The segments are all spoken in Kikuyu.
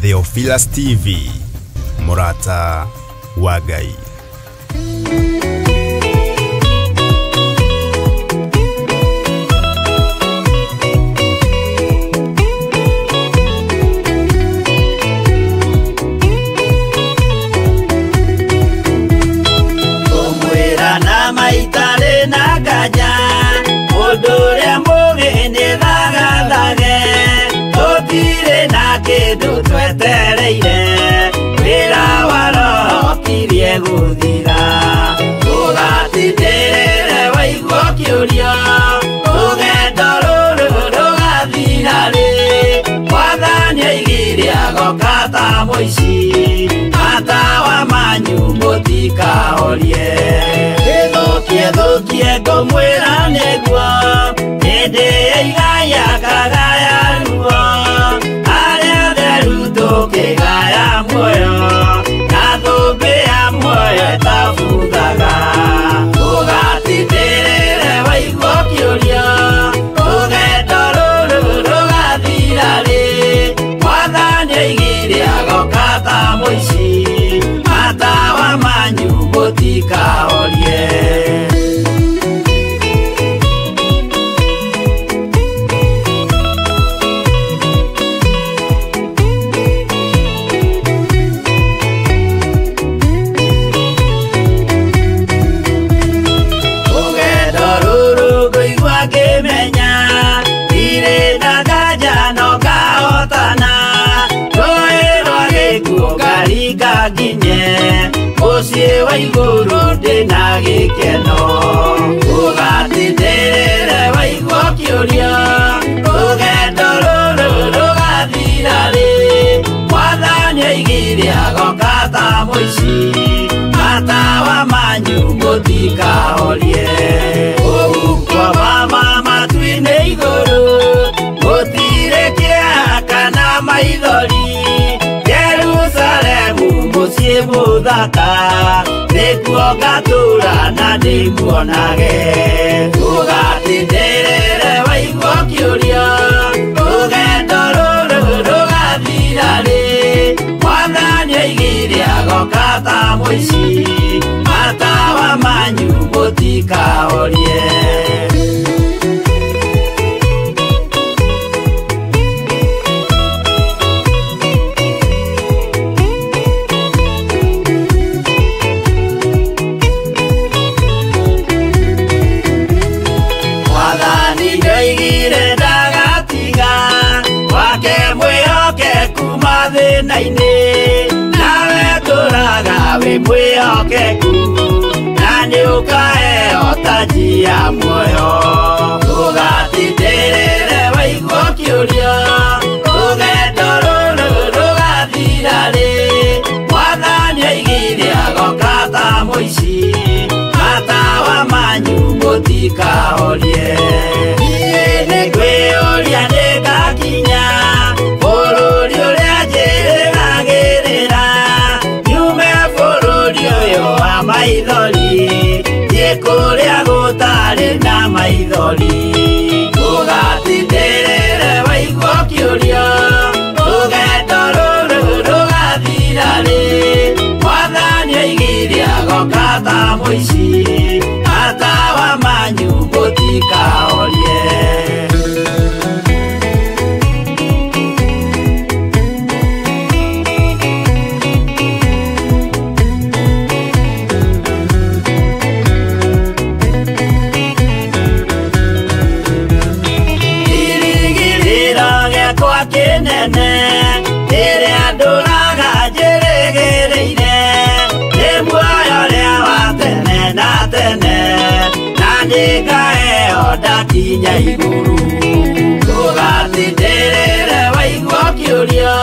Theophilus TV, mũrata wa Ngai. Ngũmwĩra na maitarĩ na nganja, mũndũ ũrĩa mũgĩ nĩ thagathage, tũtirĩ na kĩndũ twetereire, wĩra wa Roho kirie gũthira. Ndũgatindĩrĩre waigua ũkĩũrio, rũgendo rũrũ rũgathira rĩ, Mwathani oigire agoka ta mũici, matawa manyu mũtikahorie. Gĩthũkie thũkie ngũmwĩra nĩguo, hĩndĩ ya igaya kagaya ruo, arĩa atheru tũkĩgaya muoyo, na thũmbĩ ya muoyo ĩtabuthaga. Ndũgatindĩrĩre waigua ũkĩũrio, rũgendo rũrũ rũgathira rĩ, Mwathani oigire agoka ta mũici, matawa manyu mũtikahorie. Rũgendo rũrũ ngũigua ngĩmenya, ndirĩ na nganja no ngahotana, rũĩ rwa gĩkuũ ngaringa nginye, mũciĩ wa igũrũ ndĩna gĩkeno. Ndũgatindĩrĩre waigua ũkĩũrio, rũgendo rũrũ rũgathira rĩ, Mwathani oigire agoka ta mũici, matawa manyu mũtikahorie. Kũu kwa mama matu-inĩ igũrũ, gũtirĩ kĩeha kana maithori, Jerusalemu mũciĩ mũthaka, nĩkuo ngatũũra na ndĩmuonage. Ndũgatindĩrĩre waigua ũkĩũrio, rũgendo rũrũ rũgathira rĩ, Mwathani oigire agoka ta mũici, matawa manyu mũtikahorie. Mwathani nĩoigire ndagatiga, wake mwĩhokeku mathĩna-inĩ, nawe tũraga wĩ mwĩhokeku, na nĩũkaheo taji ya muoyo. Ndũgatindĩrĩre waigua ũkĩũrio, rũgendo rũrũ rũgathira rĩ, Mwathani oigire agoka ta mũici, matawa manyu mũtikahorie. Niĩ nĩngwĩyũria nĩngakinya bũrũri ũrĩa njĩrĩgagĩrĩra, nyume bũrũri ũyũ wa maithori, thiĩ kũrĩa gũtarĩ na maithori. Ndũgatindĩrĩre waigua ũkĩũrio, rũgendo rũrũ rũgathira rĩ, Mwathani oigire agoka ta mũici, matawa manyu mũtikahorie. Kĩrĩgĩrĩro gĩakwa kĩnene, rĩrĩa ndũraga njĩrĩgĩrĩire, nĩ muoyo ũrĩa wa tene na tene, na nĩngaheo ndakinya igũrũ. Ndũgatindĩrĩre waigua ũkĩũrio,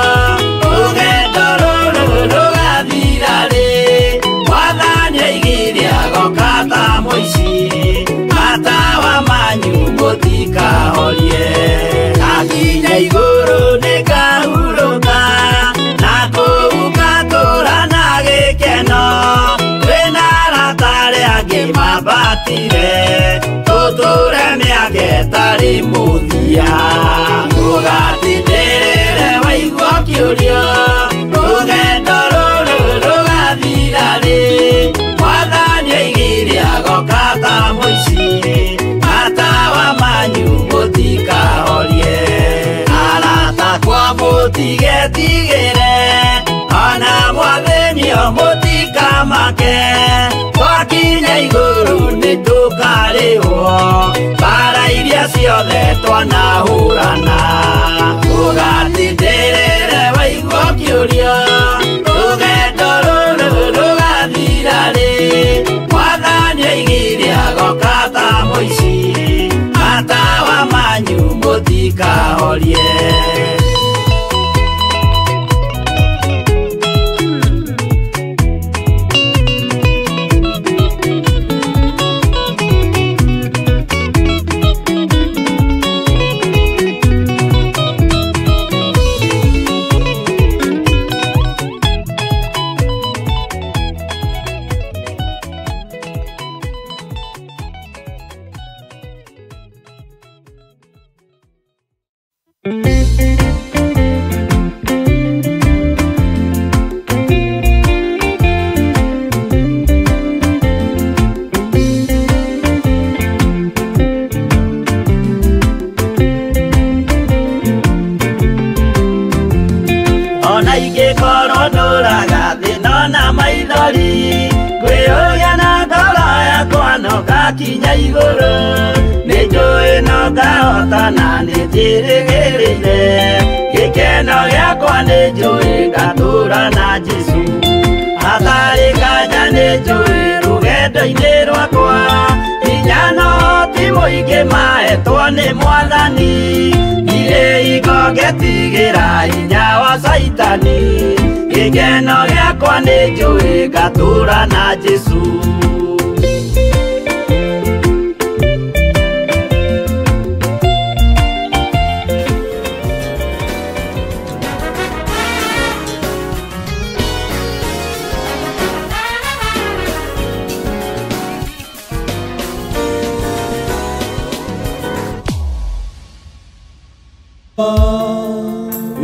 rũgendo rũrũ rũgathira rĩ, Mwathani oigire agoka ta mũici, matawa manyu mũtikahorie. Ndakinya igũrũ nĩngahurũka, na kũu ngatũũra na gĩkeno, twĩna arata arĩa angĩ mambatire, tũtũũre mĩaka ĩtarĩ mũthia. Ndũgatindĩrĩre waigua ũkĩũrio, manyu mũtikahorie. Arata kwa mũtigetigĩre, ona mwathĩnio mũtikamake. Twakinya igũrũ nĩtũkarĩhwo mbara iria ciothe twanahũrana. Ũgatindĩrĩre waigua ũkĩũria, rũgendo rũrũ rũgathira rĩ? Mwathani oigire agoka ta mũici, matawa manyu mũtikahorie. Ona ingĩkorwo ndũraga thĩna na maithori, ngwĩyũria na ngoro yakwa no ngakinya igũrũ. Nĩnjũĩ no ngahota na nĩnjĩrĩgĩrĩire, gĩkeno gĩakwa nĩnjũĩ ngatũũra na Jesũ. Hatarĩ nganja nĩnjũĩ rũgendo-inĩ rwakwa, hinya no ti mũingĩ mahetwo nĩ Mwathani. Ndirĩ hingo ngetigĩra hinya wa Caitani, gĩkeno gĩakwa nĩnjũĩ ngatũũra na Jesũ.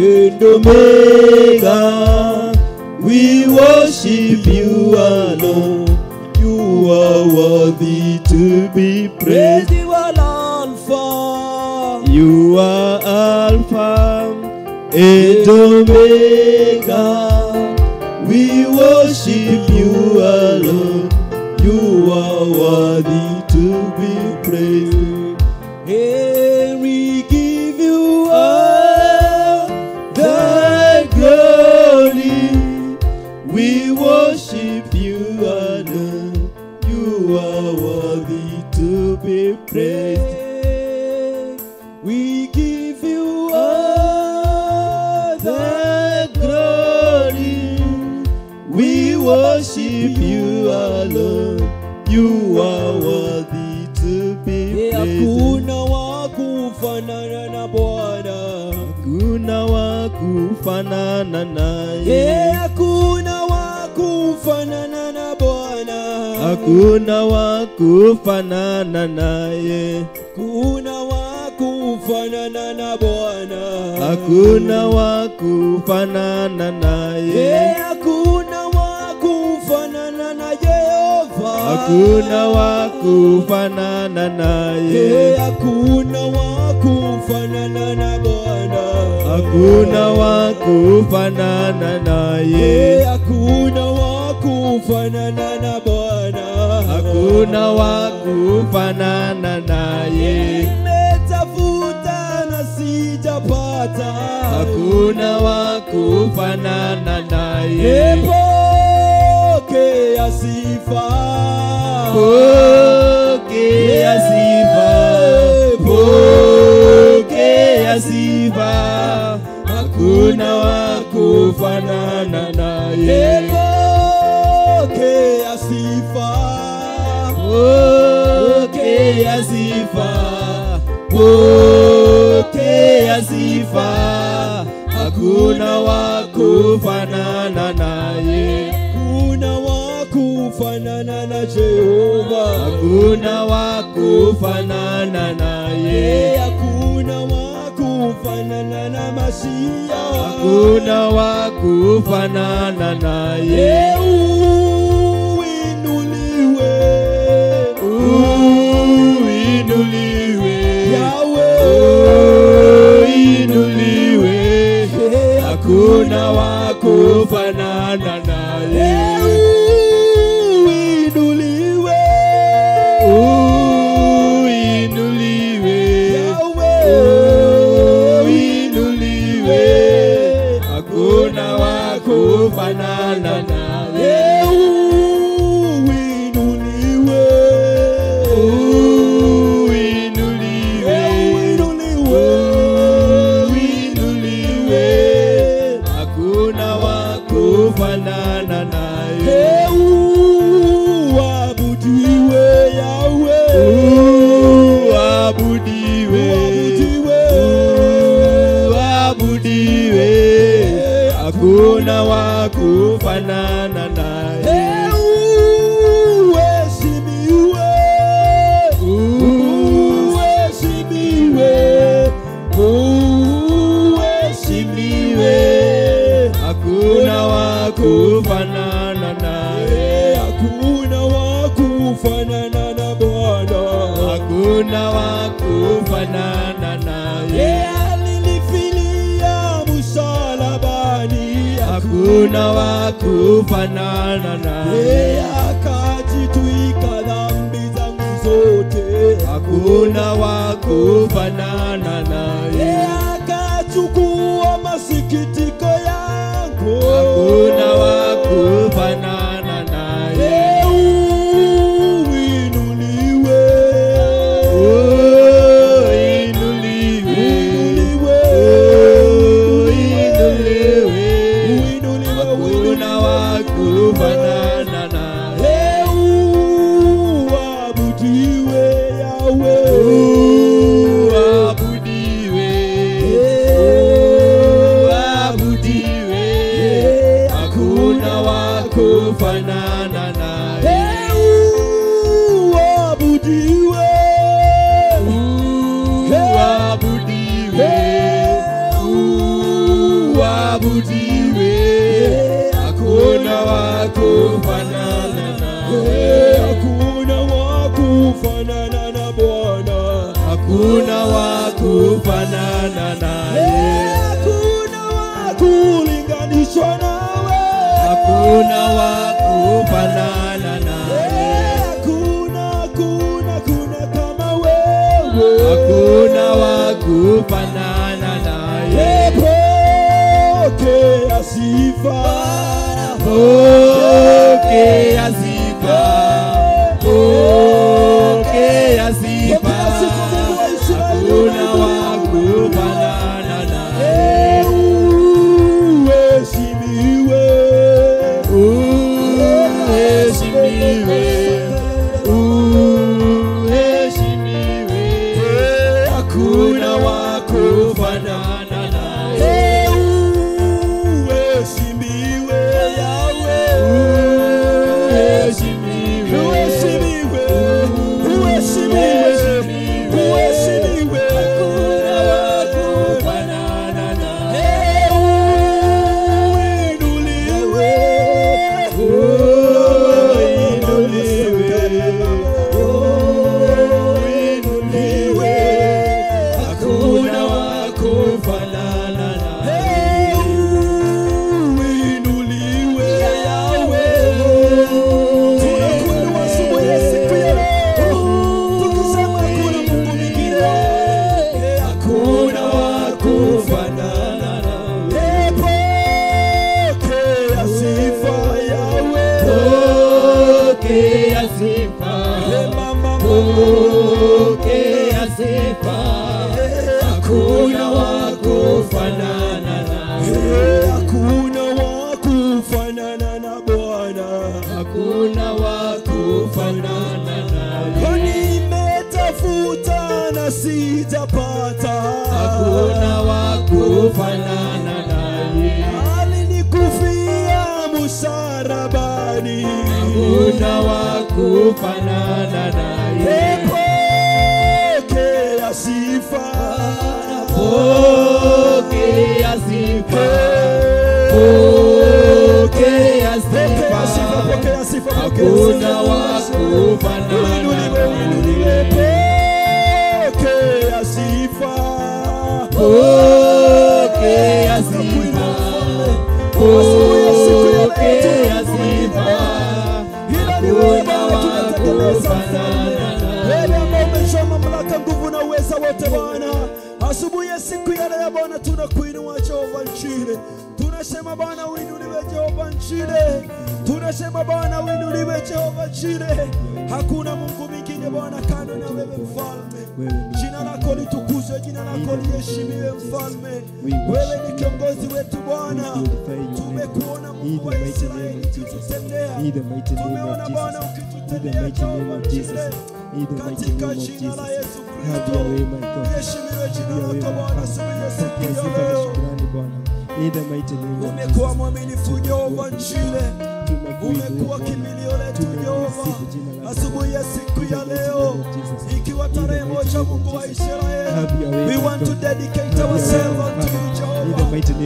And Omega, we worship you alone. You are worthy to be praised. You are Alpha. You are Alpha and Omega. We worship you alone. You are worthy to be praised. And we give you all the glory. We worship you alone. You are worthy to be praised. We give you all the glory. We worship you alone. You are worthy to be praised. Hakuna wa kufanana na Bwana. Hakuna wa kufanana naye. Hakuna wa kufanana na Bwana. Hakuna wa kufanana naye. Hakuna wa kufanana na Bwana. Hakuna wa kufanana naye. Hakuna wa kufanana na Yehova. Hakuna wa kufanana naye. Hakuna wa kufanana na Bwana. Hakuna wa kufanana naye. Hakuna wa kufanana na Bwana. Hakuna wa kufanana naye. Nimetafuta na sijapata. Hakuna wa kufanana naye. Pokea sifa. Pokea sifa. Pokea sifa. Hakuna wa kufanana naye. Pokea sifa. Pokea sifa. Pokea sifa. Hakuna wa kufanana naye. Hakuna wa kufanana na Jehova. Hakuna wa kufanana naye. Hakuna wa kufanana na Masia. Hakuna wa kufanana naye. Uinuliwe. Uinuliwe. kufanana naye. Uinuliwe, uinuliwe, uinuliwe, hakuna wa kufanana naye. Uinuliwe, uinuliwe, uinuliwe, hakuna wa kufanana naye. Uabudiwe Yahweh, uabudiwe, uabudiwe, hakuna wa kufanana naye. Uheshimiwe, uheshimiwe, uheshimiwe, hakuna wa kufanana naye. Hakuna wa kufanana na Bwana, hakuna wa kufanana naye. Alinifilia msalabani, hakuna wa kufanana naye. Akajitwika dhambi zangu zote, hakuna wa kufanana naye. Akachukua masikitiko yangu, hakuna wa kufanana naye. Uinuliwe, uinuliwe, uinuliwe, hakuna wa kufanana naye. Uabudiwe Yahweh, uabudiwe, uabudiwe, hakuna wa kufanana naye. Uabudiwe, uabudiwe, uabudiwe, hakuna wa kufanana naye. Hakuna wa kufanana na Bwana, hakuna wa kufanana naye. Hakuna wa kulinganishwa nawe, hakuna wa kufanana naye. Hakuna, hakuna, hakuna kama wewe, hakuna wa kufanana naye. Pokea sifa, pokea sifa, pokea sifa, hakuna wa kufanana naye. Uheshimiwe, uheshimiwe, uheshimiwe, hakuna wa kufanana naye. Uheshimiwe Yahweh, uheshimiwe, uheshimiwe, uheshimiwe, uheshimiwe, hakuna wa kufanana naye. Uinuliwe, uinuliwe, uinuliwe, hakuna wa kufanana naye. Uinuliwe Yahweh, tunakuinua asubuhi ya siku ya leo, tukisema hakuna Mungu mwingine, hakuna wa kufanana naye. Pokea sifa Yahweh, pokea sifa, pokea sifa, hakuna wa kufanana naye. Hakuna wa kufanana na Bwana, hakuna wa kufanana naye. Nimetafuta na sijapata, hakuna wa kufanana naye. Alinikufia msalabani, hakuna wa kufanana naye. Pokea sifa, pokea sifa, pokea sifa, hakuna wa kufanana naye. Pokea sifa, Tunakuinua Jehova Njire. Tunasema Bwana uinuliwe Jehova Njire. Tunasema Bwana uinuliwe Jehova Njire. Hakuna Mungu mwingine Bwana kando na wewe mfalme. Jina lako litukuzwe, jina lako liheshimiwe mfalme. Wewe ni kiongozi wetu Bwana. Tumekuona Mungu wa Israeli ukitutendea. Tumeona Bwana ukitutendea Jehova Njire. Katika jina la Yesu Kristo, liheshimiwe jina lako Bwana siku ya leo. Umekuwa mwaminifu Jehova Njire. Umekuwa kimbilio letu Jehova. Asubuhi ya siku ya leo, ikiwa tarehe 1, Mungu wa Israeli, we want to dedicate ourselves unto you Jehovah.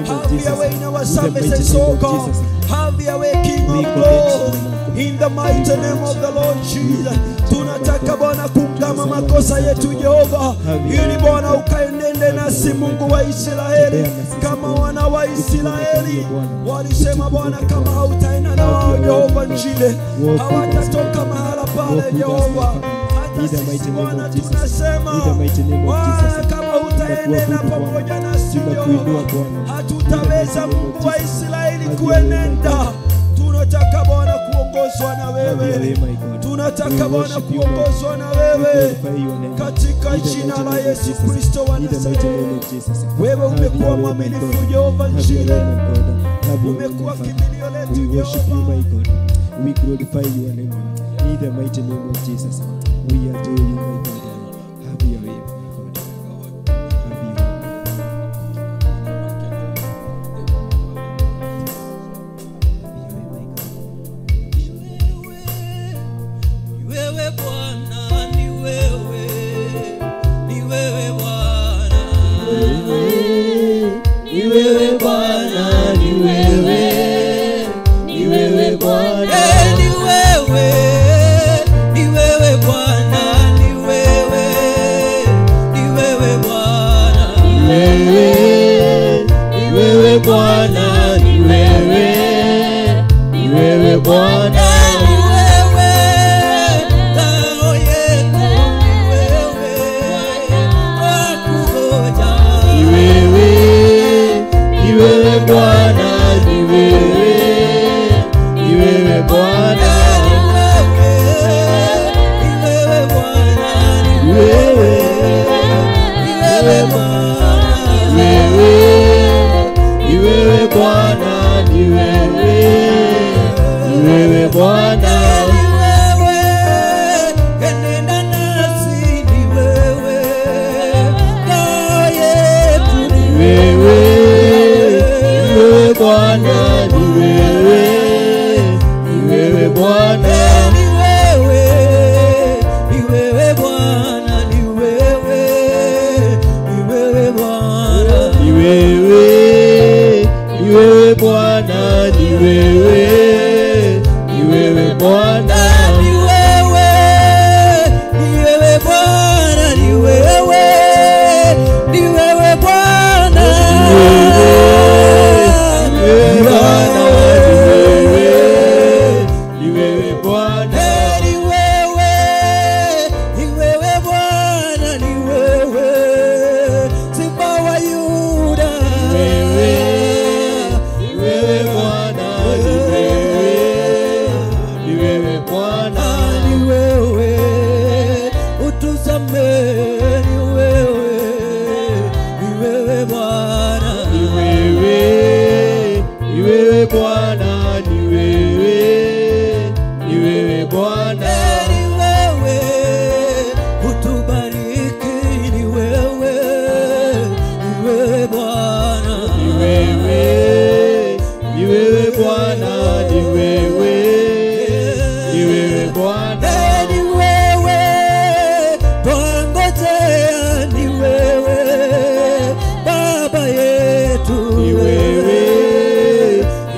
Have your way in our services, O God. Have your way, King of glory. In the mighty name of the Lord Jesus. Tunataka Bwana kungama makosa yetu Jehova, ili Bwana ukaenende nasi Mungu wa Israeli. Kama wana wa Israeli walisema Bwana, kama hautaenda na wao Jehova Njire, hawatatoka mahala pale Jehova. Hata sisi Bwana tunasema Bwana, kama hutaenda pamoja nasi Jehova, hatutaweza Mungu wa Israeli kuenenda. Tunataka Bwana kuongozwa na wewe. Tunataka Bwana kuongozwa na wewe. Katika jina la Yesu Kristo wa Nazareti. Wewe umekuwa mwaminifu Jehova Njire. Umekuwa kimbilio letu Jehova. We glorify your name. In the mighty name of Jesus. We adore you, my God. Have your way, my God. Have your way. Wewe Bwana ni wewe, ni wewe Bwana, ni wewe Bwana, ni wewe, ni wewe Bwana, ni wewe, ni wewe Bwana, ni wewe, ni wewe Bwana, ni wewe, ni wewe Bwana, ni wewe, ni wewe Bwana. Ni wewe Bwana, ni wewe, ni wewe Bwana, ni wewe Bwana, ni wewe, ni wewe Bwana, ni wewe, ni wewe Bwana, ni wewe, ni wewe Bwana, ni wewe, enenda nasi, ni wewe, ngao yetu, ni wewe. Bwana ni wewe, ni wewe Bwana, ni wewe, ni wewe Bwana, ni wewe, ni wewe Bwana, ni wewe, ni wewe Bwana, ni wewe, ni wewe Bwana, ni wewe, ni wewe Bwana, ni wewe, ni wewe Bwana, ni wewe Bwana, ni wewe Bwana, ni wewe, ni wewe Bwana, ni wewe, Simba wa Yuda, ni wewe, ni wewe Bwana, ni wewe, ni wewe Bwana, ni wewe, utusamehe, ni wewe, ni wewe Bwana, ni wewe, ni wewe Bwana, ni wewe, ni wewe Bwana, ni wewe, utubariki, ni wewe, ni wewe Bwana, ni wewe, ni wewe Bwana, ni wewe, ni wewe Bwana, ni wewe, twangojea, ni wewe, Baba yetu, ni wewe,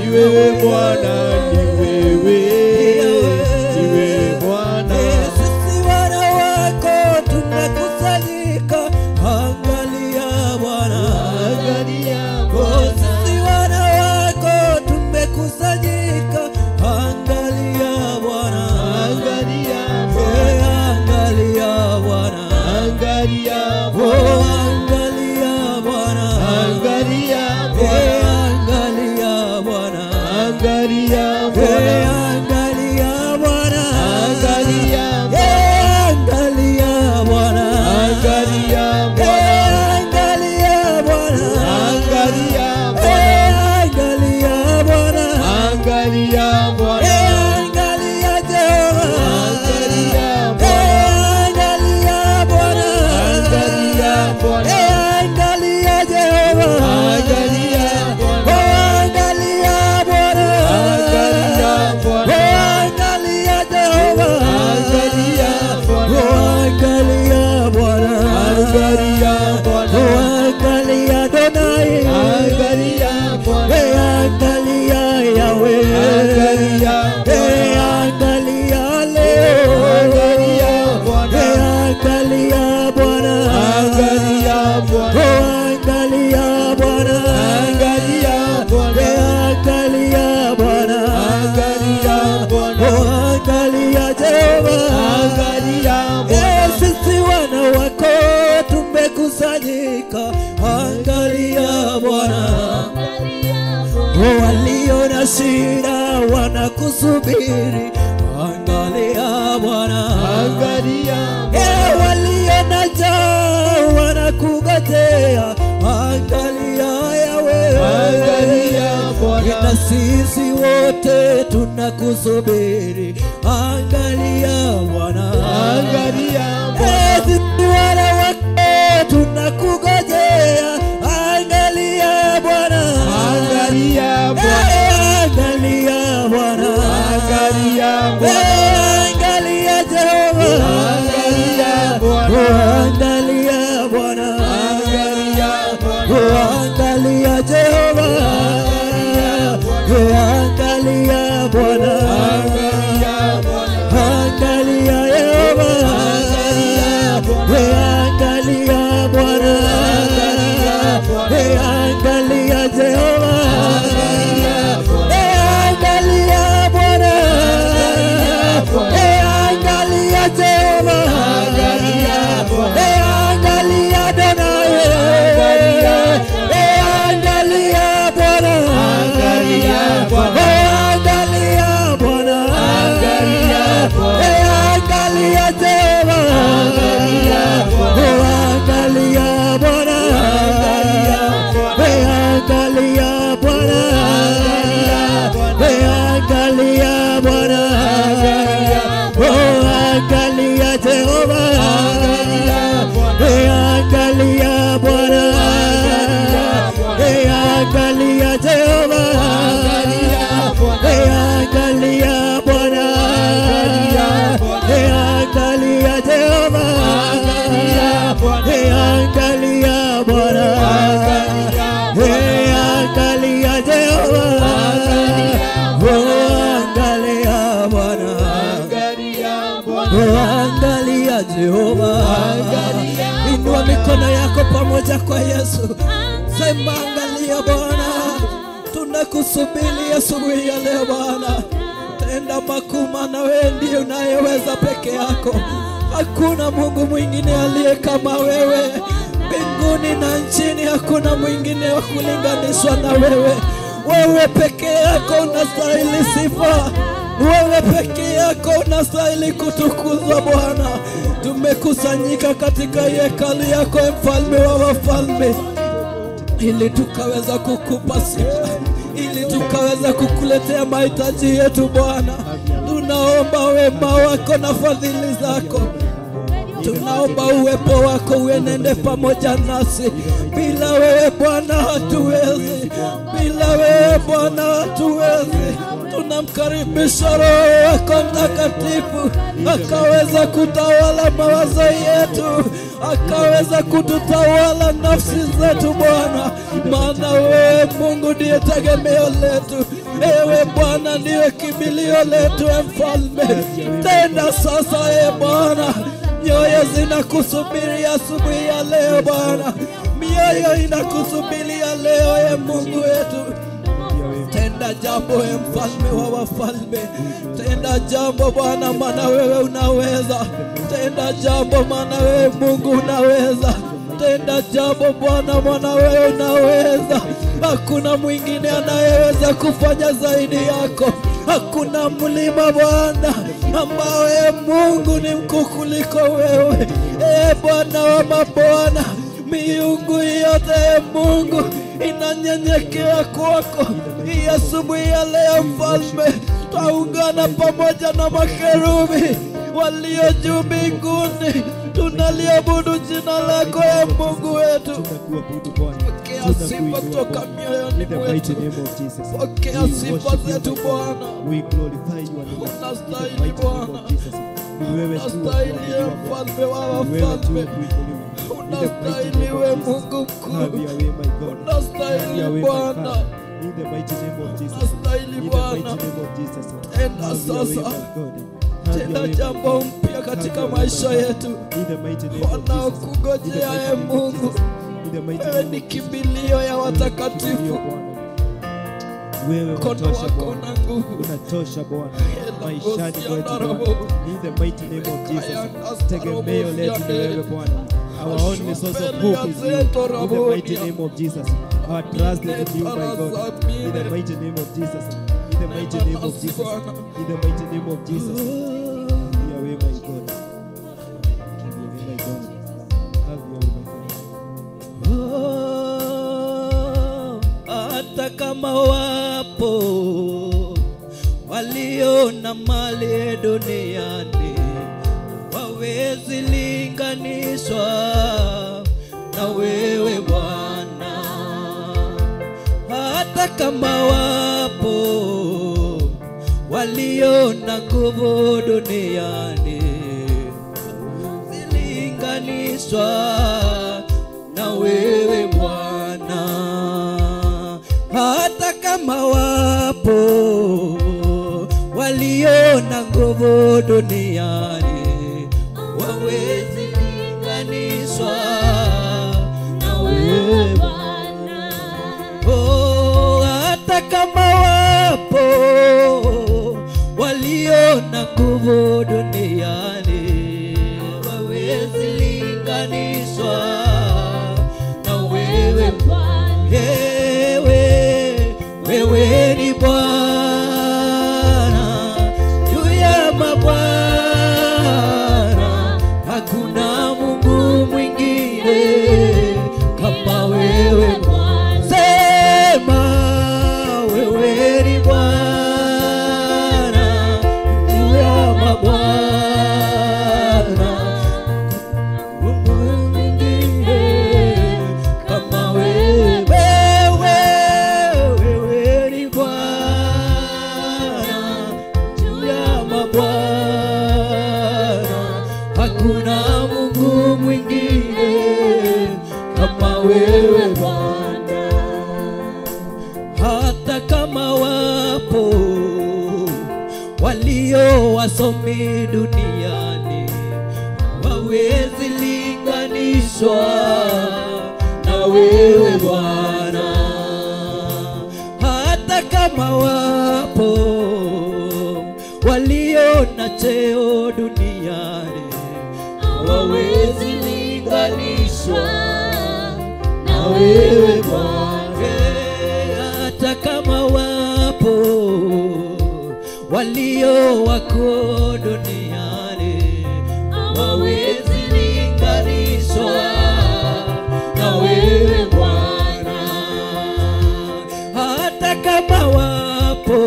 ni wewe. Walio na shida wanakusubiri, angalia Bwana, angalia. Walio na njaa wanakungojea, angalia Yahweh, angalia Bwana. Na sisi wote tunakusubiri, angalia Bwana, angalia Bwana. Sisi wana wako tunakungojea, angalia Bwana, angalia Bwana, angalia Bwana, angalia Bwana, angalia Jehova, angalia Bwana, angalia Bwana, angalia Bwana, angalia Jehova, angalia Bwana, angalia Yehova, angalia Bwana, angalia Jehova, angalia Bwana, angalia Jehova, angalia Adonai, angalia Bwana, angalia Bwana, angalia Bwana, angalia Jehova, angalia Bwana, angalia Bwana, angalia Bwana, angalia Jehova, angalia Bwana, angalia Jehova, angalia Bwana, angalia Jehova, angalia Bwana, angalia Jehova, angalia Bwana, angalia Jehova. Inua mikono yako pamoja kwa Yesu, sema angalia Bwana, tunakusubiri asubuhi ya leo Bwana. Tenda makuu, maana wewe ndiye unayeweza peke yako. Hakuna Mungu mwingine aliye kama wewe. Mbinguni na nchini hakuna mwingine wa kulinganishwa na wewe. Wewe peke yako unastahili sifa, wewe peke yako unastahili kutukuzwa Bwana. Tumekusanyika katika hekalu yako, mfalme wa wafalme, ili tukaweza kukupa sifa, ili tukaweza kukuletea mahitaji yetu Bwana. Tunaomba wema wako na fadhili zako. Tunaomba uwepo wako uenende pamoja nasi. Bila wewe Bwana hatuwezi, bila wewe Bwana hatuwezi. Tunamkaribisha Roho wako Mtakatifu akaweza kutawala mawazo yetu, akaweza kututawala nafsi zetu Bwana, maana wewe Mungu ndiye tegemeo letu. Ewe Bwana ndiye kimbilio letu, Mfalme. Tenda sasa e Bwana, mioyo zinakusubiri asubuhi ya leo Bwana, mioyo inakusubiria leo e Mungu wetu. Tenda jambo e Mfalme wa wafalme, tenda jambo Bwana, maana wewe unaweza. Tenda jambo, maana wewe Mungu unaweza. Tenda jambo Bwana, maana wewe unaweza. Hakuna mwingine anayeweza kufanya zaidi yako. Hakuna mlima Bwana ambao e Mungu ni mkuu kuliko wewe. E Bwana wa mabwana, miungu yote e Mungu inanyenyekea kwako. Hii asubuhi ya leo Mfalme, twaungana pamoja na makerubi walio juu mbinguni, tunaliabudu jina lako e Mungu wetu. Pokea sifa kutoka mioyoni mwetu, pokea sifa zetu Bwana. Unastahili Bwana, unastahili Mfalme wa wafalme, unastahili we Mungu mkuu, unastahili Bwana, unastahili Bwana. Tenda sasa, tenda jambo mpya katika maisha yetu. Wanaokungojea e Mungu, wewe ni kimbilio ya watakatifu. Wewe Mkono unatosha wako Bwana, una nguvu. unatosha Bwana maishani mwetu Bwana. In the mighty name of Jesus, tegemeo letu ni wewe Bwana. Our only source of hope is you. In the mighty name of Jesus, Our trust is in you, my God. In the mighty name of Jesus. In the mighty name of Jesus. In the mighty name of Jesus. Have your way, my God. Have your way, my God. Have your way, my God. Oh, hata kama wapo walio na mali duniani wawezi linganishwa na wewe Bwana. Hata kama wapo walio na nguvu duniani zilinganishwa na wewe Bwana. Hata kama wapo walio na nguvu duniani wawezi linganishwa na wewe Bwana. Oh, hata kama wapo walio na nguvu duniani wawezi linganishwa na wewe Bwana. Wewe ni Bwana juu ya mabwana, hakuna Mungu mwingine kama wewe. Sema wewe ni Bwana juu ya mabwana, Mungu mwingine kama wewe. Wewe ni Bwana juu ya mabwana, hakuna Mungu mwingine kama wewe Bwana. Hata kama wapo walio wasomi duniani wawezi linganishwa na wewe Bwana. Hata kama wapo walio na cheo duniani wawezi linganishwa na wewe Bwana. Hata kama wapo walio wako duniani wawezi linganishwa na wewe Bwana. Hata kama wapo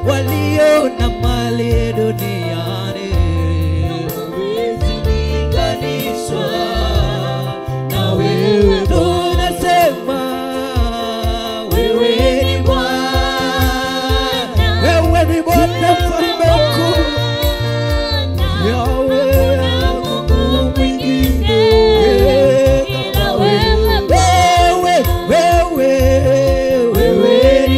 walio na mali duniani wawezi linganishwa na wewe. Tunasema wewe ni Bwana, wewe ni Bwana mfalme mkuu, Yahweh, Mungu mwingine kama wewe. Wewe, wewe, wewe ni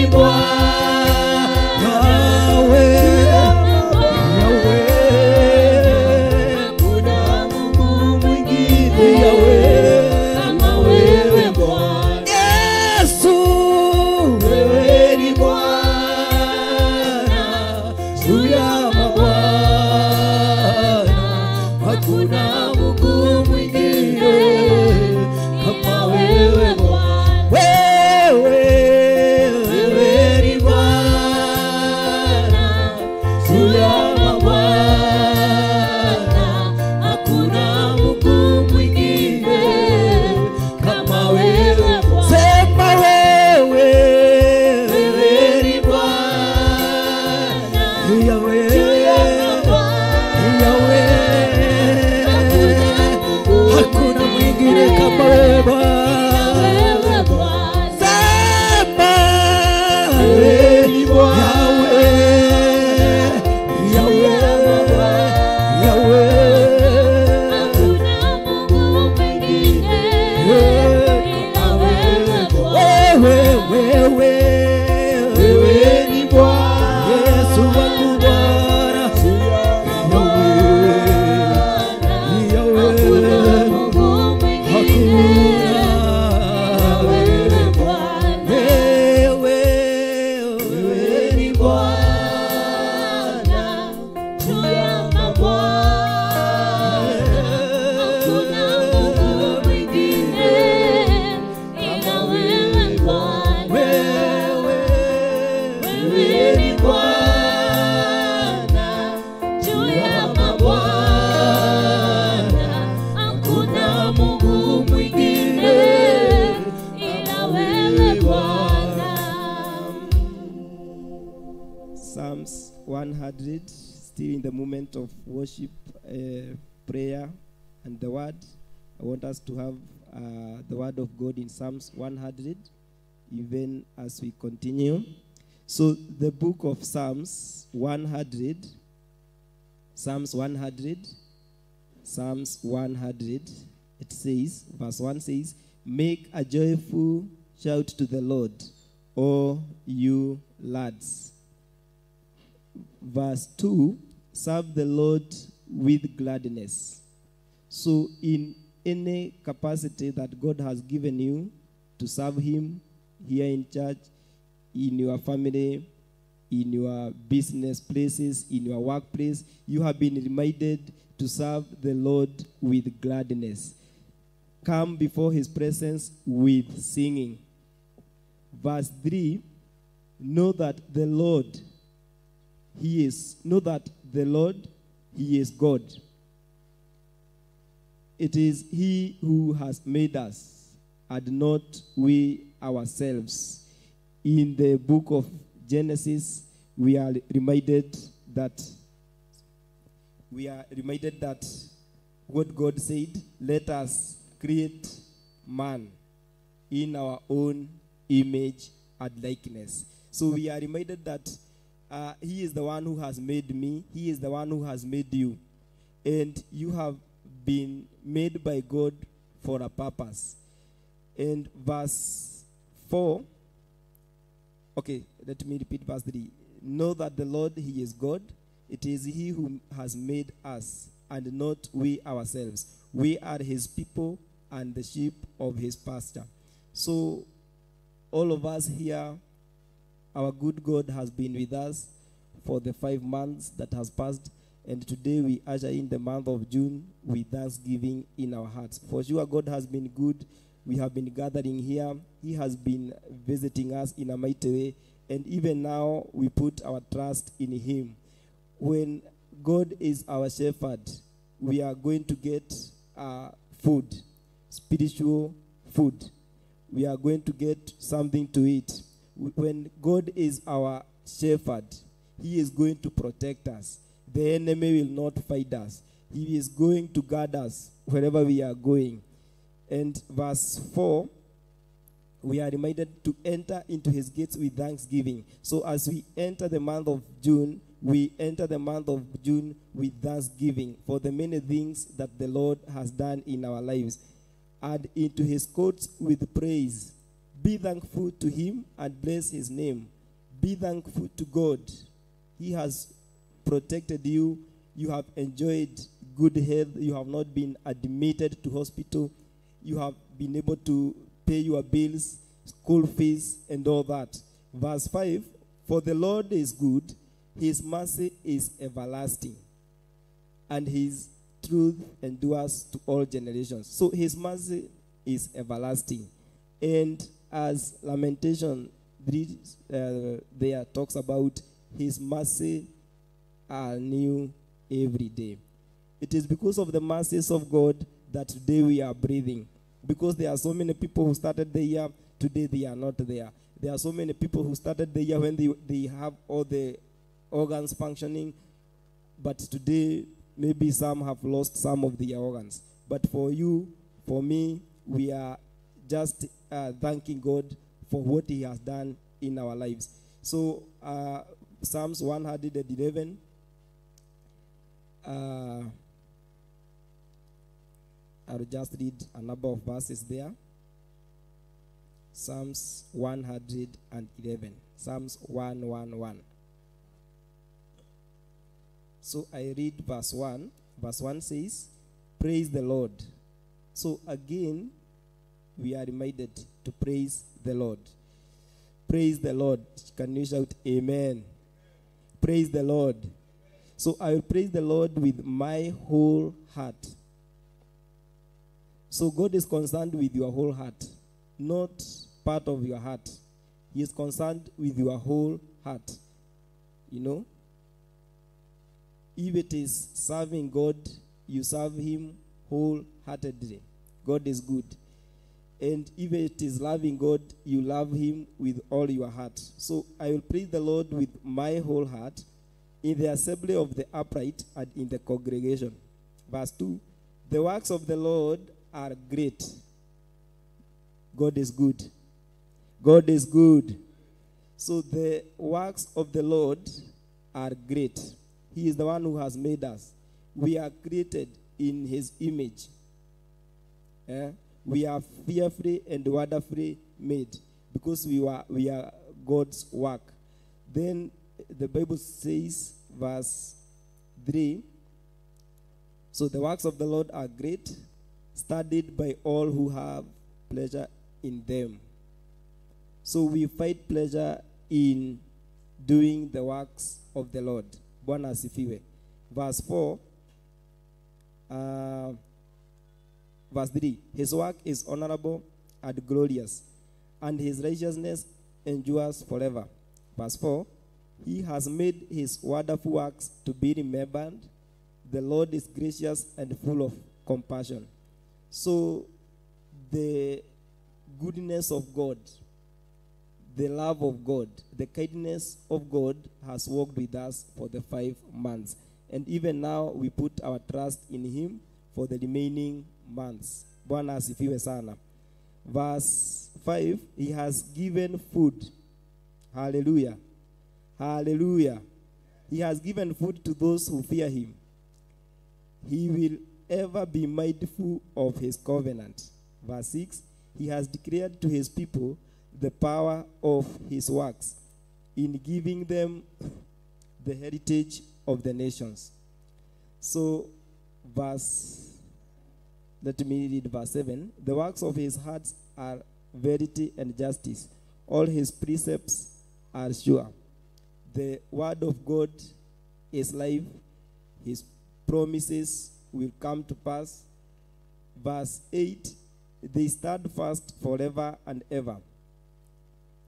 Bwana. Psalms 100, still in the moment of worship, prayer, and the word. I want us to have the word of God in Psalms 100, even as we continue. So the book of Psalms 100, Psalms 100, Psalms 100, it says, verse 1 says, "Make a joyful shout to the Lord, O you lads." Verse 2, serve the Lord with gladness. So in any capacity that God has given you to serve him here in church, in your family, in your business places, in your workplace, you have been reminded to serve the Lord with gladness. Come before his presence with singing. Verse 3, know that the Lord, he is, know that the Lord, he is God. It is he who has made us, and not we ourselves. In the book of Genesis, we are reminded that what God said, let us create man in our own image and likeness. So we are reminded that he is the one who has made me. He is the one who has made you. And you have been made by God for a purpose. And verse 4, okay, let me repeat verse 3. Know that the Lord, he is God. It is he who has made us, and not we ourselves. We are his people and the sheep of his pasture. So all of us here, our good God has been with us for the 5 months that has passed, and today we usher in the month of June with thanksgiving in our hearts. For sure, God has been good. We have been gathering here. He has been visiting us in a mighty way, and even now we put our trust in him. When God is our shepherd, we are going to get food, spiritual food. We are going to get something to eat. When God is our shepherd, he is going to protect us. The enemy will not fight us. He is going to guard us wherever we are going. And verse 4, we are reminded to enter into his gates with thanksgiving. So as we enter the month of June, we enter the month of June with thanksgiving for the many things that the Lord has done in our lives. And into his courts with praise. Be thankful to him and bless his name. Be thankful to God. He has protected you. You have enjoyed good health. You have not been admitted to hospital. You have been able to pay your bills, school fees, and all that. Verse 5, for the Lord is good. His mercy is everlasting, and his truth endures to all generations. So his mercy is everlasting. And as Lamentation 3 there talks about, his mercy are new every day. It is because of the mercies of God that today we are breathing. Because there are so many people who started the year, today they are not there. There are so many people who started the year when they have all the organs functioning, but today maybe some have lost some of their organs. But for you, for me, we are just thanking God for what he has done in our lives. So Psalms 111, I'll just read a number of verses there. Psalms 111, Psalms 111. So I read verse 1. Verse 1 says, praise the Lord. So again, we are reminded to praise the Lord. Praise the Lord. Can you shout amen? Praise the Lord. So I will praise the Lord with my whole heart. So God is concerned with your whole heart, not part of your heart. He is concerned with your whole heart. You know? If it is serving God, you serve him wholeheartedly. God is good. And if it is loving God, you love him with all your heart. So I will praise the Lord with my whole heart in the assembly of the upright and in the congregation. Verse 2, the works of the Lord are great. God is good. God is good. So the works of the Lord are great. He is the one who has made us. We are created in his image. We are fearfully and wonderfully made because we are God's work. Then the Bible says, verse 3, so the works of the Lord are great, studied by all who have pleasure in them. So we find pleasure in doing the works of the Lord. Bwana asifiwe. Verse 4, verse 3, his work is honorable and glorious, and his righteousness endures forever. Verse 4, he has made his wonderful works to be remembered. The Lord is gracious and full of compassion. So the goodness of God, the love of God, the kindness of God has walked with us for the 5 months. And even now we put our trust in him for the remaining months. Bwana asifiwe sana. Verse 5, he has given food. Hallelujah. Hallelujah. He has given food to those who fear him. He will ever be mindful of his covenant. Verse 6, he has declared to his people the power of his works in giving them the heritage of the nations. So, let me read verse 7. The works of his hearts are verity and justice. All his precepts are sure. The word of God is life. His promises will come to pass. Verse 8, they stand fast forever and ever,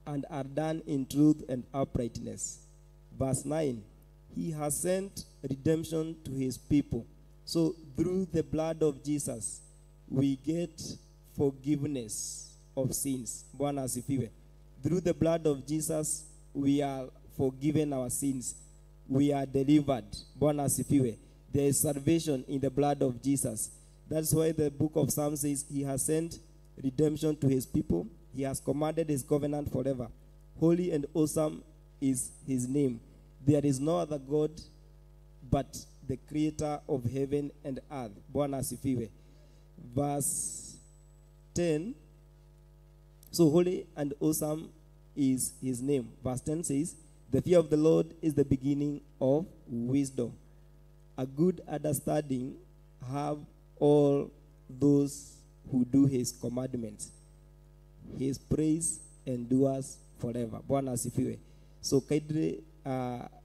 and are done in truth and uprightness. Verse 9, he has sent redemption to his people. So through the blood of Jesus, we get forgiveness of sins. Bwana asifiwe. Through the blood of Jesus, we are forgiven our sins. We are delivered. Bwana asifiwe. There is salvation in the blood of Jesus. That's why the book of Psalms says he has sent redemption to his people. He has commanded his covenant forever. Holy and awesome is his name. There is no other God but the creator of heaven and earth. Bwana asifiwe. Verse 10. So holy and awesome is his name. Verse 10 says, the fear of the Lord is the beginning of wisdom. A good understanding have all those who do his commandments. His praise endures forever. Bwana asifiwe. So kindly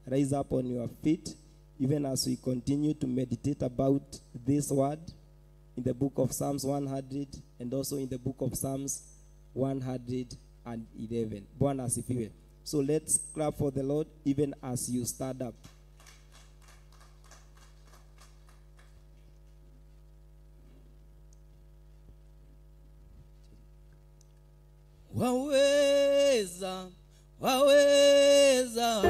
rise up on your feet, even as we continue to meditate about this word in the book of Psalms 100 and also in the book of Psalms 111. Bwana asifiwe. So let's clap for the Lord even as you stand up. Waweza, waweza,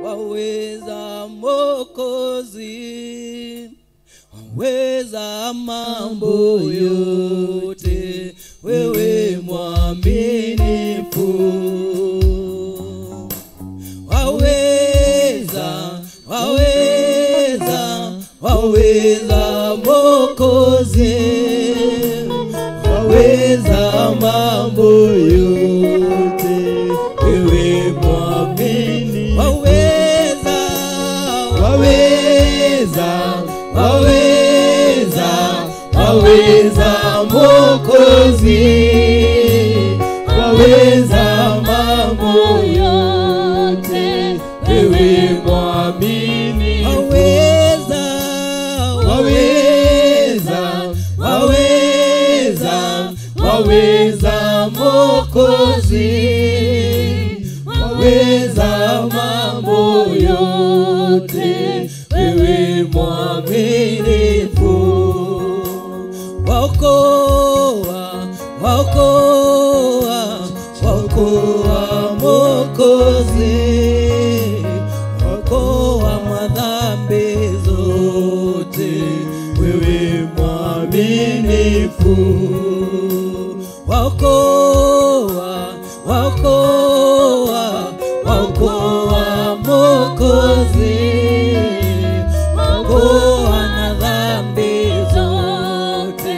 waweza Mwokozi, waweza mambo yote, wewe mwaminifu. Waweza, waweza, waweza Mwokozi, waweza mambo yote, wewe mwaminifu. Waweza, waweza, waweza, waweza Mwokozi, waweza mambo yote, wewe mwaminifu. Waweza, waweza, waweza, waweza Mwokozi, waweza mambo yote, wewe mwaminifu. Waokoa, waokoa, Wakoa Mwokozi, wakoa madhambi zote, wewe mwaminifu. Wakoa, wakoa, wakoa Mwokozi, wakoa na dhambi zote,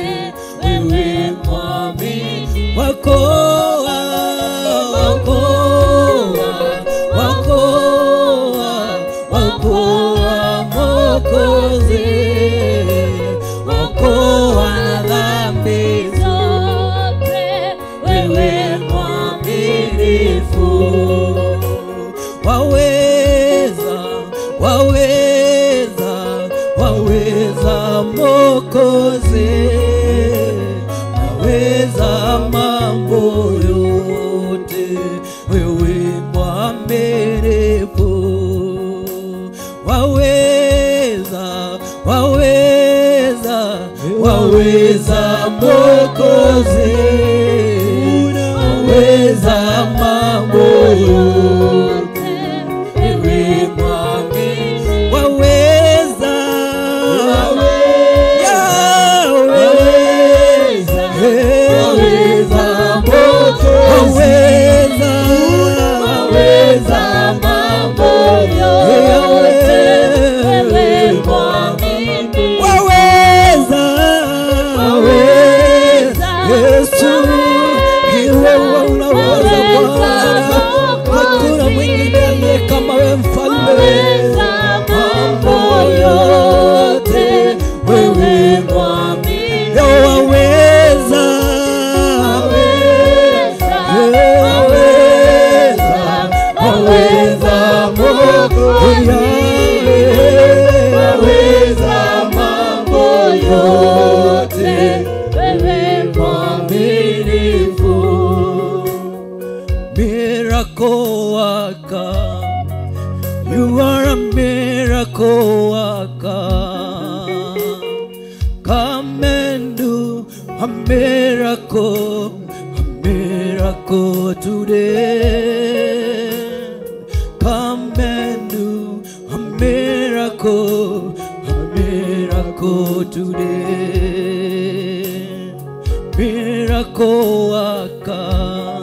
wewe mwaminifu. Wakoa, wakoa, wakoa, wakoa Mwokozi, wakoa na dhambi zote, wewe mwaminifu. Waweza, waweza, waweza Mwokozi, waweza mambo yote, wewe mwaminifu. Waweza, waweza, waweza Mwokozi, waweza mambo yote, wewe mwaminifu. Waweza, waweza, waweza Mwokozi, waweza mambo yote, wewe mwaminifu. Waweza, waweza, Yesu, wewe unaweza Bwana, hakuna mwingine aliye kama wewe mfalme. Mambo yote, wewe mwaminifu. Waweza, waweza, waweza Mwokozi, waweza mambo yote, wewe mwaminifu. Miracle worker, you are a miracle worker. Come and do a miracle today. Come and do a miracle today. Miracle worker,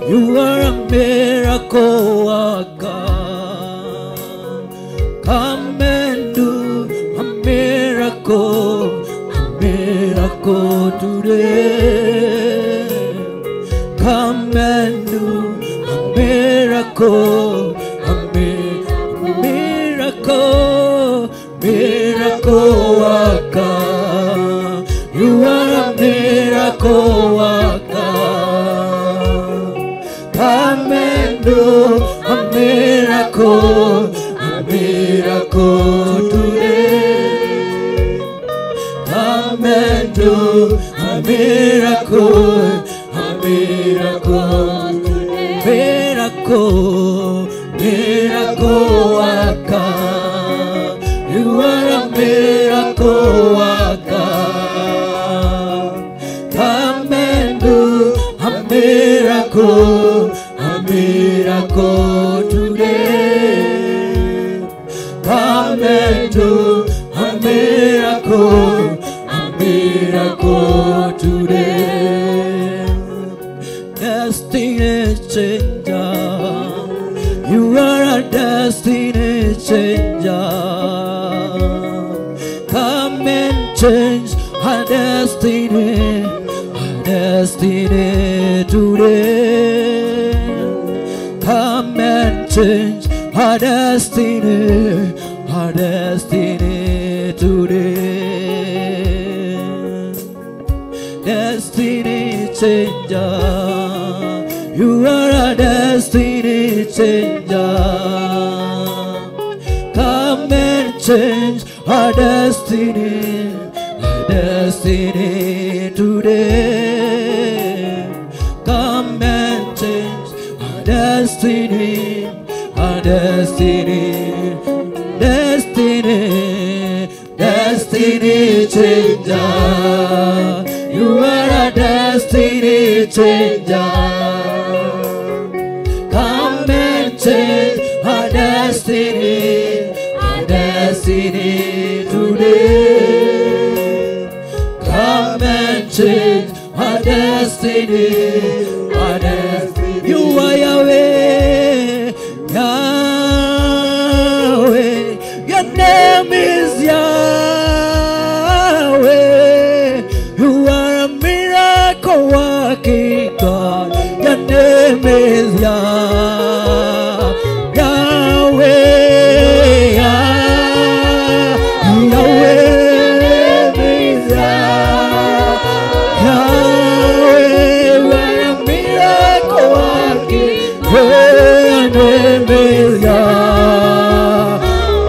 you are a miracle worker. Come and do a miracle today. Come and do a miracle, a miracle, miracle worker. You are a miracle worker. Come and do a miracle today. Come and do a miracle, today. Miracle, miracle worker. You are a miracle worker. Come and do a miracle today. Come and do a miracle today. Destiny changer, you are a destiny changer. Come and change our destiny today. Come and change our destiny today. Destiny changer, you are a destiny changer. Come and change our destiny today. Come and change our destiny, our destiny, destiny, destiny changer. You are a destiny changer. destiny, our destiny today. Come and change our destiny, our destiny. You are Yahweh, Yahweh. Your name is Yahweh. You are a miracle working God. Your name is Yahweh. Yahweh is Yahweh. You are a miracle working God. Your name is Yahweh.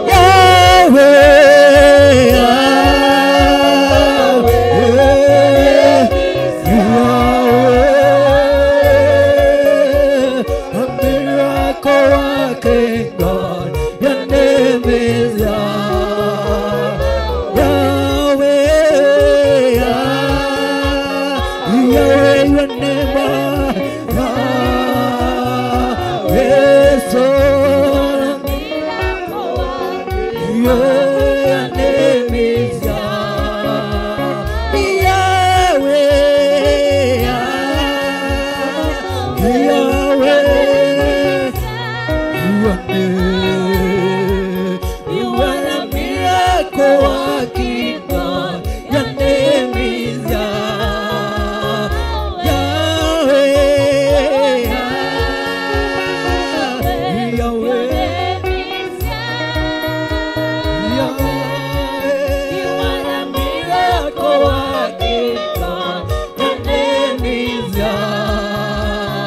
Yahweh, Yahweh, a miracle working God. Your name is Yahweh, Yahweh, your name is Yahweh. So your name is Yahweh, Yahweh, your name. You are a miracle working God. Your name is Yahweh, Yahweh. You are a miracle working God. Your name is Yahweh.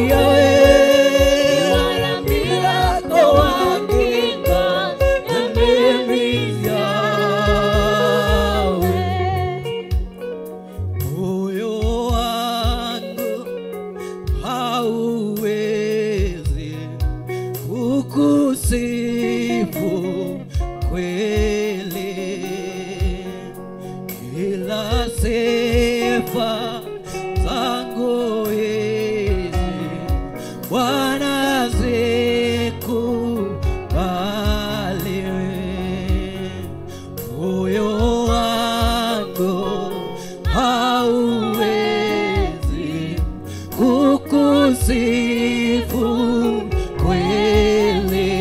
Yahweh, you are a miracle working God. Your name is Yahweh. Moyo wangu hauwezi kukusifu kweli, ila sifa zangu hizi Bwana zikubali. Moyo wangu hauwezi kukusifu kweli,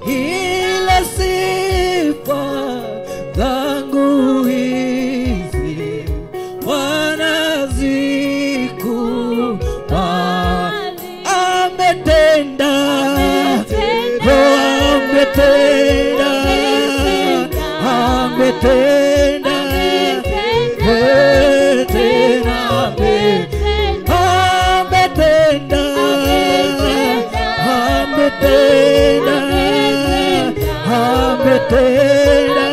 ila sifa zangu hizi Bwana zikubali. Ametenda, ametenda, ametenda, tena ametenda, ametenda, ametenda,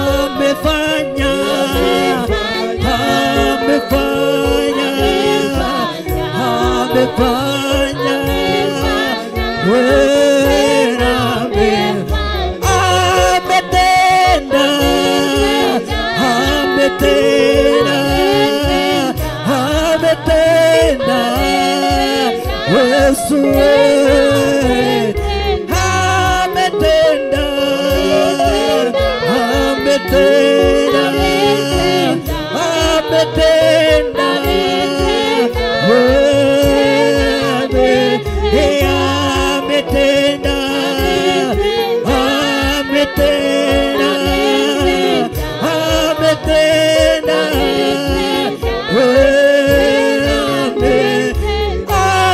amefanya, amefanya, amefanya, ametenda, ametenda, ametenda, Yesu ametenda, ametenda, ametenda, ametenda, ametenda, ametenda,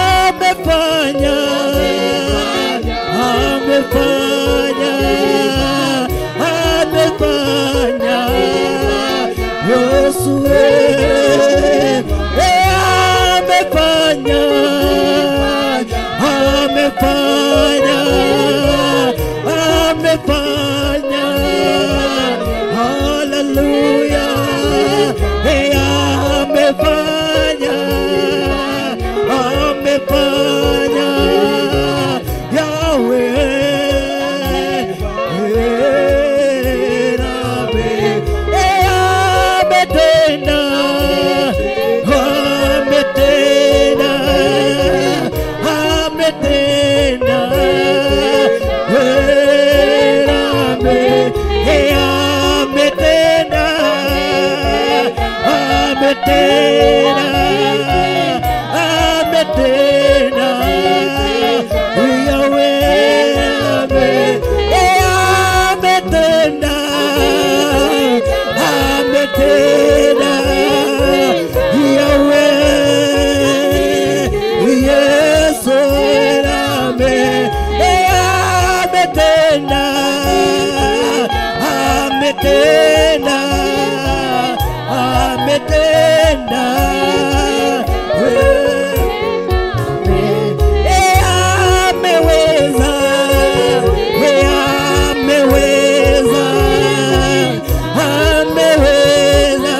amefanya, amefanya, amefanya, Yesu amefanya, amefanya, Ametenda, ametenda, Yahweh ametenda, ametenda, Yahweh, Yesu ametenda, ametenda, ametenda, ameweza, ameweza, ameweza,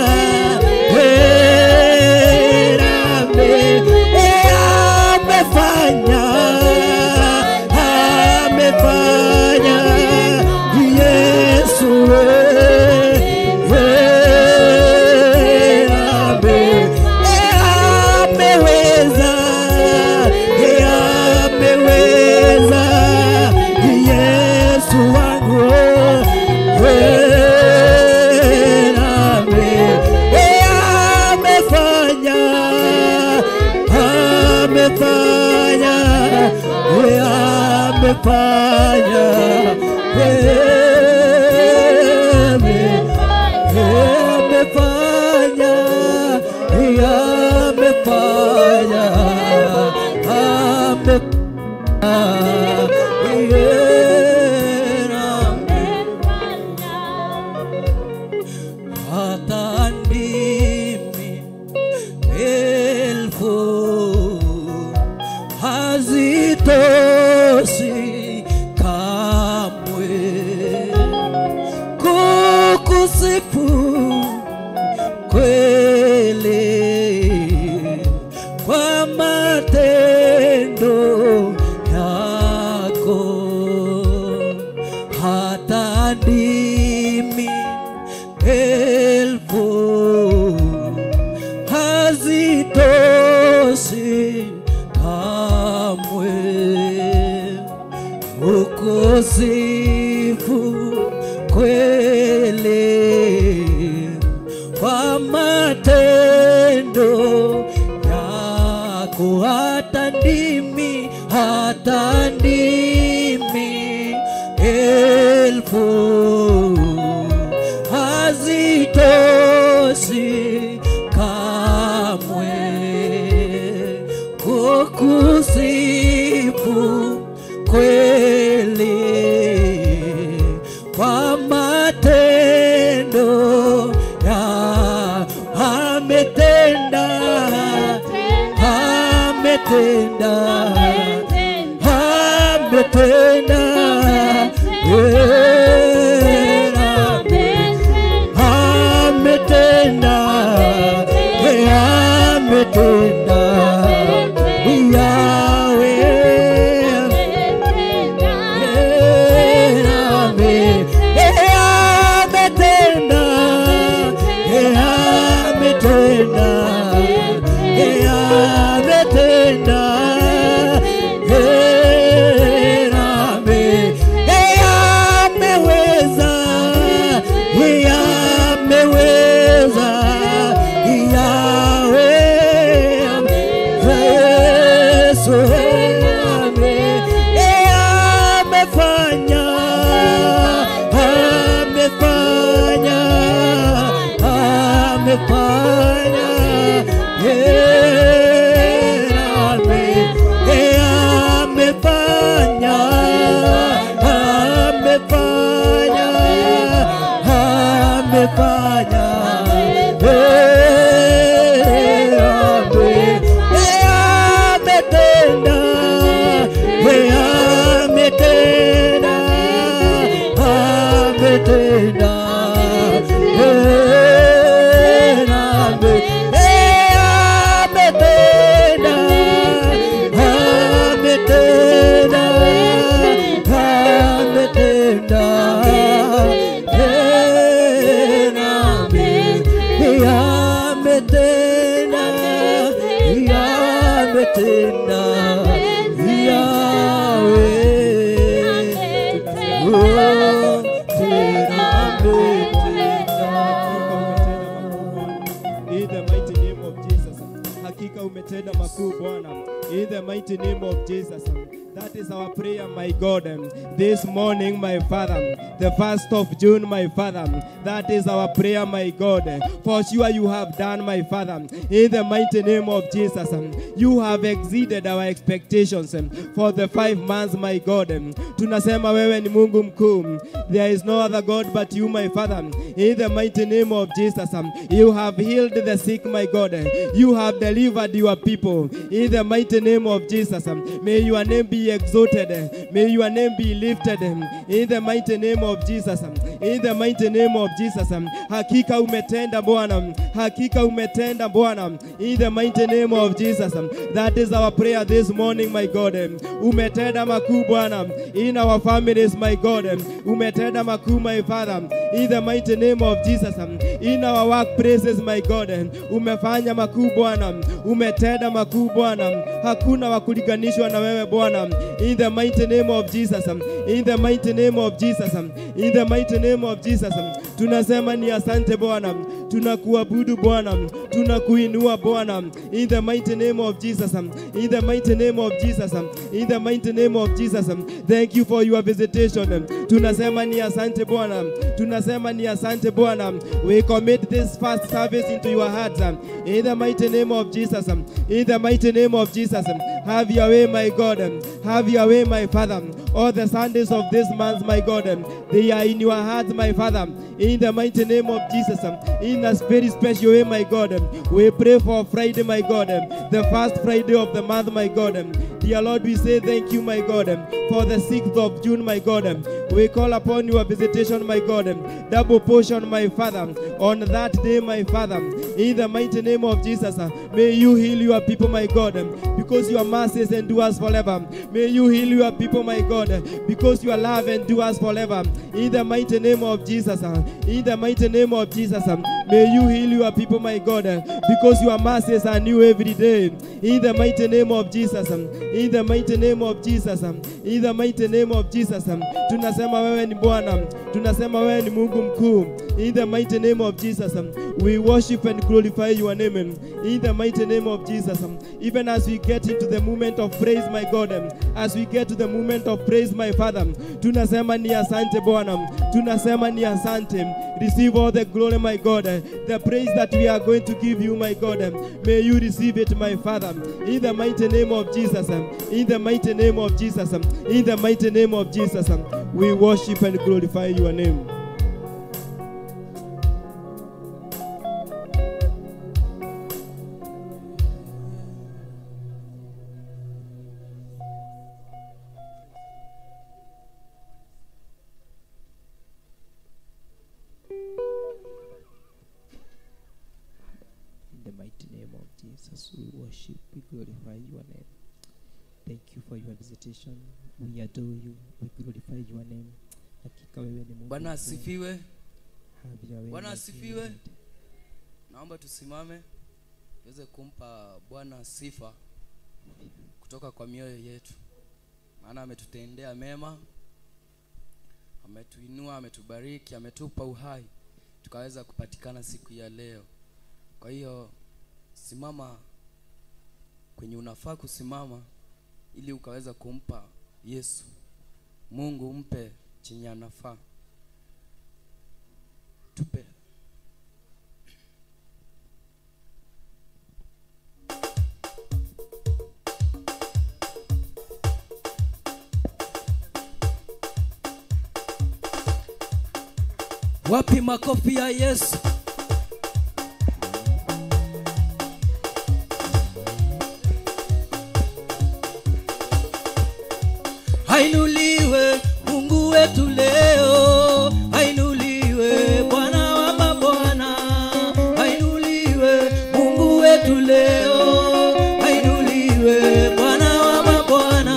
amefanya, amefanya, Yesu ameweza, ameweza, Yesu wangu amefanya, amefanya, amefanya, amefanya, amefanya, hata ndimi elfu hazitoshi kamwe kukusifu kweli kwa matendo yako, hata ndimi elfu hazitoshi kamwe kukusifu kweli kwa matendo yako, hata ndimi elfu hazitoshi kamwe kukusifu kweli kwa matendo ya ametenda, ametenda, ametenda, ametenda, ametenda, Yahweh ametenda, ametenda, ametenda, In the mighty name of Jesus. That is our prayer, my God. This morning, my Father, the 1st of June, my Father, that is our prayer, my God. For sure you have done, my Father, in the mighty name of Jesus. You have exceeded our expectations for the 5 months, my God. Tunasema wewe ni Mungu mkuu. There is no other God but you, my Father. In the mighty name of Jesus, you have healed the sick, my God. You have delivered your people. In the mighty name of Jesus, may your name be exalted. May your name be lifted. In the mighty name of Jesus. In the mighty name of Jesus. Hakika umetenda Bwana. Hakika umetenda Bwana. In the mighty name of Jesus. That is our prayer this morning, my God. Umetenda makuu Bwana. In our families, my God. Umetenda makuu, my Father. In the mighty name of Jesus. In our workplaces, my God. Umefanya makuu Bwana. Umetenda makuu Bwana. Hakuna wa kulinganishwa na wewe Bwana. In the mighty name of Jesus. In the mighty name of Jesus. In the mighty name of Jesus. Tunasema ni asante Bwana. Tunakuabudu Bwana. Tunakuinua Bwana. In the mighty name of Jesus. In the mighty name of Jesus. In the mighty name of Jesus. Thank you for your visitation. Tunasema ni asante Bwana. Tunasema ni asante Bwana. We commit this first service into your hearts. In the mighty name of Jesus. In the mighty name of Jesus. Have your way, my God. Have your way, my Father. All the Sundays of this month, my God, they are in your hearts, my Father. In the mighty name of Jesus, in a very special way, my God, we pray for Friday, my God, the first Friday of the month, my God. Dear Lord, we say thank you, my God, for the 6th of June, my God. We call upon your visitation, my God, double portion, my Father, on that day, my Father. In the mighty name of Jesus, may you heal your people, my God, because your mercies endures forever. May you heal your people, my God, because your love endures forever. In the mighty name of Jesus, in the mighty name of Jesus, may you heal your people, my God, because your mercies are new every day. In the mighty name of Jesus, in the mighty name of Jesus, in the mighty name of Jesus. Tunasema wewe ni Bwana, tunasema wewe ni Mungu mkuu. In the mighty name of Jesus, we worship and glorify your name. In the mighty name of Jesus, even as we get into the moment of praise, my God, as we get to the moment of praise, my Father, tunasema ni asante Bwana, tunasema ni asante. Receive all the glory, my God. The praise that we are going to give you, my God, may you receive it, my Father. In the mighty name of Jesus, in the mighty name of Jesus, in the mighty name of Jesus, we worship and glorify your name. We worship, we glorify your name. Thank you for your visitation. We adore you, we glorify your name. Hakika wewe ni Mungu. Bwana asifiwe. Bwana asifiwe. Naomba tusimame tuweze kumpa Bwana sifa kutoka kwa mioyo yetu. Maana ametutendea mema, ametuinua, ametubariki, ametupa uhai tukaweza kupatikana siku ya leo. Kwa hiyo simama kwenye unafaa kusimama ili ukaweza kumpa Yesu. Mungu mpe chenye anafaa. Tupe. Wapi makofi ya Yesu? Ainuliwe Mungu wetu leo, ainuliwe Bwana wa mabwana, ainuliwe Mungu wetu leo, ainuliwe Bwana wa mabwana,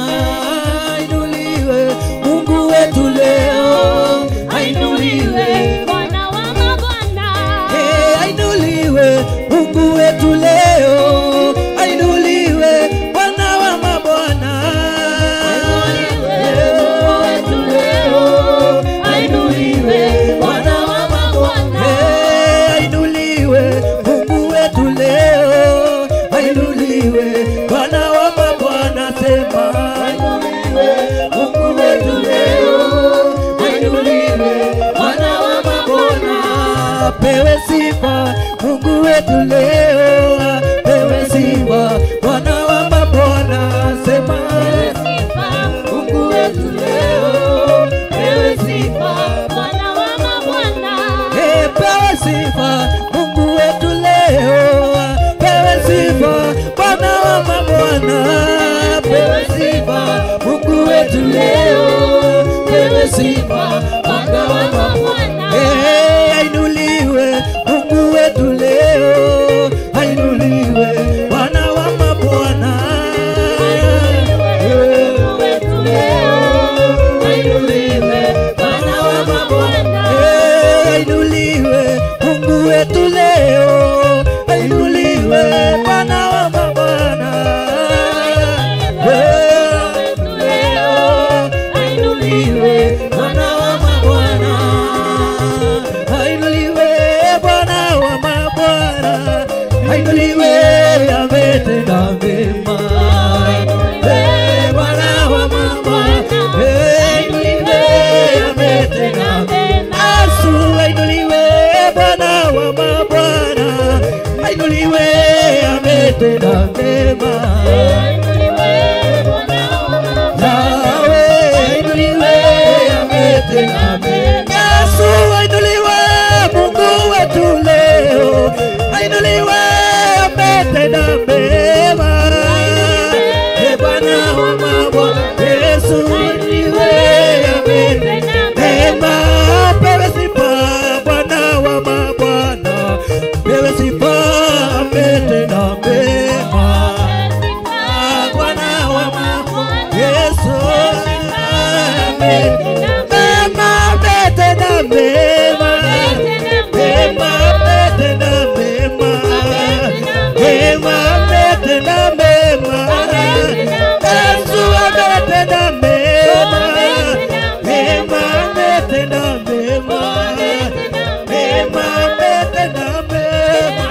ainuliwe Mungu wetu leo, ainuliwe Bwana wa mabwana. Hey, ainuliwe Mungu wetu leo, ainuliwe Bwana wa mabwana. apewe sifa, Mungu wetu leo apewe sifa, Bwana wa mabwana, sema sifa, Mungu wetu leo apewe sifa, Bwana wa mabwana, apewe sifa, Mungu wetu leo apewe sifa, Bwana wa mabwana, apewe sifa, Mungu wetu leo apewe sifa, Bwana wa mabwana, ainuliwe Mungu wetu leo, ainuliwe Bwana wa mabwana, Mungu wetu leo, ainuliwe Bwana wa mabwana, ainuliwe Mungu wetu leo, ainuliwe Bwana wa mabwana, Mungu wetu leo, ainuliwe Bwana wa mabwana, ainuliwe Bwana wa mabwana, ainuliwe ametenda mema, Bwana wa mabwana, ainuliwe ametenda mema, Yesu ainuliwe Bwana wa mabwana, ainuliwe ametenda mema, ainuliwe Bwana wa mabwana, ainuliwe ametenda mema, Yesu ainuliwe Mungu wetu leo, ainuliwe ametenda mema, Bwana wa mabwana, Yesu ainuliwe ametenda mema, apewe sifa Bwana wa mabwana, apewe sifa ametenda mema, Bwana wa mabwana, Yesu ametenda mema, ametenda mema, mema ametenda mema, mema ametenda mema, Yesu ametenda mema, mema ametenda mema, mema ametenda mema,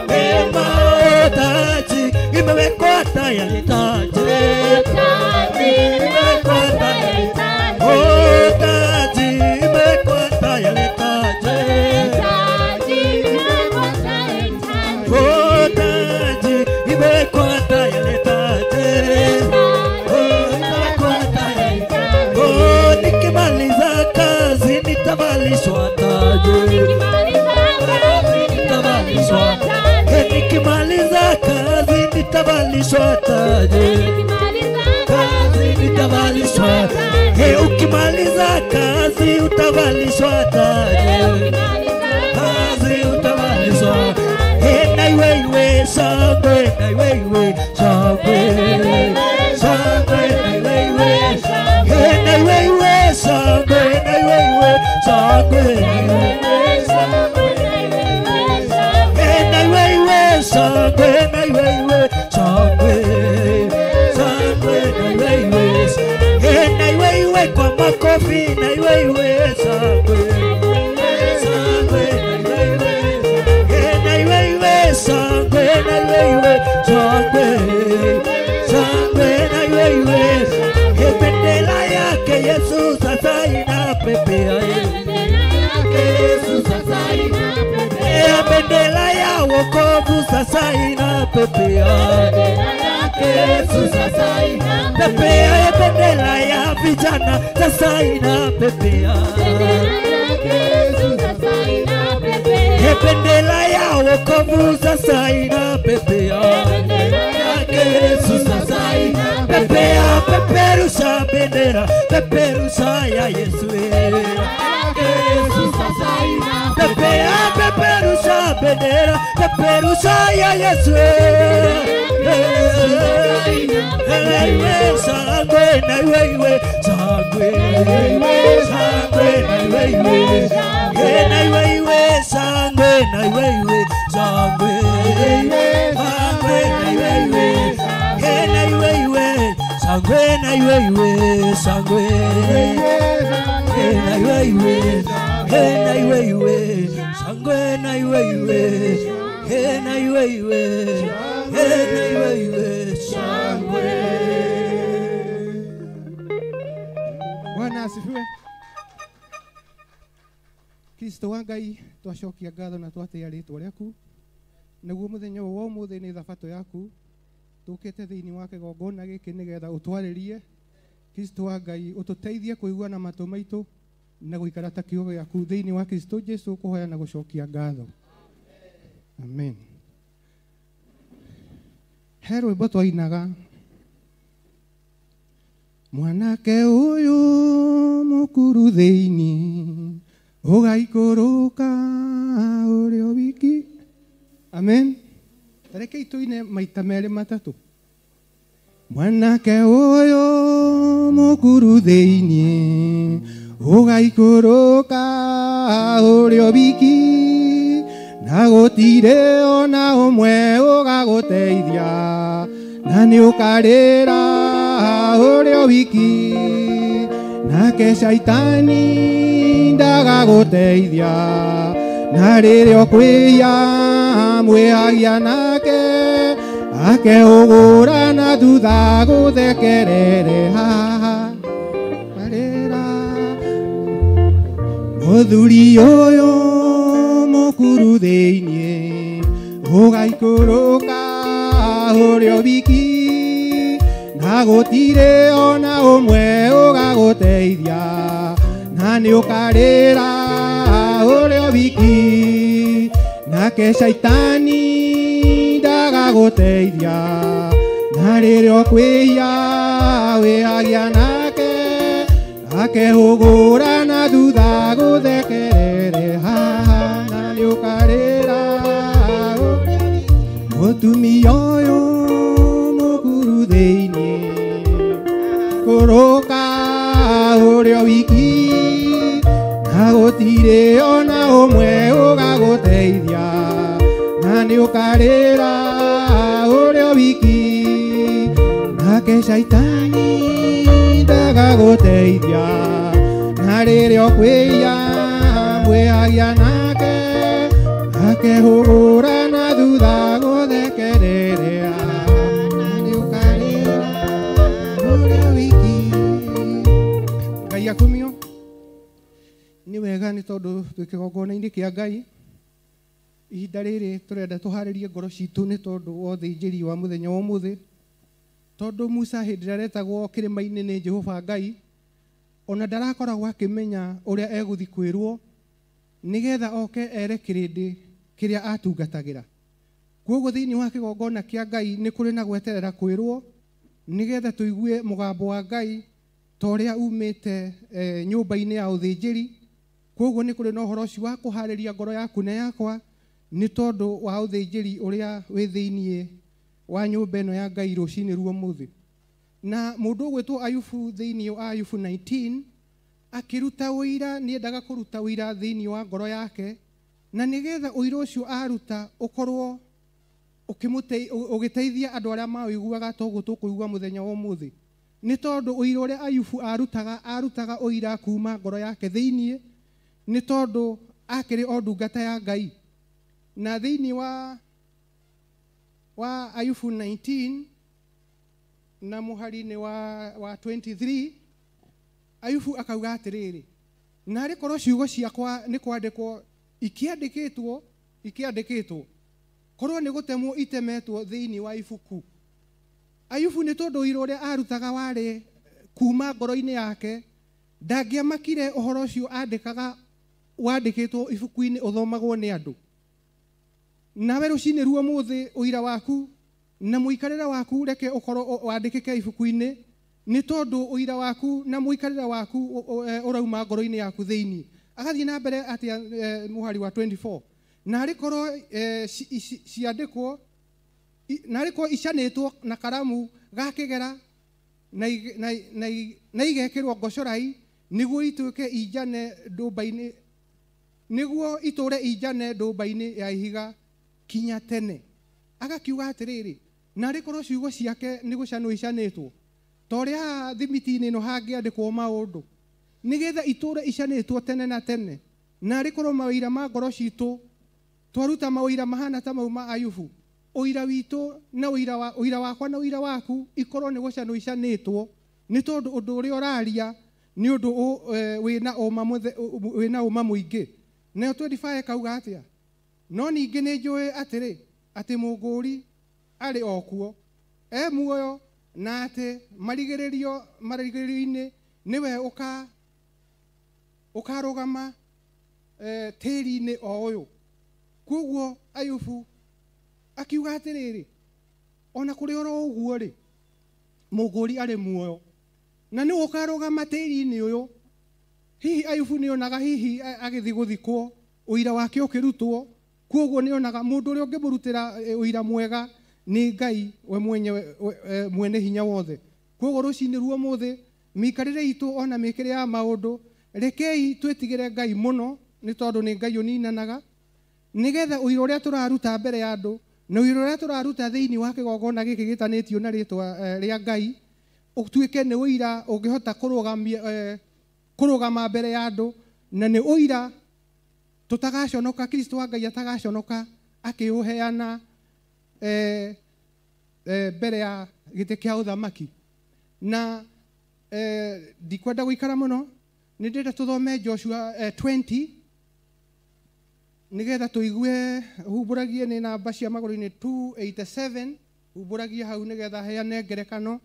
mema taji imewekwa tayari, taji imewekwa tayari, oh taji imewekwa tayari, taji oh taji imewekwa tayari, taji imewekwa tayari, oh nikimaliza kazi nitavalishwa taji, nikimaliza kazi nitavalishwa taji, kazi nitavalishwa, ukimaliza kazi utavalishwa taji, kazi utavalishwa, na iwe iwe shangwe, na iwe iwe shangwe, shangwe na iwe iwe, na iwe iwe shangwe, na iwe iwe shangwe, na iwe iwe shangwe, na iwe iwe shangwe, shangwe na iwe iwe, na iwe iwe kwa makofi, na iwe iwe shangwe, shangwe na iwe iwe, na iwe iwe shangwe, na iwe iwe shangwe, shangwe na iwe iwe, bendera yake Yesu sasa inapepea, Yesu sasa inapepea, bendera ya wokovu sasa inapepea, Yesu sasa inapepea, bendera ya vijana sasa inapepea, bendera ya wokovu sasa inapepea, Yesu sasa inapepea, peperusha bendera, peperusha ya Yesu, Yesu sasa inapepea, peperusha bendera, peperusha ya Yesu, shangwe na iwe iwe shangwe, shangwe na iwe iwe, na iwe iwe shangwe, na iwe iwe shangwe, shangwe na iwe iwe, na iwe iwe shangwe, na iwe iwe shangwe, na iwe iwe, na iwe iwe shangwe, na iwe iwe, na iwe iwe, na iwe iwe shangwe. Bwana asifiwe. Kristo wa Ngai twacokia ngatho na twatĩa rĩtwa rĩaku nĩguo mũthenya ũyũ wa ũmũthĩ nĩ thabatũ yaku tũkĩte thĩinĩ wa kĩgongona gĩkĩ nĩgetha ũtwarĩrie. Kristo wa Ngai ũtũteithie kũigua na matũ maitũ na gũikara ta kiugo gĩaku thĩinĩ wa Kristo Jesu kũhoya na gũcokia ngatho. Amen. He rwĩmbo twainaga, mwanake ũyũ mũkuru thĩinĩ ũgaikũrũka ũrĩ o wiki. Amen. Tareke tũine maita merĩ matatũ. Mwanake ũyũ mũkuru thĩinĩ ũgaikũrũka ũrĩ o wiki, na gũtirĩ ona ũmwe ũgagũteithia, na nĩ ũkarĩra ũrĩ o wiki, nake Shaitani ndagagũteithia, na rĩrĩa ũkwĩhia mwĩhagia nake akeũgũra na thutha gũthekerere haha karĩra. Mũthuri ũyũ mũkuru thĩinĩ ũgaikũrũka ũrĩ o wiki, na gũtirĩ ona ũmwe ũgagũteithia, na nĩ ũkarĩra ũrĩ o wiki, nake Shaitani ndagagũteithia, na rĩrĩa ũkwĩhia wĩhagia nake akehũgũra na thutha gũthekerere haha, na nĩ ũkarĩra. Mũtumia ũyũ mũkuru thĩinĩ kũrũka ũrĩ o wiki, na gũtirĩ ona ũmwe ũgagũteithia, na nĩ ũkarĩra ũrĩ o wiki, nake Shaitani ndagagũteithia, na rĩrĩa ũkwĩhia mwĩhagia nake akehũgũra na thutha gũthekerere, na nĩ ũkarĩra ũrĩ o wiki. Ngai akumio. Nĩ wega nĩ tondũ twĩ kĩgongona-inĩ kĩa Ngai ihinda rĩrĩ tũrenda tũharĩrie ngoro citũ nĩ tondũ wa ũthĩnjĩri wa mũthenya wa ũmũthĩ, tondũ Musa hĩndĩ ĩrĩa aretagwo kĩrĩma-inĩ nĩ Jehova Ngai ona ndarakoragwo akĩmenya ũrĩa egũthiĩ kwĩrwo nĩgetha oke ere kĩrĩndĩ kĩrĩa atungatagĩra. Kwoguo thĩinĩ wa kĩgongona kĩa Ngai nĩ kũrĩ na gweterera kwĩrwo nĩgetha tũigue mũgambo wa Ngai ta ũrĩa umĩte nyũmba-inĩ ya ũthĩnjĩri. Kwoguo nĩ kũrĩ na ũhoro ũcio wa kũharĩria ngoro yaku na yakwa nĩ tondũ wa ũthĩnjĩri ũrĩa wĩ thĩinĩ wa nyũmba ĩno ya Ngai rũcinĩ ruo mũthĩ. Na mũndũ ũgwĩtwo Ayubu thĩinĩ wa Ayubu 19 akĩruta ũira, nĩendaga kũruta ũira thĩinĩ wa ngoro yake, na nĩgetha ũira ũcio aruta ũkorwo ũgĩteithia andũ arĩa maũiguaga toguo tũkũigua mũthenya wa ũmũthĩ. Nĩ tondũ ũira ũrĩa Ayubu arutaga ũira kuma ngoro yake thĩinĩ, nĩ tondũ akĩrĩ o ndungata ya Ngai. Na thĩinĩ wa Ayubu 19 na mũhari-inĩ wa 23 Ayubu akauga atĩrĩrĩ, narĩ korwo ciugo ciakwa nĩ kwandĩkwo ikĩandĩkĩtwo korwo nĩ gũtemwo itemetwo thĩinĩ wa ibuku. Ayubu nĩ tondũ ũira ũrĩa arutaga warĩ kuma ngoro-inĩ yake, ndangĩamakire ũhoro ũcio andĩkaga wandĩkĩtwo ibuku-inĩ ũthomagwo nĩ andũ. Nawe rũcinĩ ruo mũthĩ ũira waku na mũikarĩre waku reke ũkorwo wandĩkĩke ibuku-inĩ, nĩ tondũ ũira waku na mũikarĩre waku ũrauma ngoro-inĩ yaku thĩinĩ. Agathiĩ na mbere atĩa mũhari wa 24, narĩ korwo ciandĩkwo, narĩ korwo icanĩtwo na karamu ga kĩgera na igekĩrwo ngocorai nĩguo ituĩke injane ndũmba-inĩ, nĩguo itũre injane ndũmba-inĩ ya ihiga kinya tene. Agakiuga atĩrĩrĩ, narĩ korwo ciugo ciake nĩ gũcanwo icanĩtwo ta ũrĩa haha thimiti-inĩ ĩno hangĩandĩkwo maũndũ nĩgetha itũre icanĩtwo tene na tene, narĩ korwo mawĩra ma ngoro citũ twaruta mawĩra mahana ta mau ma Ayubu, ũira witũ na ũira wakwa na ũira waku ikorwo nĩ gũcanwo icanĩtwo, nĩ tondũ ũndũ ũrĩa ũraria nĩ ũndũ wĩna ũma mũingĩ. Nayo 25 kauga atĩa? No ningĩ nĩ njũĩ atĩrĩ, atĩ mũngũri arĩ o kuo, e muoyo, na atĩ marigĩrĩrio-inĩ nĩwe ũkarũgama tĩri-inĩ o ũyũ. Koguo Ayubu akiuga atĩrĩrĩ, ona kũrĩ oro ũguo rĩ, mũngũri arĩ muoyo na nĩwe ũkarũgama tĩri-inĩ ũyũ. Hihi Ayubu nĩonaga hihi agĩthiĩ gũthikwo ũira wake ũkĩrutwo, koguo nĩonaga mũndũ ũrĩa ũngĩmũrutĩra ũira mwega nĩ Ngai we mwenyewe mwene hinya wothe. Koguo rũcinĩ ruo mũthĩ mĩikarĩre itũ ona mĩkĩre ya maũndũ, rekei twĩtigĩre Ngai mũno, nĩ tondũ nĩ Ngai ũninanaga, nĩgetha ũira ũrĩa tũraruta mbere ya andũ na ũira ũrĩa tũraruta thĩinĩ wa kĩgongona gĩkĩ gĩtanĩtio na rĩtwa rĩa Ngai ũtuĩke nĩ ũira ũngĩhota kũrũgama mbere ya andũ, na nĩ ũira tũtagaconoka, Kristo wa Ngai atagaconoka akĩũheana mbere ya gĩtĩ kĩa ũthamaki. Na ndikwenda gũikara mũno, nĩ ndĩrenda tũthome Joshua 20 nĩgetha tũigue. Humbũragie nĩ namba cia magũrũ-inĩ 287, humbũragie hau nĩgetha heane ngerekano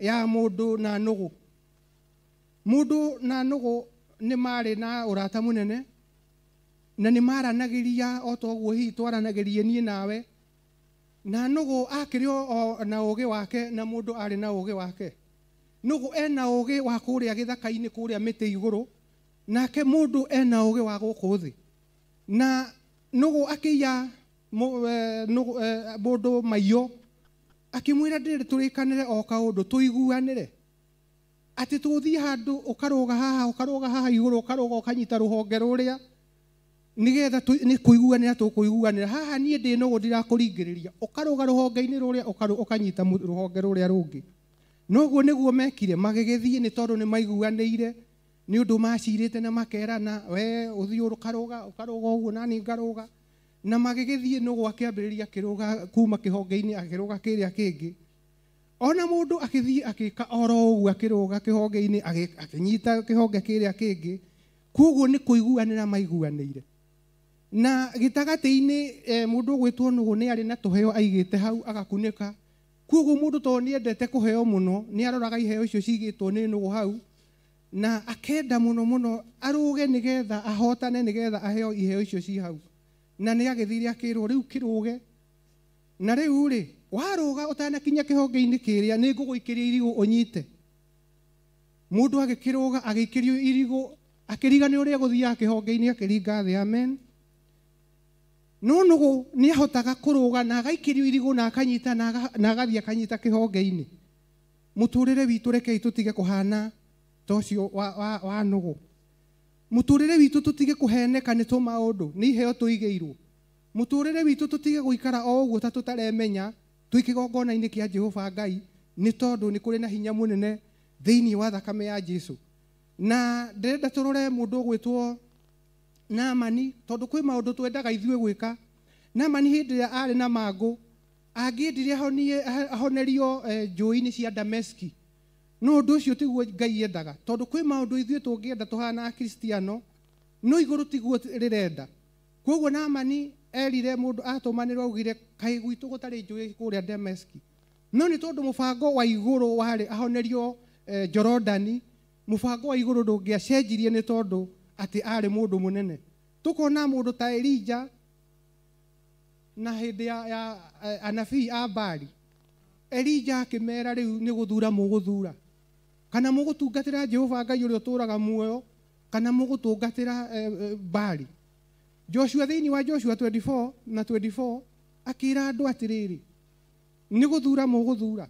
ya mũndũ na nũgũ. Mũndũ na nũgũ nĩ marĩ na ũrata mũnene, na nĩ maranagĩria o ta ũguo hihi twaranagĩrie niĩ nawe. Na nũgũ akĩrĩ o na ũgĩ wake, na mũndũ arĩ na ũgĩ wake. Nũgũ ena ũgĩ wa kũrĩa gĩthaka-inĩ kũrĩa mĩtĩ igũrũ, nake mũndũ ena ũgĩ wa gũkũ thĩ. Na nũgũ akĩiya mũndũ maiyo, akĩmwĩra ndĩrĩ tũrĩkanĩre o kaũndũ tũiguanĩre, atĩ tũgũthiĩ handũ ũkarũga haha ũkarũga haha igũrũ ũkarũga ũkanyita rũhonge rũrĩa, nĩgetha nĩ kũiguanĩra tũkũiguanĩra. Haha niĩ ndĩ nũgũ ndirakũringĩrĩria, ũkarũga rũhonge-inĩ rũrĩa ũkanyita rũhonge rũrĩa rũngĩ. Noguo nĩguo mekire, magĩgĩthiĩ nĩ tondũ nĩ maiguanĩire, nĩ ũndũ macirĩte na makerana, we ũthiĩ ũkarũga ũkarũga ũguo nani ngarũga. Na magĩgĩthiĩ nũgũ akĩambĩrĩria akĩrũga kuma kĩhonge-inĩ akĩrũga kĩrĩa kĩngĩ. Ona mũndũ akĩthiĩ akĩka oro ũguo akĩrũga kĩhonge-inĩ akĩnyita kĩhonge kĩrĩa kĩngĩ. Koguo nĩ kũiguanĩra maiguanĩire. Na gĩtagatĩ-inĩ mũndũ ũgwĩtwo nũgũ nĩ arĩ na tũheo aigĩte hau agakunĩka. Koguo mũndũ tondũ nĩendete kũheo mũno, nĩ aroraga iheo icio cigĩtwo nĩ nũgũ hau, na akenda mũno mũno arũge nĩgetha ahotane, nĩgetha aheo iheo icio ci hau. Na nĩ agĩthire akĩrwo rĩu kĩrũge, na rĩu rĩ warũga ũtanakinya kĩhonge-inĩ kĩrĩa nĩ ngũgũikĩria irigũ ũnyite. Mũndũ agĩkĩrũga agĩikĩrio irigũ akĩriganĩrwo ũrĩa gũthiaga kĩhonge-inĩ akĩringa thĩ. Amen. No nũgũ nĩ ahotaga kũrũga na agaikĩrio irigũ na akanyita na agathiĩ akanyita kĩhonge-inĩ. Mũtũrĩre witũ rekei tũtige kũhana ta ũcio wa nũgũ. Mũtũrĩre witũ tũtige kũheneka nĩ tũmaũndũ, nĩ iheo tũigĩirwo. Mũtũrĩre witũ tũtige gũikara o ũguo ta tũtaremenya twĩ kĩgongona-inĩ kĩa Jehova Ngai, nĩ tondũ nĩ kũrĩ na hinya mũnene thĩinĩ wa thakame ya Jesu. Na ndĩrenda tũrore mũndũ ũgwĩtwo Naamani, tondũ kwĩ maũndũ twendaga ithuĩ gwĩka. Naamani hĩndĩ ĩrĩa arĩ na mangũ, angĩendire ahonerio njũĩ-inĩ cia Dameski. No ũndũ ũcio tiguo Ngai endaga, tondũ kwĩ maũndũ ithuĩ tũngĩenda tũhana Akristiano, no igũrũ tiguo rĩrenda. Koguo Naamani erire mũndũ atũmanĩrwo augire kaĩ gwitũ gũtarĩ njũĩ kũrĩa Dameski. No nĩ tondũ mũbango wa igũrũ warĩ ahonerio Jorodani, mũbango wa igũrũ ndũngĩacenjirie nĩ tondũ atĩ arĩ mũndũ mũnene. Tũkona mũndũ ta Elija na hĩndĩ ya anabii a Baali, Elija akĩmera rĩu nĩ gũthura mũgũthura, kana mũgũtungatĩra Jehova Ngai ũrĩa ũtũũraga muoyo, kana mũgũtungatĩra Baali. Joshua thĩinĩ wa Joshua 24 na 24 akĩra andũ atĩrĩrĩ, nĩ gũthura mũgũthura,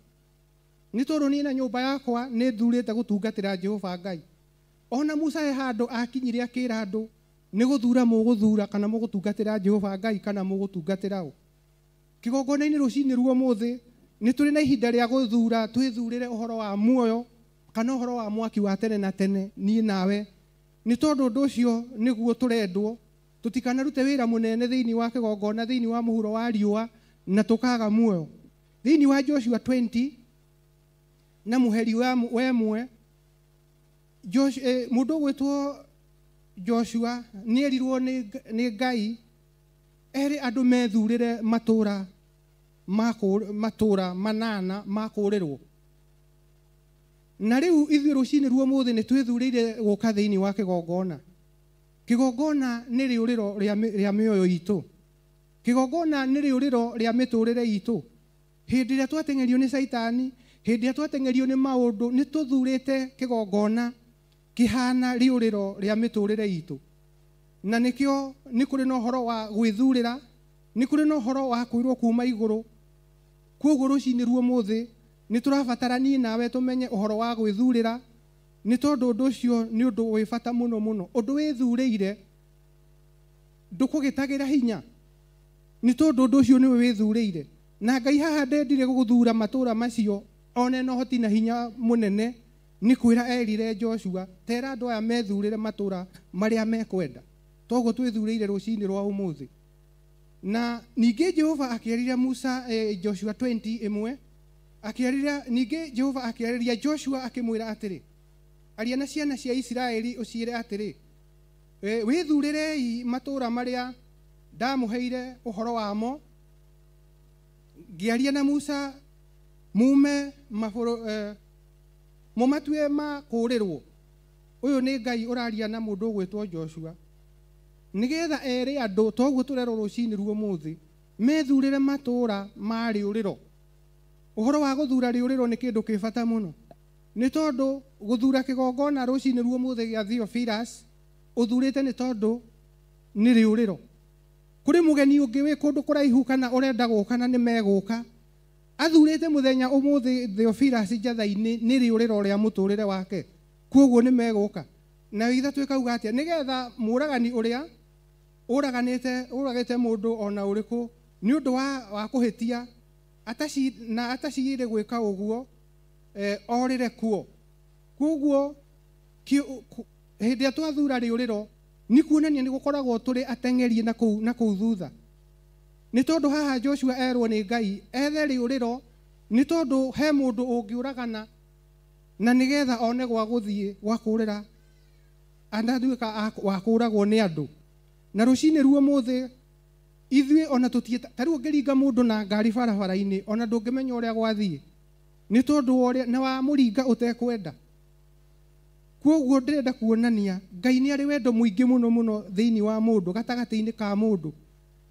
nĩ tondũ niĩ na nyũmba yakwa nĩ thurĩte gũtungatĩra Jehova Ngai. Ona Musa he handũ akinyire akĩra andũ nĩ gũthura mũgũthura, kana mũgũtungatĩra Jehova Ngai kana mũgũtungatĩra ũ. Kĩgongona-inĩ rũcinĩ ruo mũthĩ nĩ tũrĩ na ihinda rĩa gũthura, twĩthurĩre ũhoro wa muoyo kana ũhoro wa mwaki wa tene na tene niĩ nawe, nĩ tondũ ũndũ ũcio nĩguo tũrendwo. Tũtikanarute wĩra mũnene thĩinĩ wa kĩgongona, thĩinĩ wa mũhuro wa riũa, na tũkaga muoyo. Thĩinĩ wa Joshua 20 na mũheri wa ĩmwe, mũndũ ũgwĩtwo Joshua nĩerirwo nĩ Ngai ere andũ methurĩre matũra matũra manana makũrĩrwo. Na rĩu ithuĩ rũcinĩ ruo mũthĩ nĩ twĩthurĩire gũka thĩinĩ wa kĩgongona. Kĩgongona nĩ rĩũrĩro rĩa mĩoyo itũ. Kĩgongona nĩ rĩũrĩro rĩa mĩtũrĩre itũ. Hĩndĩ ĩrĩa twateng'erio nĩ Caitani, hĩndĩ ĩrĩa twateng'erio nĩ maũndũ, nĩ tũthurĩte kĩgongona kĩhana rĩũrĩro rĩa mĩtũrĩre itũ. Na nĩkĩo nĩ kũrĩ na ũhoro wa gwĩthurĩra, nĩ kũrĩ na ũhoro wa kwĩrwo kuma igũrũ. Kwoguo rũcinĩ ruo mũthĩ nĩ tũrabatara niĩ nawe tũmenye ũhoro wa gwĩthurĩra, nĩ tondũ ũndũ ũcio nĩ ũndũ wĩ bata mũno mũno. Ũndũ wĩthurĩire ndũkũgĩtagĩra hinya, nĩ tondũ ũndũ ũcio nĩwe wĩthurĩire. Na Ngai haha ndendire gũthura matũra macio one na ũhoti na hinya mũnene, nĩ kwĩra erire Joshua tera andũ aya methurĩre matũra marĩa mekwenda. Toguo twĩthurĩire rũcinĩ rwa ũmũthĩ. Na ningĩ Jehova akĩarĩria Musa Joshua 20:1 akĩarĩria, ningĩ Jehova akĩarĩria Joshua akĩmwĩra atĩrĩ, aria na ciana cia Isiraeli ũciĩre atĩrĩ, wĩthurĩrei matũra marĩa ndamũheire ũhoro wamo ngĩaria na Musa mume mũmatue ma kũũrĩrwo. Ũyũ nĩ Ngai ũraria na mũndũ ũgwĩtwo Joshua nĩgetha ere andũ toguo tũrerwo rũcinĩ ruo mũthĩ methurĩre matũra ma rĩũrĩro. Ũhoro wa gũthura rĩũrĩro nĩ kĩndũ kĩ bata mũno, nĩ tondũ gũthura kĩgongona rũcinĩ ruo mũthĩ gĩa Theophilus ũthurĩte nĩ tondũ nĩ rĩũrĩro. Kũrĩ mũgeni ũngĩ wĩ kũndũ kũraihu kana ũrenda gũka na nĩ megũka, athurĩte mũthenya ũmũthĩ Theophilus njatha-inĩ nĩ rĩũrĩro rĩa mũtũrĩre wake, kwoguo nĩ megũka. Na ithatũ ĩkauga atĩa? Nĩgetha mũũragani ũrĩa ũragĩte mũndũ ona ũrĩkũ nĩ ũndũ wa kũhĩtia na atacirire gwĩka ũguo orĩre kuo. Kwoguo hĩndĩ ĩrĩa twathura rĩũrĩro nĩ kuonania nĩ gũkoragwo tũrĩ ateng'erie na kũu thutha. Nĩ tondũ haha Joshua erwo nĩ Ngai ethe rĩũrĩro, nĩ tondũ he mũndũ ũngĩũragana na nĩgetha one gwa gũthiĩ gwa kũũrĩra andatuĩka wa kũũragwo nĩ andũ. Na rũcinĩ ruo mũthĩ ithuĩ ona tũtiĩ ta rĩu ũngĩringa mũndũ na ngari barabara-inĩ ona ndũngĩmenya ũrĩa gwathiĩ nĩ tondũ wa ũrĩa na wamũringa ũtekwenda. Kwoguo ndĩrenda kuonania Ngai nĩ arĩ wendo mũingĩ mũno mũno thĩinĩ wa mũndũ, gatagatĩ-inĩ ka mũndũ,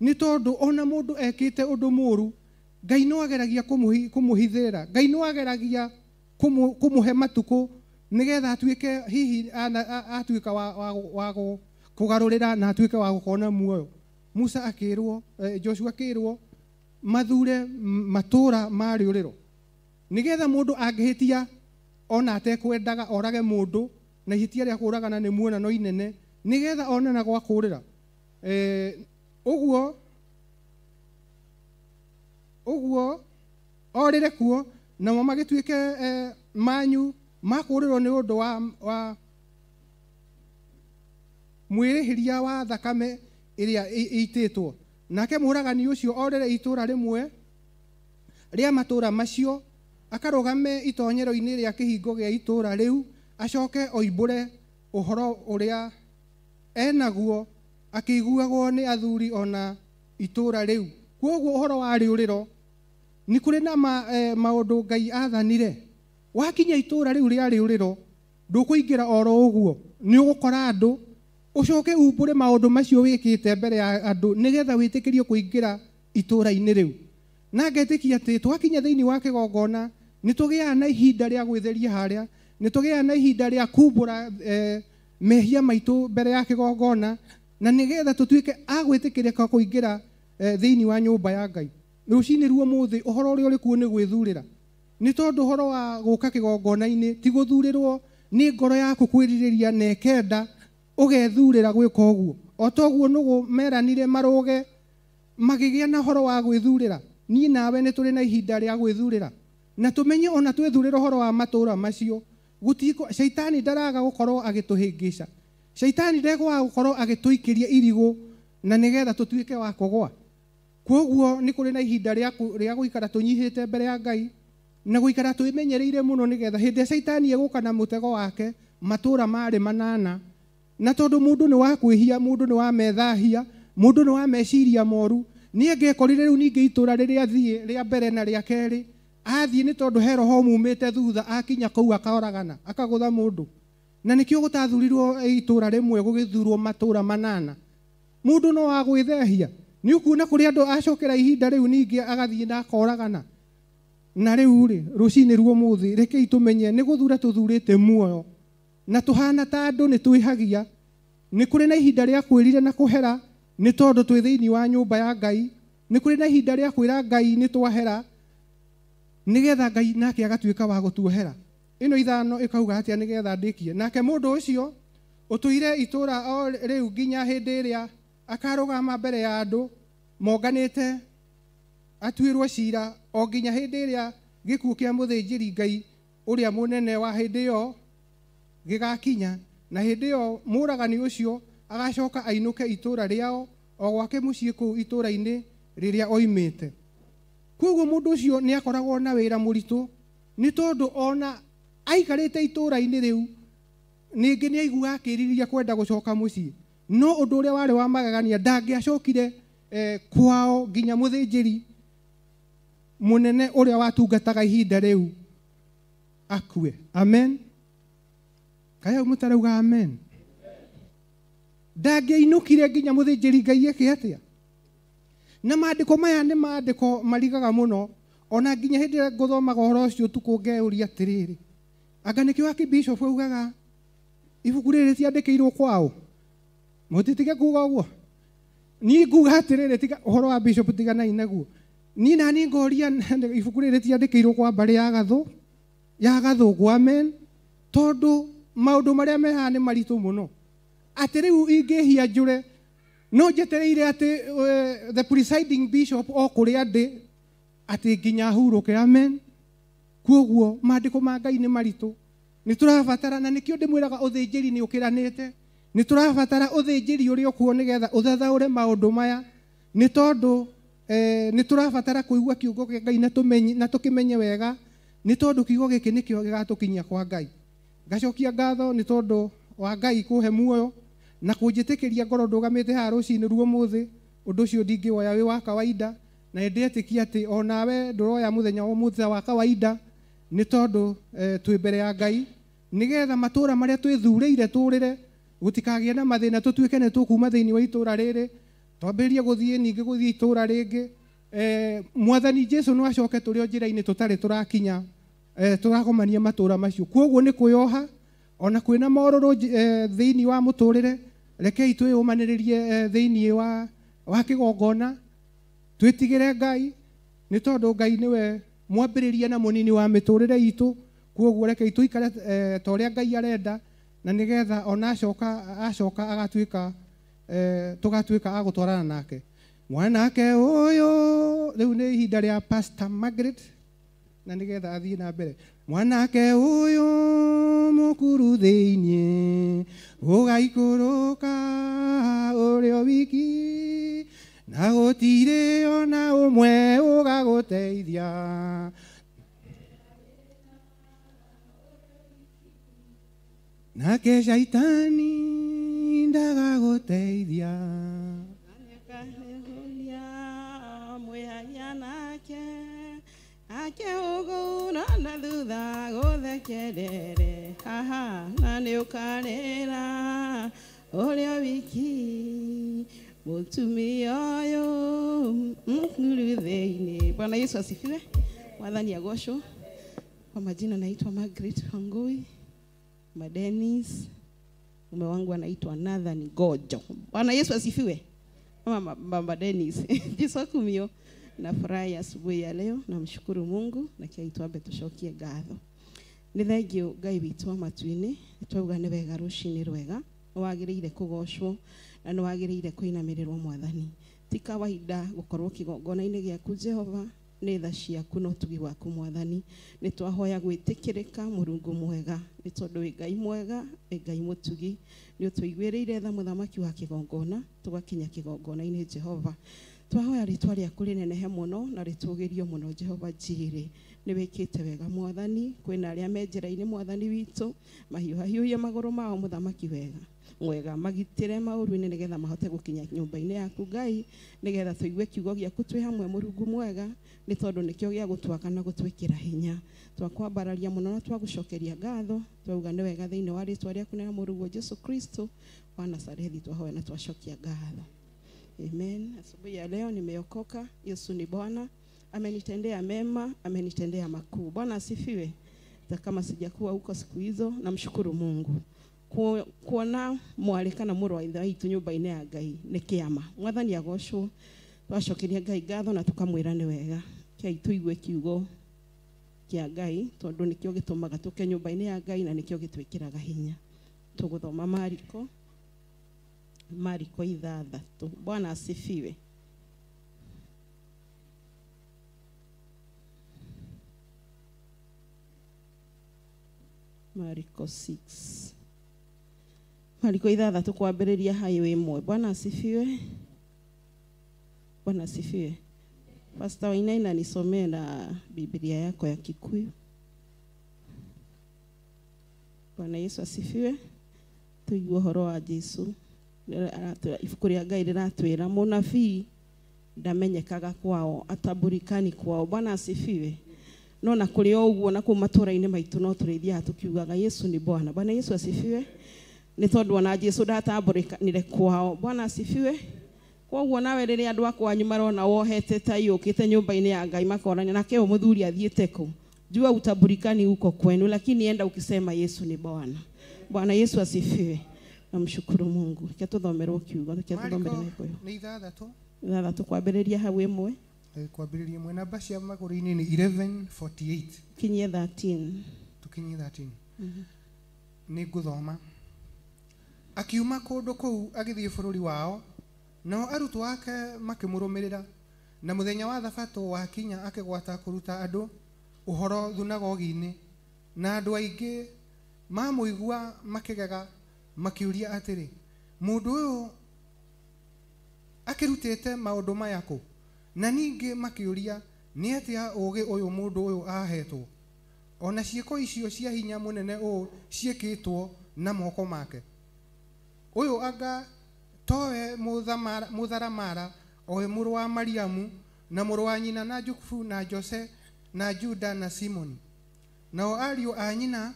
nĩ tondũ ona mũndũ ekĩte ũndũ mũũru Ngai no ageragia kũmũhithĩra, Ngai no ageragia kũmũhe matukũ nĩgetha atuĩke hihi atuĩka wa kũgarũrĩra na atuĩke wa gũkona muoyo. Musa akĩrwo, Joshua akĩrwo mathure matũra ma rĩũrĩro nĩgetha mũndũ angĩhĩtia ona atekwendaga orage mũndũ, na ihĩtia rĩa kũũragana nĩ muonano inene, nĩgetha one na gwa kũũrĩra. Ũguo orĩre kuo, namo magĩtuĩke manyu makũũrĩrwo nĩ ũndũ wa mwĩrĩhĩria wa thakame ĩrĩa ĩitĩtwo. Nake mũũragani ũcio orĩre itũra rĩmwe rĩa matũra macio, akarũgame itonyero-inĩ rĩa kĩhingo gĩa itũra rĩu, acoke oimbũre ũhoro ũrĩa enaguo akĩiguagwo nĩ athuri ona itũra rĩu. Kwoguo ũhoro wa rĩũrĩro nĩ kũrĩ na maũndũ Ngai athanire. Wakinya itũra rĩu rĩa rĩũrĩro ndũkũingĩra oro ũguo, nĩ ũgũkora andũ, ũcoke umbũre maũndũ macio wĩkĩte mbere ya andũ nĩgetha wĩtĩkĩrio kũingĩra itũra-inĩ rĩu. Na ngetĩkia atĩ twakinya thĩinĩ wa kĩgongona nĩ tũgĩaga na ihinda rĩa gwĩtheria harĩa, nĩ tũgĩaga na ihinda rĩa kumbũra mehia maitũ mbere ya kĩgongona, na nĩgetha tũtuĩke a gwĩtĩkĩrĩka kũingĩra thĩinĩ wa nyũmba ya Ngai. Rũcinĩ ruo mũthĩ ũhoro ũrĩa ũrĩ kuo nĩ gwĩthurĩra, nĩ tondũ ũhoro wa gũka kĩgongona-inĩ ti gũthurĩrwo nĩ ngoro yaku kwĩrirĩria na ĩkenda ũgethurĩra gwĩka ũguo. O toguo nũgũ meranire marũge magĩgĩa na ũhoro wa gwĩthurĩra. Niĩ nawe nĩ tũrĩ na ihinda rĩa gwĩthurĩra, na tũmenye ona twĩthurĩra ũhoro wa matũra macio gũtiko. Caitani ndaraga gũkorwo agĩtũhĩngĩca, caitani ndekwaga gũkorwo agĩtũikĩria irigũ na nĩgetha tũtuĩke wa kũgwa. Kwoguo nĩ kũrĩ na ihinda rĩa gũikara tũnyihĩte mbere ya Ngai na gũikara twĩmenyereire mũno, nĩgetha hĩndĩ ĩrĩa caitani egũka na mũtego wake matũra marĩ manana Na tondu mundu ni wa kwihia, mundu ni wa methahia, mundu ni wa meciria moru, ni angekorire riu ningi itura riria thie ria mbere na ria keri athie ni tondu he roho mumite thutha akinya kuu akaoragana akagutha mundu. Na nikio gutathurirwo itura rimwe gugithurwo matura manana. Mundu no agwithehia ni ukuona kuri andu acokera ihinda riu ningi agathie na akoragana. Na riu ri rucini ruo muthi rekei tumenye ni guthura tuthurite muoyo na tuhana ta andu ni twihagia. Ni kuri na ihinda ria kwirira na kuhera ni tondu twi thiini wa nyumba ya Ngai. Ni kuri na ihinda ria kwira Ngai ni twahera nigetha Ngai nake agatuika wa gutuohera. Ino ithano ikauga atia nigetha ndikie. Nake mundu ucio utuire itura o riu nginya hindi iria akarugama mbere ya andu monganite atuirwo cira o nginya hindi iria gikuo kia muthinjiri Ngai uria munene wa hindi iyo gigakinya. Na hindi iyo muragani ucio agacoka ainuke itura riao o gwake mucii kuu itura-ini riria oimite. Koguo mundu ucio ni akoragwo na wira muritu ni tondu ona aikarite itura-ini riu ningi ni aiguaga akiriria kwenda gucoka mucii. No undu uria wari wa magegania ndangiacokire kwao nginya muthinjiri munene uria watungataga ihinda riu akue. Amen. Kaya mutarauga amen. Ndangĩainũkire nginya mũthĩnjĩri Ngai eke atĩa. Na maandĩko maya nĩ maandĩko marigaga mũno. Ona nginya hĩndĩ ĩrĩa ngũthomaga ũhoro ũcio ũtukũ ngeyũria atĩrĩrĩ, anga nĩkĩo akĩbishop augaga ibuku rĩrĩ rĩtiandĩkĩirwo kwao? Mũtitige kuga ũguo. Niĩ nguga atĩrĩrĩ, tiga ũhoro wa bishop tiganai naguo. Niĩ nani ngoria ibuku rĩrĩ rĩtiandĩkĩirwo kwa mbarĩ ya Gathũngũ. Amen. Tondũ maũndũ marĩa me haha nĩ maritũ mũno. Atĩ rĩu ingĩhia njũre no njetereire atĩ the presiding bishop o kũrĩa ndĩ atĩ nginya hurũke. Amen. Koguo maandĩko ma Ngai nĩ maritũ. Nĩ tũrabatara, na nĩkĩo ndĩmwĩraga ũthĩnjĩri nĩ ũkĩranĩte. Nĩ tũrabatara ũthĩnjĩri ũrĩa ũkuo nĩgetha ũthathaũre maũndũ maya, nĩ tondũ nĩ tũrabatara kũigua kiugo kĩa Ngai na tũkĩmenye wega, nĩ tondũ kiugo gĩkĩ nĩkĩo gĩgatũkinyia kwa Ngai. Ngacokia ngatho nĩ tondũ wa Ngai kũhe muoyo na kũnjĩtĩkĩria ngorwo ndũgamĩte haha rũcinĩ ruo mũthĩ. Ũndũ ũcio ndingĩwoya wĩ wa kawaida, na ndĩetĩkia atĩ onawe ndũroya mũthenya wa ũmũthĩ wa kawaida, nĩ tondũ twĩ mbere ya Ngai nĩgetha matũra marĩa twĩthurĩire tũrĩre gũtikagĩe na mathĩna, tũtuĩke nĩ tũkuma thĩinĩ wa itũra rĩrĩ twambĩrĩrie gũthiĩ ningĩ gũthiĩ itũra rĩngĩ. Mwathani Jesu no acoke tũrĩ o njĩra-inĩ tũtarĩ tũrakinya tũragomania matũra macio. Koguo nĩ kwĩyoha ona kwĩna morũrũ thĩinĩ wa mũtũrĩre. Rekei twĩyũmanĩrĩrie thĩinĩ wa kĩgongona, twĩtigĩre Ngai nĩ tondũ Ngai nĩwe mwambĩrĩria na mũnini wa mĩtũrĩre itũ. Koguo rekei tũikare ta ũrĩa Ngai arenda, na nĩgetha ona acoka agatuĩka tũgatuĩka a gũtwarana nake. Mwanake ũyũ rĩu nĩ ihinda rĩa Pastor Margaret na nĩgetha athiĩ na mbere. Mwanake ũyũ mũkuru thĩinĩ ũgaikũrũka ũrĩ o wiki, na gũtirĩ ona ũmwe ũgagũteithia. Nake shaitani ndagagũteithia. Akĩhũgũra na thutha gũthekerere, haha na nĩ ũkarĩra ũrĩa wiki mũtumia ũyũ mũkuru thĩinĩ. Bwana Yesu asifiwe. Mwathani agocwo. Kwa majina naitwa Margaret Wangui Madenis, mume wangu anaitwa Nathan Gojo. Bwana Yesu asifiwe. Mama Mama Dennis. Jesu akumio. Nafurahi asubuhi ya leo, namshukuru Mungu na kiaitwa tushokie ngatho. Nĩ thengio Ngai witũ wa matu-inĩ, twauga nĩ wega rũcinĩ rwega, nĩwagĩrĩire kũgocwo na nĩwagĩrĩire kũinamĩrĩrwo Mwathani. Ti kawaida gũkorwo kĩgongona-inĩ gĩaku Jehova, nĩ tha ciaku na ũtugi waku Mwathani. Nĩ twahoya gwĩtĩkĩrĩka Mũrungu mwega, nĩ tondũ wĩ Ngai mwega, wĩ Ngai mũtugi, nĩ ũtũiguĩrĩire tha mũthamaki wa kĩgongona, tũgakinya kĩgongona-inĩ Jehova. Twahoya rĩtwa rĩaku rĩnenehe mũno na rĩtũgĩrio mũno Jehova Njirĩ. Nĩ wĩkĩte wega Mwathani, kwĩna arĩa me njĩra-inĩ Mwathani witũ, mahiũhahiũhie magũrũ mao mũthamaki wega. Mwega magitire maũru-inĩ nĩgetha mahote gũkinya nyũmba-inĩ yaku Ngai, nĩgetha tũigue kiugo gĩaku twĩ hamwe Mũrungu mwega, nĩ tondũ nĩkĩo gĩa gũtwaka na gũtwĩkĩra hinya. Twakwambararia mũno na twagũcokeria ngatho, twauga nĩ wega thĩinĩ wa rĩtwa rĩaku na Mũrungu Jesu Kristo wa Nazarethi, twahoya na twacokia ngatho. Amen. Asubuhi ya leo nimeokoka. Yesu ni Bwana, amenitendea mema, amenitendea makuu. Bwana asifiwe. Hata kama sijakuwa huko siku hizo, namshukuru Mungu. Kuona mwarĩ kana mũrũ wa ithe witũ nyũmba-inĩ ya Ngai nĩ kĩama. Mwathani agocwo, twacokeria Ngai ngatho na tũkamwĩra nĩ wega. Kĩai tũigue kiugo kĩa Ngai tondũ nĩkĩo gĩtũmaga tũke nyũmba-inĩ ya Ngai na nĩkĩo gĩtwĩkĩraga hinya. Tũgũthoma Mariko 6. Bwana asifiwe. Mariko 6. Mariko 6 kwambĩrĩria highway 1. Bwana asifiwe. Bwana asifiwe. Pastor Wainaina nisomee na Biblia yako ya Kikuyu. Bwana Yesu asifiwe. Tuigue ũhoro wa Jesu. Ibuku rĩa Ngai rĩratwĩra mũnabii ndamenyekaga kwao, atamburikani kwao. Bwana asifiwe. No na kũrĩ o ũguo na kũu matũũra-inĩ maitũ no tũrĩthiaga tũkiugaga Yesu ni Bwana. Bwana Yesu asifiwe. Nĩ tondũ ona Jesu ndatambũrĩkanire kwao. Bwana asifiwe. Kwoguo nawe rĩrĩa andũ a kwanyu marona wohete tai ũkĩte nyũmba-inĩ ya Ngai makorania nake ũyũ mũthuri athiĩte kũ, jua utambulikani huko kwenu, lakini enda ukisema Yesu ni Bwana. Bwana Yesu asifiwe. Namshukuru Mungu. Reke tũthomerwo kiugo, reke tũthomere na Gĩkũyũ. Nĩ 6. 6 kwambĩrĩria hau 1. Kwambĩrĩria 1 namba cia magũrũ-inĩ nĩ 11:48. Kinyie 13. Tukinyie 13. Nĩ ngũthoma. Akiuma kũndũ kũu agĩthiĩ bũrũri wao, nao arutwo ake makĩmũrũmĩrĩra. Na mũthenya wa Thabatũ wakinya akĩgwata kũruta andũ ũhoro thunagogi-inĩ, na andũ aingĩ mamũigua makĩgega, makĩũria atĩrĩ, mũndũ ũyũ akĩrutĩte maũndũ maya kũ? Na ningĩ makĩũria, nĩ atĩa ũũgĩ ũyũ mũndũ ũyũ ahetwo? Ona ciĩko icio cia hinya mũnene ũũ ciĩkĩtwo na moko make. Ũyũ anga towe mũtharamara, owe mũrũ wa Mariamu, na mũrũ wa nyina na Jukufu na Jose na Juda na Simoni. Nao ariũ a nyina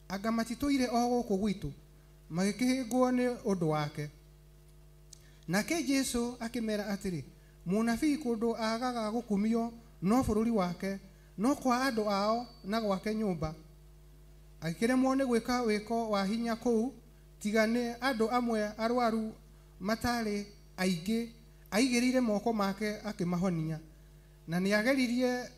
anga matitũire o gũkũ gwitũ, magĩkĩhĩngwo nĩ ũndũ wake. Nake Jesu akĩmera atĩrĩ, mũnabii kũndũ aagaga gũkumio no bũrũri wake, no kwa andũ ao na gwake nyũmba. Agĩkĩremwo nĩ gwĩka wĩko wa hinya kũu, tiga nĩ andũ amwe arwaru matarĩ aingĩ aigĩrĩire moko make akĩmahonia. Na nĩagegire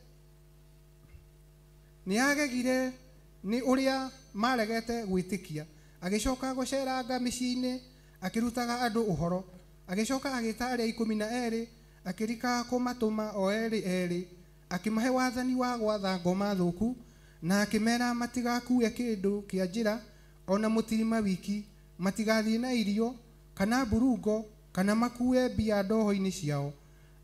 nĩ ũrĩa maregete gwĩtĩkia. Agĩcoka gũceranga mĩciĩ-inĩ akĩrutaga andũ ũhoro. Agĩcoka agĩta arĩa 12, akĩrika kũmatũma o erĩ erĩ, akĩmahe wathani wa gwatha ngoma thũku, na akĩmera matigakue kĩndũ kĩa njĩra ona mũtirima wiki, matigathiĩ na irio kana mburungo kana makue mbia ndoho-inĩ ciao,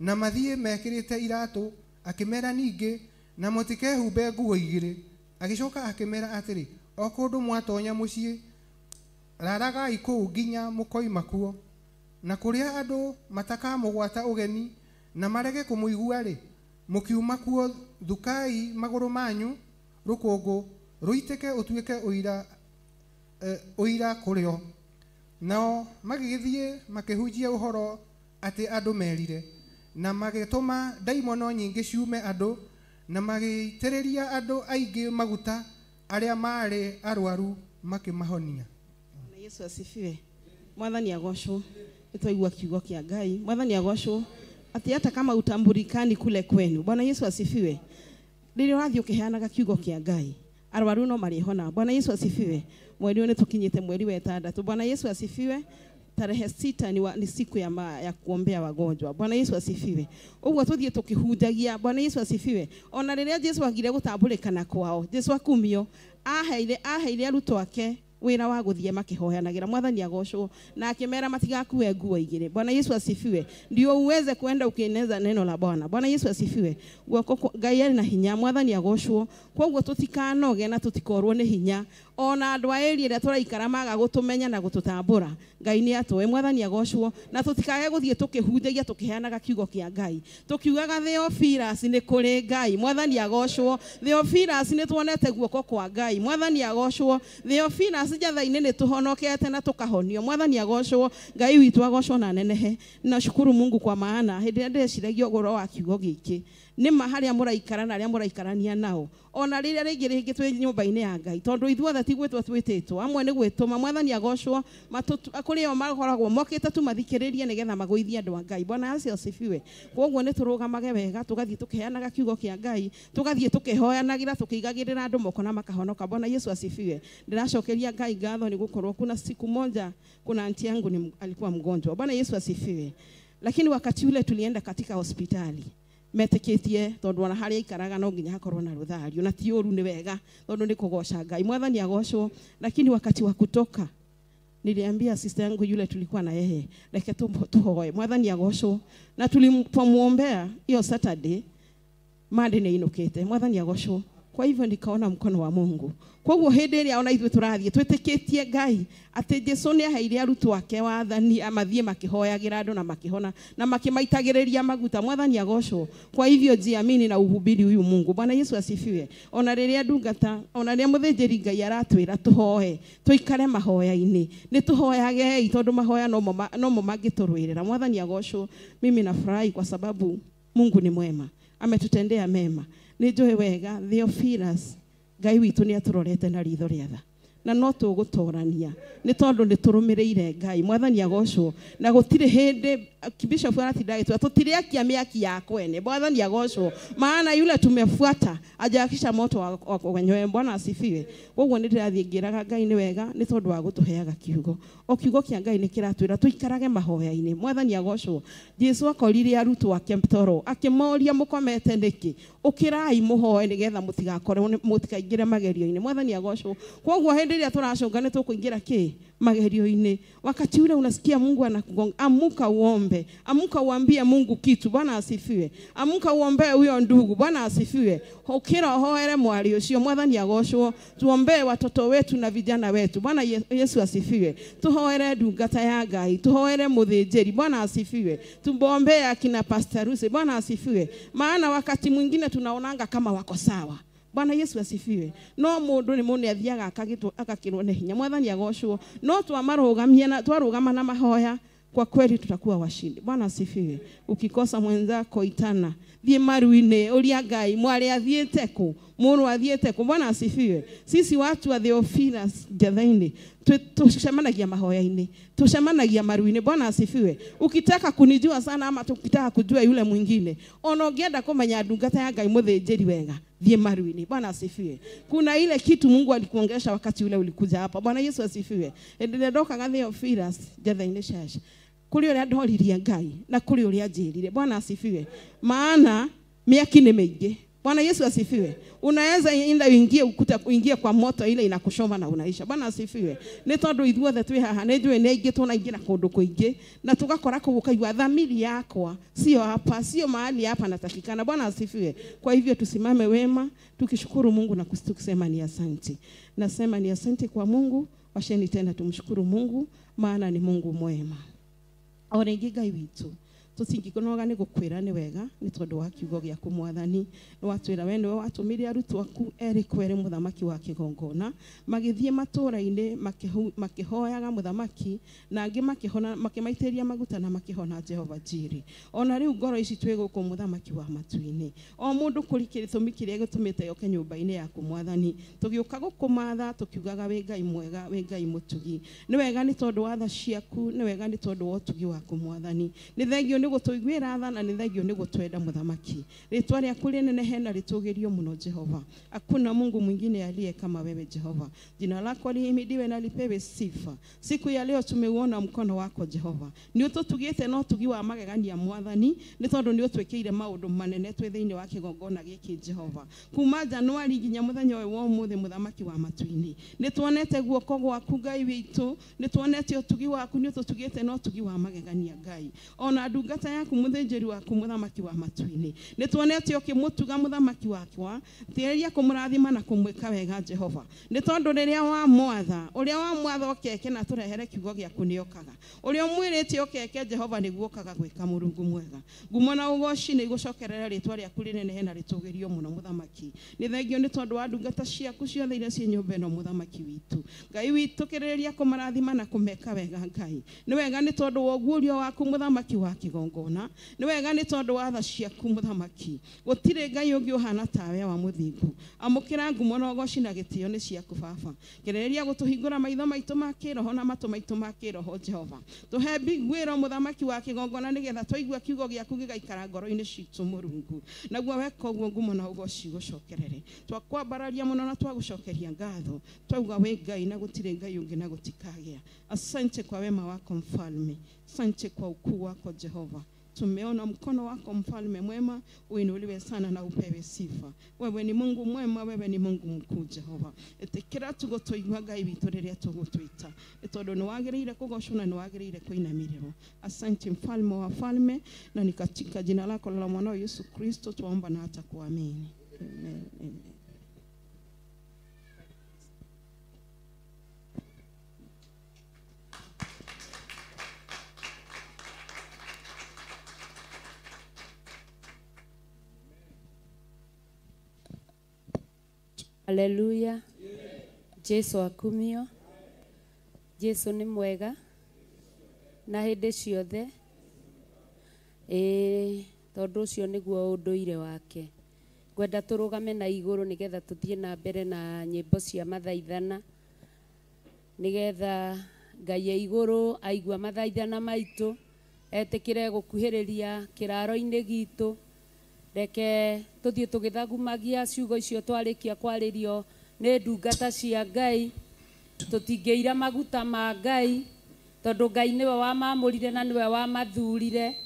na mathiĩ mekĩrĩte iratũ. Akĩmera ningĩ, na mũtikehumbe nguo igĩrĩ. Agĩcoka akĩmera atĩrĩ, o kũndũ mwatonya mũciĩ, raragai kũu nginya mũkoima kuo. Na kũrĩa andũ matakamũgwata ũgeni na marege kũmũigua-rĩ, mũkiuma kuo thukai magũrũ manyu rũkũngũ rũitĩke ũtuĩke ũira kũrĩ o. Nao magĩgĩthiĩ makĩhunjia ũhoro atĩ andũ merire, na magĩtũma ndaimono nyingĩ ciume andũ, na magĩitĩrĩria andũ aingĩ maguta arĩa maarĩ arwaru makĩmahonia. Bwana Yesu asifiwe. Mwathani agocwo. Nĩtwaigua kiugo kĩa Ngai. Mwathani agocwo. Atĩ hata kama utambulikani kule kwenu. Bwana Yesu asifiwe. Rĩrĩa ũrathiĩ ũkĩheanaga kiugo kĩa Ngai, arwaru no marĩhona. Bwana Yesu asifiwe. Mweri ũyũ nĩtũkinyĩte mweri wa 6. Bwana Yesu asifiwe. Tarehe 6 ni siku ya kuombea wagonjwa. Bwana Yesu asifiwe. Ũguo tũthiĩ tũkĩhunjagia. Bwana Yesu asifiwe. Ona rĩrĩa Jesu agire gũtambũrĩkana kwao, Jesu akumio, aheire arutwo ake wĩra wa gũthiĩ makĩhoyanagira. Mwathani agocwo. Na akĩmera matigakue nguo igĩrĩ. Bwana Yesu asifiwe. Ndio uweze kuenda ukieneza neno la Bwana. Bwana Yesu asifiwe. Guoko Ngai arĩ na hinya. Mwathani agocwo. Kwoguo tũtikanoge na tũtikorwo nĩ hinya. Ona andũ a area ĩrĩa tũraikara maga gũtũmenya na gũtũtambũra, Ngai nĩ atũĩ. Mwathani agocwo. Na tũtikage gũthiĩ tũkĩhunjagia tũkĩheanaga kiugo kĩa Ngai, tũkiugaga Theophilus nĩ kũrĩ Ngai. Mwathani agocwo. Theophilus nĩ tuonete guoko kwa Ngai. Mwathani agocwo. Theophilus njatha-inĩ nĩ tũhonokete na tũkahonio. Mwathani agocwo. Ngai witũ agocwo na nenehe. Na shukuru Mungu kwa maana hĩndĩ ĩrĩa ndĩreciragia ũhoro wa kiugo gĩkĩ, nĩ ma harĩa mũraikara na arĩa mũraikarania nao, ona rĩrĩa rĩngĩ rĩngĩ twĩ nyũmba-inĩ ya Ngai, tondũ ithuothe ti gwĩtwo twĩtĩtwo, amwe nĩ gwĩtũma. Mwathani agocwo. Kũrĩ o makoragwo mokĩte tu mathikĩrĩrie nĩgetha magũithie andũ a Ngai. Bwana Yesu asifiwe. Kwoguo nĩ tũrũgamage wega, tũgathiĩ tũkĩheanaga kiugo kĩa Ngai, tũgathiĩ tũkĩhoyanagĩra, tũkĩigagĩrĩra andũ moko na makahonoka. Bwana Yesu asifiwe. Ndĩracokeria Ngai ngatho nĩ gũkorwo kuna siku moja kuna anti yangu ni alikuwa mgonjwa. Bwana Yesu asifiwe. Lakini wakati ule tulienda katika hospitali metĩkĩtie tondũ ona harĩa aikaraga no nginya hakorwo na rũthario, na ti ũru, nĩ wega tondũ nĩ kũgoca Ngai. Mwathani agocwo. Lakini wakati wa kutoka niliambia sister yangu yule tulikuwa na yeye, reke tuhoe. Mwathani agocwo. Na tulipomuombea hiyo Saturday, Monday nĩ inũkĩte. Mwathani agocwo. Kwa hivyo nikaona mkono wa Mungu. Koguo hĩndĩ ĩrĩa ona ithuĩ tũrathiĩ twĩtĩkĩtie Ngai atĩ Jesu nĩ aheire arutwo ake wathani amathiĩ makĩhoyagĩra andũ na makĩhona na makĩmaitagĩrĩria maguta. Mwathani agocwo. Kwa hivyo jiamini na uhubiri huyu Mungu. Bwana Yesu asifiwe. Ona rĩrĩa ndungata, ona rĩrĩa mũthĩnjĩri Ngai aratwĩra tũhoe, tũikare mahoya-inĩ, nĩ tũhoyagei tondũ mahoya nomo mangĩtũrũĩrĩra. Mwathani agocwo. Mimi nafurahi kwa sababu Mungu ni mwema, ametutendea mema. Nĩ njũĩ wega Theophilus Ngai witũ nĩ atũrorete na ritho rĩa tha, na no tũgũtorania nĩ tondũ nĩ tũrũmĩrĩire Ngai. Mwathani agocwo. Na gũtirĩ hĩndĩ Bishop aratinda agĩtwĩra tũtireakia mĩaki ya kwene. Mwathani agocwo, maana yule tumefuata ajakisha moto wa wenyewe. Bwana asifiwe. Koguo nĩ ndĩrathiĩ ngĩraga Ngai nĩ wega nĩ tondũ wa gũtũheaga kiugo. O kiugo kĩa Ngai nĩ kĩratwĩra tũikarage mahoya-inĩ. Mwathani agocwo. Jesu akorire arutwo ake toro akĩmoria mũkomete nĩkĩ? Ũkĩrai mũhoe nĩgetha mũtigakorwo mũtikaingĩre magerio-inĩ. Mwathani agocwo. Koguo hĩndĩ ĩrĩa tũracũnga nĩ tũkũingĩra kĩ magerio-inĩ. Wakati ule unasikia Mungu anakugonga, amuka uombe, amuka uambie Mungu kitu. Bwana asifiwe. Amuka uombe huyo ndugu. Bwana asifiwe. Ukira hoere mwari ucio. Mwathani agocwo. Tuombe watoto wetu na vijana wetu. Bwana Yesu asifiwe. Tuhoere ndungata ya Ngai, tuhoere mũthĩnjĩri. Bwana asifiwe. Tuombe akina Pastor Ruse. Bwana asifiwe. Maana wakati mwingine tunaonanga kama wako sawa. Bwana Yesu asifiwe. No mũndũ nĩ mũndũ athiaga agakĩrwo nĩ hinya. Mwathani agocwo. No twamarũgamia na twarũgama na mahoya, kwa kweli tutakuwa washindi. Bwana asifiwe. Ukikosa mwenzako itana, thiĩ maru-inĩ ũria Ngai mwarĩ athiĩte kũ, mũrũ athiĩte kũ. Bwana asifiwe. Sisi watu wa Theophilus njatha-inĩ tucemanagia mahoya-inĩ, tucemanagia maru-inĩ. Bwana asifiwe. Ukitaka kunijua sana ama tukitaka kujua yule mwingine, ona ũngĩenda kũmenya ndungata ya Ngai mũthĩnjĩri wega, thiĩ maru-inĩ. Bwana asifiwe. Kuna ile kitu Mungu alikuongesha wakati ule ulikuja hapa. Bwana Yesu asifiwe. Hĩndĩ ĩrĩa ndokaga Theophilus njatha-inĩ caca, kũrĩ ũrĩa ndoririe Ngai na kũrĩ ũrĩa njĩrire. Bwana asifiwe. Maana mĩaki nĩ mĩingĩ. Bwana Yesu asifiwe. Unaweza inda uingie ukuta, uingie kwa moto ile inakushoma na unaisha. Bwana asifiwe. Nĩ tondũ ithuothe twĩ haha nĩ njũĩ nĩ aingĩ tunaingĩra kũndũ kũingĩ na tũgakora kũu ũkaigua dhamiri yakwa sio hapa, sio mahali hapa natakikana. Bwana asifiwe. Kwa hivyo tusimame wema tukishukuru Mungu na tukisema ni asante. Nasema ni asante kwa Mungu. Washeni tena tumshukuru Mungu maana ni Mungu mwema. O rĩngĩ Ngai witũ tũtingĩkũnoga nĩ gũkwĩra nĩ wega nĩ tondũ wa kiugo gĩaku Mwathani. Nĩ watwĩra we nĩwe watũmire arutwo aku erĩ kwerĩ mũthamaki wa kĩgongona, magĩthiĩ matũũra-inĩ makĩhoyaga mũthamaki na angĩ makĩhona, makĩmaitĩrĩria maguta na makĩhona. Jehova Jiri, ona rĩu ngoro ici twĩ gũkũ mũthamaki wa matu-inĩ, o mũndũ kũrĩ gĩtũmi kĩrĩa gĩtũmĩte yoke nyũmba-inĩ yaku Mwathani, tũgĩũka gũkũmatha tũkiugaga wĩ Ngai mwega, wĩ Ngai mũtugi. Nĩ wega nĩ tondũ wa tha ciaku, nĩ wega nĩ tondũ wa ũtugi waku Mwathani. Nĩ thengio nĩ gũtũiguĩra tha na nĩ thengio nĩ gũtwenda mũthamaki. Rĩtwa rĩaku rĩnenehe na rĩtũgĩrio mũno Jehova. Hakuna Mungu mwingine aliye kama wewe Jehova. Jina lako lihimidiwe na lipewe sifa. Siku ya leo tumeuona mkono wako Jehova. Nĩ ũtũtugĩte na ũtugi wa magegania Mwathani, nĩ tondũ nĩ ũtwĩkĩire maũndũ manene twĩ thĩinĩ wa kĩgongona gĩkĩ Jehova. Kuma Januari nginya mũthenya ũyũ wa ũmũthĩ mũthamaki wa matu-inĩ, nĩ tuonete guoko gwaku Ngai witũ, nĩ tuonete ũtugi waku, nĩ ũtũtugĩte na ũtugi wa magegania Ngai. Ona ndungata Ndungata yaku mũthĩnjĩri waku mũthamaki wa matu-inĩ. Nĩ tuonete ũkĩmũtuga mũthamaki wakwa, tirĩria kũmũrathima na kũmwĩka wega Jehova. Nĩ tondũ rĩrĩa wamwatha, ũrĩa wamwatha ũkeke na tũrehere kiugo gĩaku nĩokaga. Ũrĩa ũmwĩrĩte ũkeke Jehova nĩguo ũkaga gwĩka Mũrungu mwega. Ngumo na ũgoci nĩ igũcokerera rĩtwa rĩaku rĩnenehe na rĩtũgĩrio mũno mũthamaki. Nĩ thengio nĩ tondũ wa ndungata ciaku ciothe iria ciĩ nyũmba ĩno mũthamaki witũ. Ngai witũ kĩrĩrĩria kũmarathima na kũmeka wega Ngai. Nĩ wega nĩ tondũ wa ũguũrio waku mũthamaki wa kĩgongona. Nĩ wega nĩ tondũ wa tha ciaku mũthamaki. Gũtirĩ Ngai ũngĩ ũhana tawe wa mũthingu. Amũkĩra ngumo na ũgoci na gĩtĩo nĩ ciaku baba. Kĩrĩrĩria gũtũhingũra maitho maitũ ma kĩroho na matũ maitũ ma kĩroho Jehova. Tũhe mbiguĩro mũthamaki wa kĩgongona nĩgetha twaigua kiugo gĩaku gĩgaikara ngoro-inĩ citũ Mũrungu. Naguo weka ũguo ngumo na ũgoci gũcokerere. Twakwambararia mũno na twagũcokeria ngatho. Twauga wĩ Ngai na gũtirĩ Ngai ũngĩ na gũtikagĩa. Asante kwa wema wako mfalme. Asante kwa ukuu wako Jehova. Tumeona mkono wako mfalme mwema, uinuliwe sana na upewe sifa. Wewe ni Mungu mwema, wewe ni Mungu mkuu Jehova. Etekera tugũtũigua Ngai witũ rĩrĩa tũgũtwĩta. Nĩ tondũ nĩwagĩrĩire kũgocwo na nĩwagĩrĩire kũinamĩrĩrwo. Asante mfalme wa falme, na ni katika jina lako la mwanao Yesu Kristo tuomba na hata kuamini. Amen. Amen. Haleluya. Jesu akumio. Jesu nĩ mwega na hĩndĩ ciothe. Tondũ ũcio nĩguo ũndũire wake. Ngwenda tũrũgame na igũrũ nĩgetha tũthiĩ na mbere na nyĩmbo cia mathaithana, nĩgetha Ngai e igũrũ aigua mathaithana maitũ, etĩkĩre gũkuhĩrĩria kĩraro-inĩ gitũ. Reke tũthiĩ tũgĩthagumagia ciugo icio twarĩkia kwarĩrio nĩ ndungata cia Ngai. Tũtingĩira maguta ma Ngai tondũ Ngai nĩwe wamamũrire na nĩwe wamathurire.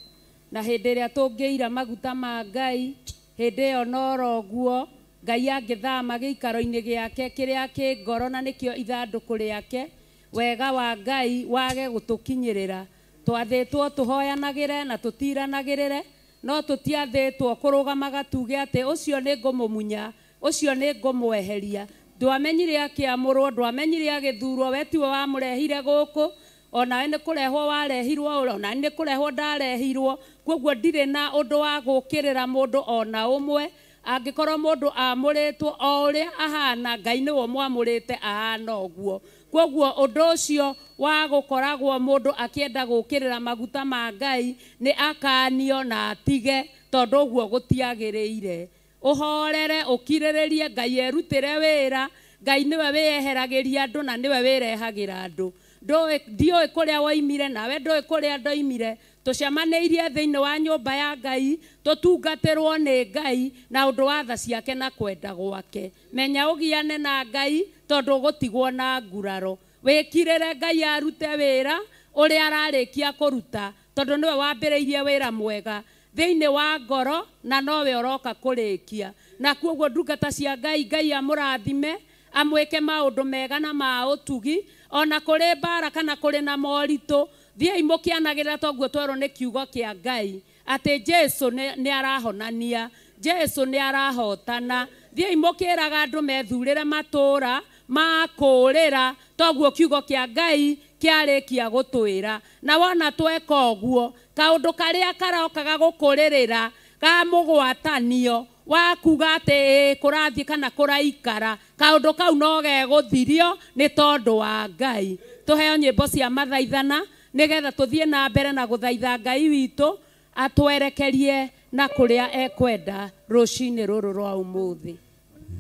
Na hĩndĩ ĩrĩa tũngĩira maguta ma Ngai, hĩndĩ ĩyo noro guo Ngai angĩthama gĩikaro-inĩ gĩake kĩrĩa kĩ ngoro na nĩkĩo ithandũkũ rĩake, wega wa Ngai wage gũtũkinyĩrĩra. Twathĩtwo tũhoyanagĩre na tũtiranagĩrĩre, no tũtiathĩtwo kũrũgamaga tuge atĩ ũcio nĩ ngũmũmunya, ũcio nĩ ngũmweheria. Ndwamenyire akĩamũrwo, ndwamenyire agĩthurwo, we tiwe wamũrehire gũkũ, onawe nĩ kũrehwo warehirwo, onawe nĩ kũrehwo ndarehirwo. Kwoguo ndirĩ na ũndũ wa gũkĩrĩra mũndũ ona ũmwe. Angĩkorwo mũndũ amũrĩtwo o ũrĩa ahana, Ngai nĩwe ũmwamũrĩte ahana ũguo. Kwoguo ũndũ ũcio wa gũkoragwo mũndũ akĩenda gũkĩrĩra maguta ma Ngai nĩ akanio na atige, tondũ ũguo gũtiagĩrĩire. Ũhorere, ũkirĩrĩrie, Ngai erutĩre wĩra. Ngai nĩwe wĩyeheragĩria andũ na nĩwe wĩrehagĩra andũ. Ndiũĩ kũrĩa woimire nawe ndũĩ kũrĩa ndoimire. Tũcemanĩirie thĩinĩ wa nyũmba ya Ngai, tũtungatĩrwo nĩ Ngai na ũndũ wa tha ciake na kwenda gwake. Menya ũgiane na Ngai tondũ ũgũtigwo na nguraro. Wĩkirĩre Ngai arute wĩra ũrĩa ararĩkia kũruta, tondũ nĩwe wambĩrĩirie wĩra mwega thĩinĩ wa ngoro na nowe ũroka kũrĩkia. Na kwoguo ndungata cia Ngai, Ngai amũrathime, amwĩke maũndũ mega na ma ũtugi, ona kũrĩ mbara kana kũrĩ na moritũ. Thiĩi mũkĩanagĩrĩra toguo twerwo nĩ kiugo kĩa Ngai atĩ Jesu nĩ arahonania, Jesu nĩ arahotana. Thiĩi mũkĩraga andũ methurĩre matũũra ma kũũrĩra, toguo kiugo kĩa Ngai kĩarĩkia gũtwĩra. Na wona tweka ũguo, kaũndũ karĩa karokaga gũkũrĩrĩra ka mũgwatanio wa kuga atĩ kũrathiĩ kana kũraikara, kaũndũ kau no gegũthirio nĩ tondũ wa Ngai. Tũheo nyĩmbo cia mathaithana nĩgetha tũthiĩ na mbere na gũthaitha Ngai witũ atwerekerie na kũrĩa ekwenda rũcinĩ rũrũ rwa ũmũthĩ.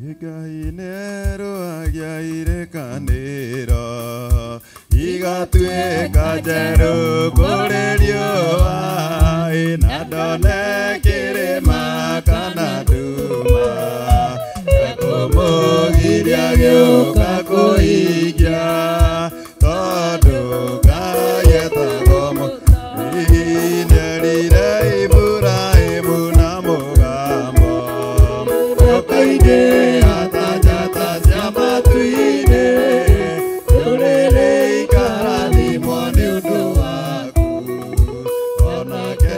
Ngai nĩerũagia irĩkanĩro igatuĩka njerũ kũrĩ riũa, na ndone kĩrĩma kana nduma kũmũgiria gĩũka kũhingia, tondũ Ngai etagwo Nĩerire Iburahĩmu na mũgambo ũkaingĩha ta njata cia matu-inĩ, ndũrĩrĩ ikarathimwo nĩ ũndũ waku. Onake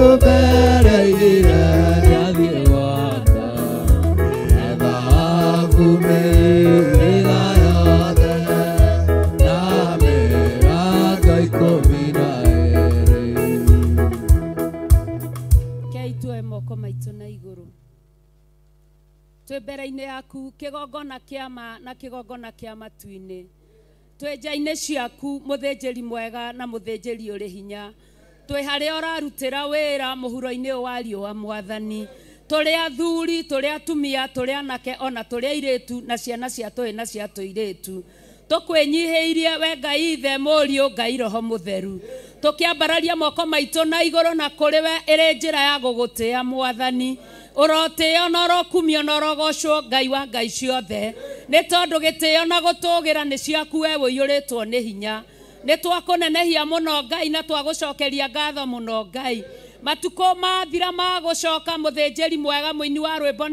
nyũmba ĩrĩa aigire nĩathiĩ gwaka nĩgetha akumĩrĩra yothe na mĩrango 12. Kei tuoe moko maitũ na igũrũ twĩ mbere-inĩ yaku kĩgongona kĩa ma na kĩgongona kĩa matu-inĩ twĩ nja-inĩ ciaku mũthĩnjĩri mwega na mũthĩnjĩri ũrĩ hinya twĩ harĩa ũrarutĩra wĩra mũhuro-inĩ ũyũ wa riũa mwathani tũrĩ athuri tũrĩ atumia tũrĩ anake ona tũrĩ airĩtu na ciana cia tũhĩ na cia tũirĩtu tũkwĩnyihĩirie we Ngai Ithe Mũriũ Ngai Roho Mũtheru tũkĩambararia moko maitũ na igũrũ na kũrĩ we ĩrĩ njĩra ya gũgũtĩĩa mwathani ũrotĩĩo na ũrokumio na ũrogocwo Ngai wa Ngai ciothe nĩ tondũ gĩtĩĩo na gũtũũgĩra nĩ ciaku we ũiyũrĩtwo nĩ hinya nĩ twakũnenehia mũno Ngai na twagũcokeria ngatho mũno Ngai matukũ mathira ma gũcoka mũthĩnjĩri mwega mũini wa rwĩmbo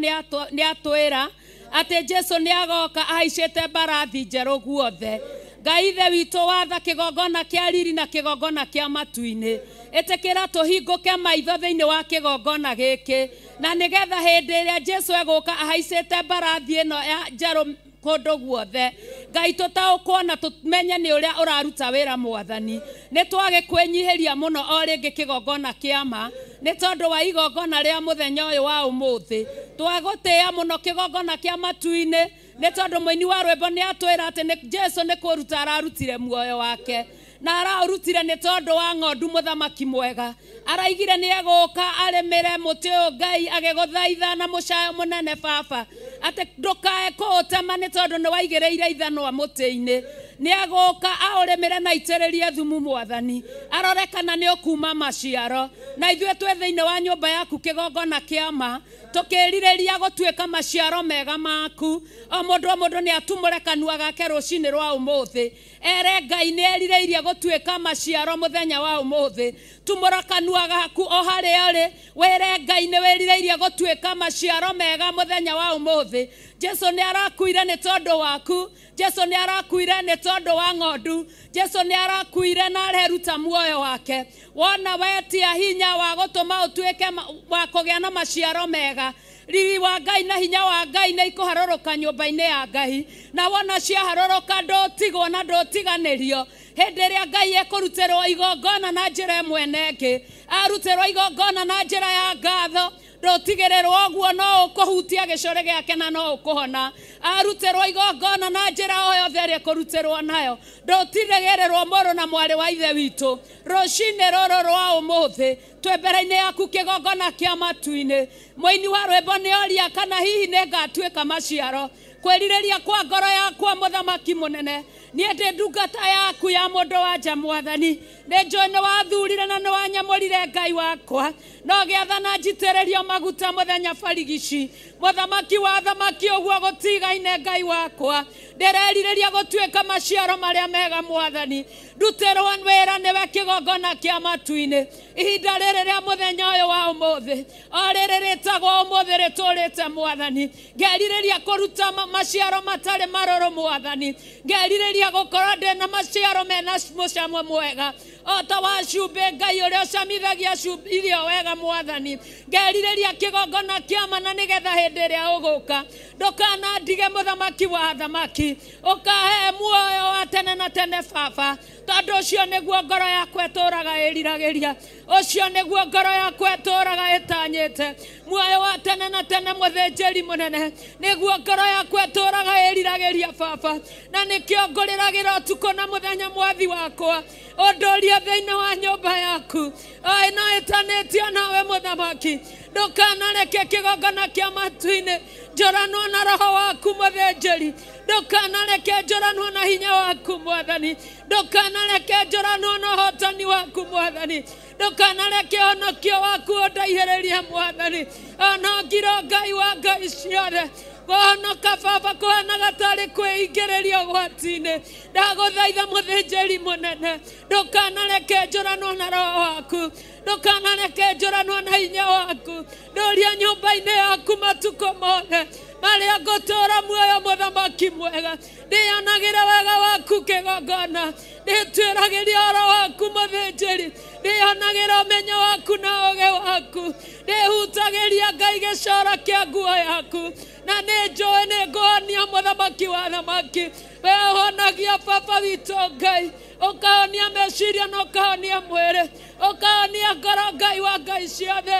nĩ atwĩra atĩ Jesu nĩ agoka ahaicĩte mbarathi njerũ guothe Ngai Ithe witũ watha kĩgongona kĩa riri na kĩgongona kĩa matu-inĩ ĩtĩkĩra tũhingũke maitho thĩinĩ wa kĩgongona gĩkĩ na nĩgetha hĩndĩ ĩrĩa Jesu egũka ahaicĩte mbarathi ĩno ya njerũ kũndũ guothe Ngai tũtaũkwo na tũmenye nĩ ũrĩa ũraruta wĩra mwathani nĩ twagĩkwĩnyihĩria mũno o rĩngĩ kĩgongona kĩa ma nĩ tondũ wa igongona rĩa mũthenya ũyũ wa ũmũthĩ twagũtĩĩa mũno kĩgongona kĩa matu-inĩ nĩ tondũ mũini wa rwĩmbo nĩ atwĩra atĩ nĩ Jesu nĩ kũruta ararutire muoyo wake na araũrutire nĩ tondũ wa ng'ondu mũthamaki mwega araigire nĩ egũka arĩmĩre mũtĩ ũyũ Ngai agĩgũthaitha na mũcayo mũnene baba atĩ ndũkae kũũtema nĩ tondũ nĩ waigĩrĩire ithanwa mũtĩ-inĩ nĩ egũka aũrĩmĩre na aitĩrĩrie thumu mwathani arore kana nĩ ũkuma maciaro na ithuĩ twĩ thĩinĩ wa nyũmba yaku kĩgongona kĩa ma tũkĩrirĩria gũtuĩka maciaro mega maku o mũndũ nĩ atumũre kanua gake rũcinĩ rwa ũmũthĩ ere Ngai nĩ erirĩirie gũtuĩka maciaro mũthenya wa ũmũthĩ tumũra kanua gaku o harĩa ũrĩ wĩre Ngai nĩ wĩrirĩirie gũtuĩka maciaro mega mũthenya wa ũmũthĩ Jesu nĩ arakuire nĩ tondũ waku Jesu nĩ arakuire nĩ tondũ wa ng'ondu Jesu nĩ arakuire na areruta muoyo wake wona wetia hinya wa gũtũma ũtuĩke wa kũgĩa na maciaro mega riri wa Ngai na hinya wa Ngai nĩ ikũharũrũka nyũmba-inĩ ya Ngai na wona ciaharũrũka ndũtigwo na ndũtiganĩrio hĩndĩ ĩrĩa Ngai ekũrutĩrwo igongona na njĩra ĩmwe na ĩngĩ arutĩrwo igongona na njĩra ya ngatho ndũtigĩrĩrwo ũguo no ũkũhutia gĩcũrĩ gĩake na no ũkũhona arutĩrwo igongona na njĩra o yothe ĩrĩa ĩkũrutĩrwo nayo ndũtigĩrĩrwo mũrũ na mwarĩ wa Ithe witũ rũcinĩ rũrũ rwa ũmũthĩ twĩ mbere-inĩ yaku kĩgongona kĩa matu-inĩ mũini wa rwĩmbo nĩ oria kana hihi nĩ ngatuĩka maciaro kwĩrirĩria kwa ngoro yakwa mũthamaki mũnene niĩ ndĩ ndungata yaku ya mũndũ wa nja mwathani nĩ njũĩ nĩ wathurire na nĩ wanyamũrire Ngai wakwa no gĩathana njitĩrĩrio maguta mũthenya barigici mũthamaki wa thamaki ũguo gũtigaine Ngai wakwa ndĩrerirĩria gũtuĩka maciaro marĩa mega mwathani ndutĩrwo wĩra nĩwe kĩgongona kĩa matu-inĩ ihinda rĩrĩ rĩa mũthenya ũyũ wa ũmũthĩ o rĩrĩ rĩtagwo ũmũthĩ rĩtũrĩte mwathani ngerirĩria kũruta maciaro matarĩ marũrũ mwathani ngerirĩria gũkorwo ndĩna maciaro mena mũcamo mwega o ta wa cumbĩ Ngai ũrĩa ũcamithagia irio wega mwathani ngerirĩria kĩgongona kĩa ma na nĩgetha hĩndĩ ĩrĩa ũgũka ndũkanandige mũthamaki wa thamaki ũkahe muoyo wa tene na tene baba tondũ ũcio nĩguo ngoro yakwa ĩtũũraga ĩriragĩria ũcio nĩguo ngoro yakwa ĩtũũraga ĩtanyĩte muoyo wa tene na tene mũthĩnjĩri mũnene nĩguo ngoro yakwa ĩtũũraga ĩriragĩria baba na nĩkĩo ngũrĩragĩra ũtukũ na mũthenya mwathi wakwa ũndũrie thĩinĩ wa nyũmba yaku o ĩno ĩtanĩtio nawe mũthamaki ndũkanareke kĩgongona kĩa matu-inĩ njũranwo na roho waku mũthĩnjĩri ndũkanareke njũranwo na hinya waku mwathani ndũkanareke njũranwo na ũhotani waku mwathani ndũkanareke ũhonokio waku ũndaihĩrĩrie mwathani ona ngiro Ngai wa Ngai ciothe kũhonoka baba kũhanaga tarĩ kwĩingĩrĩria ũgwati-inĩ ndagũthaitha mũthĩnjĩri mũnene ndũkanareke njũranwo na roho waku ndũkanareke njũranwo na hinya waku ndũria nyũmba-inĩ yaku matukũ mothe Marĩa ngũtũũra muoyo mũthamaki mwega ndĩyonagira wega waku kĩgongona ndĩtuĩragĩria ũhoro waku mũthĩnjĩri ndĩyonagira ũmenyo waku na ũũgĩ waku ndĩhutagĩria Ngai gĩcoro kĩa nguo yaku na nĩ njũĩ nĩ ngũhonia mũthamaki wa thamaki we ũhonagia baba witũ Ngai ũkahonia meciria na ũkahonia mwĩrĩ ũkahonia ngoro Ngai wa Ngai ciothe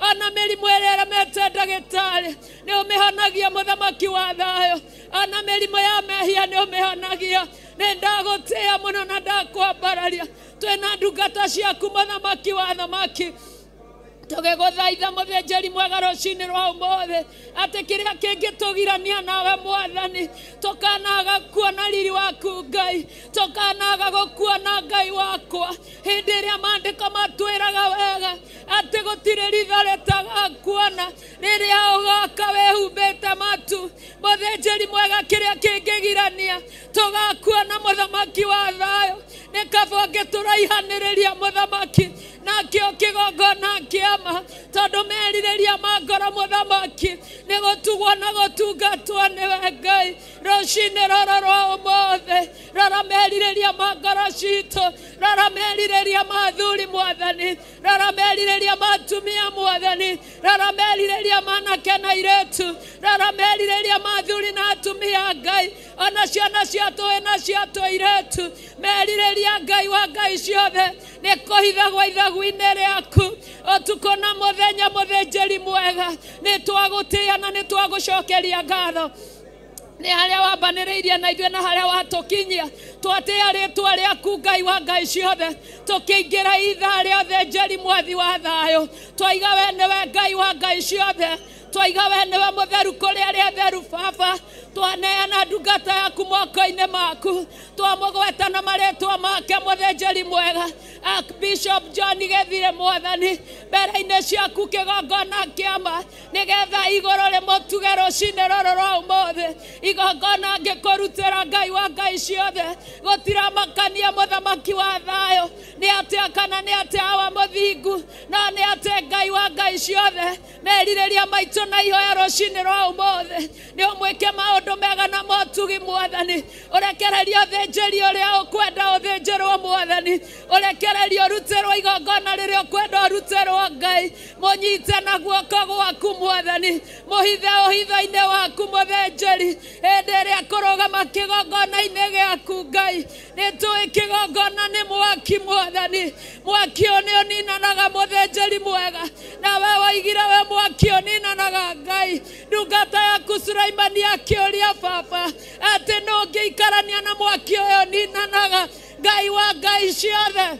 ona mĩrimũ ĩrĩa ĩremete ndagĩtarĩ nĩ ũmĩhonagia mũthamaki wa thayũ ona mĩrimũ ya mehia nĩ ũmĩhonagia nĩ ndagũtĩĩa mũno na ndakwambararia twĩna ndungata ciaku mũthamaki wa thamaki tũgĩgũthaitha mũthĩnjĩri mwega rũcinĩ rwa ũmũthĩ atĩ kĩrĩa kĩngĩtũgirania nawe mwathani tũkanaga kuona riri waku Ngai tũkanaga gũkuona Ngai wakwa hĩndĩ ĩrĩa maandĩko matwĩraga wega atĩ gũtirĩ ritho rĩtagakuona rĩrĩa ũgoka wĩhumbĩte matu mũthĩnjĩri mwega kĩrĩa kĩngĩgirania tũgakuona mũthamaki wa thayũ nĩ kaba ũngĩtũraihanĩrĩria mũthamaki nakĩo kĩgongona kĩama tondũ merirĩria ma ngoro mũthamaki nĩ gũtugwo na gũtungatwo nĩwe Ngai rũcinĩ rũrũ rwa ũmũthĩ rora merirĩria ma ngoro citũ rora merirĩria ma athuri mwathani rora merirĩria ma atumia mwathani rora merirĩria ma anake na airĩtu rora merirĩria ma athuri na atumia Ngai ona ciana cia tũĩ na cia tũirĩtu merirĩria Ngai wa Ngai ciothe nĩ kũhithagwo ithagu-inĩ rĩaku ũtukũ na mũthenya mũthĩnjĩri mwega nĩ twagũtĩĩa na nĩ twagũcokeria ngatho nĩ harĩa wambanĩrĩirie na ithuĩ na harĩa watũkinyia twatĩĩa rĩtwa rĩaku Ngai wa Ngai ciothe tũkĩingĩra ithaa rĩa ũthĩnjĩri mwathi wa thayũ twaiga we nĩwe Ngai wa Ngai ciothe twaiga we nĩwe mũtheru kũrĩ arĩa atheru baba twaneana ndungata yaku moko-inĩ maku twamũgweta na marĩtwa make mũthĩnjĩri mwega Archbishop John Gĩthire mwathani mbere-inĩ ciaku kĩgongona kĩama nĩgetha igũrũ rĩmũtuge rũcinĩ rũrũ rwa ũmũthĩ igongona ngĩkũrutĩra Ngai wa Ngai ciothe gũtiramakania mũthamaki wa thayũ nĩ atĩa kana nĩ atĩa awa mũthingu no nĩ atĩ Ngai wa Ngai ciothe merirĩria maitũ na ihoya rũcinĩ rwa ũmũthĩ nĩ ũmwĩke maũndũ mega na motugi mwathani ũrekererie ũthĩnjĩri ũrĩa ũkwenda ũthĩnjĩrwo mwathani ũrekererie ũrutĩrwo igongona rĩrĩa ũkwenda ũrutĩrwo Ngai mũnyite na guoko gwaku mwathani mũhithe ũhitho-inĩ waku mũthĩnjĩri hĩndĩ ĩrĩa kũrũgama kĩgongona-inĩ gĩaku Ngai nĩ tũĩ kĩgongona nĩ mwaki mwathani mwaki ũyũ nĩ ũninanaga mũthĩnjĩri mwega nawe woigire we mwaki ũninanaga Ngai ndungata yaku Sulaimani akĩũria baba atĩ nũ ũngĩikarania na mwaki ũyũ ũninanaga Ngai wa Ngai ciothe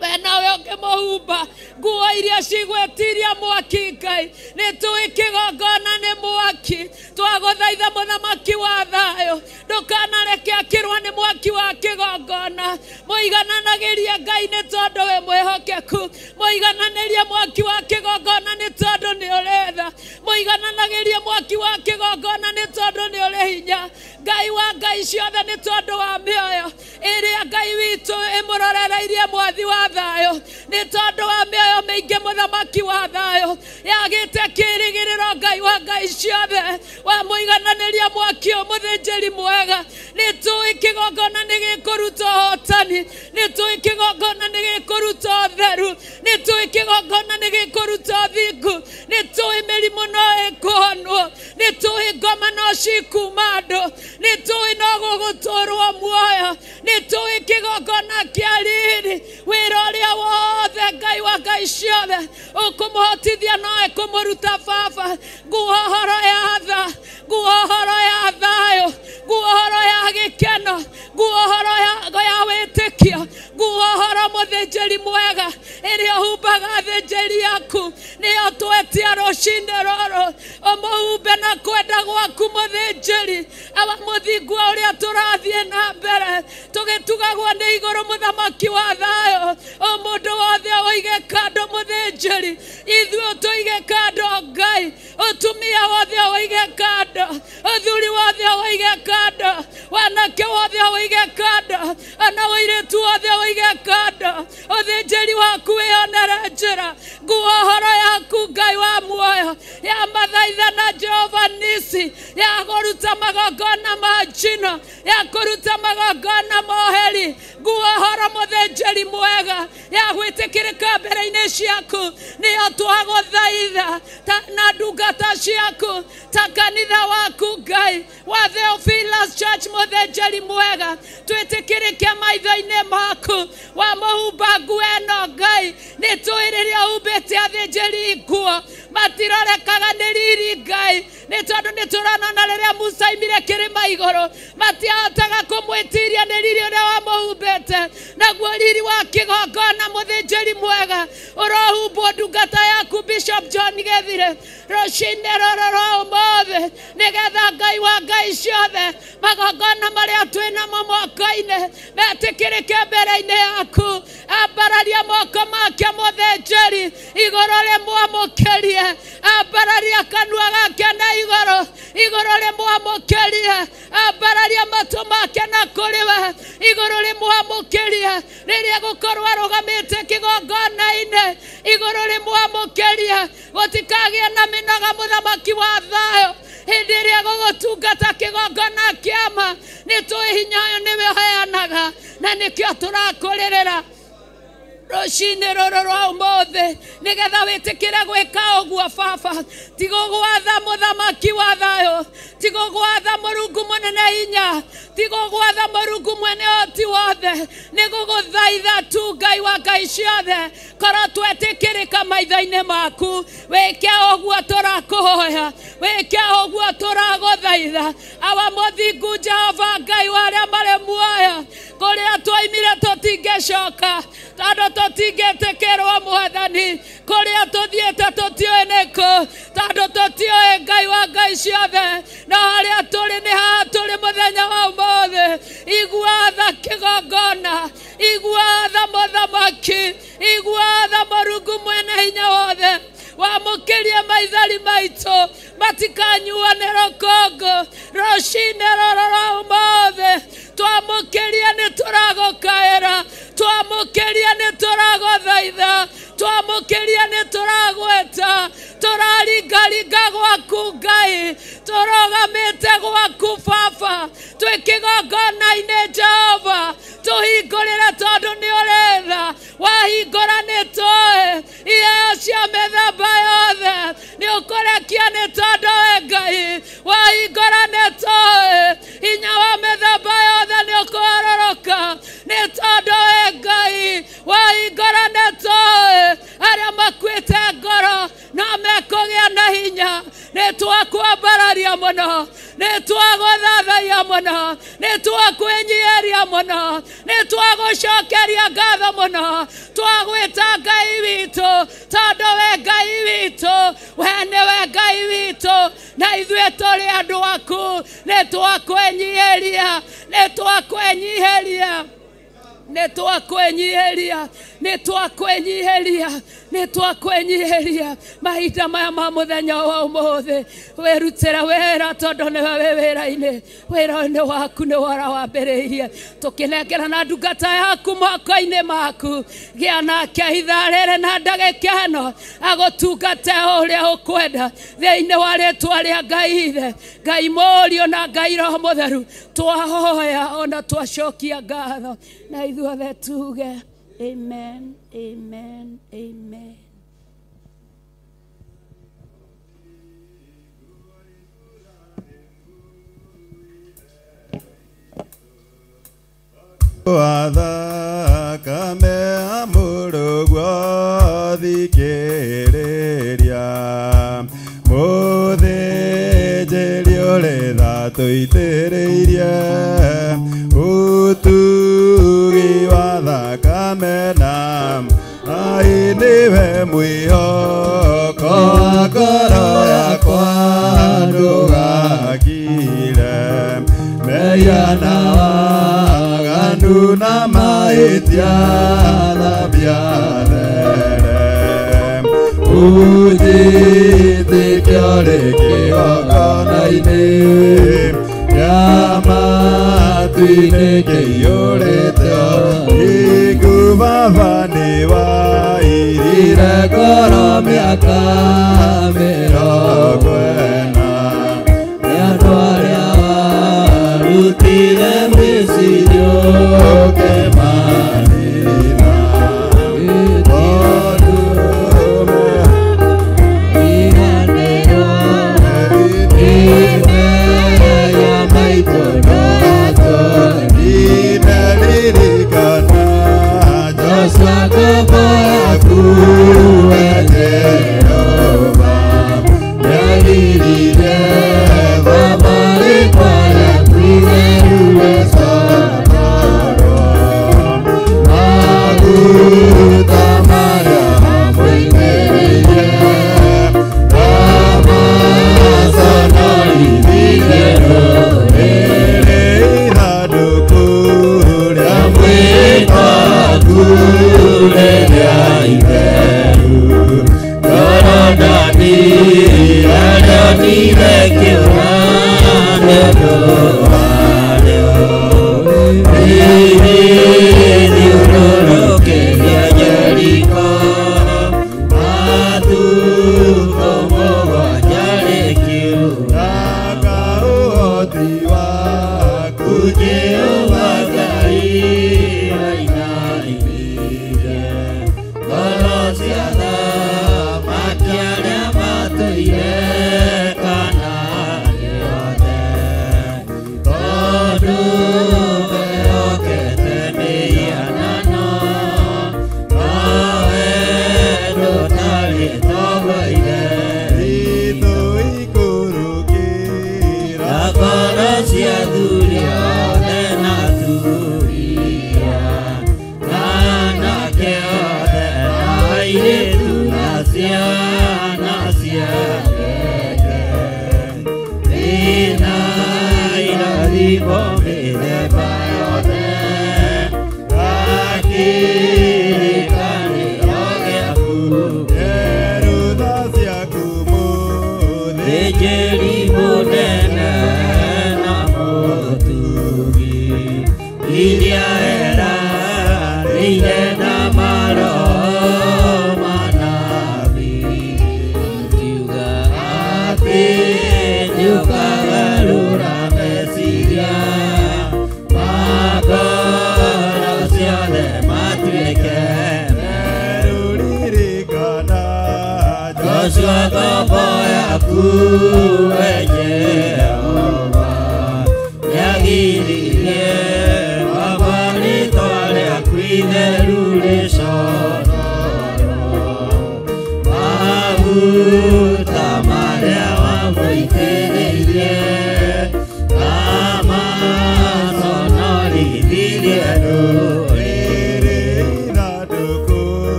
we nawe ũngĩmũhumba nguo iria cigwĩtiria mwaki Ngai nĩ tũĩ kĩgongona nĩ mwaki twagũthaitha mũthamaki wa thayũ ndũkanareke akĩrwo nĩ mwaki wa kĩgongona mũigananagĩrie Ngai nĩ tondũ wĩ mwĩhokeku mũigananĩrie mwaki wa kĩgongona nĩ tondũ nĩ ũrĩ tha mũigananagĩrie mwaki wa kĩgongona nĩ tondũ nĩ ũrĩ hinya Ngai wa Ngai ciothe nĩ tondũ wa mĩoyo ĩrĩa Ngai witũ ĩmũrorereirie mwathi wa thayũ nĩ tondũ wa mĩoyo mĩingĩ mũthamaki wa thayũ yagĩte kĩĩrĩgĩrĩro Ngai wa Ngai ciothe wa mũigananĩria mwaki ũyũ mũthĩnjĩri mwega nĩ tũĩ kĩgongona nĩ gĩkũruta ũhotani nĩ tũĩ kĩgongona nĩ gĩkũruta ũtheru nĩ tũĩ kĩgongona nĩ gĩkũruta ũthingu nĩ tũĩ mĩrimũ no ĩkũhonwo nĩ tũĩ ngoma no cikuma andũ nĩ tũĩ no gũgũtũrwo muoyo nĩ tũĩ kĩgongona kĩa riri wĩra ũrĩa wothe Ngai wa Ngai ciothe ũkũmũhotithia no ĩkũmũruta baba nguo horo ya tha nguo horo ya thayũ nguo horo ya gĩkeno nguo horo ya wĩtĩkio nguo horo mũthĩnjĩri mwega ĩrĩa ũhumbaga athĩnjĩri aku nĩyo twetia rũcinĩ rũrũ ũmũhumbe na kwenda gwaku mũthĩnjĩri awa mũthingu ũrĩa tũrathiĩ na mbere tũgĩtugagwo nĩ igũrũ mũthamaki wa thayũ o mũndũ wothe ũige kando mũthĩnjĩri ithuĩ tũige kando Ngai ũtumia wothe ũige kando ũthuri wothe ũige kando wanake wothe ũige kando ona ũirĩtu wothe ũige kando ũthĩnjĩri waku wĩonere njĩra nguo horo yaku yaku Ngai wa muoyo ya mathaithana Jehova nisi ya kũruta magongona ma njino ya kũruta magongona moheri nguo horo mũthĩnjĩri mwega ya gwĩtĩkĩrĩka mbere-inĩ ciaku nĩyo twagũthaitha na ndungata ciaku ta kanitha waku Ngai wa Theophilus Church mũthĩnjĩri mwega twĩtĩkĩrĩke maitho-inĩ maku wa mũhumba nguo ĩno Ngai nĩ tũĩ rĩrĩa humbĩte athĩnjĩri nguo matirorekaga nĩ riri Ngai nĩ tondũ nĩ tũronana rĩrĩa Musa aimire kĩrĩma igũrũ matiahotaga kũmwĩtiria nĩ riri ũrĩa wamũhumbĩte naguo riri wa kĩgongona mũthĩnjĩri mwega ũrohumbwo ndungata yaku Bishop John Gethire rũcinĩ rũrũ rwa ũmũthĩ nĩgetha Ngai wa Ngai ciothe magongona marĩa twĩ namo moko-inĩ metĩkĩrĩke mbere-inĩ yaku ambararia moko make mũthĩnjĩri igũrũ rĩmwamũkĩrie ambararia kanua gake na igũrũ igũrũ rĩmwamũkĩrie ambararia matũ make na kũrĩ we igũrũ rĩmwamũkĩrie rĩrĩa gũkorwo arũgamĩte kĩgongona-inĩ igũrũ rĩmwamũkĩrie gũtikagĩe na mĩnoga mũthamaki wa thayũ hĩndĩ ĩrĩa gũgũtungata kĩgongona kĩama nĩ tũĩ hinya ũyũ nĩwe ũheanaga na nĩkĩo tũrakũrĩrĩra rũcinĩ rũrũ rwa ũmũthĩ nĩgetha wĩtĩkĩre gwĩka ũguo baba tigũgwatha mũthamaki wa thayũ tigũgwatha mũrungu mũnene hinya tigũgwatha mũrungu mwene ũhoti wothe nĩgũgũthaitha tu Ngai wa Ngai ciothe korwo twetĩkĩrĩka maitho-inĩ maku wĩke ũguo tũrakũhoya wĩke ũguo tũragũthaitha awa mũthingu Jehova Ngai wa arĩa marĩ muoyo kũrĩa twaimire tũtingĩcoka tondũ tũtingĩtĩkĩrwo mwathani kũrĩa tũthiĩte tũtiũĩ nĩkũ tondũ tũtiũĩ Ngai wa Ngai ciothe no harĩa tũrĩ nĩ haha tũrĩ mũthenya wa ũmũthĩ igua tha kĩgongona igua tha mũthamaki igua tha mũrungu mwene hinya wothe wamũkĩrie maithori maitũ matikanyuane rũkũngũ rũcinĩ rũrũ rwa ũmũthĩ twamũkĩrie nĩ tũragũkaĩra twamũkĩrie nĩ tũragũthaitha twamũkĩrie nĩ tũragweta tũraringaringa gwaku Ngai tũrũgamĩte gwaku baba twĩ kĩgongona-inĩ Jehova tũhingũrĩre tondũ nĩ ũrĩ tha wahingũra nĩ tũĩ iheo cia mĩthemba yothe nĩ ũkũrekia nĩ tondũ we Ngai wahingũra nĩ tũĩ hinya wa mĩthemba yothe nĩ ũkũharũrũka nĩ tondũ we Ngai wahingũra nĩ tũĩ arĩa makuĩte ngoro no mekũgĩa na hinya nĩ twakwambararia mũno nĩ twagũthathaiya mũno nĩ twakwĩnyihĩria mũno nĩ twagũcokeria ngatho mũno twagwĩta Ngai witũ tondũ we Ngai witũ we nĩwe Ngai witũ na ithuĩ tũrĩ andũ aku nĩ twakwĩnyihĩria nĩ twakwĩnyihĩria nĩ twakwĩnyihĩria nĩ twakwĩnyihĩria nĩ twakwĩnyihĩria mahinda maya ma mũthenya wa ũmũthĩ wĩrutĩre wĩra tondũ nĩwe wĩ wĩra-inĩ wĩra-inĩ waku nĩ wara wambĩrĩirie tũkĩnengera na ndungata yaku moko-inĩ maku gĩa nake ithaa rĩrĩ na ndagĩka ĩno agũtungate ũrĩa ũkwenda thĩinĩ wa rĩtwa rĩa Ngai Ithe Ngai Mũriũ na Ngai Roho Mũtheru twahoya ona twacokia ngatho na ithuothe tuge amen, amen, amen. Athakame amũrũgwo thikĩrĩria mũthĩnjĩri ũrĩ tha tũitĩrĩirie ũtugi wa thakame na ai nĩwe mwĩhoko wa ngoro yakwa ndũgakire mehia na waganu na mahĩtia thambia there ũnjĩtĩke ũrĩ kĩgongona-inĩ kĩa matu-inĩ kĩiyũrĩte thingu Baba nĩwairire ngoro mĩaka 40 nĩ andũ arĩa warutire Misiri ũkĩmanina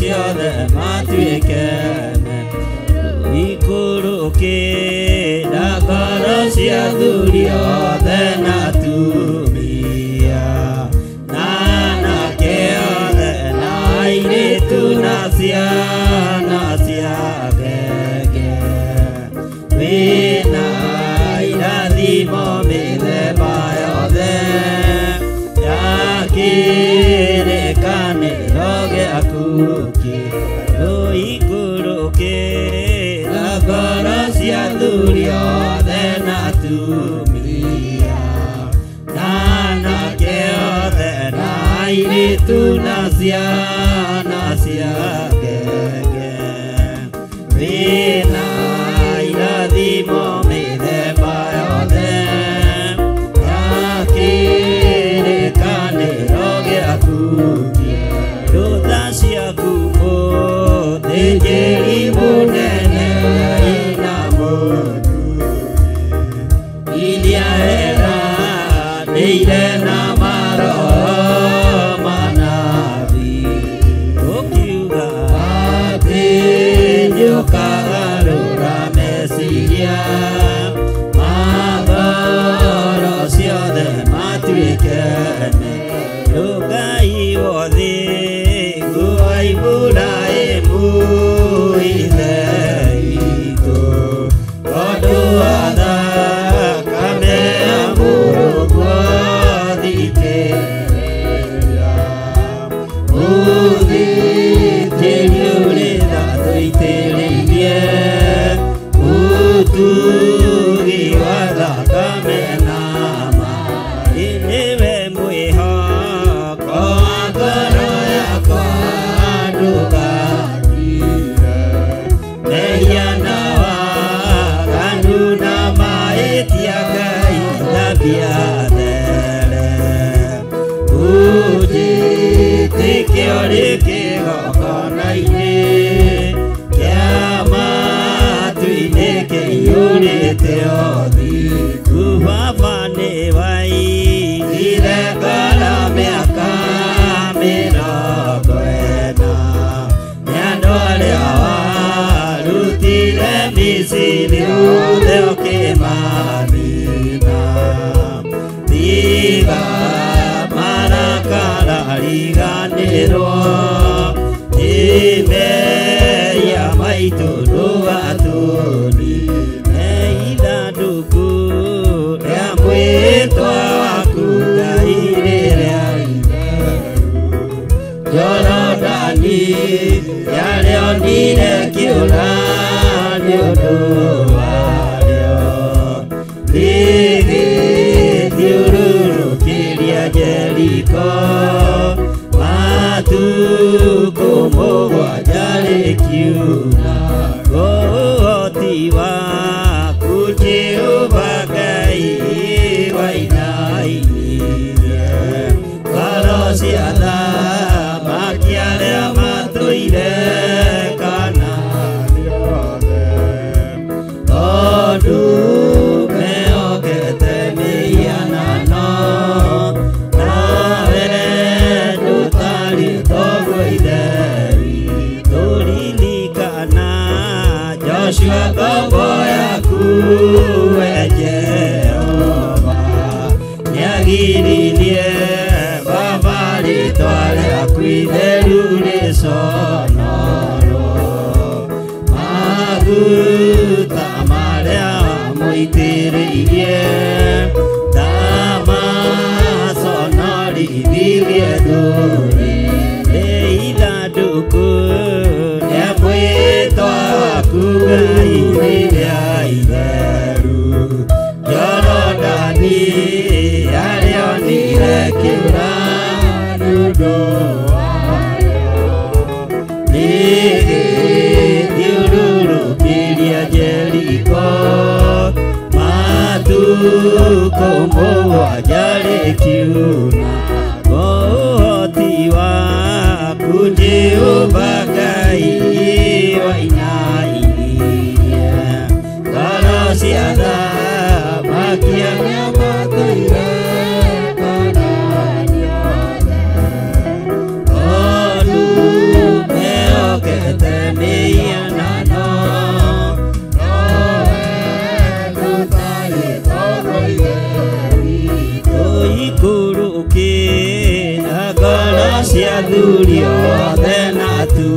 Ciothe. airĩtu na ciana cia ngenge wĩna irathimo mĩthemba yothe ya kĩrĩkanĩro gĩaku kĩerũ ikũrũkĩra ngoro cia athuri othe na atumia na anake othe na airĩtu na ciana cia ngenge wĩna irathimo mĩthemba yothe ya kĩrĩkanĩro gĩaku kĩerũ tha ciaku mũthĩnjĩri mũnene na mũtugi iria eranĩire na maroho manabii ũkiuga atĩ nĩũkagarũra meciria ma ngoro ciothe matuĩke merũ. Ngai wothe wa Iburahĩmu ithe witũ tondũ wa thakame ya mũrũguo thikĩrĩria mũthĩnjĩri ũrĩa tũitĩrĩirie ũtugi wa thakame na maĩ nĩwe mwĩhoko wa ngoro yakwa ndũgakire mehia na waganu na mahĩtia Ngai thambia there ũnjĩtĩke ũrĩ kĩgongona-inĩ kĩa matu-inĩ kĩiyũrĩte ũthingu. Baba nĩwaigire ngoro mĩaka mĩrongo ĩna nĩ andũ arĩa warutire Misiri othe ũkĩmanina tiga marakara riganĩrwo nĩ mehia maitũ ndũgatũnine ithandũkũ rĩa mwĩtwa waku Ngai rĩrĩa itheru Jorodani yarĩonire kĩũra nĩ ũndũ warĩo rĩgĩthiũrũrũkĩria Jeriko matukũ mũgwanja rĩkiuna ũhoti waku Jehova Ngai wainainirie ngoro cia athamaki arĩa matũire Kanaani othe tondũ mehokete mĩhianano nawe ndũtariĩ toguo Ithe witũ. Ririkana Joshua ngombo yaku we Jehova nĩagiririe Baba rĩtwa rĩaku itheru rĩconorwo maguta marĩa wamũitĩrĩirie ndamaconorithirie ndũrĩrĩ ithandũkũ rĩa mwĩtwa waku Ngai rĩrĩa itheru Jorodani yarĩonire kĩũra nĩ ũndũ warĩo rĩgĩthiũrũrũkĩria Jeriko matukũ mũgwanja rĩkiuna ũhoti waku Jehova Ngai wainainirie ngoro cia athamaki arĩa matũire Kanaani othe tondũ mehokete mĩhianano nowe ndũtariĩ toguo Ithe witũ. Ikũrũkĩra ngoro cia athuri othe na atumia.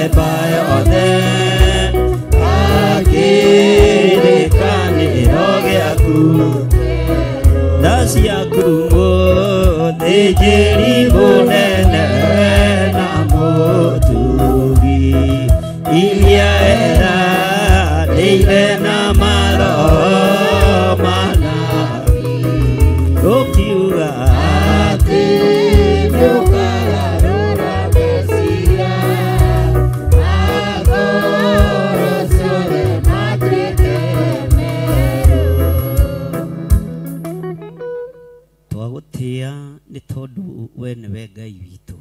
mĩthemba yothe akĩrĩkanĩro gĩaku tha ciaku mũthĩnjĩri mũnene na mũtugi iria eranĩire na maroho mana ũkiuga atĩ nĩũkagarũra meciria ma ngoro ciothe matuĩke merũ. Twagũtĩĩa nĩ tondũ we nĩwe Ngai witũ,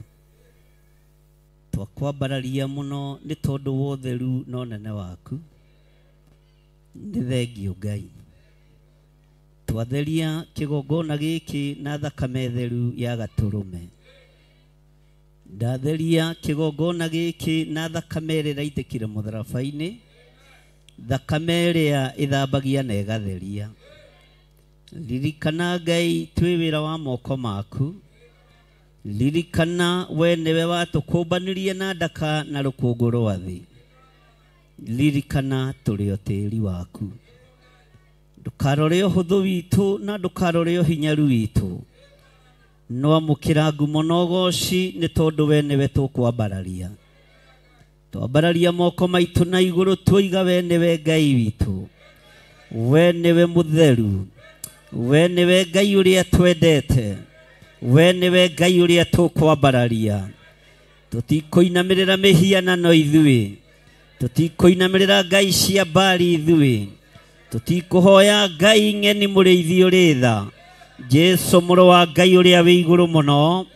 twakwambararia mũno nĩ tondũ wa ũtheru na ũnene waku. Nĩ thengio Ngai, twatheria kĩgongona gĩkĩ na thakame theru ya gatũrũme. Ndatheria kĩgongona gĩkĩ na thakame ĩrĩa ĩraitĩkire mũtharaba-inĩ, thakame ĩrĩa ĩthambagia na ĩgatheria. Ririkana Ngai twĩ wĩra wa moko maku. Ririkana we nĩwe watũkũmbanirie na ndaka na rũkũngũ rwa thĩ. Ririkana tũrĩ o tĩri waku. Ndũkarore ũhũthũ witũ na ndũkarore ũhinyaru witũ. No amũkĩra ngumo na ũgoci nĩ tondũ we nĩwe tũkwambararia. Twambararia moko maitũ na igũrũ tuiga we nĩwe Ngai witũ, we nĩwe mũtheru, we nĩwe Ngai ũrĩa twendete, we nĩwe Ngai ũrĩa tũkwambararia. Tũtikũinamĩrĩra mĩhianano ithuĩ, tũtikũinamĩrĩra ngai cia Baali ithuĩ, tũtikũhoya ngai ng'eni mũrĩithi ũrĩ tha. Jesu mũrũ wa Ngai ũrĩa wĩ igũrũ mũno,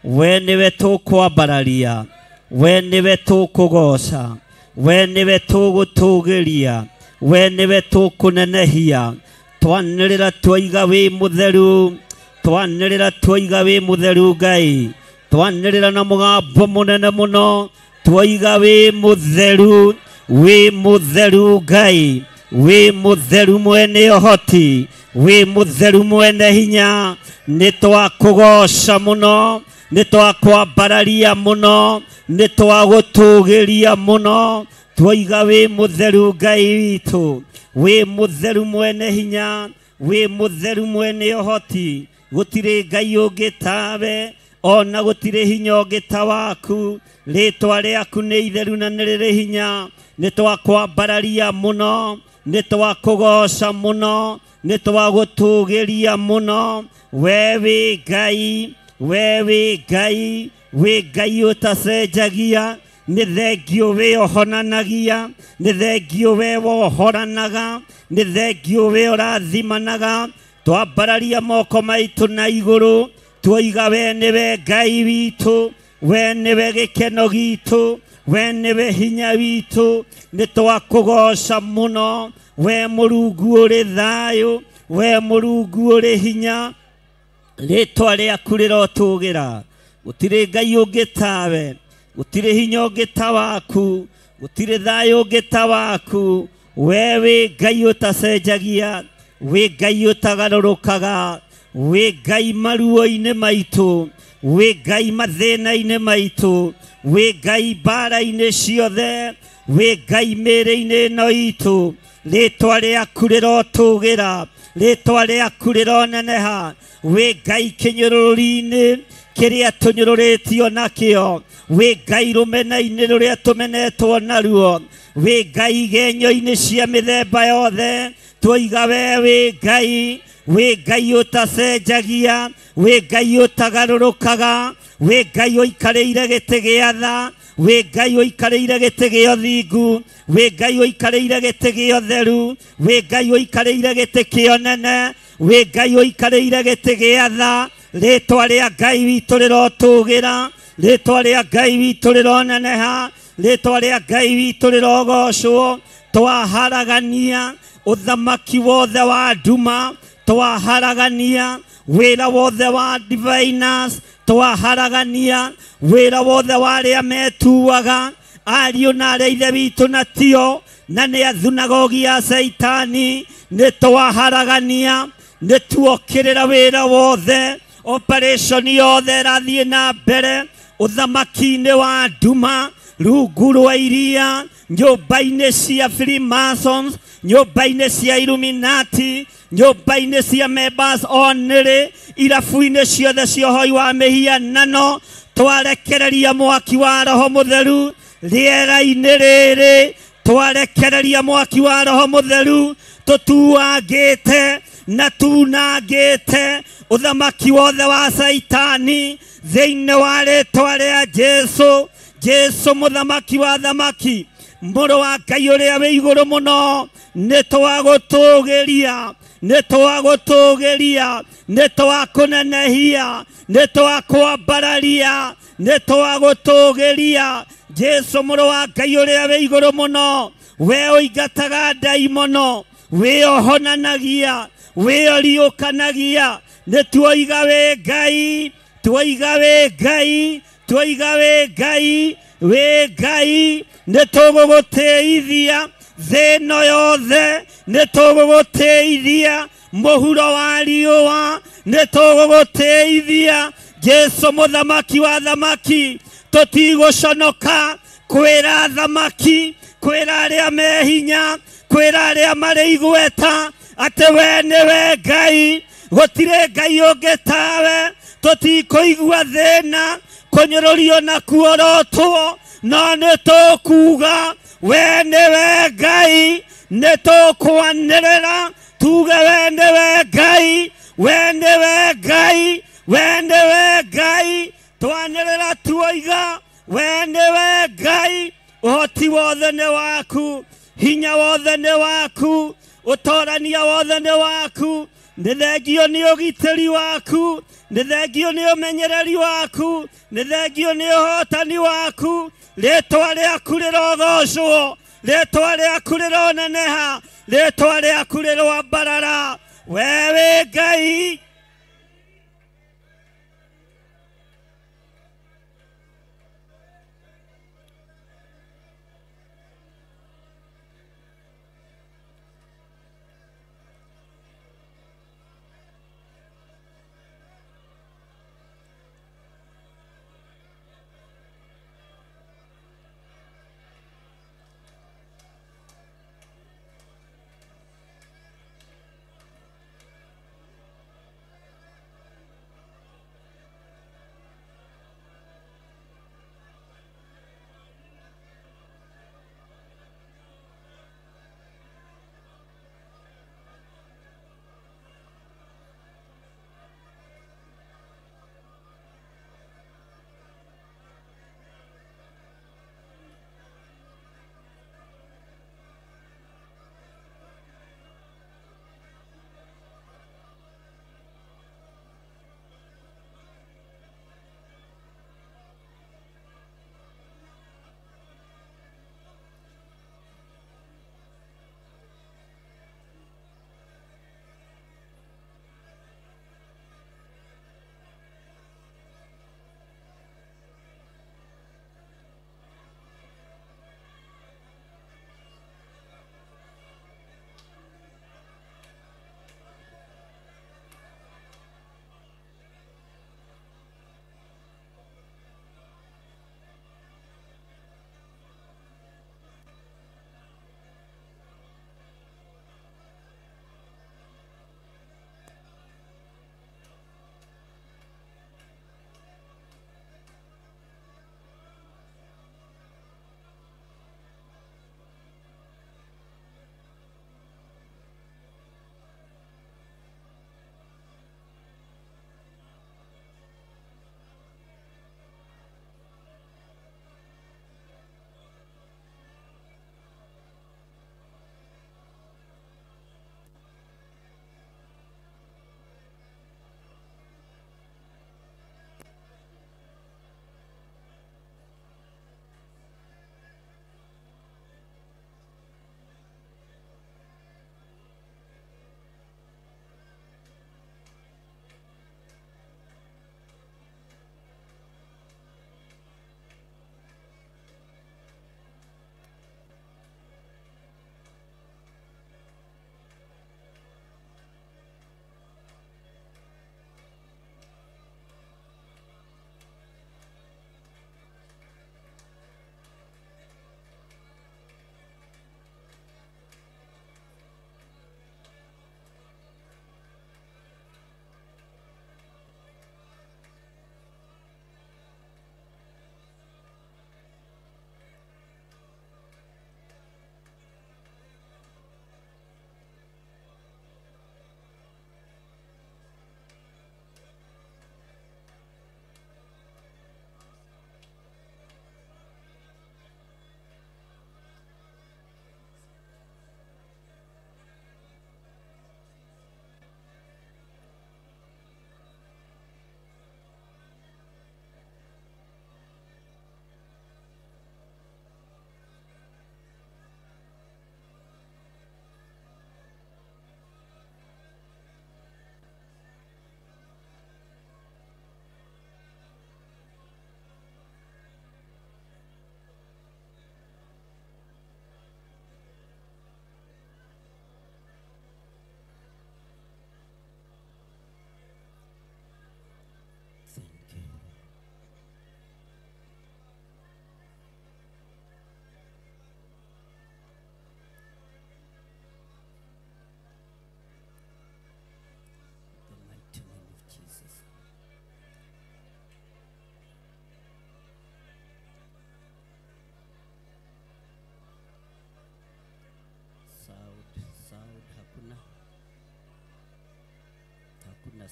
we nĩwe tũkwambararia, we nĩwe tũkũgoca, we nĩwe tũgũtũgĩria, we nĩwe tũkũnenehia. Twanĩrĩra twaiga wĩ mũtheru, twanĩrĩra twaiga wĩ mũtheru Ngai, twanĩrĩra na mũgambo mũnene mũno twaiga wĩ mũtheru, wĩ mũtheru Ngai, wĩ mũtheru mwene ũhoti, wĩ mũtheru mwene hinya. Nĩ twakũgoca mũno, nĩ twakwambararia mũno, nĩ twagũtũgĩria mũno. Twaiga wĩ mũtheru Ngai witũ, wĩ mũtheru mwene hinya, wĩ mũtheru mwene ũhoti. Gũtirĩ Ngai ũngĩ tawe, ona gũtirĩ hinya ũngĩ ta waku. Rĩtwa rĩaku nĩ itheru na nĩ rĩrĩ hinya. Nĩ twakwambararia mũno, nĩ twakũgoca mũno, nĩ twagũtũgĩria mũno. We wĩ Ngai, we wĩ Ngai, wĩ Ngai ũtacenjagia. Nĩ thengio wĩ ũhonanagia, nĩ thengio we wohoranaga, nĩ thengio we ũrathimanaga. Twambararia moko maitũ na igũrũ tuoiga we nĩwe Ngai witũ, we nĩwe gĩkeno gitũ, we nĩwe hinya witũ. Nĩ twakũgoca mũno, we Mũrungu ũrĩ thayũ, we Mũrungu ũrĩ hinya. Rĩtwa rĩaku rĩrotũgĩra. Gũtirĩ Ngai ũngĩ tawe, gũtirĩ hinya ũngĩ ta waku, gũtirĩ thayũ ũngĩ ta waku. We wĩ Ngai ũtacenjagia, wĩ Ngai ũtagarũrũkaga, wĩ Ngai maruo-inĩ maitũ, wĩ Ngai mathĩna-inĩ maitũ, wĩ Ngai mbara-inĩ ciothe, wĩ Ngai mĩĩrĩ-inĩ ĩno itũ. Rĩtwa rĩaku rĩrotũgĩra, rĩtwa rĩaku rĩroneneha. Wĩ Ngai kĩnyũrũri-inĩ kĩrĩa tũnyũrũrĩtio nakĩo, wĩ Ngai rũmena-inĩ rũrĩa tũmenetwo naruo, wĩ Ngai igenyo-inĩ cia mĩthemba yothe. Twoiga we wĩ Ngai, wĩ Ngai ũtacenjagia, wĩ Ngai ũtagarũrũkaga, wĩ Ngai ũikarĩire gĩtĩ gĩa tha, wĩ Ngai ũikarĩire gĩtĩ gĩa ũthingu, wĩ Ngai ũikarĩire gĩtĩ gĩa ũtheru, wĩ Ngai ũikarĩire gĩtĩ kĩa ũnene, wĩ Ngai ũikarĩire gĩtĩ gĩa tha. Rĩtwa rĩa Ngai witũ rĩrotũgĩra, rĩtwa rĩa Ngai witũ rĩroneneha, rĩtwa rĩa Ngai witũ rĩrogocwo. Twaharagania ũthamaki wothe wa nduma, twaharagania wĩra wothe wa diviners, twaharagania wĩra wothe wa arĩa metuaga ariũ na arĩa ithe witũ na tio, na nĩ athunagogi ya Caitani. Nĩ twaharagania, nĩ tuokĩrĩra wĩra wothe, operation yothe ĩrathiĩ na mbere ũthamaki-inĩ wa nduma. Rungu rwa iria, nyũmba-inĩ cia Freemasons, nyũmba-inĩ cia Illuminati, nyũmba-inĩ cia members only, irabu-inĩ ciothe cia ũhoi wa mĩhianano, twarekereria mwaki wa Roho Mũtheru rĩera-inĩ rĩrĩ, twarekereria mwaki wa Roho Mũtheru, tũtuangĩte na tunangĩte ũthamaki wothe wa Saitani thĩinĩ wa rĩtwa rĩa Jesu. Jesu mũthamaki wa thamaki, mũrũ wa Ngai ũrĩa wĩ igũrũ mũno, nĩ twagũtũgĩria, nĩ twagũtũgĩria, nĩ twakũnenehia, nĩ twakwambararia, nĩ twagũtũgĩria. Jesu mũrũ wa Ngai ũrĩa wĩ igũrũ mũno, we ũingataga ndaimono, wĩ ũhonanagia, wĩ ũriũkanagia, nĩ tuoiga wĩ Ngai, tuoiga wĩ Ngai, tuoiga wĩ Ngai, wĩ Ngai, nĩ tũgũgũtĩithia thĩ ĩno yothe, nĩ tũgũgũtĩithia mũhuro wa riũa, nĩ tũgũgũtĩithia. Jesu mũthamaki wa thamaki, tũtigũconoka kwĩra thamaki, kwĩra arĩa me hinya, kwĩra arĩa marĩ igweta atĩ we nĩwe Ngai, gũtirĩ Ngai ũngĩ tawe. Tũtikũigua thĩna, kũnyũrũrio na kuorotwo, no nĩ tũkuga we nĩwe Ngai, nĩ tũkwanĩrĩra tuge we nĩwe Ngai, we nĩwe Ngai, we nĩwe Ngai. Twanĩrĩra tuoiga we nĩwe Ngai, ũhoti wothe nĩ waku, hinya wothe nĩ waku, ũtorania wothe nĩ waku, nĩ thengio nĩ ũgitĩri waku, nĩ thengio nĩ ũmenyereri waku, nĩ thengio nĩ ũhotani waku. Rĩtwa rĩaku rĩrogocwo, rĩtwa rĩaku rĩroneneha, rĩtwa rĩaku rĩroambarara. We wĩ Ngai.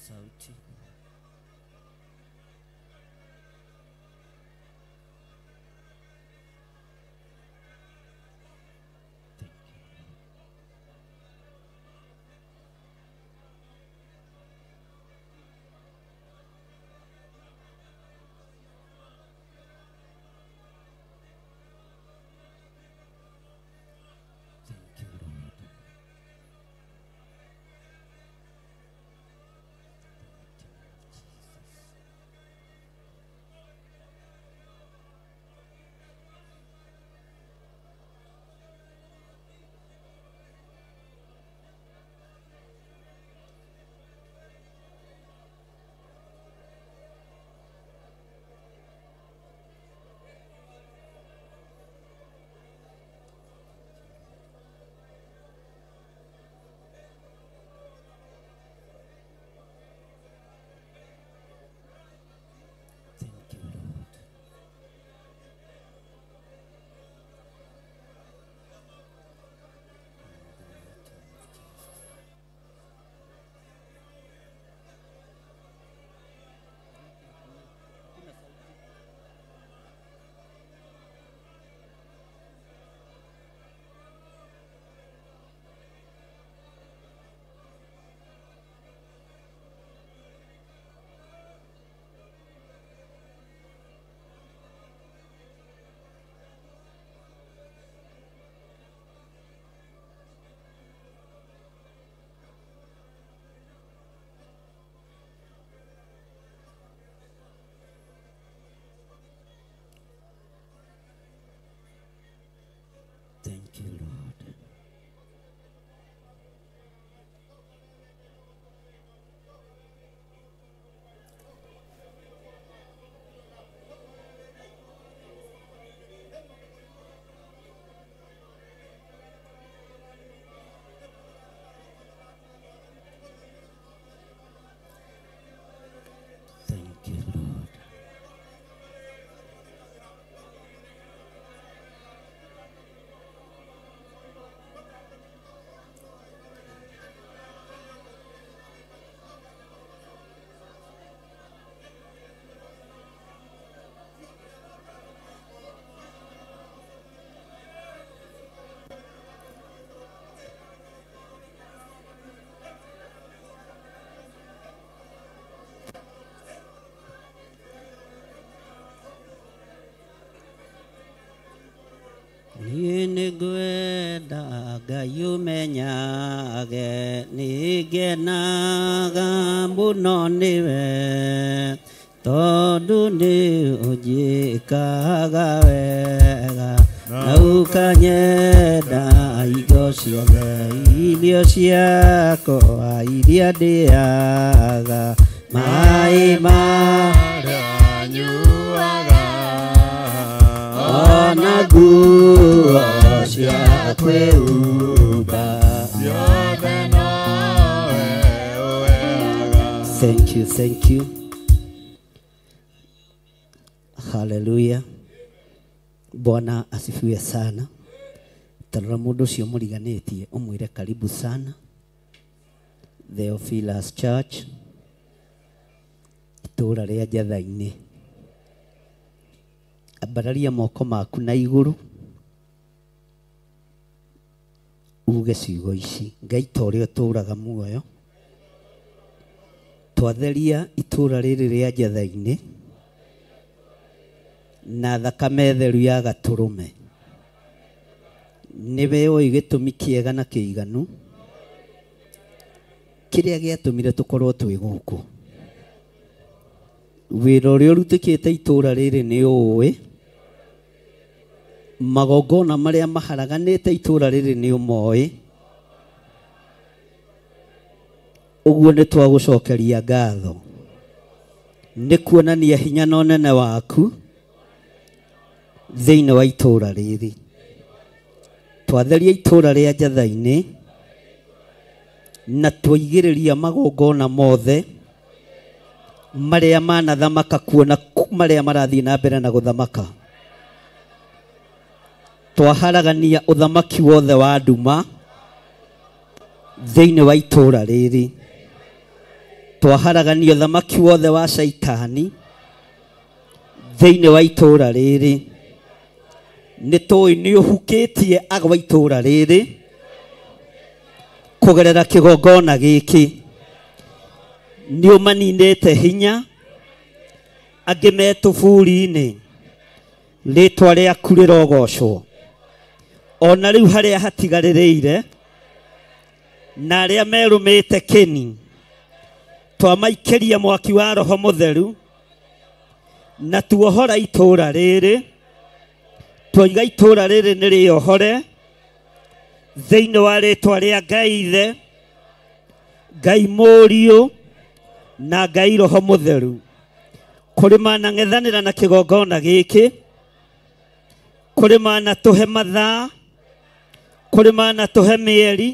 Sauti. Thank you, Lord. Thank you, Lord. Nĩngwenda Ngai ũmenyage nĩngenaga mũno nĩwe tondũ nĩ ũnjĩkaga wega na ũkanyenda indo ciothe irio ciakwa iria ndĩaga maĩ marĩa nyuaga ona nguo cia kwĩhumba ciothe nowe ũheaga. Thank you, thank you. Hallelujah. Bwana asifiwe sana. Tarora mũndũ ũcio mũriganĩtie ũmwĩre karibu sana Theophilus Church, itũũra rĩa Njatha-inĩ. Ambararia moko maku na igũrũ uge ciugo ici: Ngai ta ũrĩa ũtũũraga muoyo, twatheria itũũra rĩrĩ rĩa Njatha-inĩ na thakame theru ya gatũrũme. Nĩwe ũĩ gĩtũmi kĩega na kĩiganu kĩrĩa gĩatũmire tũkorwo twĩ gũkũ. Wĩra ũrĩa ũrutĩkĩte itũũra rĩrĩ nĩ ũĩ, magongona marĩa maharaganĩte itũũra rĩrĩ nĩ ũmoĩ. Ũguo nĩ twagũcokeria ngatho nĩ kuonania hinya na ũnene waku thĩinĩ wa itũũra rĩrĩ. Twatheria itũũra rĩa Njatha-inĩ na twaigĩrĩria magongona mothe marĩa manathamaka kuo na marĩa marathiĩ na mbere na gũthamaka. Twaharagania ũthamaki wothe wa nduma thĩinĩ wa itũũra rĩrĩ. Twaharagania ũthamaki wothe wa Shaitani thĩinĩ wa itũũra rĩrĩ. Nĩ tũĩ nĩ ũhukĩtie agwa itũũra rĩrĩ kũgerera kĩgongona gĩkĩ. Nĩ ũmaninĩte hinya angĩ me tũburi-inĩ. Rĩtwa rĩaku rĩrogocwo. Ona rĩu harĩa hatigarĩrĩire na arĩa merũmĩte kĩni, twamaikĩria mwaki wa Roho Mũtheru na tuohora itũũra rĩrĩ. Twoiga itũũra rĩrĩ nĩ rĩohore thĩinĩ wa rĩtwa rĩa Ngai Ithe, Ngai Mũriũ na Ngai Roho Mũtheru. Kũrĩ manang'ethanĩra na kĩgongona gĩkĩ, kũrĩ manatũhe mathaa, kũrĩ manatũhe mĩeri,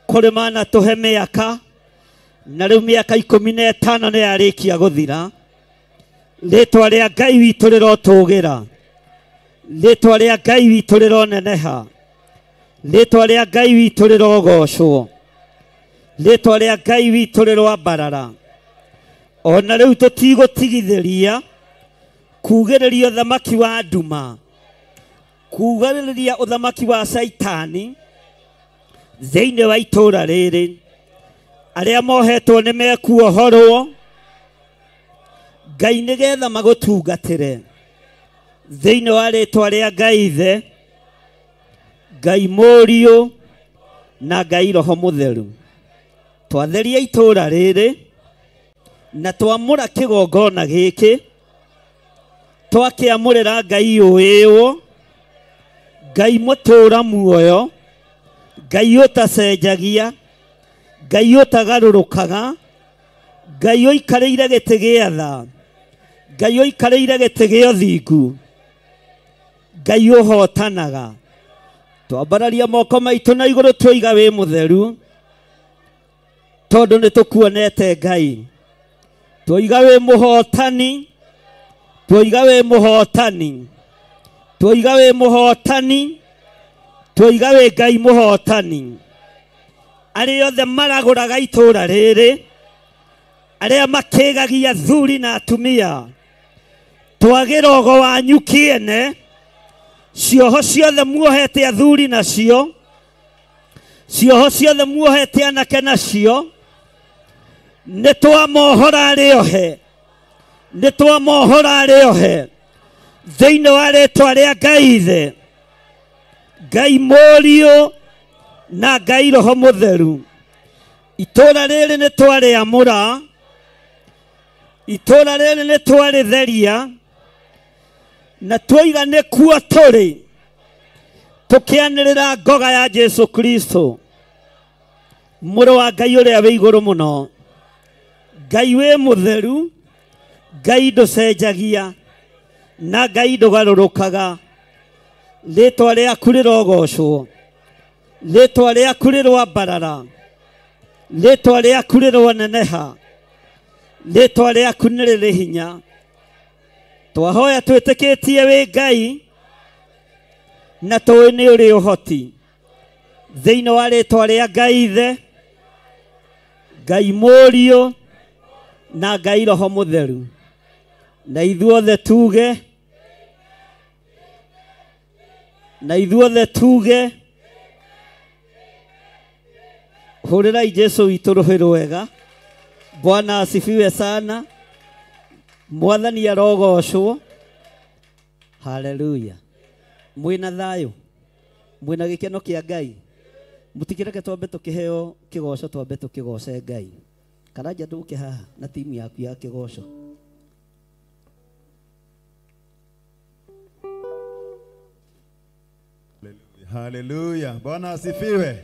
kũrĩ manatũhe mĩaka, na rĩu mĩaka 15 nĩ yarĩkia gũthira. Rĩtwa rĩa Ngai witũ rĩrotũgĩra, rĩtwa rĩa Ngai witũ rĩroneneha, rĩtwa rĩa Ngai witũ rĩrogocwo, rĩtwa rĩa Ngai witũ rĩroambarara. Ona rĩu tũtigũtigithĩria kugĩrĩria ũthamaki wa nduma, kugĩrĩria ũthamaki wa Shaitani thĩinĩ wa itũũra rĩrĩ. Arĩa mohetwo nĩ mekuohorwo Ngai nĩgetha magũtungatĩre thĩinĩ wa rĩtwa rĩa Ngai Ithe, Ngai Mũriũ na Ngai Roho Mũtheru. Twatheria itũũra rĩrĩ na twamũra kĩgongona gĩkĩ, twakĩamũrĩra Ngai ũĩwo, Ngai mũtũũra muoyo, Ngai ũtacenjagia, Ngai ũtagarũrũkaga, Ngai ũikarĩire gĩtĩ gĩa tha, Ngai ũikarĩire gĩtĩ gĩa ũthingu, Ngai ũhotanaga. Twambararia moko maitũ na igũrũ twoiga wĩ mũtheru, tondũ nĩ tũkuonete Ngai. Twoiga wĩ mũhotani, twoiga wĩ mũhotani, twoiga wĩ mũhotani, twoiga wĩ Ngai mũhotani. Arĩa othe maragũraga itũũra rĩrĩ, arĩa makĩgagia athuri na atumia, twagĩra ũgo wanyu kĩene. Cioho ciothe muohete athuri nacio, cioho ciothe muohete anake nacio, nĩ twamohora arĩa ohe, nĩ twamohora arĩa ohe thĩinĩ wa rĩtwa rĩa Ngai Ithe, Ngai Mũriũ na Ngai Roho Mũtheru. Itũũra rĩrĩ nĩ twarĩamũra, itũũra rĩrĩ nĩ twarĩtheria, na twoiga nĩkuo tũrĩ tũkĩanĩrĩra ngoga ya Jesu Kristo, mũrũ wa Ngai ũrĩa wĩ igũrũ mũno. Ngai wĩ mũtheru, Ngai ndũcenjagia na Ngai ndũgarũrũkaga. Rĩtwa rĩaku rĩrogocwo, rĩtwa rĩaku rĩroambarara, rĩtwa rĩaku rĩroneneha, rĩtwa rĩaku nĩ rĩrĩ hinya. Twahoya twĩtĩkĩtie wĩ Ngai na tũĩ nĩ ũrĩ ũhoti thĩinĩ wa rĩtwa rĩa Ngai Ithe, Ngai Mũriũ na Ngai Roho Mũtheru. Na ithuothe tuge, na ithuothe tuge, hũrĩrai Jesu witũ rũhĩ rwega. Bwana asifiwe sana. Mwathani arogocwo. Haleluya. Mwĩna thayũ, mwĩna gĩkeno kĩa Ngai. Mũtikĩreke twambe tũkĩheo kĩgoco, twambe tũkĩgoce Ngai. Karanja ndũke haha na timu yaku ya kĩgoco. Haleluya. Bwana asifiwe.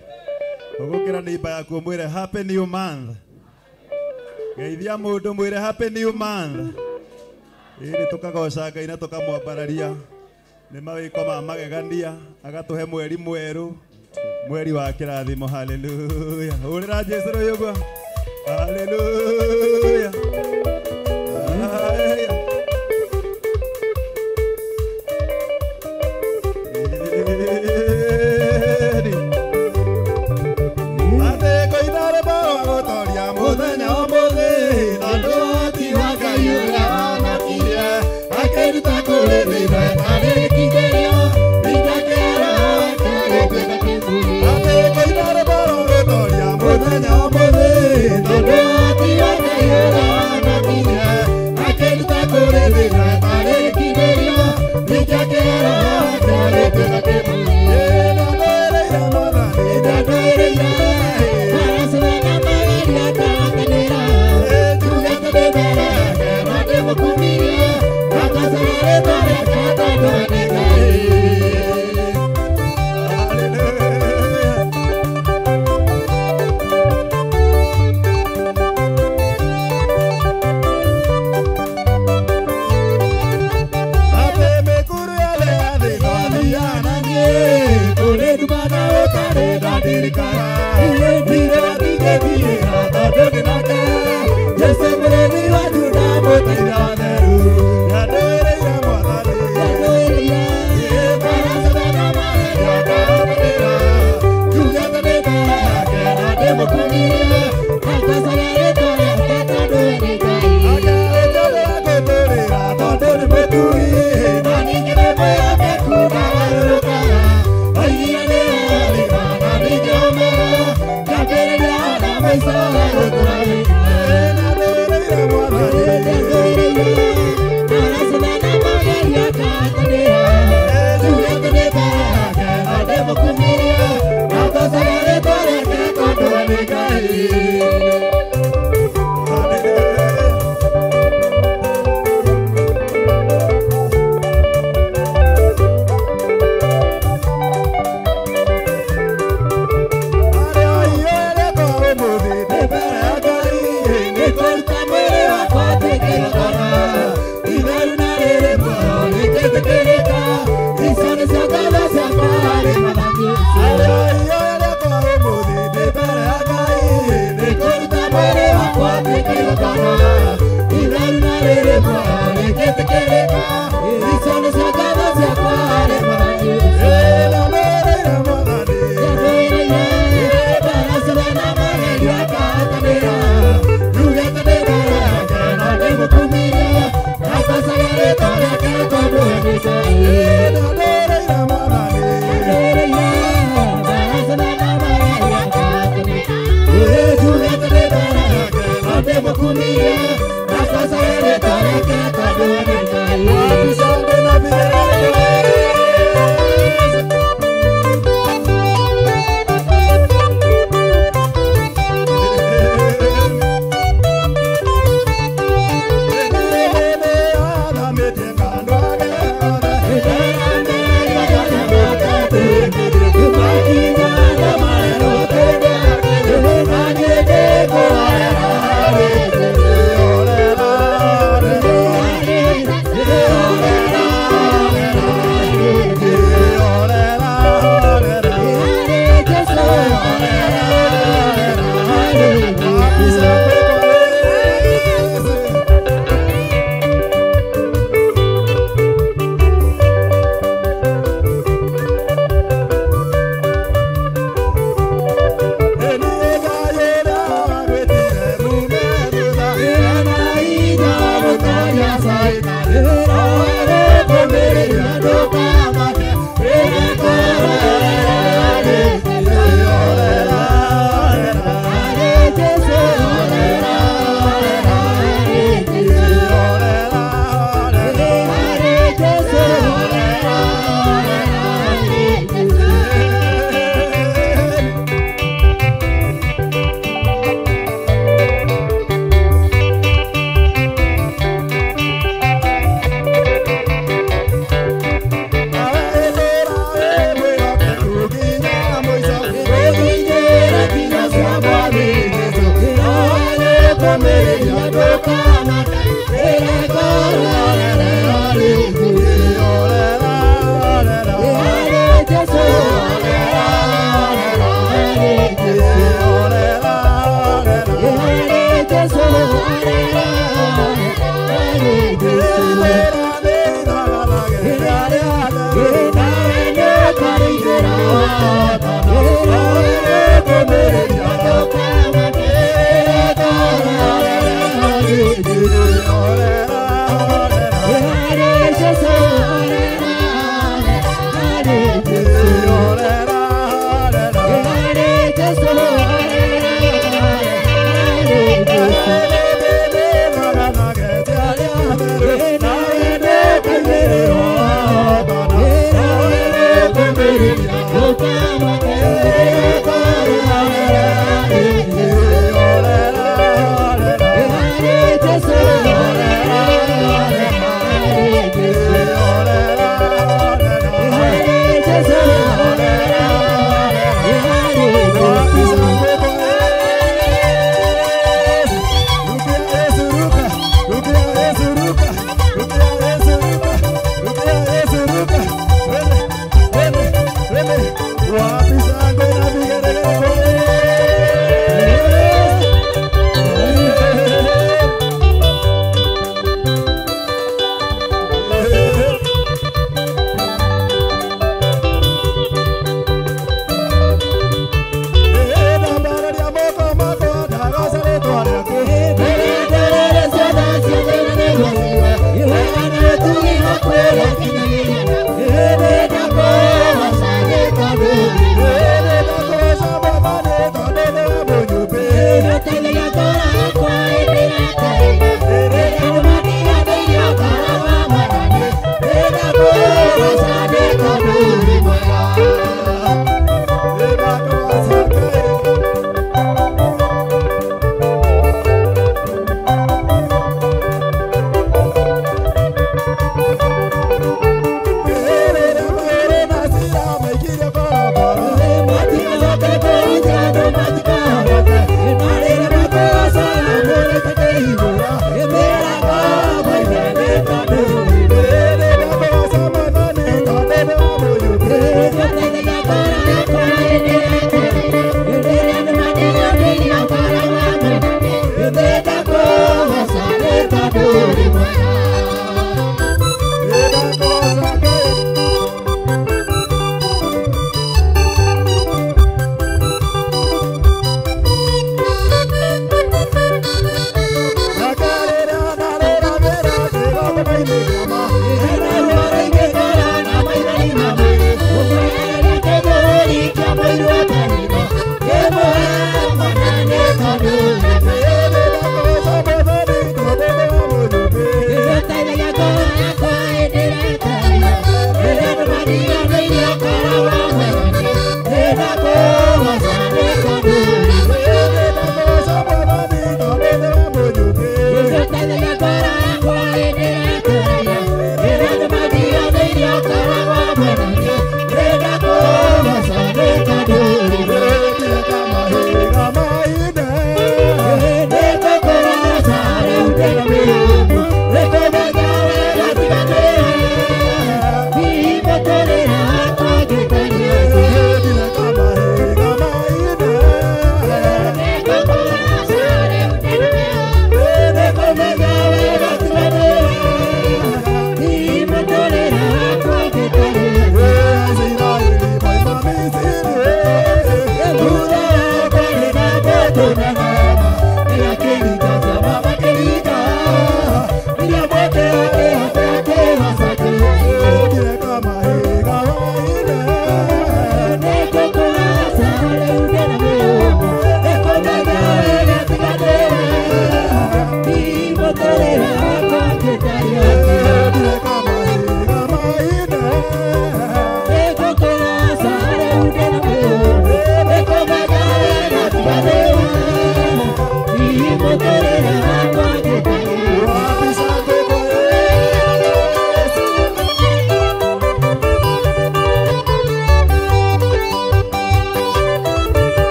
Ũgũkĩra neighbor yaku ũmwĩre happy new month. Geithia mũndũ mwĩre happy new month. Ĩĩ tũkagoca Ngai na tũkamwambararia nĩ mawĩko ma magegania, agatũhe mweri mwerũ, mweri wa kĩrathimo. Haleluya. Hũrĩra Jesu rũhĩ ũguo. Haleluya. Haleluya. Ate koinare bo agotoria muthenya umuthi.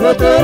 Yeah.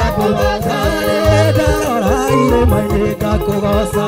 ngakũgoca ndarora irĩma-inĩ ngakũgoca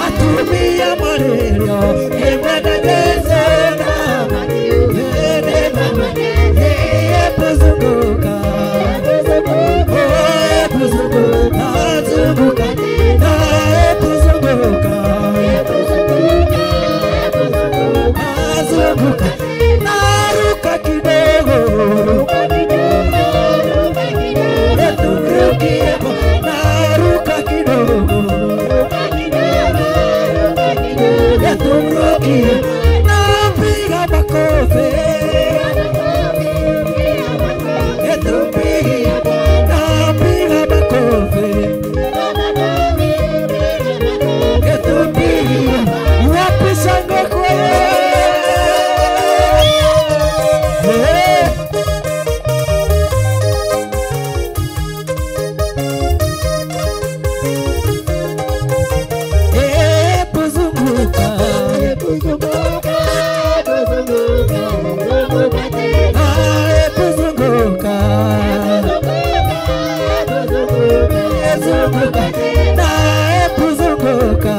Atumia marĩrio, nĩ mwenda Jesũ. Kuzunguka Kuzunguka na kuzunguka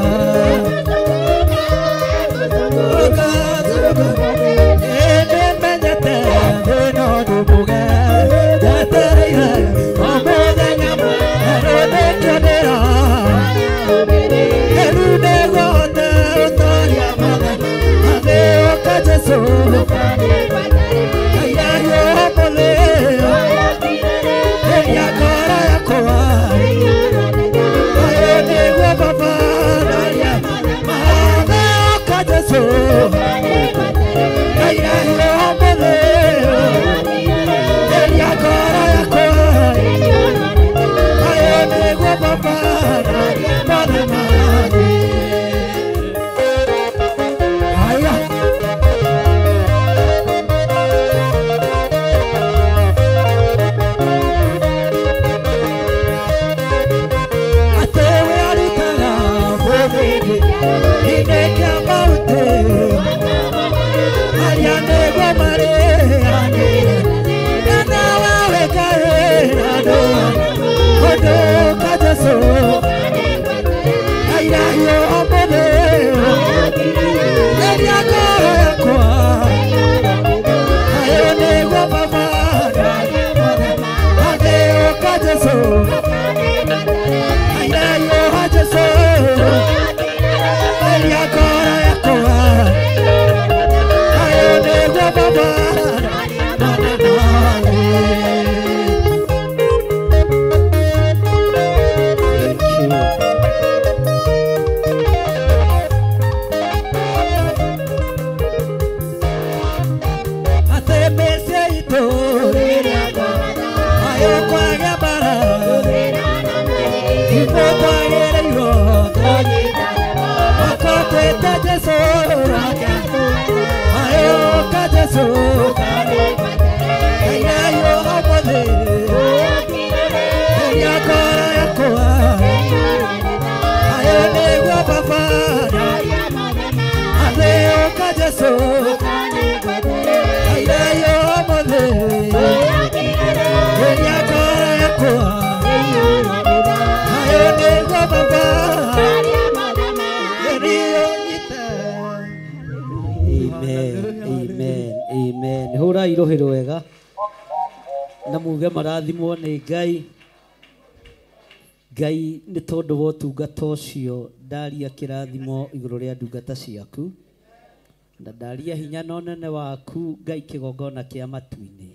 Hura irohe rwega na muge marathimwo ni Ngai. Ngai ni tondu wa ũtungata ũcio ndaria kĩrathimo igũrũ rĩa ndungata ciaku na ndaria hinya na ũnene waku Ngai kĩgongona kĩa matu-inĩ.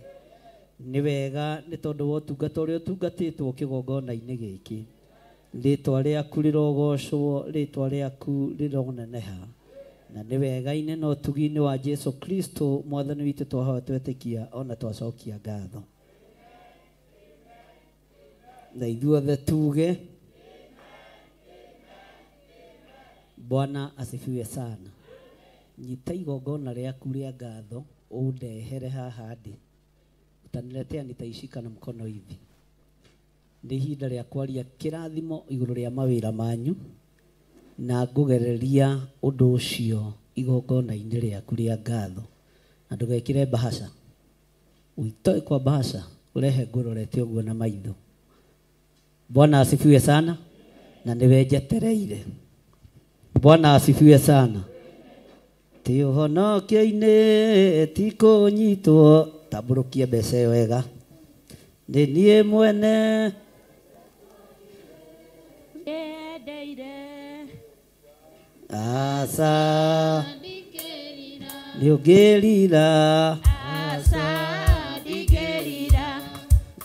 Nĩ wega nĩ tondũ wa ũtungata ũrĩa ũtungatĩtwo kĩgongona-inĩ gĩkĩ. Rĩtwa rĩaku rĩrogocwo, rĩtwa rĩaku rĩroneneha. Na nĩ wega-inĩ na ũtugi-inĩ wa Jesu Kristo mwathani witũ twahoya twetĩkia ona twacokia ngatho. Na ithuothe tuge Bwana asifiwe sana. Nyita igongona rĩaku rĩa ngatho ũndehere haha ndĩ. Utaniletea nitaishika na mkono hivi. Nĩ ihinda rĩa kwaria kĩrathimo igũrũ rĩa mawĩra manyu na ngũgereria ũndũ ũcio igongona-inĩ rĩaku rĩa ngatho. Na ndũgekĩre bahasha. Ũitoe kwa bahasha ũrehe ngũrorete ũguo na maitho. Bwana asifiwe sana. Na nĩwe njetereire. Bwana asifiwe sana. Ti ũhonokio-inĩ ti kũnyitwo tambũrũkie mbeca ĩyo wega. Nĩ niĩ mwene Asa nĩ ũngĩrira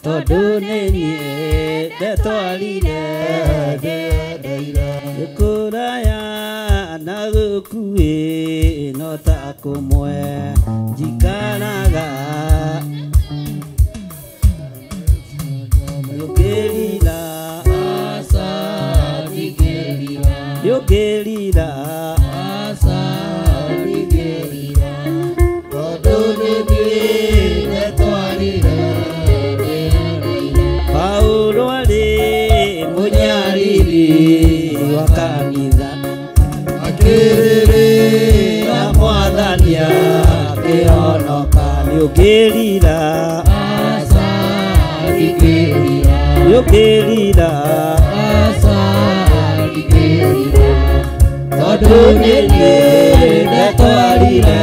tondũ nĩ niĩ ndetwarire kũraya na gũkuĩ no ta kũmwe njikaraga nĩ ũngĩrira nĩ ũngĩrira tondũ nĩ niĩ ndetwarire. Paulo arĩ mũnyariri wa kanitha akĩrĩrĩra mwathani akĩhonoka. Nĩũngĩrira Aca ndingĩrira. Nĩũngĩrira Aca ndingĩrira. Tondũ nĩ niĩ ndetwarire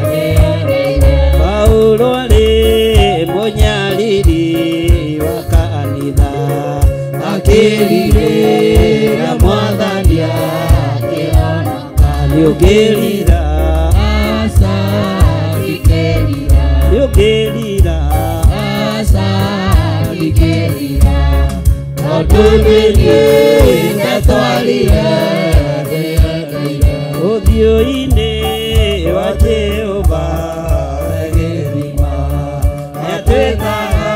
ndĩendeire. Paulo arĩ mũnyariri wa kanitha akĩrirĩra Mwathani akĩhonoka. Nĩũngĩrira Aca ndingĩrira. Nĩũngĩrira Aca ndingĩrira. Tondũ nĩ niĩ ndetwarire ndĩendeire. Ũthiũ-inĩ wa Jehova gĩthima nĩatwĩtaga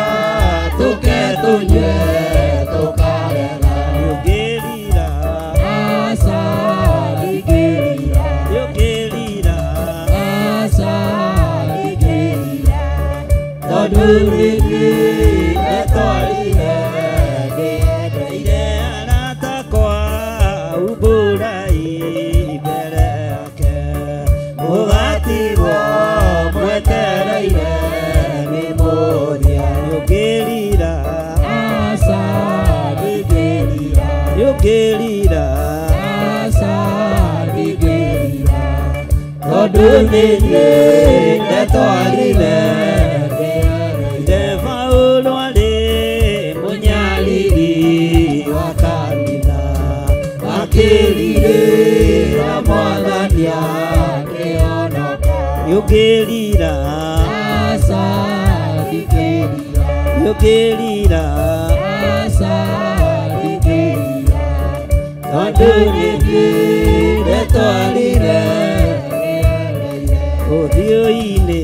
tũke tũnyue tũkarega. Nĩũngĩrira Aca ndingĩrira. Nĩũngĩrira Aca ndingĩrira. Tondũ nĩ niĩ ndetwarire ndĩendeire. Arata akwa umbũrai mbere yake mũgatigwo mwetereire nĩ mũthia. Nĩũngĩrira Aca ndingĩrira. Nĩũngĩrira Aca ndingĩrira. Tondũ nĩ niĩ ndetwarire ndĩendeire. Paulo arĩ mũnyariri wa kanitha Akĩrirĩra Mwathani akĩhonoka. Nĩũngĩrira Aca ndingĩrira. Nĩũngĩrira Aca ndingĩrira. Tondũ nĩ niĩ ndetwarire ndĩendeire. Ũthiũ-inĩ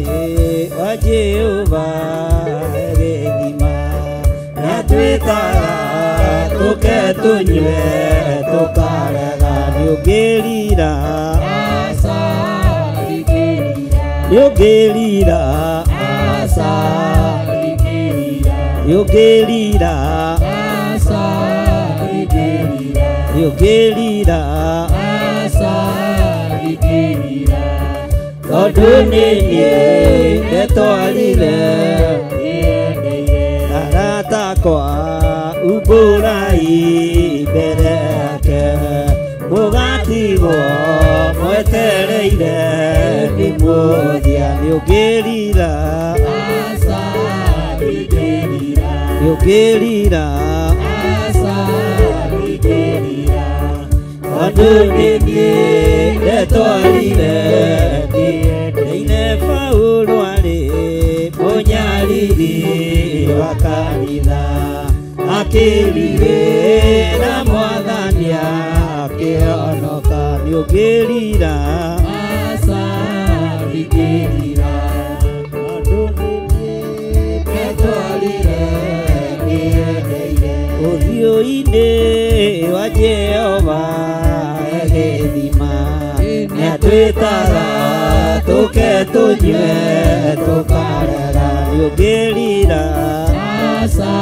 wa Jehova gĩthima nĩatwĩtaga tũke tũnyue tũkarega. Nĩũngĩrira Aca ndingĩrira. Nĩũngĩrira Aca ndingĩrira. Nĩũngĩrira Aca ndingĩrira. Nĩũngĩrira Aca ndingĩrira. Tondũ nĩ niĩ ndetwarire ndĩendeire. Arata akwa umbũrai mbere yake mũgatigwo mwetereire nĩ mũthia. Nĩũngĩrira Aca ndingĩrira. Nĩũngĩrira Aca ndingĩrira. Tondũ nĩ niĩ ndetwarire ndĩendeire. Paulo arĩ mũnyariri wa kanitha akĩrirĩra Mwathani akĩhonoka. Nĩũngĩrira Aca ndingĩrira. Tondũ nĩ niĩ Ndetwarire ndĩendeire. Ũthiũ-inĩ wa Jehova gĩthima nĩatwĩtaga tũke tũnyue tũkarega. Nĩũngĩrira Aca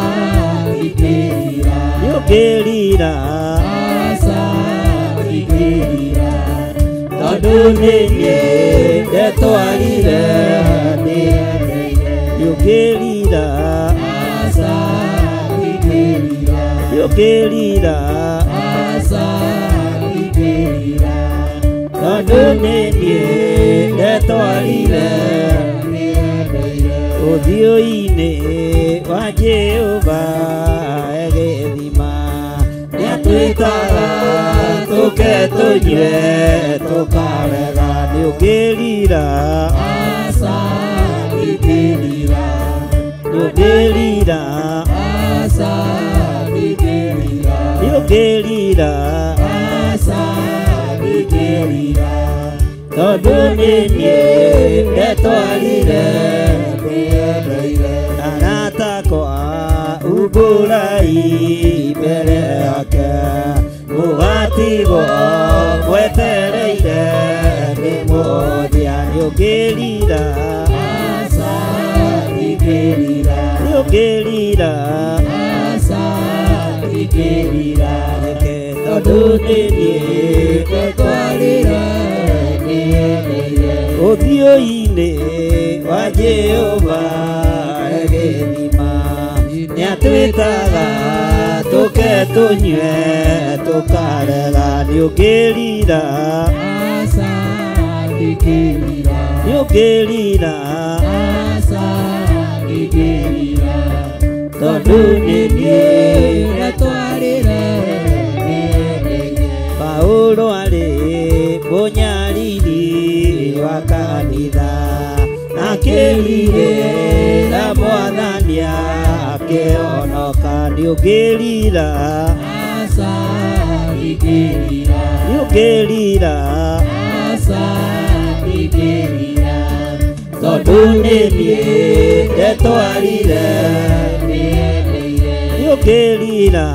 ndingĩrira. Nĩũngĩrira Aca ndingĩrira. Tondũ nĩ niĩ ndetwarire ndĩendeire. Nĩũngĩrira Aca ndingĩrira. Nĩũngĩrira Aca ndingĩrira. Tondũ nĩ niĩ ndetwarire ndĩendeire. Ũthiũ-inĩ wa Jehova gĩthima nĩatwĩtaga tũke tũnyue tũkarega. Nĩũngĩrira Aca ndingĩrira. Nĩũngĩrira Aca ndingĩrira. Nĩũngĩrira Aca ndingĩrira. Tondũ nĩ niĩ ndetwarire ndĩendeire. Arata akwa umbũrai mbere yake mũgatigwo mwetereire nĩ mũthia. Nĩũngĩrira Aca ndingĩrira. Nĩũngĩrira Aca ndingĩrira. Tondũ nĩ niĩ ndetwarire ndĩendeire. Ũthiũ-inĩ wa Jehova gĩthima nĩatwĩtaga tũke tũnyue tũkarega nĩũngĩrira nĩũngĩrira tondũ nĩ niĩ ndetwarĩre. Paulo arĩ mũnyariri wa kanitha akĩrirĩra Mwathani akĩhonoka nĩũngĩrira nĩũngĩrira tondũ nĩ niĩ ndetwarire nĩũngĩrira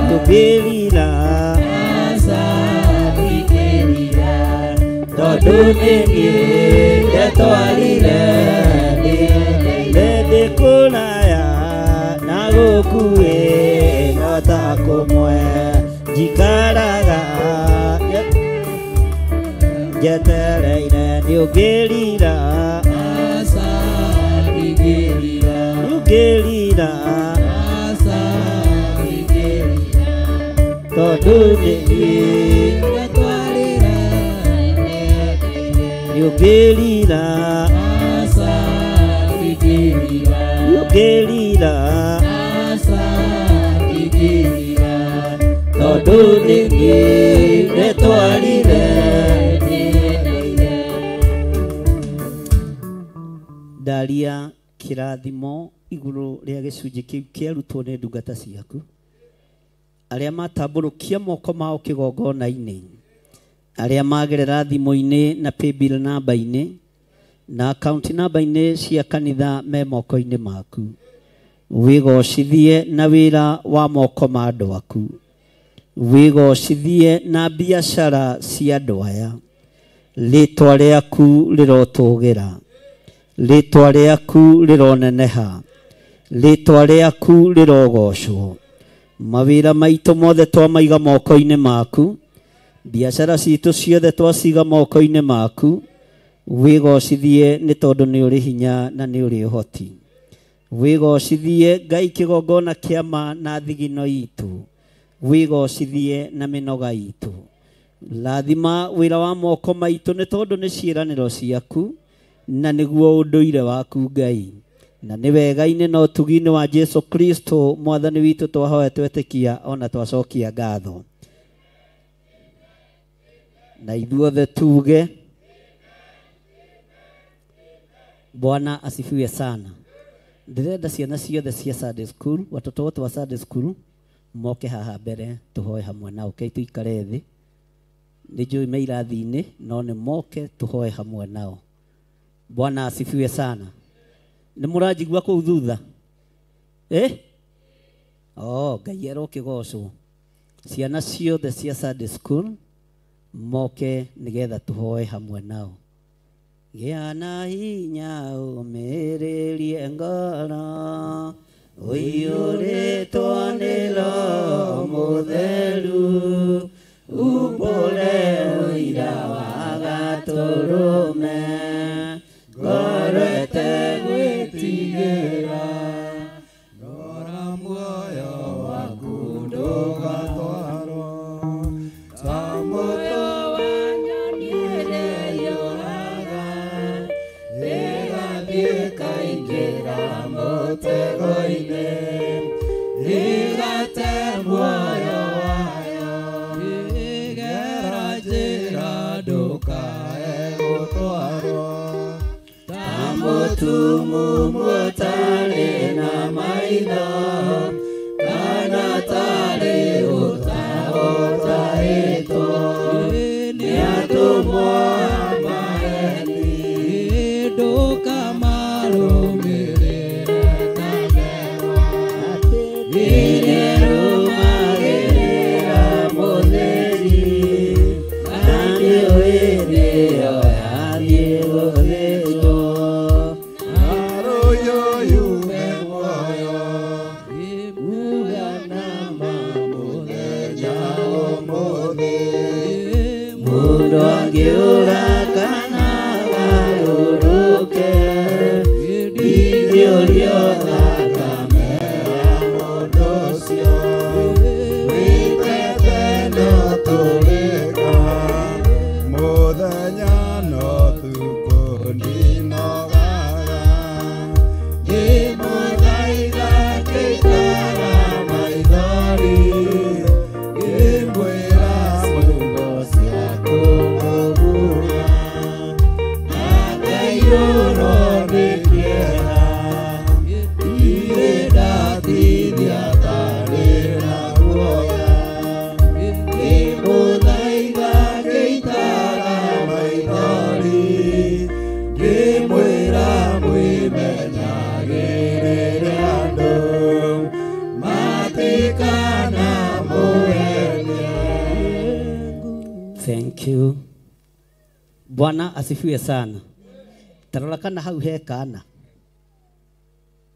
nĩũngĩrira tondũ nĩ niĩ ndetwarire ndĩ kũraya na gũkuĩ no ta kũmwe njikaraga njetereire nĩũngĩrira nĩũngĩrira tondũ nĩ niĩ nĩũngĩrira nĩũngĩrira tondũ nĩ niĩ ndetwarire. Ndaria kĩrathimo igũrũ rĩa gĩcunjĩ kĩu kĩarutwo nĩ ndungata ciaku arĩa matambũrũkia moko mao kĩgongona-inĩ arĩa magerera thimũ-inĩ na paybill namba-inĩ na account namba-inĩ cia kanitha me moko-inĩ maku wĩgocithie na wĩra wa moko ma andũ aku wĩgocithie na biacara cia andũ aya rĩtwa rĩaku rĩrotũgĩra rĩtwa rĩaku rĩroneneha rĩtwa rĩaku rĩrogocwo mawĩra maitũ mothe twamaiga moko-inĩ maku biacara citũ ciothe twaciga moko-inĩ maku wĩgocithie nĩ tondũ nĩ ũrĩ hinya na nĩ ũrĩ ũhoti wĩgocithie Ngai kĩgongona kĩa ma na thigino itũ wĩgocithie na mĩnoga itũ rathima wĩra wa moko maitũ nĩ tondũ nĩ ciĩranĩro ciaku na nĩguo ũndũire waku Ngai na nĩ wega-inĩ na ũtugi-inĩ wa Jesu Kristo mwathani witũ twahoya twetĩkia ona twacokia ngatho na ithuothe tuge Bwana asifiwe sana. Ndĩrenda ciana ciothe cia Sunday school, watoto wote wa Sunday school moke haha mbere tuhoe hamwe nao. Okay, tuikare thĩ nĩ njũĩ me irathi-inĩ no nĩ moke tuhoe hamwe nao. Bwana asifiwe sana. Nĩ mũranjigua kũu thutha? Eh? Oh, Ngai arokĩgocwo. Ciana ciothe cia Sunday school moke nĩgetha tuhoe hamwe nao. Gĩa na hinya ũmĩrĩrie ngoro ũiyũrĩtwo nĩ Roho Mũtheru umbũre ũira wa Gatũrũme ngoro ĩtegwĩtigĩra rora muoyo waku ndũgatwarwo ta mũtĩ wa nyoni ĩrĩa yũraga ĩgathiĩ ĩkaingĩra mũtego-inĩ ĩgate muoyo wayo ĩgera njĩra ndũkae gũtwarwo ta mũtumumu ũtarĩ na maitho kana tarĩ ũta ũtahĩtwo nĩ atũmwo a maheni ndũkamarũmĩrĩre ta ndegwa ĩrĩa ĩrũmagĩrĩra mũthĩgi na nĩũĩ nĩyo yathiĩ gũthĩnjwo Arũyũ yume muoyo uga na ma mũthenya ũmũthĩ Mũndũ angĩũra kana garũrũke, ndingĩũrio thakame ya mũndũ ũcio. Wĩtete no tũrĩka, mũthenya no tukũ ndinogaga. Ngĩmũthaitha ngĩitaga maithori, ngĩmwĩra ciugo cia kũmũguna. Akaiyũrwo nĩ kĩeha, ndirĩ ndatithia tarĩ na guoya. Ngĩmũthaitha ngĩitaga maithori, ngĩmwĩra mwĩmenyagĩrĩre andũ, matikanamũhenie. Thank you. Bwana asifiwe sana. Tarora kana hau he kana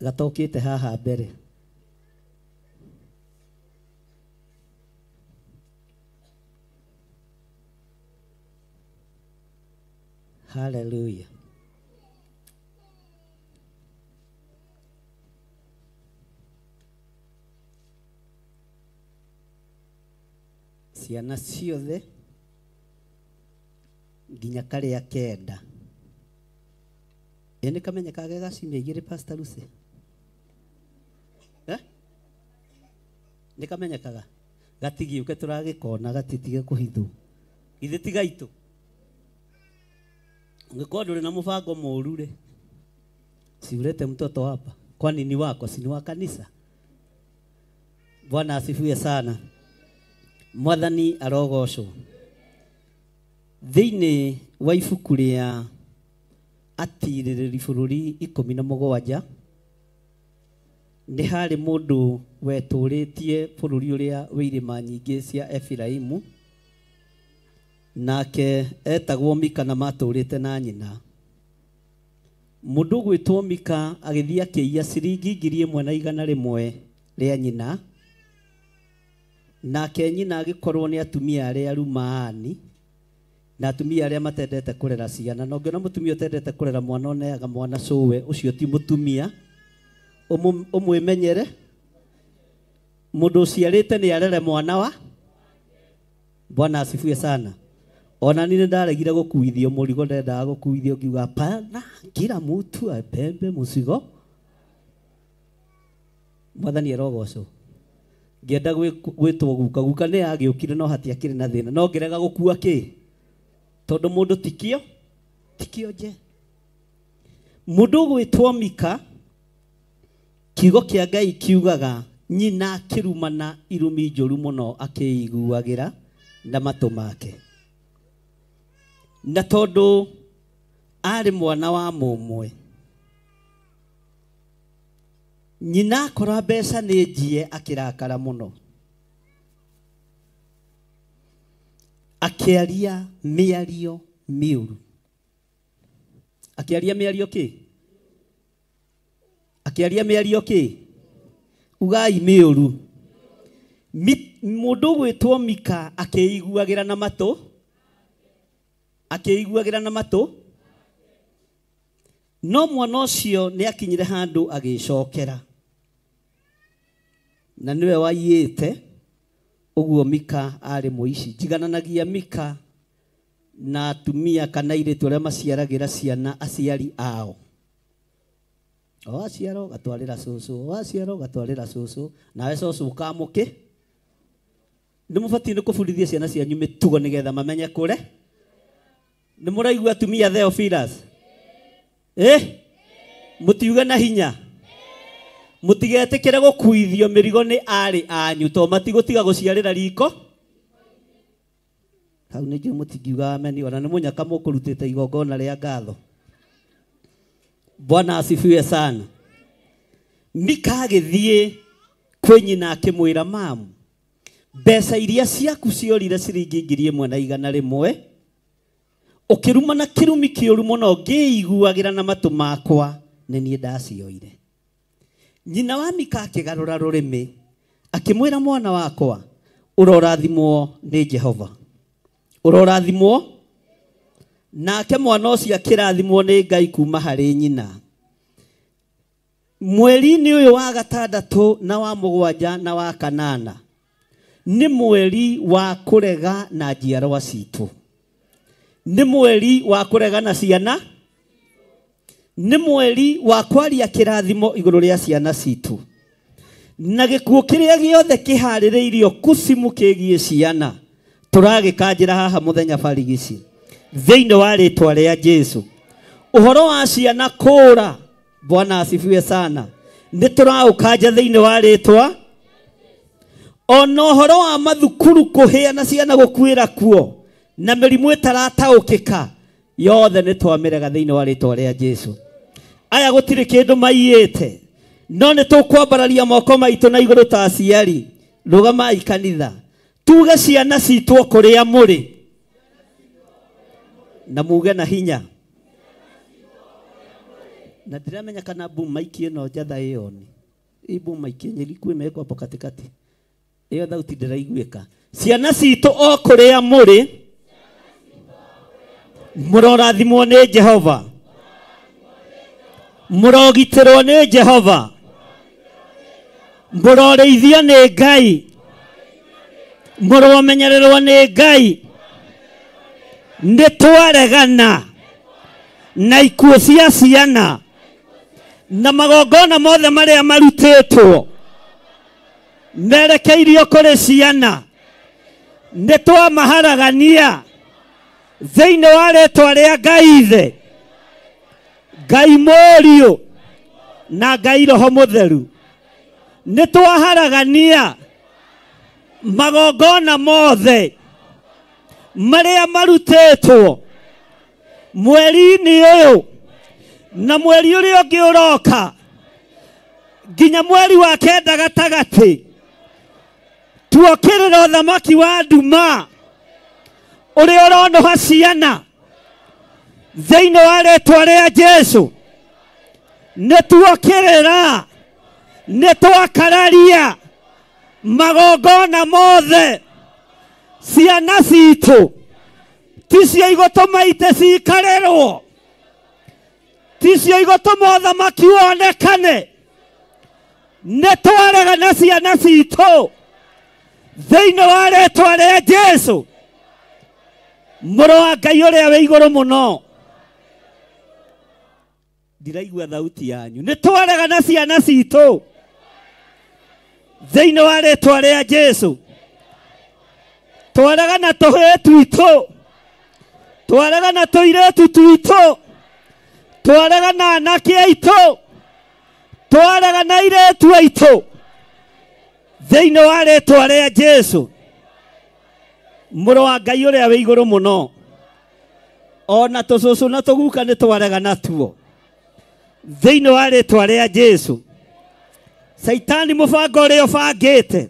gatokite haha mbere. Hallelujah. Ciana ciothe nginya karia kenda. Ĩ nĩ kamenyekaga ga ciumia igĩrĩ Pastor Lucy? Eh? Nĩ kamenyekaga? Gatigiũke tũragĩkona gatitige kũhithwo. Githĩ ti gaitũ? Ũngĩkorwo ndũrĩ na mũbango mũũru rĩ, si ulete mtoto hapa. Kwani ni wako, si ni wa kanisa? Bwana asifiwe sana. Mwathani arogocwo. Thĩinĩ wa ibuku rĩa atirĩrĩri bũrũri 17 nĩ harĩ mũndũ wetũrĩtie bũrũri ũrĩa wĩ irĩma nyingĩ cia Efiraimu, nake etagwo Mika na matũrĩte na nyina. Mũndũ ũgwĩtwo Mika agĩthiĩ akĩiya ciringi 1100 rĩa nyina, nake nyina agĩkorwo nĩ atumia arĩa rumaani na atumia arĩa matendete kũrera ciana. Na ũngĩona mũtumia ũtendete kũrera mwana ũneaga mwana cũwe, ũcio ti mũtumia, ũmwĩmenyere. Mũndũ ũciarĩte nĩ arere mwana wa. Bwana asifiwe sana. Ona niĩ nĩndaregire gũkuithio mũrigo, ndendaga gũkuithio ngiuga hapana, kila mtu abebe mũcigo. Mwathani arogocwo. Ngĩenda gwĩtwo guka, guka nĩ agĩũkire no hatiakĩrĩ na thĩna, no ngĩrega gũkua kĩ, tondũ mũndũ tikio nje. Mũndũ ũgwĩtwo Mika, kiugo kĩa Ngai kiugaga nyina akĩrumana irumi njũru mũno akĩiguagĩra na matũ make. Na tondũ arĩ mwana wa mũmwe, nyina akora mbeca nĩ njie akĩrakara mũno, akĩaria mĩario mĩũru. Akĩaria mĩario kĩ? Akĩaria mĩario kĩ? Ugai mĩũru. Mũndũ ũgwĩtwo Mika akĩiguagĩra na matũ, akĩiguagĩra na matũ. No mwana ũcio nĩ akinyire handũ agĩcokera, na nĩwe waiyĩte. Ũguo Mika arĩ mũici. Njigananagia Mika na atumia kana airĩtu arĩa maciaragĩra ciana aciari ao. O aciara ũgatwarĩra cũcũ, o aciara ũgatwarĩra cũcũ, nawe cũcũ ũkamũkĩ. Nĩ mũbatiĩ nĩ kũbundithia ciana cianyu mĩtugo nĩgetha mamenye kũre. Nĩ mũraigua atumia Theophilus? Eh? Mũtiuge na hinya. Mũtigetĩkĩre gũkuithio mĩrigo nĩ arĩ anyu, to matigũtiga gũciarĩra riko. Hau nĩ njũĩ mũtingiuga ameni, ona nĩ mũnyaka mũkũrutĩte igongona rĩa ngatho. Bwana asifiwe sana. Mika agĩthiĩ kwĩ nyina akĩmwĩra, mamu, mbeca iria ciaku ciorire ciringi 1100, ũkĩrumana kĩrumi kĩũru mũno ngĩiguagĩra na matũ makwa, nĩ niĩ ndacioire. Nyina wa Mika akĩgarũra rũrĩmĩ akĩmwĩra, mwana wakwa, ũrorathimwo nĩ Jehova, ũrorathimwo Nake mwana ũcio akĩrathimwo nĩ Ngai kuma harĩ nyina. Mweri-inĩ ũyũ wa gatandatũ na wa mũgwanja na wa kanana nĩ mweri wa kũrega na njiarwa citũ. Nĩ mweri wa kũrega na ciana. Nĩ mweri wa kwaria kĩrathimo igũrũ rĩa ciana citũ. Na gĩkuũ kĩrĩa gĩothe kĩharĩrĩirio kucimu kĩgiĩ ciana tũragĩkanjĩra haha mũthenya barigici thĩinĩ wa rĩtwa rĩa Jesu. Ũhoro wa ciana kũũra, Bwana asifiwe sana, nĩ tũraũkanja thĩinĩ wa rĩtwa. Ona ũhoro wa mathukuru kũhĩa na ciana gũkuĩra kuo na mĩrimũ ĩtarataũkĩka yothe nĩ twamĩrega thĩinĩ wa rĩtwa rĩa Jesu. Aya gũtirĩ kĩndũ maiyĩte, no nĩ tũkwambararia moko maitũ na igũrũ ta aciari. Rũgamai kanitha tuge ciana citũ kũrĩa mũrĩ na muge na hinya. Na ndiramenya kana boom mic ĩno njatha ĩyo ni ĩ boom mic yenye ilikuwa imewekwa hapo katikati, ĩyo thauti ndĩraiguĩka. Ciana citũ o kũrĩa mũrĩ mũrorathimwo nĩ Jehova, mũrogitĩrwo nĩ Jehova, mũrorĩithio nĩ Ngai, mũromenyererwo nĩ Ngai. Nĩ twaregana na ikuũ cia ciana na magongona mothe marĩa marutĩtwo merekeirio kũrĩ ciana. Nĩ twamaharagania thĩinĩ wa rĩtwa rĩa Ngai Ithe, Ngai Mũriũ na Ngai Roho Mũtheru. Nĩ twaharagania magongona mothe marĩa marutĩtwo mweri-inĩ ũyũ na mweri ũrĩa ũngĩ ũroka nginya mweri wa kenda gatagatĩ. Tuokĩrĩra ũthamaki wa nduma ũrĩa ũronoha ciana thĩinĩ wa rĩtwa rĩa Jesu. Nĩ tuokĩrĩra, nĩ twakararia magongona mothe. Ciana citũ ticio igũtũma ite ciikarĩrwo, ticio igũtũma ũthamaki wonekane. Nĩ twarega na ciana citũ thĩinĩ wa rĩtwa rĩa Jesu, mũrũ wa Ngai ũrĩa wĩ igũrũ mũno. Ndiraigua thauti yanyu. Nĩ twarega na ciana citũ thĩinĩ wa rĩtwa rĩa Jesu. Twarega na tũhĩĩ twitũ, twarega na tũirĩtu twitũ, twarega na anake aitũ, twarega na airĩtu aitũ thĩinĩ wa rĩtwa rĩa Jesu, mũrũ wa Ngai ũrĩa wĩ igũrũ mũno. Ona tũcũcũ na tũguka nĩ twarega natuo thĩinĩ wa rĩtwa rĩa Jesu. Saitani mũbango ũrĩa ũbangĩte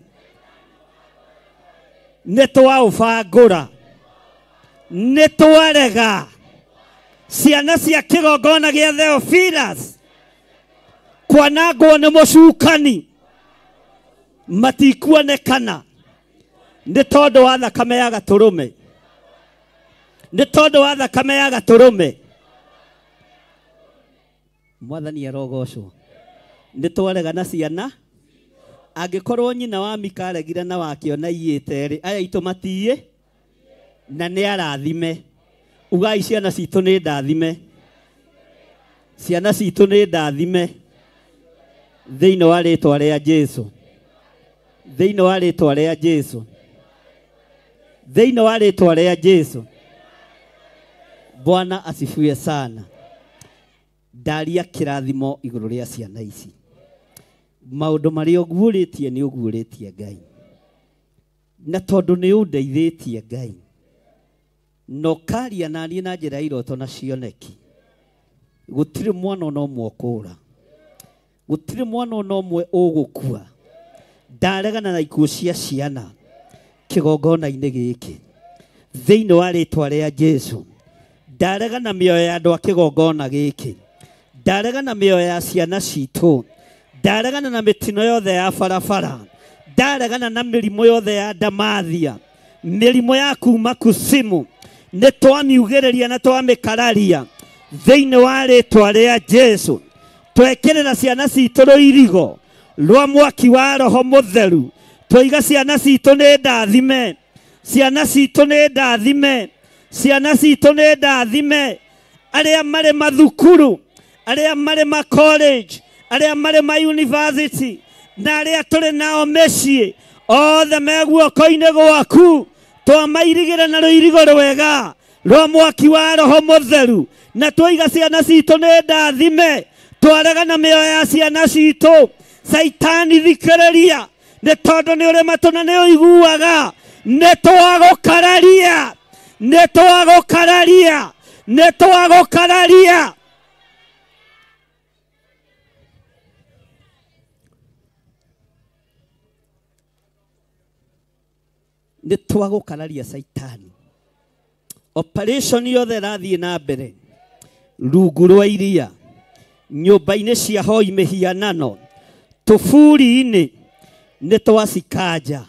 nĩ twaũbangũra, nĩ twarega ciana cia kĩgongona gĩa Theophilus kwanangwo nĩ mũcukani matikuonekana nĩ tondũ wa thakame ya gatũrũme, nĩ tondũ wa thakame ya gatũrũme. Mwathani arogocwo. Nĩ twarega na ciana. Angĩkorwo nyina wa Mika aregire na wakĩona iyĩte rĩ, aya aitũ matiĩ na nĩ arathime. Ugai ciana citũ nĩ ndathime, ciana citũ nĩ ndathime thĩinĩ wa rĩtwa rĩa Jesu, thĩinĩ wa rĩtwa rĩa Jesu, thĩinĩ wa rĩtwa rĩa Jesu. Bwana asifiwe sana. Ndaria kĩrathimo igũrũ rĩa ciana ici. Maũndũ marĩa ũguũrĩtie nĩ ũguũrĩtie Ngai, na tondũ nĩ ũndeithĩtie Ngai na ũkaria naniĩ na njĩra ya iroto na cioneki, gũtirĩ mwana ona ũmwe ũkũũra, gũtirĩ mwana ona ũmwe ũgũkua. Ndaregana na ikuũ cia ciana kĩgongona-inĩ gĩkĩ thĩinĩ wa rĩtwa rĩa Jesu. Ndaregana mĩoyo ya andũ a kĩgongona gĩkĩ, ndaregana mĩoyo ya ciana citũ, ndaregana na mĩtino yothe ya barabara, ndaregana na mĩrimũ yothe ya ndamathia, mĩrimũ ya kuma kusimu, Nĩ twamiugĩrĩria na twamĩkararia thĩinĩ wa rĩtwa rĩa Jesu. Twekĩrĩra ciana citũ rũirigo rwa mwaki wa Roho Mũtheru. Twaiga ciana citũ nĩ ndathime, ciana citũ nĩ ndathime, ciana citũ nĩ ndathime. Arĩa marĩ mathukuru, arĩa marĩ ma college, arĩa marĩ ma university, na arĩa tũrĩ nao mĩciĩ, othe me guoko-inĩ gwaku. Twamairigĩra na rũirigo rwega rwa mwaki wa Roho Mũtheru, na twaiga ciana citũ nĩ ndathime. Twarega na mĩoyo ya ciana citũ. Caitani thikĩrĩria, nĩ tondũ nĩ ũrĩ matũ na nĩ ũiguaga. Nĩ twagũkararia, nĩ twagũkararia, nĩ twagũkararia. Nĩ twagũkararia Caitani. Operation yothe ĩrathiĩ na mbere rungu rwa iria, nyũmba-inĩ cia hoi mĩhianano, tũburi-inĩ, nĩ twacikanja,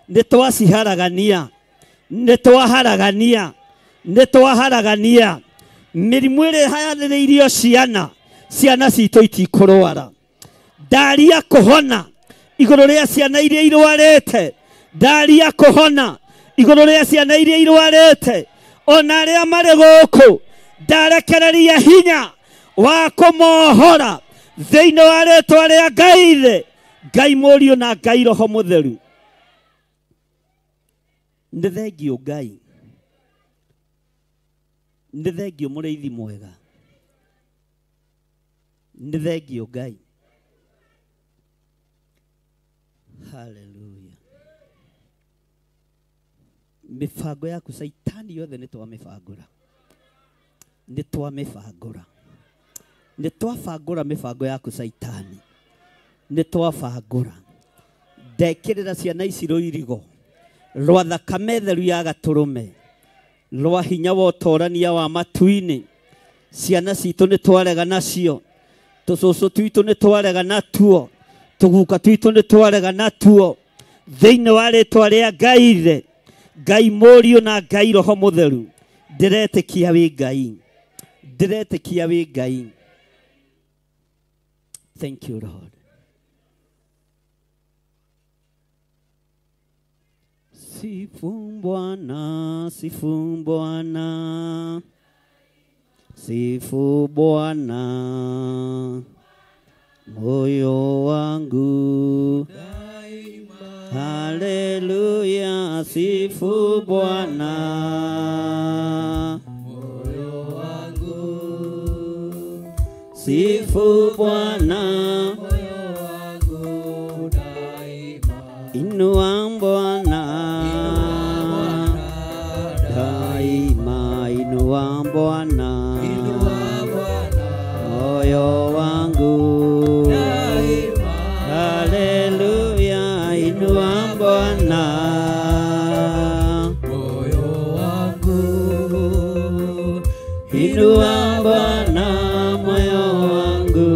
nĩ twaciharagania, nĩ twaharagania, nĩ twaharagania. Mĩrimũ ĩrĩa ĩhayanĩrĩirio ciana, ciana citũ itikũrwara. Ndaria kũhona igũrũ rĩa ciana iria irwarĩte, ndaria kũhona igũrũ rĩa ciana iria irwarĩte, ona arĩa marĩ gũkũ ndarekereria hinya wa kũmohora thĩinĩ wa rĩtwa rĩa Ngai Ithe, Ngai Mũriũ na Ngai Roho Mũtheru. Nĩ thengiũ Ngai, nĩ thengiũ mũrĩithi mwega, nĩ thengiũ Ngai. Hallelujah. Mĩbango yaku Caitani yothe nĩ twamĩbangũra, nĩ twamĩbangũra, nĩ twabangũra mĩbango yaku Caitani, nĩ twabangũra. Ndekĩrĩra ciana ici rũirigo rwa thakame theru ya gatũrũme, rwa hinya wa ũtorania wa matu-inĩ. Ciana citũ nĩ twarega nacio, tũcũcũ twitũ nĩ twarega natuo, tũguka twitũ nĩ twarega natuo, thĩinĩ wa rĩtwa rĩa Ngai Ithe, Ngai Mũriũ na Ngai Roho Mũtheru. Ndĩretĩkia wĩ Ngai, ndĩretĩkia wĩ Ngai. Thank you, Lord. Sifu Bwana, sifu Bwana, sifu Bwana moyo wangu. Haleluya, sifu Bwana moyo wangu, sifu Bwana moyo wangu daima. Inua Bwana daima, inua Bwana moyo wangu daima. Haleluya, inua Bwana moyo wangu, inua Bwana moyo wangu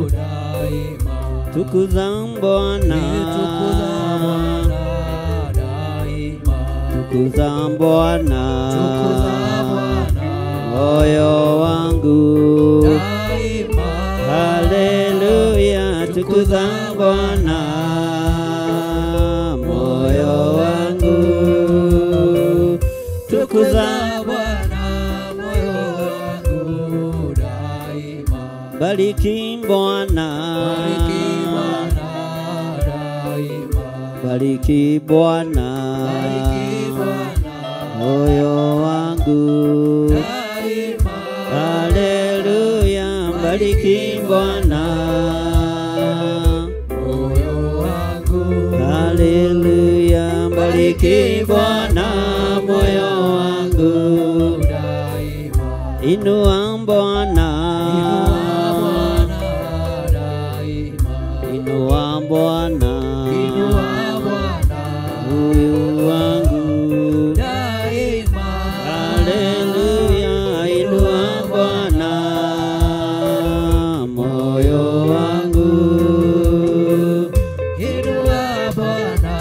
daima. Tukuza Bwana, tukuza Bwana moyo wangu daima. Haleluya, tukuza Bwana moyo wangu, tukuza Bwana moyo wangu daima. Bariki Bwana, bariki Bwana daima, bariki Bwana, bariki Bwana moyo wangu daima. Haleluya, bariki Bwana moyo wangu. Haleluya, bariki Bwana moyo wangu daima. Inua Bwana, inua Bwana daima, inua Bwana, inua Bwana moyo wangu daima. Haleluya, inua Bwana moyo wangu, inua Bwana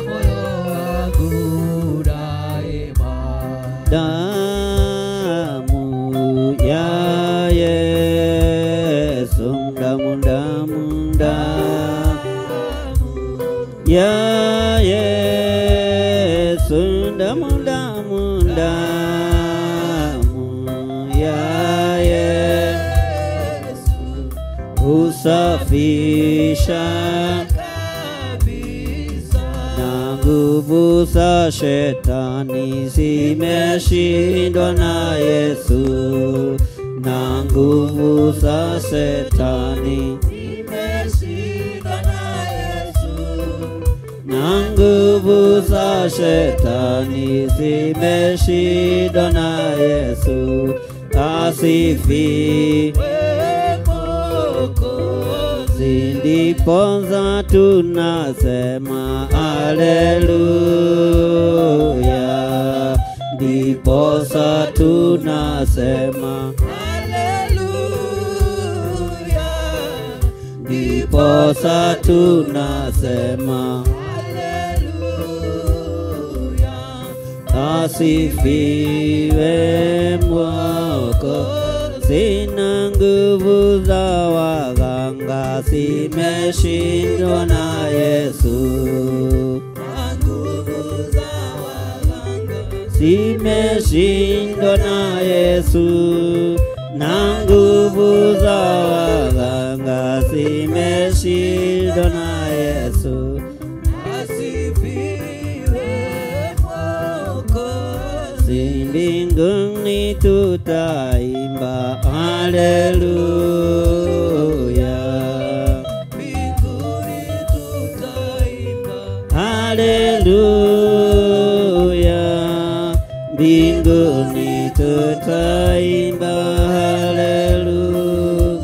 moyo wangu daima. ametusafisha na nguvu za shetani zimeshindwa na Yesu, na nguvu za shetani zimeshindwa na Yesu, na nguvu za shetani zimeshindwa na Yesu. Asifiwe Mwokozi, ndiposa tunasema haleluya, ndiposa tunasema haleluya, ndiposa tunasema haleluya. Asifiwe Mwokozi, na nguvu za waganga zimeshindwa na Yesu, na nguvu za waganga zimeshindwa na Yesu, na nguvu za waganga zimeshindwa na Yesu. Asifiwe Mwokozi, mbinguni tutaimba haleluya, mbinguni tutaimba haleluya, mbinguni tutaimba haleluya.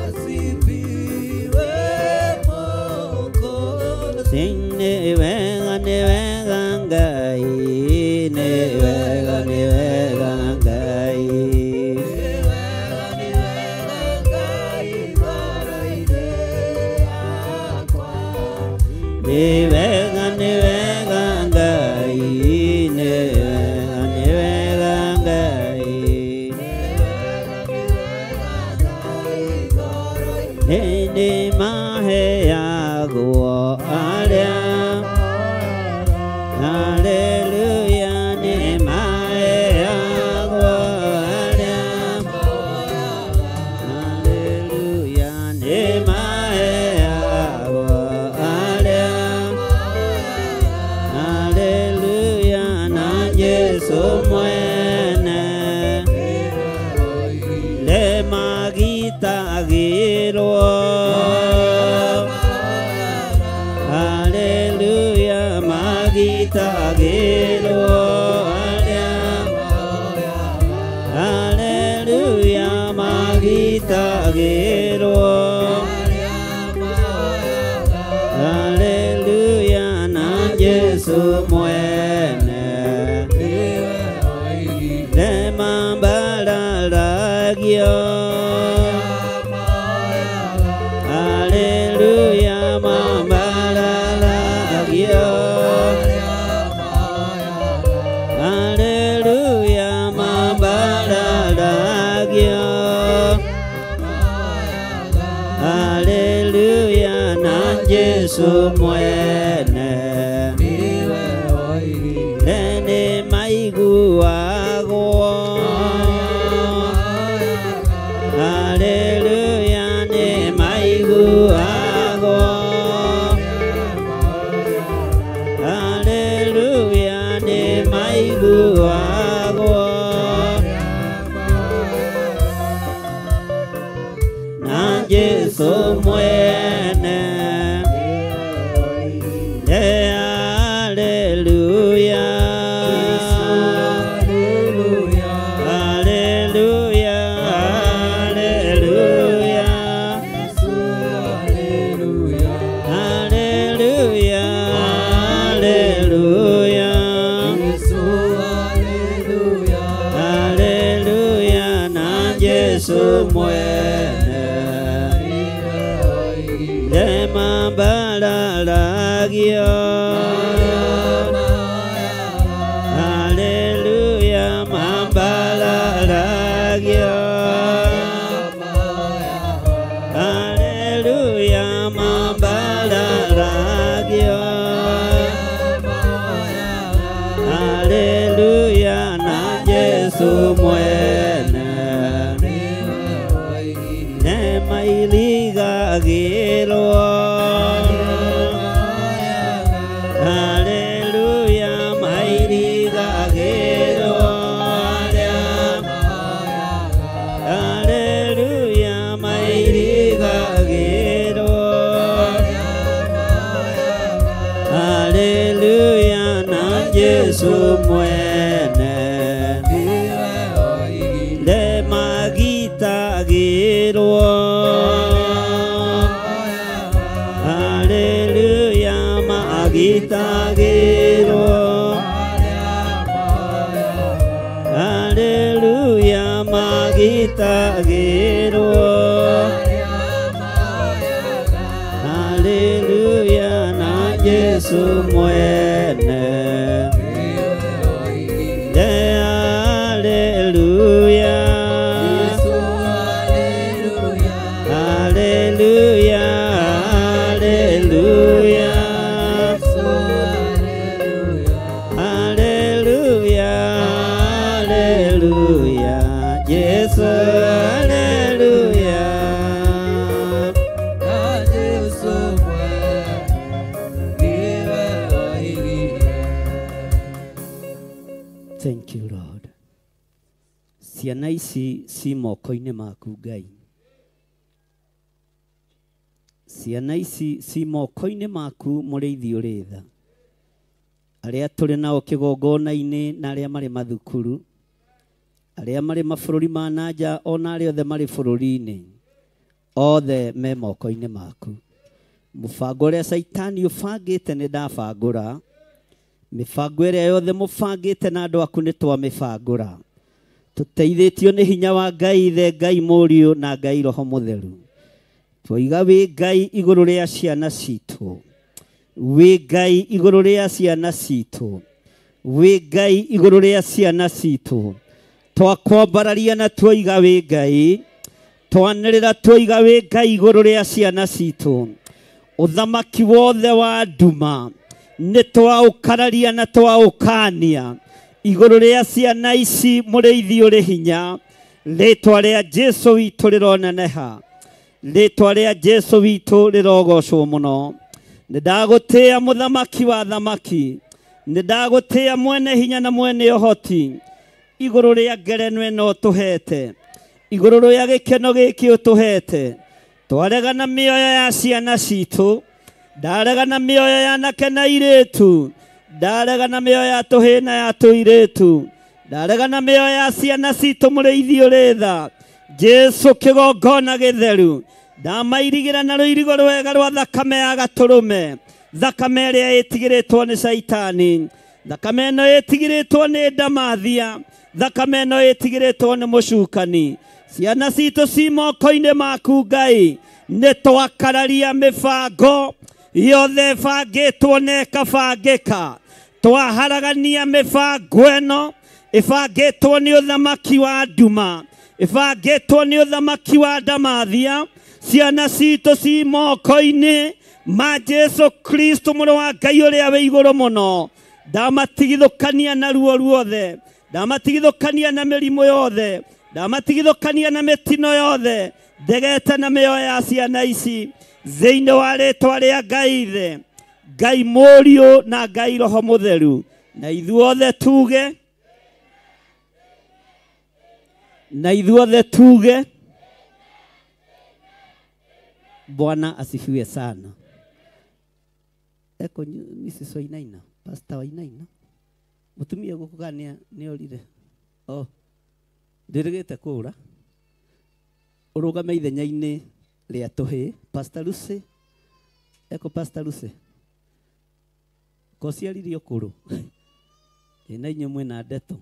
Asifiwe Mwokozi, ni wega ni wega Ngai, ni wega ni wega Ngai, ni wega ni wega Ngai ngoro-inĩ yakwa, ni wega ni wega Ngai, ni wega ni wega Ngai, ni wega ni wega Ngai ngoro-inĩ nĩ nĩ maheagwo arĩa, haleluya, nĩ maheagwo arĩa, haleluya, nĩ maheagwo arĩa, haleluya, na Jesu mwene le magitagĩrwo, haleluya, magitagĩrwo arĩa, haleluya, magitagĩrwo, haleluya, na Jesu mwene le mambararagio, haleluya, mambararagio, haleluya, mambararagio, haleluya, na Jesu mwene le nĩ maiguagwo, haleluya, nĩ maiguagwo, haleluya, nĩ maiguagwo, na Jesu mwene le haleluya, haleluya, haleluya, haleluya, haleluya, haleluya, na Jesu mwene le mambararagio, haleluya, mambararagio, haleluya, mambararagio, haleluya, na Jesu mwene. Haleluya magitagĩrwo. Haleluya na Yesu mwene. Haleluya. Haleluya. Haleluya. Haleluya. Haleluya. Yesu haleluya. Thank you, Lord. Ciana ici ci moko-inĩ maku Ngai. Ciana ici ci moko-inĩ maku mũrĩithi ũrĩ tha. Arĩa tũrĩ nao kĩgongona-inĩ na arĩa marĩ mathukuru, arĩa marĩ mabũrũri ma na nja ona arĩa othe marĩ bũrũri-inĩ, othe me moko-inĩ maku. Mũbango ũrĩa Caitani ũbangĩte nĩ ndabangũra. Mĩbango ĩrĩa yothe mũbangĩte na andũ aku nĩ twamĩbangũra. Tũteithĩtio nĩ hinya wa Ngai Ithe, Ngai Mũriũ na Ngai Roho Mũtheru. Twoiga wĩ Ngai igũrũ rĩa ciana citũ. Wĩ Ngai igũrũ rĩa ciana citũ. Wĩ Ngai igũrũ rĩa ciana citũ. Twakwambararia na twoiga wĩ Ngai. Twanĩrĩra twoiga wĩ Ngai igũrũ rĩa ciana citũ. Ũthamaki wothe wa nduma nĩ twaũkararia na twaũkania igũrũ rĩa ciana ici mũrĩithi ũrĩ hinya. Rĩtwa rĩa Jesu witũ rĩroneneha. Rĩtwa rĩa Jesu witũ rĩrogocwo mũno. Nĩ ndagũtĩĩa mũthamaki wa thamaki. Nĩ ndagũtĩĩa mwene hinya na mwene ũhoti igũrũ rĩa ngerenwa ĩno ũtũhete, igũrũ rĩa gĩkeno gĩkĩ ũtũhete. Twaregana mĩoyo ya ciana citũ, ndaregana mĩoyo ya anake na airĩtu, ndaregana mĩoyo ya tũhĩĩ na ya tũirĩtu, ndaregana mĩoyo ya ciana citũ mũrĩithi ũrĩ tha. Jesu kĩgongona gĩtheru, ndamairigĩra na rũirigo rwega rwa thakame ya gatũrũme, thakame ĩrĩa ĩtigĩrĩtwo nĩ Caitani, thakame ĩno ĩtigĩrĩtwo nĩ ndamathia, thakame ĩno ĩtigĩrĩtwo nĩ mũcukani. Ciana citũ ci moko-inĩ maku Ngai. Nĩ twakararia mĩbango yothe ĩbangĩtwo na ĩkabangĩka. Twaharagania mĩbango ĩno ĩbangĩtwo nĩ ũthamaki wa nduma, ĩbangĩtwo nĩ ũthamaki wa ndamathia. Ciana citũ ci moko-inĩ ma Jesu Kristo mũrũ wa Ngai ũrĩa wĩ igũrũ mũno. Ndamatigithũkania na ruo ruothe, ndamatigithũkania na mĩrimũ yothe, ndamatigithũkania na mĩtino yothe. Ndegete na mĩoyo ya ciana ici thĩinĩ wa rĩtwa rĩa Ngai Ithe, Ngai Mũriũ na Ngai Roho Mũtheru. Na ithuothe tuge, na ithuothe tuge, Bwana asifiwe sana. Eko Mrs. Wainaina, Pastor Wainaina, mũtumia gũkũ kana nĩ orire? Oh, ndĩrĩgĩte kũũra. Ũrũgame ithenya-inĩ rĩa tũhĩĩ. Pastor Lucy, eko Pastor Lucy, kociaririe ũkũrũ. Ĩ na inyuĩ mwĩna ndeto.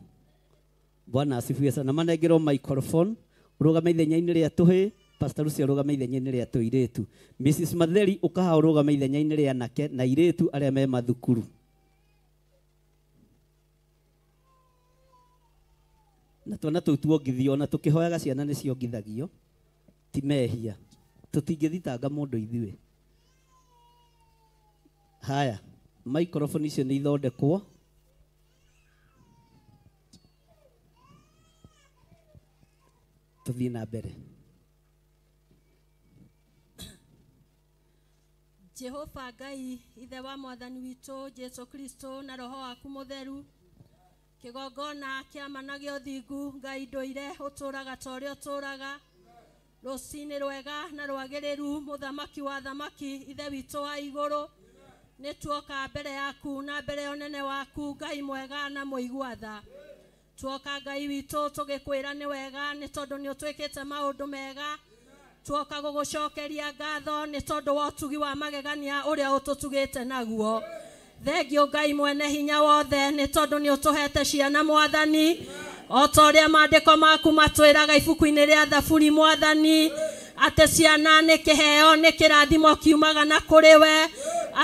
Bwana asifiwe sana. Manengerwo microphone, ũrũgame ithenya-inĩ rĩa tũhĩĩ. Pastor Lucy ũrũgame ithenya-inĩ rĩa tũirĩtu. Mrs. Matheri ũkaha ũrũgame ithenya-inĩ rĩa anake na airĩtu arĩa me mathukuru. Na twana tũu tuongithio, ona tũkĩhoyaga ciana nĩ ciongithagio, ti mehia. Tũtingĩthitanga mũndũ ithuĩ. Haya, microphone icio nĩ ithondekwo. Tũthiĩ na mbere. Jehova Ngai ithe wa mwathani witũ Jesu Kristo na roho waku mũtheru, kĩgongona kĩama na gĩa ũthingu Ngai ndũire ũtũraga ta ũrĩa ũtũraga, rũcinĩ rwega na rwagĩrĩru mũthamaki wa thamaki ithe witũ wa igũrũ, nĩ tuoka mbere yaku na mbere ya ũnene waku Ngai mwega na mũigua tha. Tuoka Ngai witũ tũgĩkwĩra nĩ wega nĩ tondũ nĩ ũtwĩkĩte maũndũ mega. Tuoka gũgũcokeria ngatho nĩ tondũ wa ũtugi wa magegania ũrĩa ũtũtugĩte naguo. Thengio Ngai mwene hinya wothe nĩ tondũ nĩ ũtũhete ciana mwathani. O ta ũrĩa maandĩko maku matwĩraga ibuku-inĩ rĩa Thaburi Mwathani, atĩ ciana nĩ kĩheo nĩ kĩrathimo kiumaga na kũrĩ we,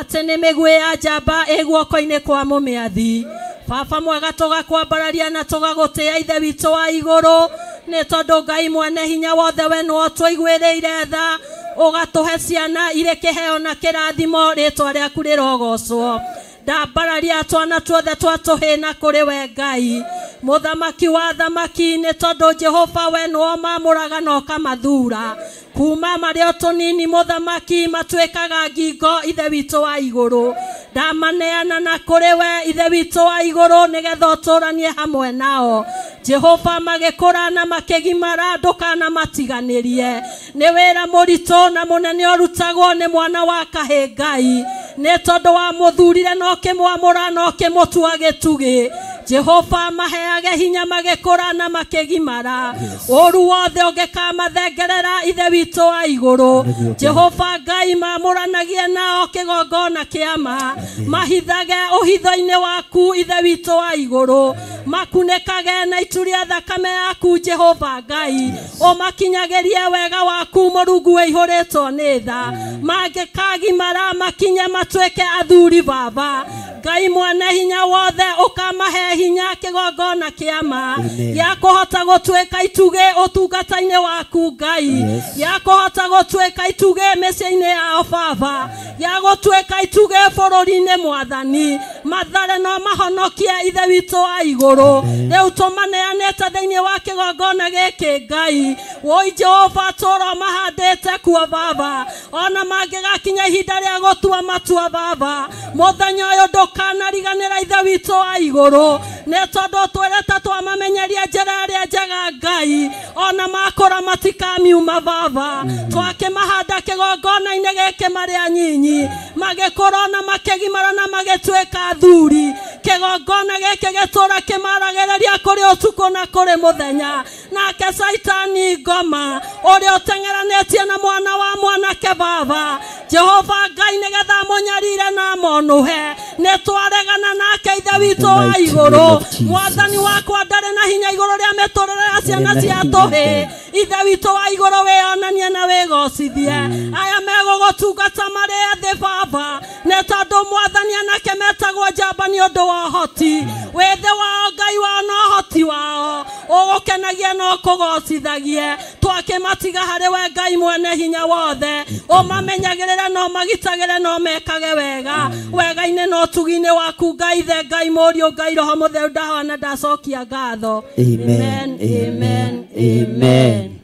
atĩ nĩ mĩguĩ ya njamba ĩ guoko-inĩ kwa mũmĩathi. Baba mwega, tũgakwambararia na tũgagũtĩa Ithe witũ wa igũrũ, nĩ tondũ Ngai mwene hinya wothe we nĩwe ũtũiguĩrĩire tha, ũgatũhe ciana irĩ kĩheo na kĩrathimo, rĩtwa rĩaku rĩrogocwo. Ndambararia twana tuothe twa tũhĩ na kũrĩ we Ngai mũthamaki wa thamaki, nĩ tondũ Jehova we nĩwe ũmamũraga na ũkamathura kuma marĩ o tũnini mũthamaki matuĩkaga ngingo Ithe witũ wa igũrũ. Ndamaneana na kũrĩ we Ithe witũ wa igũrũ, nĩgetha ũtũranie hamwe nao Jehova, magĩkũra na makĩgimara, ndũkanamatiganĩrie. Nĩ wĩra mũritũ na mũnene ũrutagwo nĩ mwana wa kahĩ Ngai, nĩ tondũ wamũthurire na ũkĩmwamũra na ũkĩmũtua gĩtugĩ. Jehova maheage hinya magĩkũra na makĩgimara, ũru wothe ũngĩkamathengerera Ithe witũ wa igũrũ. Jehova Ngai mamũranagie nao kĩgongona kĩama, mahithage ũhitho-inĩ waku Ithe witũ wa igũrũ, makunĩkage na itu rĩa thakame yaku Jehova Ngai, ũmakinyagĩrie wega waku Mũrungu ũihũrĩtwo nĩ tha. Mangĩkagimara makinye matuĩke athuri Baba Ngai mwene hinya wothe, ũkamahe hinya kĩgongona kĩama ya kũhota gũtuĩka itugĩ ũtungata-inĩ waku Ngai, ya kũhota gũtuĩka itugĩ mĩciĩ-inĩ yao Baba, ya gũtuĩka itugĩ bũrũri-inĩ Mwathani. Mathare no mahonokie Ithe witũ wa igũrũ. Rĩu tũmaneanĩte thĩinĩ wa kĩgongona gĩkĩ Ngai, woi Jehova tũro mahandĩte kuo Baba, ona mangĩgakinya ihinda rĩa gũtua matua Baba, mũthenya ũyũ ndũkanariganĩra Ithe witũ wa igũrũ, nĩ tondũ twĩrĩte twamamenyeria njĩra ĩrĩa njega Ngai, ona makũra matikamiuma Baba. Twakĩmahanda kĩgongona-inĩ gĩkĩ marĩ anyinyi, magĩkũra na makĩgimara na magĩtuĩka athuri. Kĩgongona gĩkĩ gĩtũra kĩmaragĩrĩria kũrĩ ũtukũ na kũrĩ mũthenya. Nake Saitani ngoma ũrĩa ũteng'eranĩtie na mwana wa mwanake Baba, Jehova Ngai, nĩgetha amũnyarire na amonũhe, nĩ twaregana nake Ithe witũ wa igũrũ. Mwathani wakwa ndarĩ na hinya igũrũ rĩa mĩtũrĩre ya ciana cia tũhĩ. Ithe witũ wa igũrũ, wĩonanie na wĩgocithie aya megũgũtungata marĩ ethĩ Baba, nĩ tondũ Mwathani anake metagwo njamba nĩ ũndũ wa ũhoti wĩthĩ wao Ngai wao na ũhoti wao ũgũkenagie na ũkũgocithagie. Twakĩmatiga harĩ we Ngai mwene hinya wothe, ũmamenyagĩrĩre na ũmagitagĩre na ũmekage wega wega-inĩ na ũtugi-inĩ waku Ngai Ithe, Ngai Mũriũ, Ngai Roho Mũtheru. Ndahoya na ndacokia ngatho. Amen, amen, amen.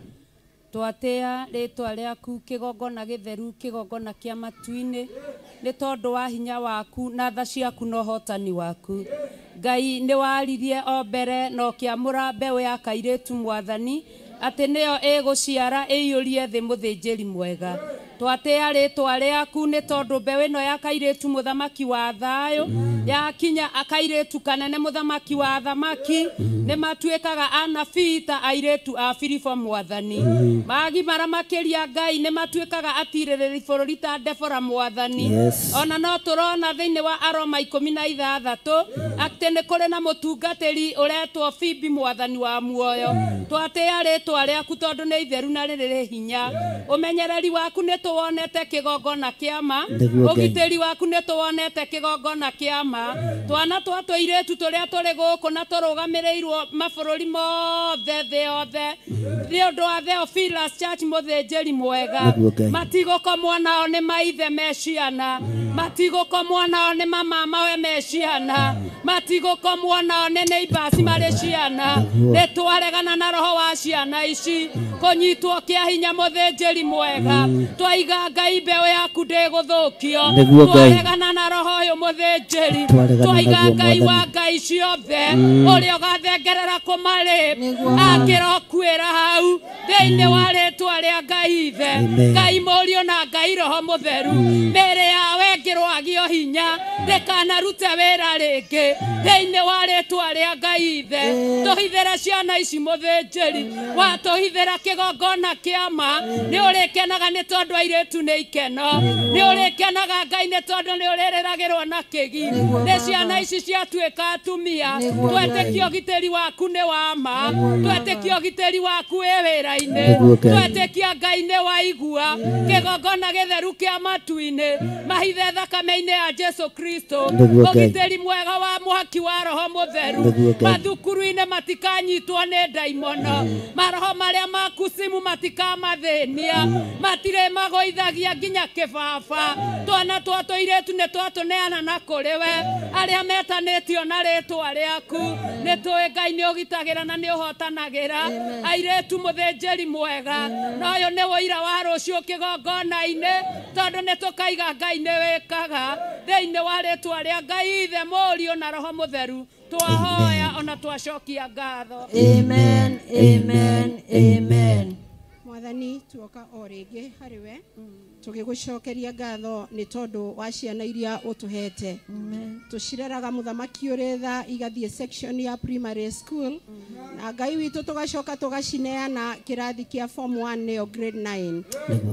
Twatĩa rĩtwa rĩaku kĩgongona gĩtheru, kĩgongona kĩa matu-inĩ, nĩ tondũ wa hinya waku na tha ciaku na ũhotani waku. Ngai nĩ waririe o mbere na ũkĩamũra mbeũ ya kairĩtu Mwathani, atĩ nĩyo ĩgũciara ĩiyũrie thĩ mũthĩnjĩri mwega. Twatĩa rĩtwa rĩaku nĩ tondũ mbeũ ĩno ya kairĩtu mũthamaki wa thayũ yakinya akairĩtu kanene mũthamaki wa thamaki, nĩ matuĩkaga anabii ta airĩtu a Filipo Mwathani. Magimara makĩria Ngai nĩ matuĩkaga atirĩrĩri bũrũri ta Debora Mwathani. Ona no tũrona thĩinĩ wa Aroma 16 atĩ nĩ kũrĩ na mũtungatĩri ũretwo Fibi Mwathani wa muoyo. Twatĩa rĩtwa rĩaku tondũ nĩ itheru na rĩrĩ hinya. Ũmenyereri waku nĩ tũwonete kĩgongona kĩama, ũgitĩri waku nĩ tũwonete kĩgongona kĩama. Twana twa tũirĩtu tũrĩa tũrĩ gũkũ na tũrũgamĩrĩirwo mabũrũri mothe thĩ yothe nĩ ũndũ wa Theophilus Church mũthĩnjĩri mwega, matigũkomwo nao nĩ maithe me ciana, matigũkomwo nao nĩ mamamawe me ciana, matigũkomwo nao nĩ neighbors marĩ ciana. Nĩ twaregana na roho wa ciana ici kũnyitwo kĩa hinya mũthĩnjĩri mwega. Twaiga Ngai mbeũ yaku ndĩgũthũkio, twaregana na roho ũyũ mũthĩnjĩri, twaiga Ngai wa ngai ciothe ũrĩa ũgathengerera kũmarĩ akĩrokuĩra hau thĩinĩ wa rĩtwa rĩa Ngai Ithe, Ngai Mũriũ na Ngai Roho Mũtheru. Mĩĩrĩ yao ĩngĩrwo kĩroagio hinya ndĩkanarute wĩra rĩngĩ thĩinĩ wa rĩtwa rĩa Ngai ithe tũhithĩre ciana ici mũthĩnjĩri watũhithĩra kĩgongona kĩa ma nĩ ũrĩkenaga nĩ tondũ airĩtu nĩ ikeno nĩ ũrĩkenaga Ngai nĩ tondũ nĩ ũrĩrĩragĩrwo na kĩgi nĩ ciana ici ciatuĩka atumia twetĩkia ũgitĩri waku nĩ wa ma twetĩkia ũgitĩri waku wĩ wĩra-inĩ twetĩkia Ngai nĩ waigua kĩgongona gĩtheru kĩa matu-inĩ mahithe thakame-inĩ ya Jesu Kristo ũgitĩri mwega wa mũhaki wa roho mũtheru mathukuru-inĩ matikanyitwo nĩ ndaimono maroho marĩa makucimu matikamathĩnia matirĩ magũithagia nginya kĩbaba twana twa tũirĩtu nĩ twatũneana na kũrĩ we arĩa metanĩtio na rĩtwa rĩaku nĩ tũĩ Ngai nĩ ũgitagĩra na nĩ ũhotanagĩra airĩtu mũthĩnjĩri mwega na ũyũ nĩ ũira wa rũciũ kĩgongona-inĩ tondũ nĩ tũkaiga Ngai nĩ wĩkaga thĩinĩ wa rĩtwa rĩa Ngai ithe Mũriũ na Roho Mũtheru twahoya ona twacokia ngatho. Amen, amen, amen. Mwathani tuoka o rĩngĩ harĩ we tũgĩgũcokeria ngatho nĩ tondũ wa ciana iria ũtũhete tũcireraga mũthamaki ũrĩ tha igathiĩ section ya primary school na Ngai witũ tũgacoka tũgacineana kĩrathi kĩa form 1 nĩyo grade 9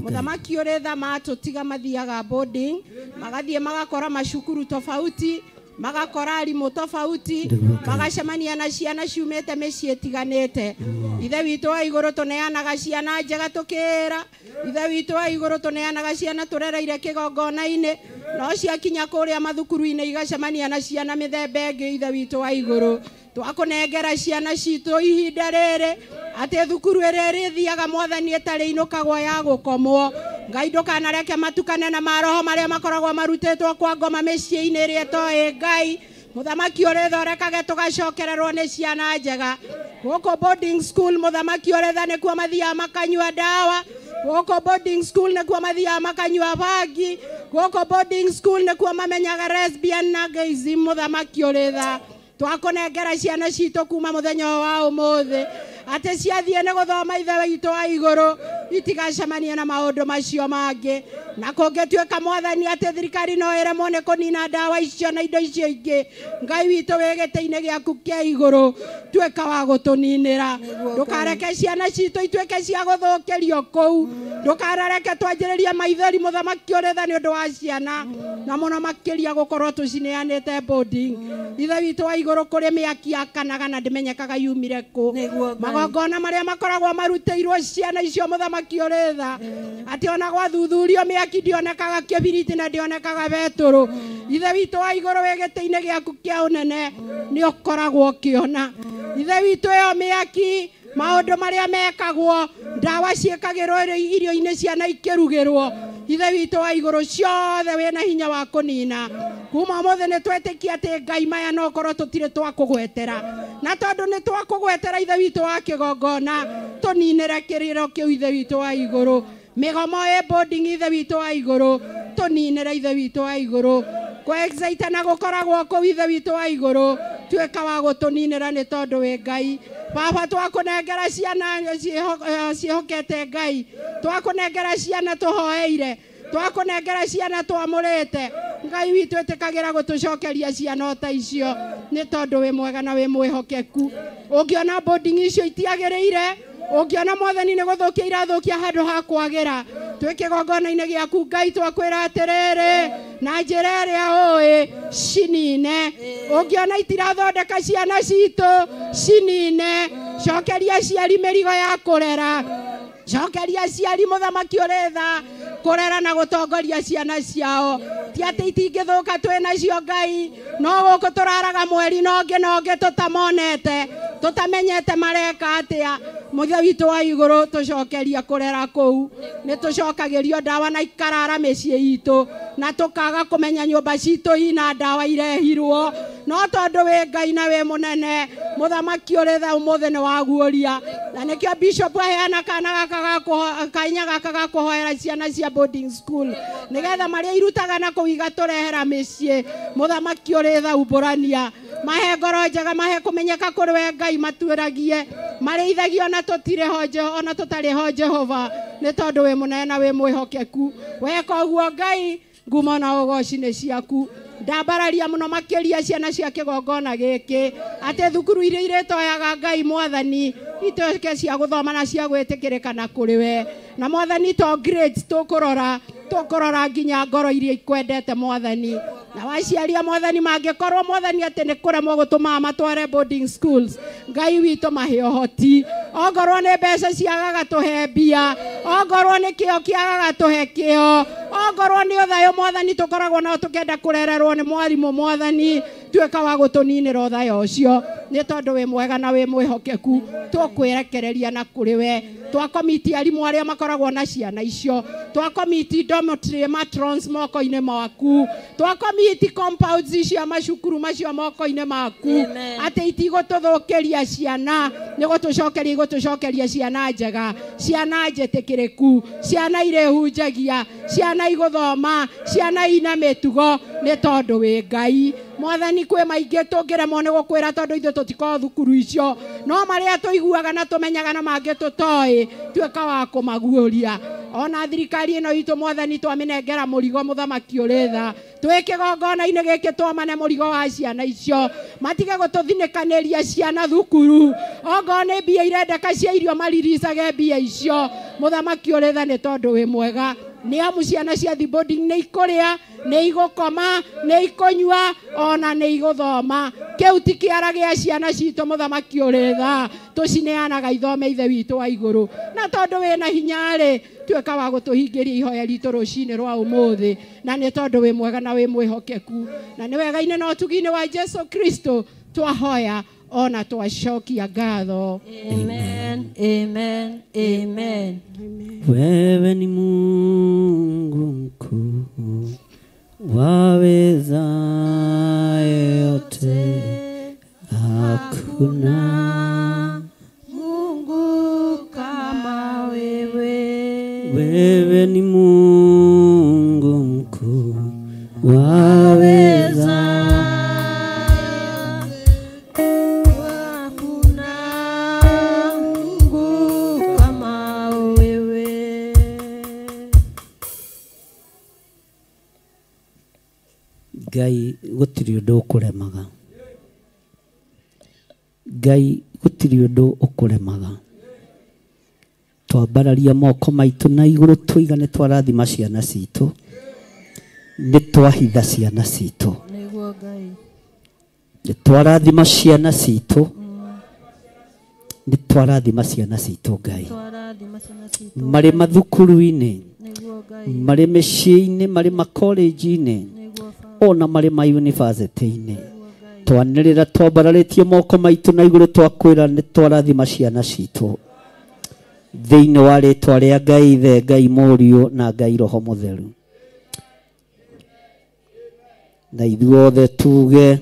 mũthamaki ũrĩ tha matũtiga mathiaga boarding magathiĩ magakora macukuru tofauti magakora arimũ tofauti magacemania na ciana ciumĩte mĩciĩ ĩtiganĩte ithe witũ wa igũrũ tũneanaga ciana njega tũkĩra ithe witũ wa igũrũ tũneanaga ciana tũrereire kĩgongona-inĩ no ciakinya kũrĩa mathukuru-inĩ igacemania na ciana mĩthemba ĩngĩ ithe witũ wa igũrũ twakũnengera ciana citũ ihinda rĩrĩ atĩ thukuru ĩrĩa ĩrĩthiaga mwathani ĩtarĩ inũkagwo ya gũkomwo Ngai ndũkanareke matukane na maroho marĩa makoragwo marutĩtwo kwa ngoma mĩciĩ-inĩ ĩrĩa ĩtoĩ Ngai mũthamaki ũrĩ tha ũrekage tũgacokererwo nĩ ciana njega gũkũ boarding school mũthamaki ũrĩ tha nĩkuo mathiaga makanyua ndawa gũkũ boarding school nĩkuo mathiaga makanyua bangi gũkũ boarding school nĩkuo mamenyaga lesbian na gayism mũthamaki ũrĩ tha twakũnengera ciana citũ kuma mũthenya wa ũmũthĩ atĩ ciathiĩ nĩ gũthoma ithe witũ wa igũrũ itigacemania na maũndũ macio mangĩ na kũngĩtuĩka mwathani atĩ thirikari no ĩremwo nĩ kũnina ndawa icio na indo icio ingĩ Ngai witũ wĩ gĩtĩ-inĩ gĩaku kĩa igũrũ tuĩka wa gũtũninĩra ndũkareke ciana citũ ituĩke cia gũthũkĩrio kũu ndũkareke twanjĩrĩrie maithori mũthamaki ũrĩ tha nĩ ũndũ wa ciana na mũno makĩria gũkorwo tũcineanĩte boarding ithe witũ wa igũrũ kũrĩ mĩaki yakanaga na ndĩmenyekaga yumire kũ magongona marĩa makoragwo marutĩirwo ciana icio mũthamaki ũrĩ tha atĩ ona gwathuthurio mĩaki ndĩonekaga kĩbiriti na ndĩonekaga betũrũ ithe witũ wa igũrũ wĩ gĩtĩ-inĩ gĩaku kĩa ũnene nĩ ũkoragwo ũkĩona ithe witũ ĩyo mĩaki maũndũ marĩa mekagwo ndawa ciĩkagĩrwo irio-inĩ ciana ikĩrugĩrwo ithe witũ wa igũrũ ciothe wĩna hinya wa kũnina kuma ũmũthĩ nĩ twetĩkia atĩ Ngai maya no korwo tũtirĩ twakũgwetera na tondũ nĩ twakũgwetera ithe witũ wa kĩgongona tũninĩre kĩrĩro kĩu ithe witũ wa igũrũ mĩgomo ĩ boarding ithe witũ wa igũrũ tũninĩre ithe witũ wa igũrũ kũ-excite na gũkoragwo kũu ithe witũ wa igũrũ tuĩka wa gũtũninĩra nĩ tondũ wĩ Ngai baba twakũnengera ciana ciĩhokete Ngai twakũnengera ciana tũhoeire twakũnengera ciana twamũrĩte Ngai witũ ĩtĩkagĩra gũtũcokeria ciana o ta icio nĩ tondũ wĩ mwega na wĩ mwĩhokeku ũngĩona boarding icio itiagĩrĩire ũngĩona mwathani nĩ gũthũkia irathũkia handũ ha kwagĩra twĩ kĩgongona-inĩ gĩaku Ngai twakwĩra atĩrĩrĩ na njĩra ĩrĩa ũĩ cinine ũngĩona itirathondeka ciana citũ cinine cokeria aciari mĩrigo ya kũrera cokeria aciari mũthamaki ũrĩ tha kũrera na gũtongoria ciana ciao ti atĩ itingĩthũka twĩ nacio Ngai no gũkũ tũraraga mweri na ũngĩ na ũngĩ tũtamonete tũtamenyete mareka atĩa mũthe witũ wa igũrũ tũcokeria kũrera kũu nĩ tũcokagĩrio ndawa na ikarara mĩciĩ itũ na tũkaga kũmenya nyũmba citũ ina ndawa irehirwo no tondũ wĩ Ngai na wĩ mũnene mũthamaki ũrĩ tha ũmũthĩ nĩ waguũria na nĩkĩo bishop aheana kana gaka kainya gaka ga kũhoera ciana cia boarding school nĩgetha marĩa irutaga na kũu igatũrehera mĩciĩ mũthamaki ũrĩ tha umbũrania mahe ngoro njega mahe kũmenyeka kũrĩ we Ngai matuĩragie marĩithagio ona tũtirĩ ho ona tũtarĩ ho Jehova nĩ tondũ wĩ mũnene na wĩ mwĩhokeku weka ũguo Ngai Ngumo na ũgoci nĩ ciaku. Ndambararia mũno makĩria ciana cia kĩgongona gĩkĩ atĩ thukuru iria irĩtoyaga Ngai mwathani ituĩke cia gũthoma na cia gwĩtĩkĩrĩka na kũrĩ we. Na mwathani to grades tũkũrora nginya ngoro iria ikwendete mwathani. Na waciaria mwathani mangĩkorwo mwathani atĩ nĩ kũremwo gũtũmaga matware boarding schools, Ngai witũ mahe ũhoti. Ongorwo nĩ mbeca ciagaga tũhe mbia, ongorwo nĩ kĩo kĩagaga tũhe kĩo, ongorwo nĩ ũthayũ mwathani tũkoragwo nao tũkenda kũrererwo nĩ mwarimũ mwathani, tuĩka wa gũtũninĩra ũthayũ ũcio nĩ tondũ wĩ mwega na wĩ mwĩhokeku. Tũkwĩrekereria na kũrĩ we. Twakomiti arimũ arĩa makoragwo na ciana icio, twakomiti dormitory matrons moko-inĩ maku, twakomiti compounds cia macukuru macio moko-inĩ maku, atĩ itigũtũthũkĩria ciana, nĩ gũtũcokeria igũtũcokeria ciana njega, ciana njĩtĩkĩrĩku, ciana irĩhunjagia, ciana igũthoma, ciana ina mĩtugo, nĩ tondũ wĩ Ngai. Mwathani kwĩ maingĩ tũngĩremwo nĩ gũkwĩra tondũ ithuĩ tũtikoragwo thukuru icio, no marĩa tũiguaga na tũmenyaga na mangĩ tũtoĩ, tuĩka wa kũmaguũria. Ona thirikari ĩno itũ mwathani twamĩnengera mũrigo mũthamaki ũrĩ tha, twĩ kĩgongona-inĩ gĩkĩ twamane mũrigo wa ciana icio, matige gũtũthinĩkanĩria ciana thukuru. Ongorwo nĩ mbia irendeka cia irio mariricage mbia icio, mũthamaki ũrĩ tha nĩ tondũ wĩ mwega. Nĩ amu ciana cia thi boarding nĩ ikũrĩa, nĩ igũkoma, nĩ ikũnyua, ona nĩ igũthoma. Kĩu ti kĩara gĩa ciana citũ mũthamaki ũrĩ tha, tũcineanaga ithome ithe witũ wa igũrũ. Na tondũ wĩna hinya-rĩ, tuĩka wa gũtũhingĩria ihoya ritũ rũcinĩ rwa ũmũthĩ, na nĩ tondũ wĩ mwega na wĩ mwĩhokeku. Na nĩ wega-inĩ na ũtugi-inĩ wa Jesu Kristo twahoya ona twacokia ngatho. Amen, amen, amen. Wewe ni Mungu mkuu, waweza yote, hakuna Mungu kama wewe. Wewe ni Mungu mkuu, waweza Ngai gũtirĩ ũndũ ũkũremaga. Ngai gũtirĩ ũndũ ũkũremaga. Twambararia moko maitũ na igũrũ tũiga nĩ twarathima ciana citũ, nĩ twahitha ciana citũ, nĩ twarathima ciana citũ, nĩ twarathima ciana citũ Ngai, marĩ mathukuru-inĩ, marĩ mĩciĩ-inĩ, marĩ makolenji-inĩ, ona marĩ ma university-inĩ. Twanĩrĩra twambararĩtie moko maitũ na igũrũ twakwĩra nĩ twarathima ciana citũ thĩinĩ wa rĩtwa rĩa Ngai Ithe, Ngai Mũriũ na Ngai Roho Mũtheru. Na ithuothe tuge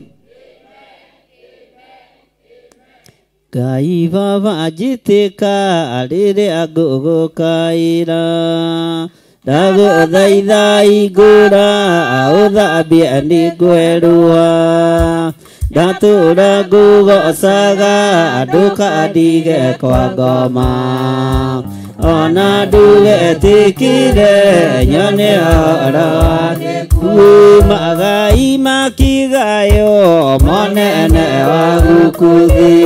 Ngai Baba njĩtĩka rĩrĩa ngũgũkaĩra, ndagũthaitha igũra ũthambie nĩngwerũha, ndatũra ngũgocaga ndũkandige kwa ngoma, ona ndũgetĩkĩre nyone ũhoro kumagai makigayo monene wa gũkũ thĩ,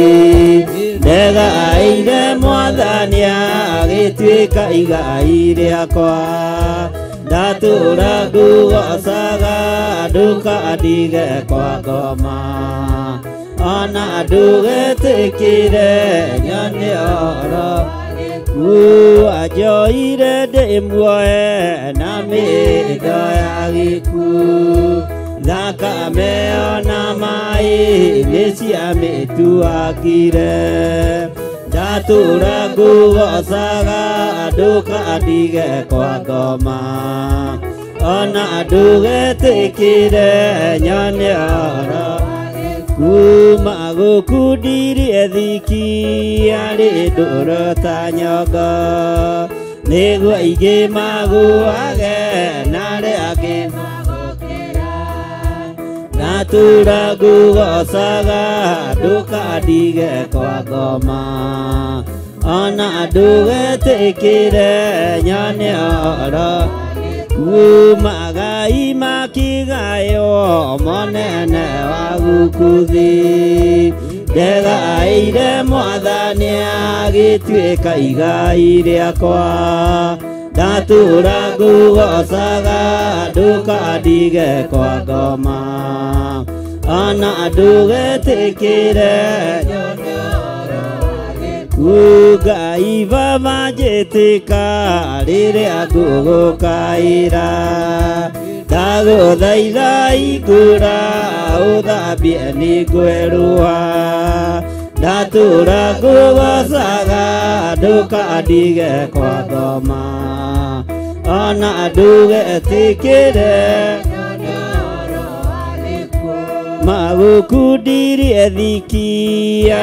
ndegaire mwathani agĩtuĩka igai rĩakwa, ndatũra ngũgocaga ndũkandige kwa ngoma, ona ndũgetĩkĩre nyone ũhoro anjoire ndĩ muoe na mĩhĩndo ya gĩkuũ, thakame ona maĩ nĩ ciamĩtuangire, ndatũra ngũgocaga ndũkandige kwa ngoma, ona ndũgetĩkĩre nyone ũhoro kuma gũkundirie thiki arĩ ndũro ta nyongo, nĩguo aingĩ magũage na arĩa angĩ magũkĩra, ndatũra ngũgocaga ndũkandige kwa ngoma, ona ndũgetĩkĩre nyone ũhoro kumaga Magai makigayo monene wa gukuthi ndegaire mwathani agĩtuĩka igai rĩakwa ndatũra ngũgocaga ndũkandige kwa ngoma ona ndũgetĩkĩre Ngai baba njĩtĩka rĩrĩa ngũgũkaĩra ndagũthaitha ingũra ũthambie nĩngwerũha ndatũra ngũgocaga ndũkandige kwa ngoma ona ndũgetĩkĩre magũkundirie thiki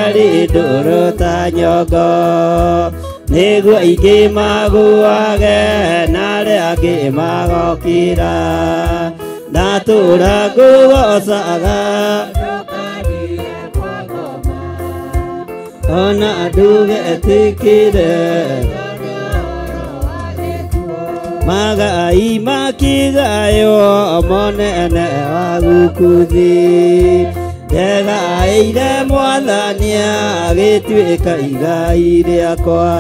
arĩ ndũrũ ta nyongo nĩguo aingĩ magũage na arĩa angĩ magokĩra ndatũra ngũgocaga ona ndũgetĩkĩre Magai makigayo monene wa gukuthi ndegaire mwathani agĩtuĩka igai rĩakwa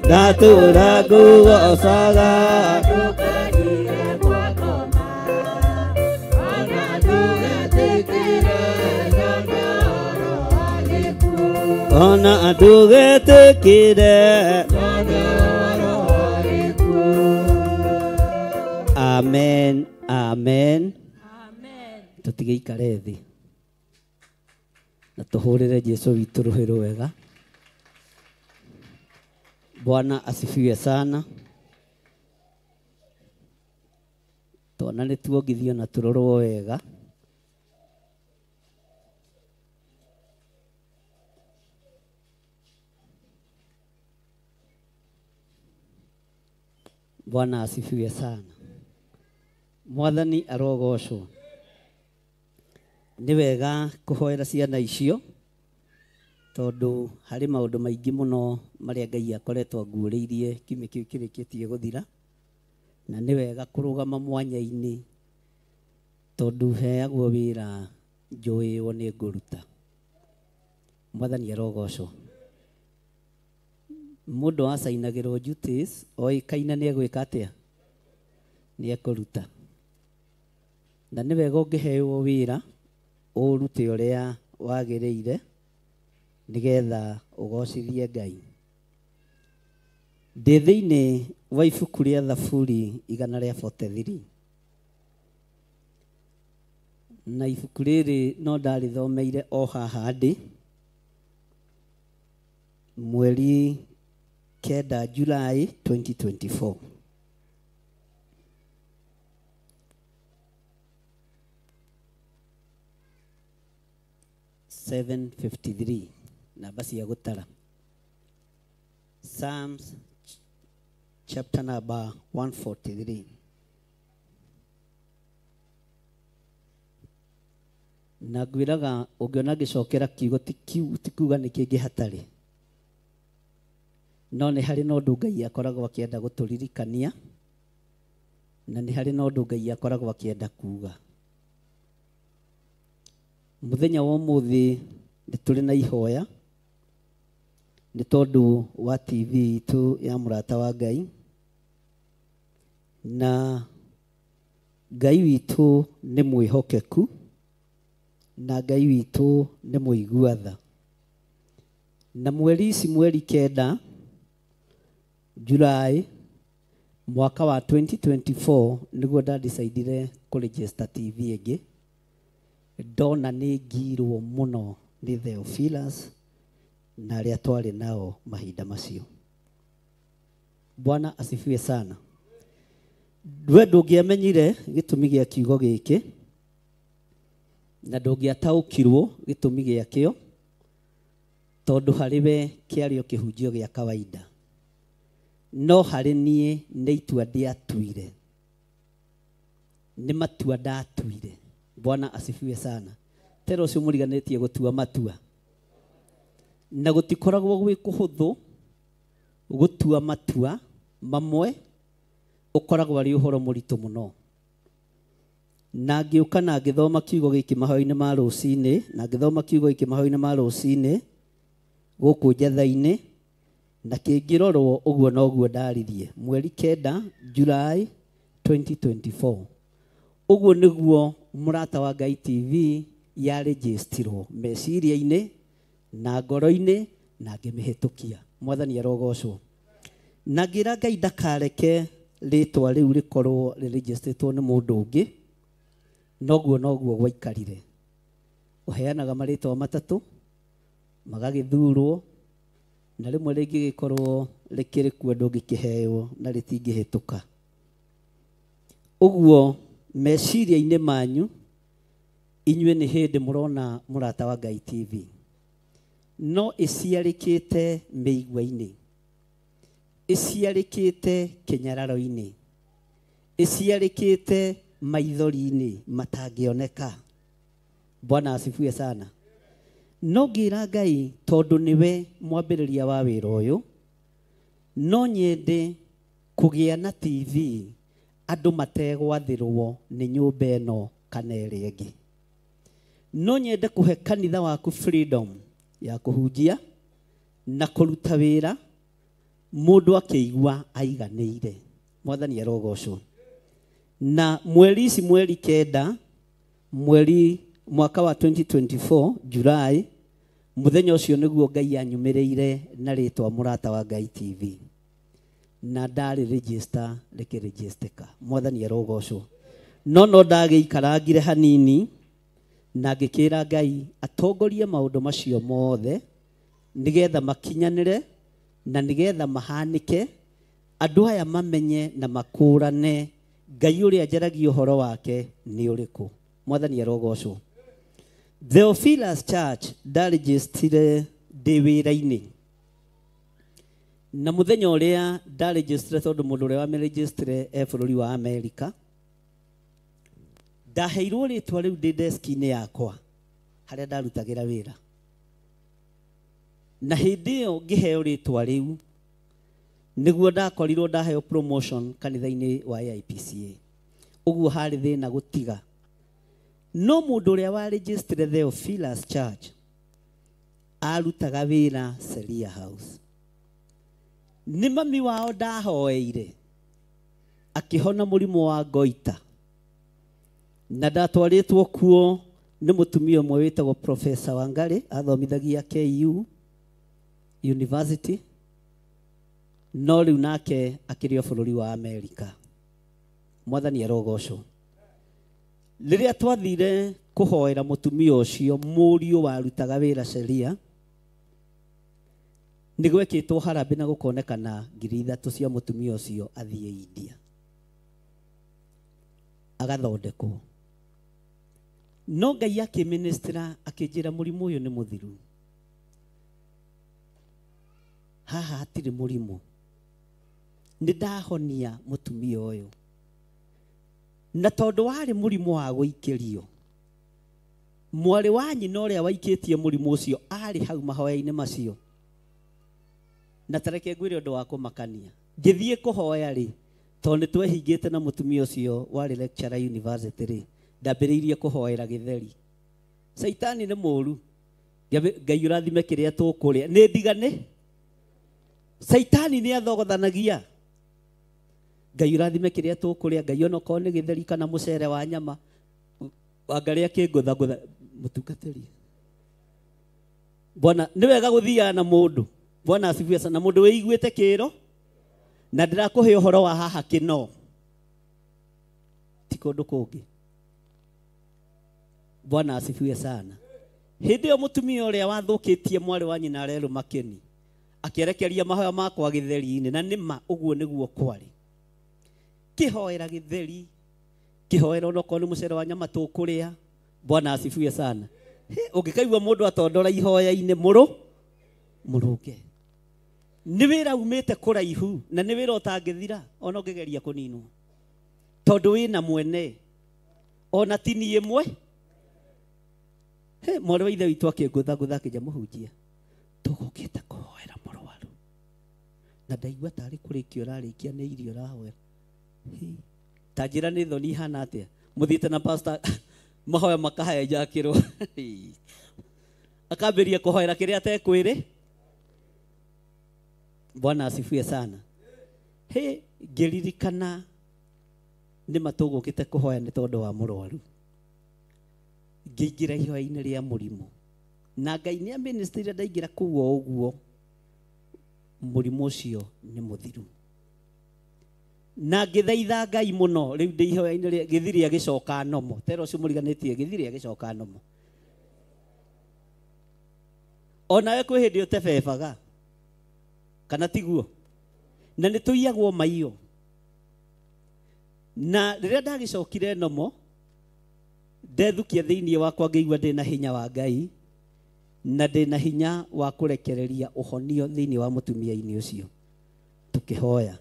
ndatũra ngũgocaga ona ndũgetĩkĩre. Amen, amen. Tũtigĩikare thĩ na tũhũrĩre Jesu witũ rũhĩ rwega. Bwana asifiwe sana. Twana nĩ tuongithio na tũrorwo wega. Bwana asifiwe sana. Mwathani arogocwo. Nĩ wega kũhoera ciana icio tondũ harĩ maũndũ maingĩ mũno marĩa Ngai akoretwo anguũrĩirie kiumia kĩu kĩrĩkĩtie gũthira, na nĩ wega kũrũgama mwanya-inĩ tondũ heagwo wĩra njũĩwo nĩ ngũruta. Mwathani arogocwo. Mũndũ acainagĩrwo duties oĩkaine nĩ egwĩka atĩa, nĩ ekũruta. Na nĩ wega ũngĩhewo wĩra ũrute ũrĩa wagĩrĩire nĩgetha ũgocithie Ngai. Ndĩ thĩinĩ wa ibuku rĩa Thaburi 143 na ibuku rĩrĩ no ndarĩthomeire o haha ndĩ mweri 9 July 2024. 753 namba cia gũtara. Psalms chapter number 143. Na ngwĩraga ũngĩona ngĩcokera kiugo ti kuga nĩ kĩngĩ hatarĩ, no nĩ harĩ na ũndũ Ngai akoragwo akĩenda gũtũririkania, na nĩ harĩ na ũndũ Ngai akoragwo akĩenda kuga. Mũthenya wa ũmũthĩ nĩ tũrĩ na ihoya nĩ tondũ wa TV itũ ya Mũrata wa Ngai, na Ngai witũ nĩ mwĩhokeku na Ngai witũ nĩ mũigua tha. Na mweri ici mweri 9 July mwaka wa 2024 nĩguo ndadecidire kũregister TV ĩngĩ. Ndona nĩ ngirwo mũno nĩ Theophilus na arĩa twarĩ nao mahinda macio. Bwana asifiwe sana. We ndũngĩamenyire gĩtũmi gĩa kiugo gĩkĩ na ndũngĩataũkirwo gĩtũmi gĩakĩo tondũ harĩ we kĩarĩ o kĩhunjio gĩa kawaida, no harĩ niĩ nĩ itua ndĩatuire, nĩ matua ndatuire. Bwana asifiwe sana. Tero ũcio mũriganĩtie gũtua matua, na gũtikoragwo gwĩ kũhũthũ gũtua matua mamwe, ũkoragwo arĩ ũhoro mũritũ mũno. Na ngĩũka na ngĩthoma kiugo gĩkĩ mahoya-inĩ ma rũcinĩ, na ngĩthoma kiugo gĩkĩ mahoya-inĩ ma rũcinĩ gũkũ Njatha-inĩ, na kĩngĩrorwo ũguo noguo ndaririe mweri 9 July 2024. Ũguo nĩguo Mũrata wa Ngai TV yarĩnjĩstirwo meciria-inĩ na ngoro-inĩ na ngĩmĩhĩtũkia. Mwathani arogocwo. Na ngĩra Ngai ndakareke rĩtwa rĩu rĩkorwo rĩrĩnjĩstĩtwo nĩ mũndũ ũngĩ. Noguo noguo gwaikarire. Ũheanaga marĩtwa matatũ magagĩthurwo, na rĩmwe rĩngĩgĩkorwo rĩkĩrĩ kuo ndũngĩkĩheo na rĩtingĩhĩtũka. Ũguo meciria-inĩ manyu inyuĩ nĩ hĩndĩ mũrona Mũrata wa Ngai TV, no ĩciarĩkĩte mĩigua-inĩ, ĩciarĩkĩte kĩnyararo-inĩ, ĩciarĩkĩte maithori-inĩ matangĩoneka. Bwana asifiwe sana. No ngĩra Ngai tondũ nĩwe mwambĩrĩria wa wĩra ũyũ, no nyende kũgĩa na TV andũ mategwathĩrwo nĩ nyũmba ĩno kana ĩrĩa ĩngĩ. No nyende kũhe kanitha waku freedom ya kũhunjia na kũruta wĩra mũndũ akĩigua aiganĩire. Mwathani arogocwo. Na mweri ici, mweri 9 mweri mwaka wa 2024 July, mũthenya ũcio nĩguo Ngai anyumĩrĩire na rĩtwa Mũrata wa Ngai TV, na ndarĩ register rĩkĩrĩgistĩka. Mwathani arogocwo. No ndagĩikarangire hanini na ngĩkĩra Ngai atongorie maũndũ macio mothe nĩgetha makinyanĩre na nĩgetha mahanĩke, andũ aya mamenye na makũrane Ngai ũrĩa njaragia ũhoro wake nĩ ũrĩkũ. Mwathani arogocwo. Theophilus Church ndarĩgistire ndĩ wĩra-inĩ, na mũthenya ũrĩa ndarĩgistire, tondũ mũndũ ũrĩa wamĩrĩgistire e bũrũri wa Amerika, ndaheirwo rĩtwa rĩu ndĩ deski-inĩ yakwa harĩa ndarutagĩra wĩra. Na hĩndĩ ĩyo ngĩheo rĩtwa rĩu nĩguo ndakorirwo ndaheo promotion kanitha-inĩ wa AIPCA. Ũguo harĩ thĩna gũtiga. No mũndũ ũrĩa warĩgistire Theophilus Church arutaga wĩra Seria House. Nĩ mami wao ndahoeire akĩhona mũrimũ wa goita, na ndatwarĩtwo kuo nĩ mũtumia ũmwe wĩtagwo Professor Wangari, athomithagia KU University, no rĩu nake akĩrĩ o bũrũri wa Amerika. Mwathani arogocwo. Rĩrĩa twathire kũhoera mũtumia ũcio mũriũ warutaga wĩra Sheria, nĩ gwekĩtwo harambĩ na gũkonekana 3,000 cia mũtumia ũcio athiĩ India agathondekwo. No Ngai akĩministra akĩnjĩra mũrimũ ũyũ nĩ mũthiru, haha hatirĩ mũrimũ, nĩ ndahonia mũtumia ũyũ. Na tondũ warĩ mũrimũ wa gũikĩrio, mwarĩ wa nyina ũrĩa waikĩtie mũrimũ ũcio arĩ hau mahoya-inĩ macio. Na tareke ngwĩre ũndũ wa kũmakania, ngĩthiĩ kũhoya rĩ, tondũ nĩ twehingĩte na mũtumia ũcio warĩ lecturer university rĩ, ndambĩrĩirie kũhoera gĩtheri. Caitani nĩ mũũru, Ngai ũrathime kĩrĩa tũkũrĩa, nĩ ndigane. Caitani nĩ athogothanagia. Ngai ũrathime kĩrĩa tũkũrĩa, Ngai onokorwo nĩ gĩtheri kana mũcere wa nyama, wangarĩa kĩngũthangũtha mũtungatĩri. Bwana nĩ wega gũthiaga na mũndũ. Bwana asifiwe sana. Mũndũ wĩiguĩte kĩro, na ndĩrakũhe ũhoro wa haha kĩno, ti kũndũ kũngĩ. Bwana asifiwe sana. Hĩndĩ ĩyo mũtumia ũrĩa wathũkĩtie mwarĩ wa nyina arerũ makeni akĩerekeria mahoya makwa gĩtheri-inĩ, na nĩma ũguo nĩguo kwarĩ. Kĩhoera gĩtheri, kĩhoera onokorwo nĩ mũcere wa nyama tũkũrĩa. Bwana asifiwe sana. Ũngĩkaigua mũndũ atondora ihoya-inĩ mũrũnge. Nĩ wĩra umĩte kũraihu na nĩ wĩra ũtangĩthira ona ũngĩgeria kũninwo, tondũ wĩna mwene ona ti niĩ ĩmwe. Mwarĩ wa ithe witũ akĩngũthangũtha akĩnja, mũhunjia, tũgũkĩte kũhoera mũrwaru, na ndaigua tarĩ kũrĩkia ũrarĩkia nĩ irio ũrahoera. Ta njĩra nĩ thoni ihana atĩa? Muthiite na pastor mahoya makahaya jakirwo. Akambiria kuhoera kiria atekwire. Bwana asifiwe sana. He ngiririkana ni matugukite kuhoya ni tondu wa murwaru. Ngiingira ihoya-inĩ rĩa mũrimũ. Na Ngai nĩ aministire ndaingĩra kũu o ũguo mũrimũ ũcio nĩ mũthiru. Na ngĩthaitha Ngai mũno rĩu ndĩ ihoya-inĩ rĩa gĩthiri agĩcoka nomo. Tera ũcio mũriganĩtie gĩthiri agĩcoka nomo. Onawe kwĩ hĩndĩ ũtebebaga kana tiguo? Na nĩ tũiyagwo maiyo. Na rĩrĩa ndagĩcokire nomo ndethukia thĩinĩ wakwa ngĩigua ndĩna hinya wa Ngai na ndĩna hinya wa kũrekereria ũhonio thĩinĩ wa mũtumia-inĩ ũcio. Tũkĩhoya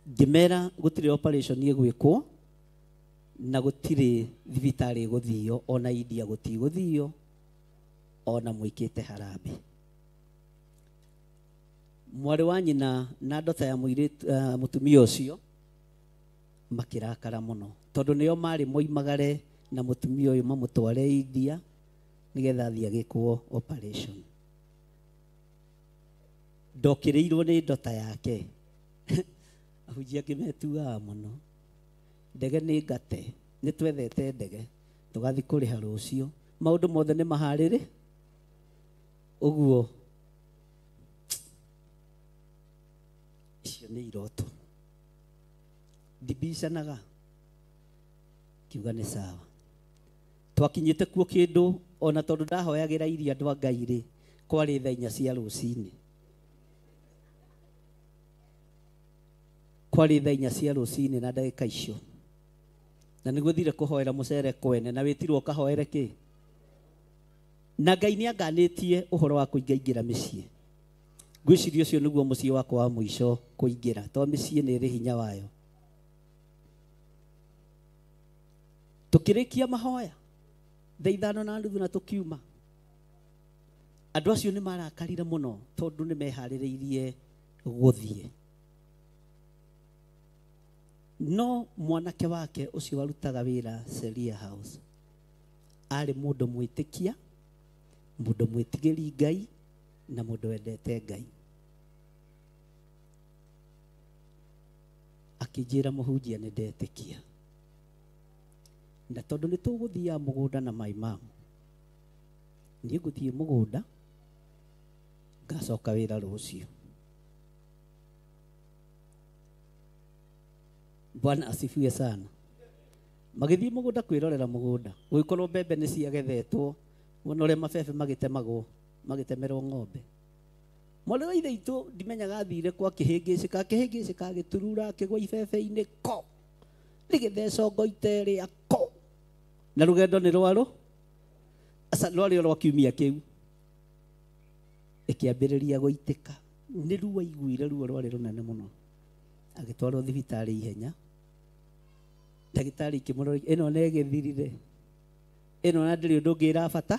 ngĩmera gũtirĩ operation ĩgwĩkwo na gũtirĩ thibitarĩ ĩgũthio ona India gũtigũthio ona mwĩkĩte harambĩ. Mwarĩ wa nyina na ndota ya mũirĩtu mũtumia ũcio makĩrakara mũno tondũ nĩo marĩ moimagare na mũtumia ũyũ mamũtware India nĩgetha athiĩ agĩkwo operation. Ndokĩrĩirwo nĩ ndota yake. Ahunjia angĩ metuaga mũno. Ndege nĩ ngate, nĩ twethete ndege tũgathiĩ kũrĩha rũciũ. Maũndũ mothe nĩ maharĩrĩ ũguo. Icio nĩ iroto. Ndibicanaga kiuga nĩ sawa. Twakinyĩte kuo kĩndũ ona tondũ ndahoyagĩra iria andũ a Ngai rĩ kwarĩ thaa inya cia rũcinĩ. Kwarĩ thaa inya cia rũcinĩ na ndagĩka icio. Na nĩguo thire kũhoera mũcere kwene na wĩtirwo ũkahoere kĩ? Na Ngai nĩ anganĩtie ũhoro wa kũingaingĩra mĩciĩ. Ngwĩciria ũcio nĩguo mũciĩ wakwa wa mũico kũingĩra tondũ mĩciĩ nĩ ĩrĩ hinya wayo. Tũkĩrĩkia mahoya thaa 5:30 na tũkiuma. Andũ acio nĩ marakarire mũno tondũ nĩ meharĩrĩirie gũthiĩ. No mwanake wake ũcio warutaga wĩra Seria House arĩ mũndũ mwĩtĩkia, mũndũ mwĩtigĩri Ngai na mũndũ wendete Ngai. Akĩnjĩra mũhunjia nĩ ndetĩkia. Na tondũ nĩ tũgũthiaga mũgũnda na my mom, niĩ ngũthiĩ mũgũnda ngacoka wĩra rũciũ. Bwana asifiwe sana. Magĩthiĩ mũgũnda kwĩrorera mũgũnda gũgĩkorwo mbembe nĩ ciagethetwo wona ũrĩa mabebe magĩtemagwo magĩtemerwo ng'ombe. Mwarĩ wa ithe itũ ndimenyaga athire kwa kĩhĩngĩcĩka kĩhĩngĩcĩka agĩturura akĩgwa ibebe-inĩ ko rĩgĩthecwo ngoite rĩa ko na rũgendo nĩ rwarũ aca rwarĩ o rwa kiumia kĩu. Ĩkĩambĩrĩria gũitĩka nĩ ruo aiguire ruo rwarĩ rũnene mũno. Agĩtwarwo thibitarĩ ihenya. Ndagĩtarĩ ikĩmũrora ĩno nĩ ĩgĩthirire ĩno na ndĩrĩ ũndũ ũngĩ ĩrabata.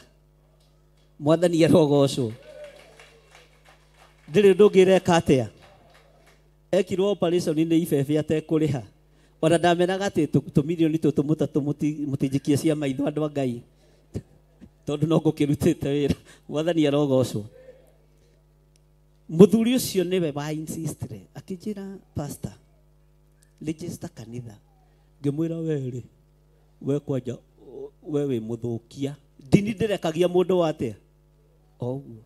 Mwathani arogocwo. Ndĩrĩ ũndũ ũngĩ ĩreka atĩa. Ekirwo operation nĩ ibebe atekũrĩha. Ona ndamenaga atĩ tũmirioni tũtũ mũtatũ mũtinjikie cia maitho andũ a Ngai tondũ no ngũkĩrutĩte wĩra. Mwathani arogocwo. Mũthuri ũcio nĩwe wa insistire akĩnjĩra pastor register kanitha. Ngĩmwĩra we rĩ we kwanja we wĩ mũthũkia ndini ndĩrekagia mũndũ wa atĩa o ũguo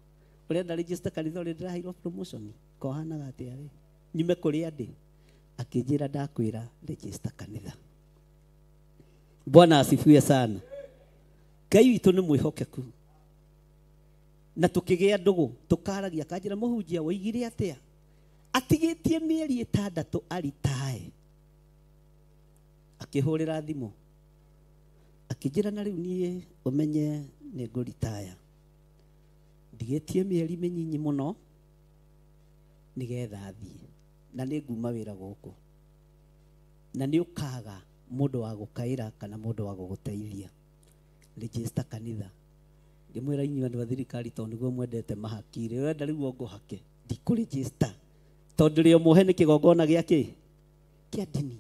ũrenda register kanitha ũrĩa ndĩraheirwo promotion kohanaga atĩa rĩ nyume kũrĩa ndĩ. Akĩnjĩra ndakwĩra register kanitha. Bwana asifiwe sana. Ngai witũ nĩ mwĩhokeku. Na tũkĩgĩa ndũgũ tũkaragia akanjĩra mũhunjia woigire atĩa atigĩtie mĩeri 6 aritae. Akĩhũrĩra thimũ akĩnjĩra na rĩu niĩ ũmenye nĩ ngũritaya ndigĩtie mĩeri mĩnyinyi mũno nĩgetha thiĩ na nĩ nguma wĩra gũkũ na nĩ ũkaga mũndũ wa gũkaĩra kana mũndũ wa gũgũteithia. Register kanitha. Ngĩmwĩra inyuĩ andũ a thirikari tondũ nĩguo mwendete mahaki rĩ ũrenda rĩu ũngũhake ndikũregister tondũ rĩo muohe nĩ kĩgongona gĩa kĩ kĩa ndini.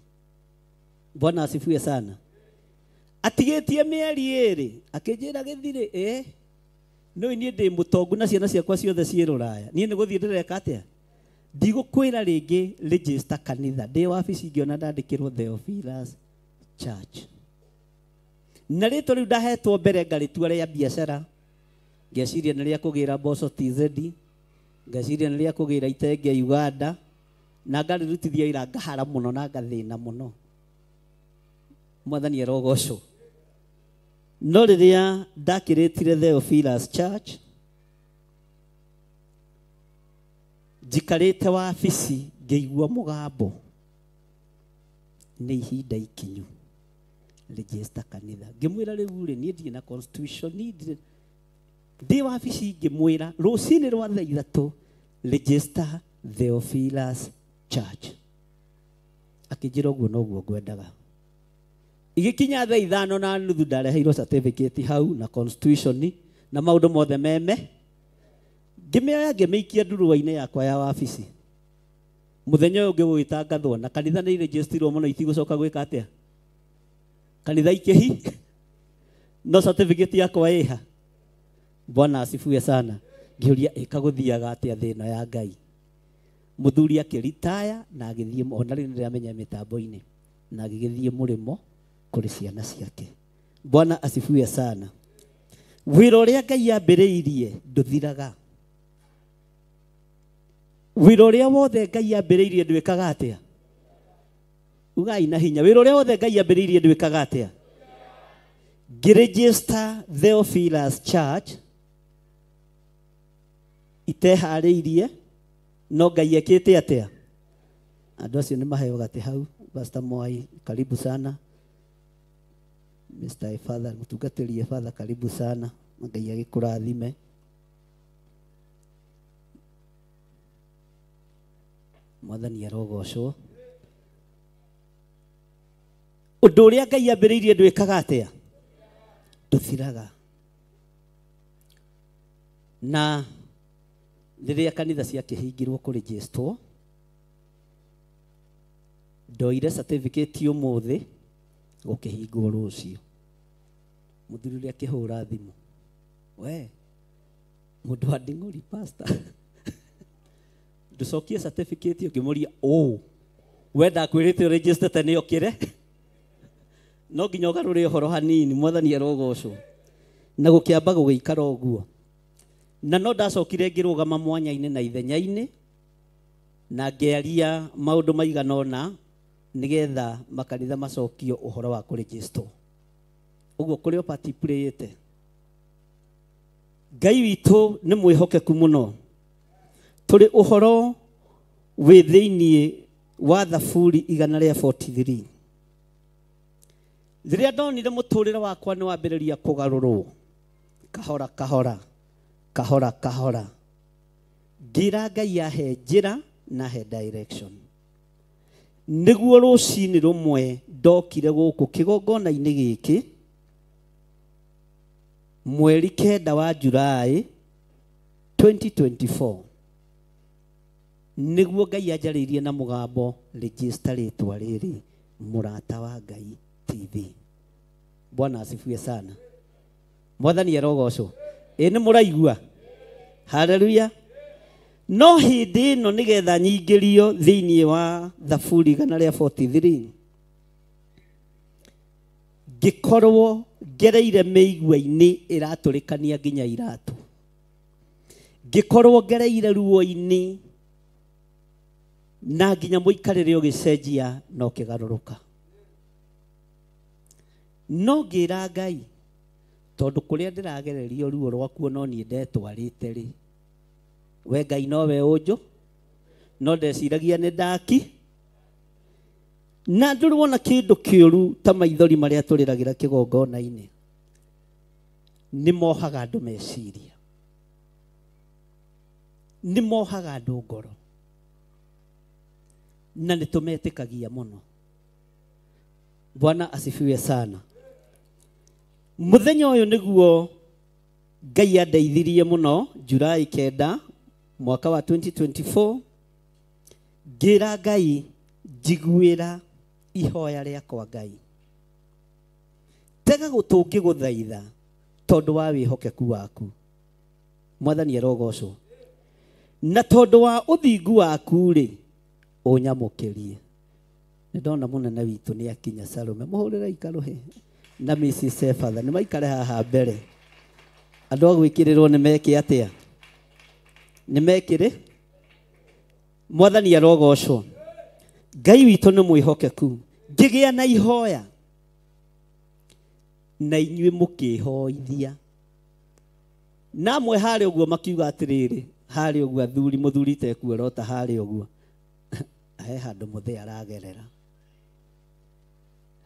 Bwana asifiwe sana. Atigĩtie mĩeri ĩrĩ akĩnjĩra gĩthirĩ no niĩ ndĩ mũtongu na ciana ciakwa ciothe ciĩ rũraya, niĩ nĩ gũthiĩ ndĩreka atĩa, ndigũkwĩra rĩngĩ register kanitha. Ndĩ wabici ngĩona ndandĩkĩrwo Theophilus Church, na rĩtwa rĩu ndahetwo mbere ngarĩtua rĩa biacara, ngeciria nĩ rĩa kũgĩra mboco TZ, ngeciria nĩ rĩa kũgĩra itenge Uganda, na ngarĩrutithia wĩra ngahara mũno na ngathĩna mũno. Mwathani arogocwo. No rĩrĩa ndakĩrĩtire Theophilus Church, njikarĩte wabici ngĩigua mũgambo, nĩ ihinda ikinyu register kanitha. Ngĩmwĩra rĩu rĩ, niĩ ndirĩ na constitution, ndĩ wabici ngĩmwĩra rũcinĩ rwa thaa 3 register Theophilus Church. Akĩnjĩra ũguo noguo ngwendaga. Igĩkinya thaa 5:30 ndareheirwo certificate hau na constitution na maũndũ mothe meme. Ngĩmĩoya ngĩmĩikia ndurua-inĩ yakwa ya wabici. Mũthenya ũyũ ũngĩ gũgĩtangathwo na kanitha nĩ iregistirwo mũno, itigũcoka gwĩka atĩa, kanitha ikĩhi, no certificate yakwa ĩha. Bwana asifiwe sana. Ngĩũria ĩkagũthiaga atĩa thĩna ya Ngai. Mũthuri akĩritaya na agĩthiĩ, ona rĩu nĩndĩramenya mĩtambo-inĩ, na agĩgĩthiĩ mũrĩmo kũrĩ ciana ciake. Bwana asifiwe sana. Wĩra ũrĩa Ngai ambĩrĩirie ndũthiraga. Wĩra ũrĩa wothe Ngai ambĩrĩirie ndwĩkaga atĩa? Ugai na hinya. Wĩra ũrĩa wothe Ngai ambĩrĩirie ndwĩkaga atĩa? Ngĩregister Theophilus Church iteharĩirie, no Ngai ekĩte atĩa? Andũ acio nĩ maheo gatĩ hau. Pastor Mwai, karibu sana. Mr. Father, mũtungatĩri Father, karibu sana. Ngai agĩkũrathime. Mwathani arogocwo. Ũndũ ũrĩa Ngai ambĩrĩirie ndwĩkaga atĩa? Ndũthiraga. Na rĩrĩa kanitha ciakĩhingirwo kũregistwo, ndoire certificate ũmũthĩ gũkĩhingwo rũciũ. Mũthuri ũrĩa akĩhũra thimũ, we mũndũ wa nding'ũri pastor, ndũcokie certificate. Ũngĩmũria ũ we ndakwĩrĩte ũregistete nĩ okĩre, no nginya ũgarũre ũhoro hanini. Mwathani arogocwo. Na gũkĩamba gũgĩikara ũguo, na no ndacokire ngĩrũgama mwanya-inĩ na ithenya-inĩ na ngĩaria maũndũ maigana ũna nĩgetha makanitha macokio ũhoro wa kũregistwo. Ũguo kũrĩ o party playĩte. Ngai witũ nĩ mwĩhokeku mũno. Tũrĩ ũhoro wĩ thĩinĩ wa Thaburi 143. Rĩrĩa ndonire mũtũrĩre wakwa nĩ wambĩrĩria kũgarũrwo kahora kahora kahora kahora, ngĩra Ngai ahe njĩra na ahe direction. Nĩguo rũcinĩ rũmwe ndokire gũkũ kĩgongona-inĩ gĩkĩ mweri 9 wa Julai 2024, nĩguo Ngai anjarĩirie na mũgambo register rĩtwa rĩrĩ Mũrata wa Ngai TV. Bwana asifiwe sana. Mwathani arogocwo. Ĩ nĩ mũraigua? Haleluya. No hĩndĩ ĩno nĩgetha nyingĩrio thĩinĩ wa Thaburi 143, ngĩkorwo ngereire mĩigua-inĩ ĩratũrĩkania nginya iratũ, ngĩkorwo ngereire ruo-inĩ na nginya mũikarĩre ũgĩcenjia na ũkĩgarũrũka. No ngĩra Ngai, tondũ kũrĩa ndĩragererio ruo rwakuo no niĩ ndetwarĩte rĩ, we Ngai nowe ũnjũ, no ndeciragia nĩ ndaki. Na ndũrĩ wona kĩndũ kĩũru ta maithori marĩa tũrĩragĩra kĩgongona-inĩ, nĩ mohaga andũ meciria, nĩ mohaga andũ ngoro, na nĩ tũmetĩkagia mũno. Bwana asifiwe sana. Mũthenya ũyũ nĩguo Ngai andeithirie mũno, Julai 9 mwaka wa 2024, ngĩra Ngai njiguĩra Ihoya rĩakwa Ngai, tega gũtũ ngĩgũthaitha tondũ wa wĩhokeku waku. Mwathani arogocwo. Na tondũ wa ũthingu waku rĩ, ũnyamũkĩrie. Nĩ ndona mũnene witũ nĩ akinya Salome, mũhũrĩre ikarũhe na Mrs. Sefatha nĩ maikare haha mbere. Andũ a gwĩkĩrĩrwo nĩ meke atĩa? Nĩ mekĩrĩ? Mwathani arogocwo. Ngai witũ nĩ mwĩhokeku. Ngĩgĩa na ihoya na inyuĩ mũkĩhoithia. Na amwe harĩa ũguo makiuga atĩrĩrĩ, harĩa ũguo athuri mũthuri tekuorota harĩa ũguo. He handũ mũthee aragerera.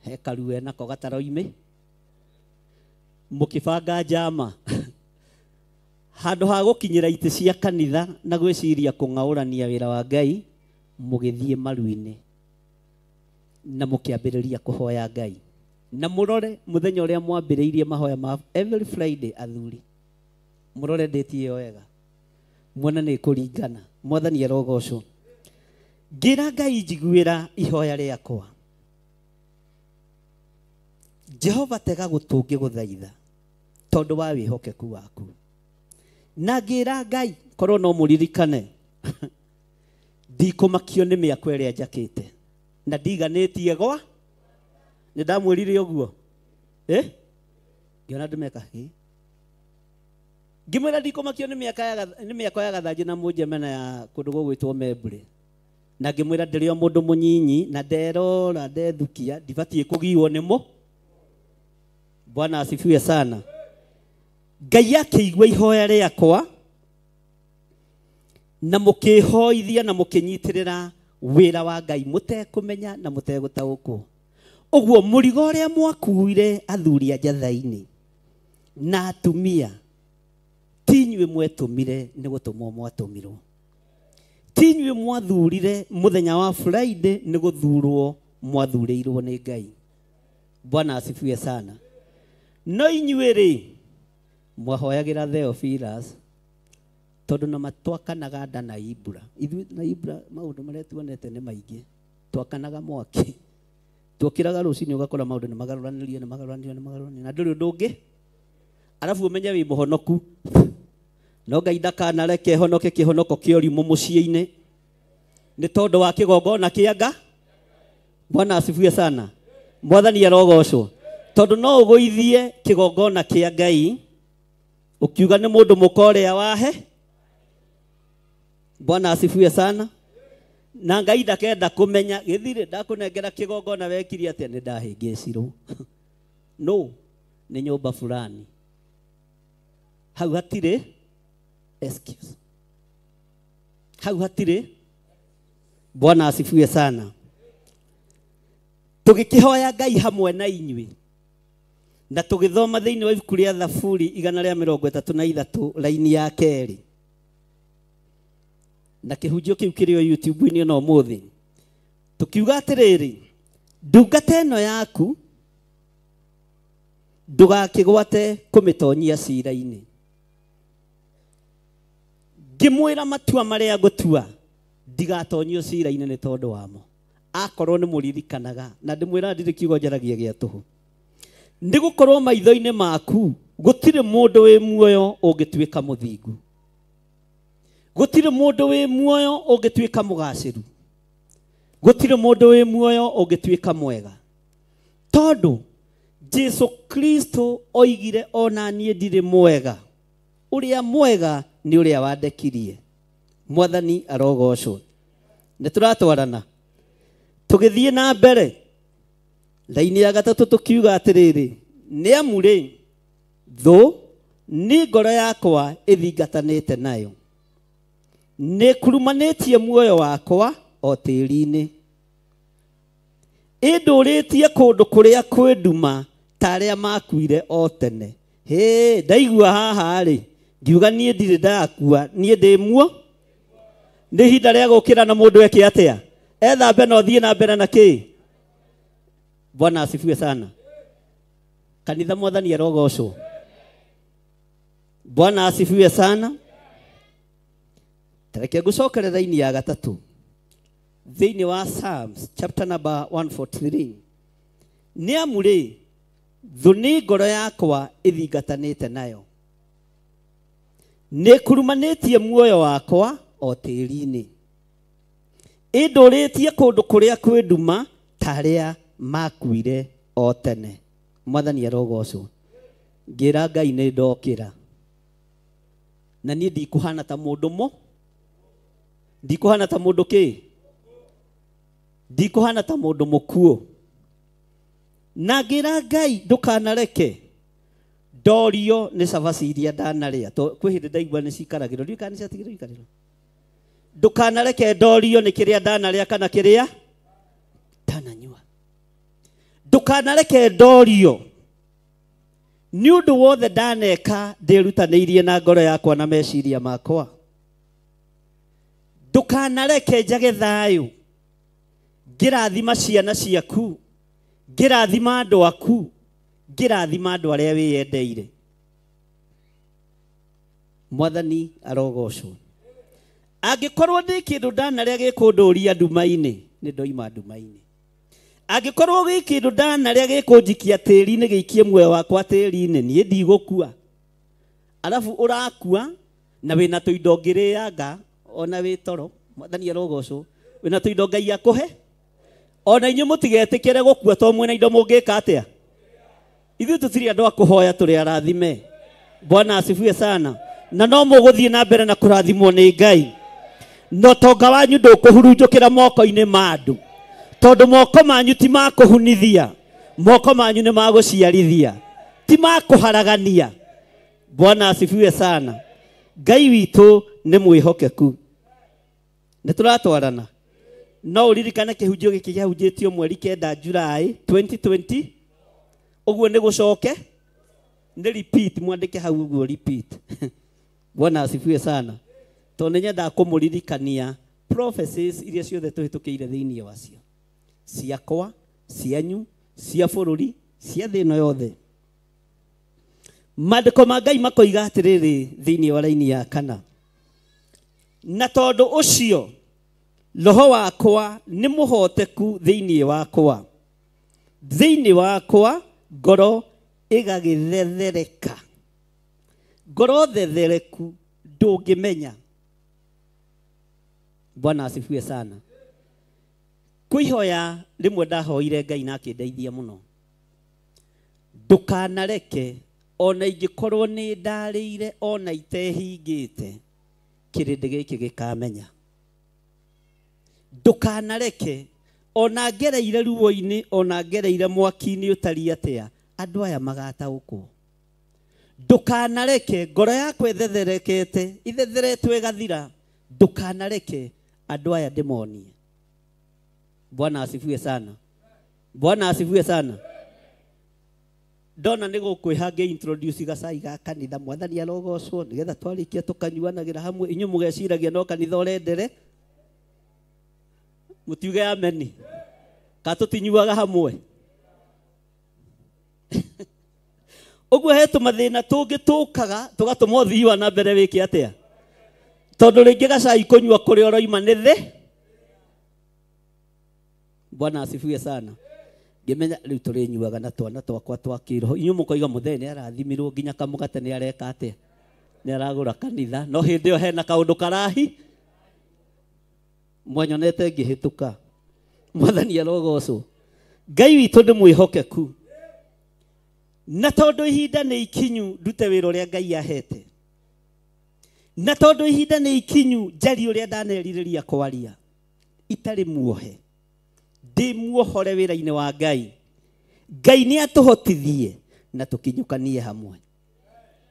He karue nako gataroime. Mũkĩbanga njama. Handũ ha gũkinyĩra itĩ cia kanitha na gwĩciria kũng'aũrania wĩra wa Ngai, mũgĩthiĩ maru-inĩ na mũkĩambĩrĩria kũhoya Ngai. Na mũrore mũthenya ũrĩa mwambĩrĩirie mahoya ma every Friday athuri. Mũrore date ĩyo wega. Muone nĩ kũringana. Mwathani arogocwo. Ngĩra Ngai njiguĩra ihoya rĩakwa. Jehova tega gũtũ ngĩgũthaitha tondũ wa wĩhokeku waku. Na ngĩra Ngai korwo no mũririkane ndikũmakio nĩ mĩako ĩrĩa njakĩte na ndiganĩtie gwa. Nĩ ndamwĩrire ũguo. Ngĩona andũ meka hĩ. Ngĩmwĩra ndikũmakio nĩ mĩako ya Gathanjĩ na Mũnjemena ya kũndũ gũgwĩtwo Membure. Na ngĩmwĩra ndĩrĩ o mũndũ mũnyinyi na nderora ndethukia ndibatiĩ kũgiwo nĩmo. Bwana asifiwe sana. Ngai akĩigua ihoya rĩakwa na mũkĩhoithia na mũkĩnyitĩrĩra wĩra wa Ngai mũtekũmenya na mũtegũtaũkwo. Ũguo mũrigo ũrĩa mwakuire athuri a Njatha-inĩ na atumia ti inyuĩ mwetũmire nĩ gũtũmwo mwatũmirwo. Ti inyuĩ mwathurire mũthenya wa Friday nĩ gũthurwo mwathurĩirwo nĩ Ngai. Bwana asifiwe sana. No inyuĩ rĩ mwahoyagĩra Theophilus tondũ na matwakanaga nda na Ibra. Ithuĩ na Ibra maũndũ marĩa tuonete nĩ maingĩ. Twakanaga mwaki. Tuokĩraga rũcinĩ ũgakora maũndũ nĩ magarũranĩrio nĩ magarũranĩrio nĩ magarũranĩrio na ndũrĩ ũndũ ũngĩ. Arabu ũmenye wĩ mũhonoku. No Ngai ndakanareke honoke kĩhonoko kĩa ũrimũ mũciĩ-inĩ nĩ tondũ wa kĩgongona kĩa nga. Bwana asifiwe sana. Mwathani arogocwo. Tondũ no ũgũithie kĩgongona kĩa Ngai ukiuga nĩ mũndũ mũka ũrĩa wahe. Bwana asifiwe sana. Na Ngai ndakenda kũmenya gĩthirĩ ndakũnengera kĩgongona wekire atĩa nĩ ndahĩngĩcirwo. No nĩ nyũmba fulani. Hau hatirĩ excuse. Hau hatirĩ. Bwana asifiwe sana. Tũgĩkĩhoya Ngai hamwe na inyuĩ na tũgĩthoma thĩinĩ wa ibuku rĩa Thaburi 133 raini ya kerĩ. Na kĩhunjio kĩu kĩrĩ o YouTube-inĩ no ũmũthĩ. Tũkiuga atĩrĩrĩ, ndungata ĩno yaku ndũgakĩgwate kũmĩtonyia cira-inĩ. Ngĩmwĩra matua marĩa ngũtua ndigatonyio cira-inĩ nĩ tondũ wamo. Akorwo nĩ mũririkanaga na ndĩmwĩra ndirĩ kiugo njaragia gĩa tũhũ. Nĩ gũkorwo maitho-inĩ maku gũtirĩ mũndũ wĩ muoyo ũngĩtuĩka mũthingu. Gũtirĩ mũndũ wĩ muoyo ũngĩtuĩka mũgacĩru. Gũtirĩ mũndũ wĩ muoyo ũngĩtuĩka mwega. Tondũ Jesu Kristo oigire ona niĩ ndirĩ mwega. Ũrĩa mwega nĩ ũrĩa wandekirie. Mwathani arogocwo. Nĩ tũratwarana. Tũgĩthiĩ na mbere. Raini ya gatatũ tũkiuga atĩrĩrĩ, nĩ amu rĩ thũ nĩ ngoro yakwa ĩthingatanĩte nayo. Nĩ kurumanĩtie muoyo wakwa o tĩri-inĩ. Ĩndũrĩtie kũndũ kũrĩa kwĩ nduma ta arĩa makuire o tene. Hĩ, ndaigua haha rĩ, ngiuga niĩ ndirĩ ndakua, niĩ ndĩ muo. Nĩ ihinda rĩa gũkĩra na mũndũ eke atĩa? Ethambe na ũthiĩ na mbere na kĩ? Bwana asifiwe sana. Kanitha Mwathani arogocwo. Bwana asifiwe sana. Tareke ngucokere raini ya gatatũ. Thĩinĩ wa Psalms chapter number 143, nĩ amu rĩ, thũ nĩ ngoro yakwa ĩthingatanĩte nayo, nĩ kurumanĩtie muoyo wakwa o tĩri-inĩ, ĩndũrĩtie kũndũ kũrĩa kwĩ nduma ta arĩa makuire o tene. Mwathani arogocwo. Ngĩra Ngai nĩ ndokĩra, na niĩ ndikuhana ta mũndũ mo, ndikuhana ta mũndũ kĩ, ndikuhana ta mũndũ mũkuũ. Na ngĩra Ngai ndũkanareke ndorio nĩ cabaci iria ndanarĩa, kwĩ hĩndĩ ndaigua nĩ cikaragĩrwo, ndiũĩ kana nĩ ciatigĩrwo ikarĩrwo. Ndũkanareke ndorio nĩ kĩrĩa ndanarĩa kana kĩrĩa ndananyua. Ndũkanareke ndorio nĩ ũndũ wothe ndaneka ndĩrutanĩirie na ngoro yakwa na meciria makwa. Ndũkanareke njage thayũ ngĩrathima ciana ciaku, ngĩrathima andũ aku, ngĩrathima andũ arĩa wĩyendeire. Mwathani arogocwo. Angĩkorwo ndĩ kĩndũ ndanarĩa gĩkũndũria nduma-inĩ, nĩ ndoima nduma-inĩ. Angĩkorwo gĩ kĩndũ ndanarĩa gĩkũnjikia tĩri-inĩ, gĩikie muoyo wakwa tĩri-inĩ, niĩ ndigũkua. Arabu ũrakua na wĩna tũindo ngĩrĩanga ona wĩ toro. Mwathani arogocwo. Wĩna tũindo Ngai akũhe. Ona inyuĩ mũtigetĩkĩre gũkua to mwĩna indo mũngĩka atĩa. Ithuĩ tũtirĩ andũ a kũhoya, tũrĩ arathime. Bwana asifiwe sana. Na no mũgũthiĩ na mbere na kũrathimwo nĩ Ngai. No tonga wanyu ndũkũhurunjũkĩra moko-inĩ ma andũ, tondũ moko manyu ti ma kũhunithia, moko manyu nĩ ma gũciarithia, ti ma kũharagania. Bwana asifiwe sana. Ngai witũ nĩ mwĩhokeku. Nĩ tũratwarana. No ũririkane kĩhunjio gĩkĩ kĩahunjĩtio mweri 9 July 2020. Ũguo nĩ gũcoke, nĩ repeat, mwandĩke hau ũguo repeat. Bwana asifiwe sana. Tondũ nĩ nyendaga kũmũririkania prophecies iria ciothe tũhĩtũkĩire thĩinĩ wacio, ciakwa, cianyu, cia bũrũri, cia thĩ ĩno yothe. Maandĩko ma Ngai makoiga atĩrĩrĩ thĩinĩ wa raini ya 4, na tondũ ũcio roho wakwa nĩ mũhoteku thĩinĩ wakwa, thĩinĩ wakwa ngoro ĩgagĩthethereka. Ngoro thethereku ndũngĩmenya. Bwana asifiwe sana. Kwĩhoya rĩmwe ndahoire Ngai na akĩndeithia mũno. Ndũkanareke ona ingĩkorwo nĩ ndarĩire ona itehingĩte, kĩrĩndĩ gĩkĩ gĩkamenya. Ndũkanareke ona ngereire ruo-inĩ, ona ngereire mwaki-inĩ ũtariĩ atĩa, andũ aya magataũkwo. Ndũkanareke ngoro yakwa ĩthetherekete, ithetheretwo ĩgathira, ndũkanareke andũ aya ndĩmonie. Bwana asifiwe sana. Bwana asifiwe sana. Ndona nĩ gũkwĩha ngĩ introduce gacai ga kanitha. Mwathani arogocwo, nĩgetha twarĩkia tũkanyuanagĩra hamwe. Inyuĩ mũgeciragia no kanitha ũrendere, mũtiuge ameni, ka tũtinyuaga hamwe. Ũguo he tũmathĩna tũngĩ tũkaga tũgatũma ũthii wa na mbere wĩke atĩa, tondũ rĩngĩ gacai kũnyua kũrĩa ũroima nĩ thĩ. Bwana asifiwe sana. Ngĩmenya rĩu tũrĩnyuaga na twana twakwa twa kĩroho. Inyuĩ mũkoiga mũthee nĩ arathimirwo nginya kamũgate nĩ areka atĩa, nĩ aragũra kanitha, no hĩndĩ ĩyo hena kaũndũ karahi mwanyonete ngĩhĩtũka. Mwathani arogocwo. Ngai witũ nĩ mwĩhokeku. Na tondũ ihinda nĩ ikinyu ndute wĩra ũrĩa Ngai ahete, na tondũ ihinda nĩ ikinyu njarie ũrĩa ndanerirĩria kwaria, itarĩ muohe, ndĩ muohore wĩra-inĩ wa Ngai. Ngai nĩ atũhotithie na tũkinyũkanie hamwe.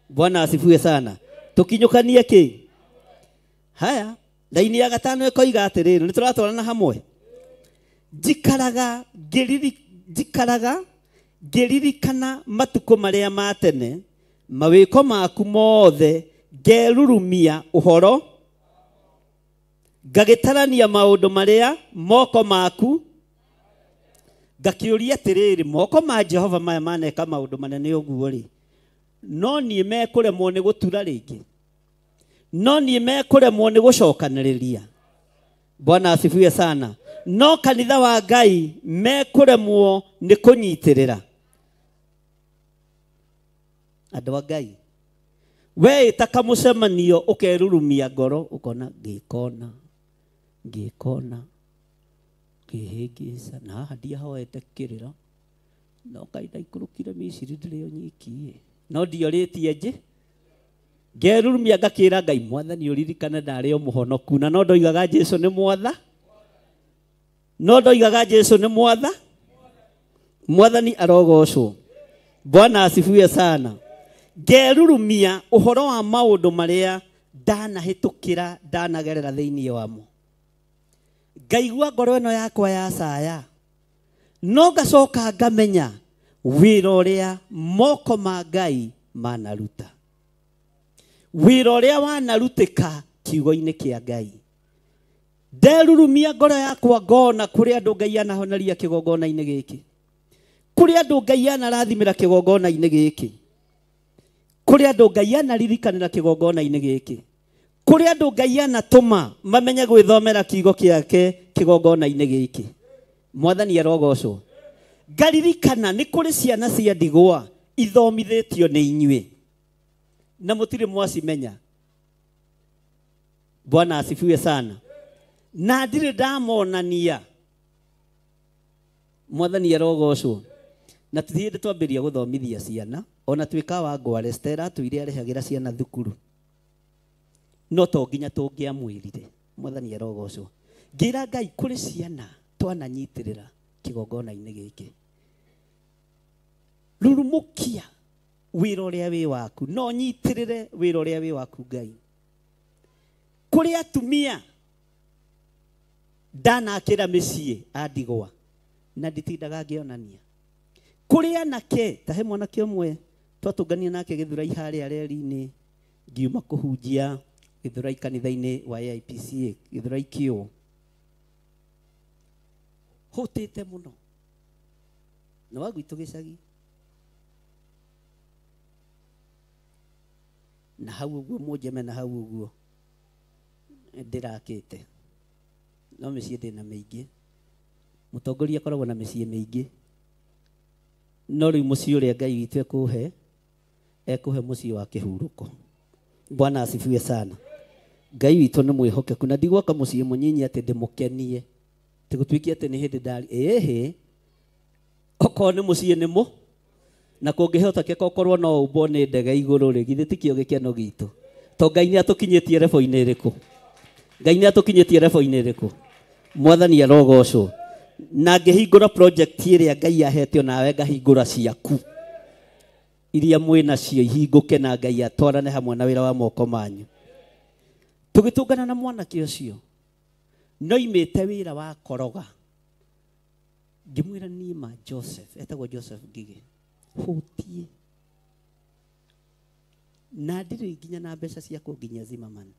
Bwana asifiwe sana. Tũkinyũkanie kĩ? Haya, raini ya 5 ĩkoiga atĩrĩrĩ, nĩ tũratwarana hamwe. Njikaraga ngĩririkana matukũ marĩa ma tene, mawĩko maku mothe, ngerurumia ũhoro, ngagĩtarania maũndũ marĩa moko maku, ngakĩũria atĩrĩrĩ, moko ma Jehova maya maneka maũndũ manene ũguo rĩ, no niĩ mekũremwo nĩ gũtura rĩngĩ, no niĩ mekũremwo nĩ gũcokanĩrĩria. Bwana asifiwe sana. No kanitha wa Ngai mekũremwo nĩ kũnyitĩrĩra. Andũ a Ngai, we ĩta kamũcemanio ũkerurumia ngoro ũkona ngĩkona ngĩkona ngĩhĩngĩca na haha ndiahoete kĩrĩra no Ngai ndaikũrũkire Misiri ndĩrĩ o nyiki no ndiorĩtie nje ngerurumia ngakĩra Ngai mwathani ũririkane ndarĩ o mũhonoku na no ndoigaga Jesu nĩ mwatha no ndoigaga Jesu nĩ mwatha. Mwathani arogocwo. Bwana asifiwe sana. Ngerurumia ũhoro wa maũndũ marĩa ndanahĩtũkĩra ndanagerera thĩinĩ wamo ngaigua ngoro ĩno yakwa ya caya no ngacoka ngamenya wĩra ũrĩa moko ma Ngai manaruta, wĩra ũrĩa wanarutĩka kiugo-inĩ kĩa Ngai. Nderurumia ngoro yakwa ngona kũrĩ andũ Ngai anahoneria kĩgongona-inĩ gĩkĩ, kũrĩ andũ Ngai anarathimĩra kĩgongona-inĩ gĩkĩ, kũrĩ andũ Ngai anaririkanĩra kĩgongona-inĩ gĩkĩ, kũrĩ andũ Ngai anatũma mamenye gwĩthomera kiugo gĩake kĩgongona-inĩ gĩkĩ. Mwathani arogocwo. Ngaririkana nĩ kũrĩ ciana cia ndigwa ithomithĩtio nĩ inyuĩ na mũtirĩ mwacimenya. Bwana asifiwe sana. Na ndirĩ ndamonania. Mwathani arogocwo. Na tũthiĩ hĩndĩ twambĩrĩria gũthomithia ciana ona tuĩka wa Ngware Stella atwĩre arĩhagĩra ciana thukuru no to nginya tũngĩamwĩrire. Mwathani arogocwo. Ngĩra Ngai kũrĩ ciana twananyitĩrĩra kĩgongona-inĩ gĩkĩ, rurumũkia wĩra ũrĩa wĩ waku no nyitĩrĩre wĩra ũrĩa wĩ waku Ngai. Kũrĩ atumia ndanakĩra mĩciĩ a ndigwa na nditindaga ngĩonania. Kũrĩ anake ta he mwanake ũmwe twatũngania nake Gĩthurai harĩa reri-inĩ ngiuma kũhunjia Gĩthurai kanitha-inĩ wa AIPCA Gĩthurai Kĩũ, hũtĩte mũno na wa gwitũ gĩcagi na hau ũguo mũnjeme na hau ũguo ndĩrakĩte no mĩciĩ ndĩna mĩingĩ. Mũtongoria akoragwo na mĩciĩ mĩingĩ no rĩu mũciĩ ũrĩa Ngai witũ ekũhe ekũhe mũciĩ wa kĩhurũko. Bwana asifiwe sana. Ngai witũ nĩ mwĩhokeku na ndigwaka mũciĩ mũnyinyi atĩ ndĩmũkenie tigũtuĩke atĩ nĩ hĩndĩ ndarĩ ĩhĩ okorwo nĩ mũciĩ nĩ mũ na kũngĩhotekeka ũkorwo no ũmbwo nĩ ndege igũrũ rĩ githĩ tikĩo gĩkeno gitũ to Ngai nĩ atũkinyĩtie rebo-inĩ ĩrĩkũ? Ngai nĩ atũkinyĩtie rebo-inĩ ĩrĩkũ? Mwathani arogocwo. Na ngĩhingũra project ĩrĩa Ngai ahetio nawe ngahingũra ciaku iria mwĩ nacio ihingũke na Ngai atwarane hamwe na wĩra wa moko manyu. Tũgĩtũngana na mwanake ũcio noimĩte wĩra wa koroga ngĩmwĩra niĩ ma Joseph etagwo Joseph Ngigĩ hũtie na ndirĩ nginya na mbeca cia kũnginyia Zimmerman.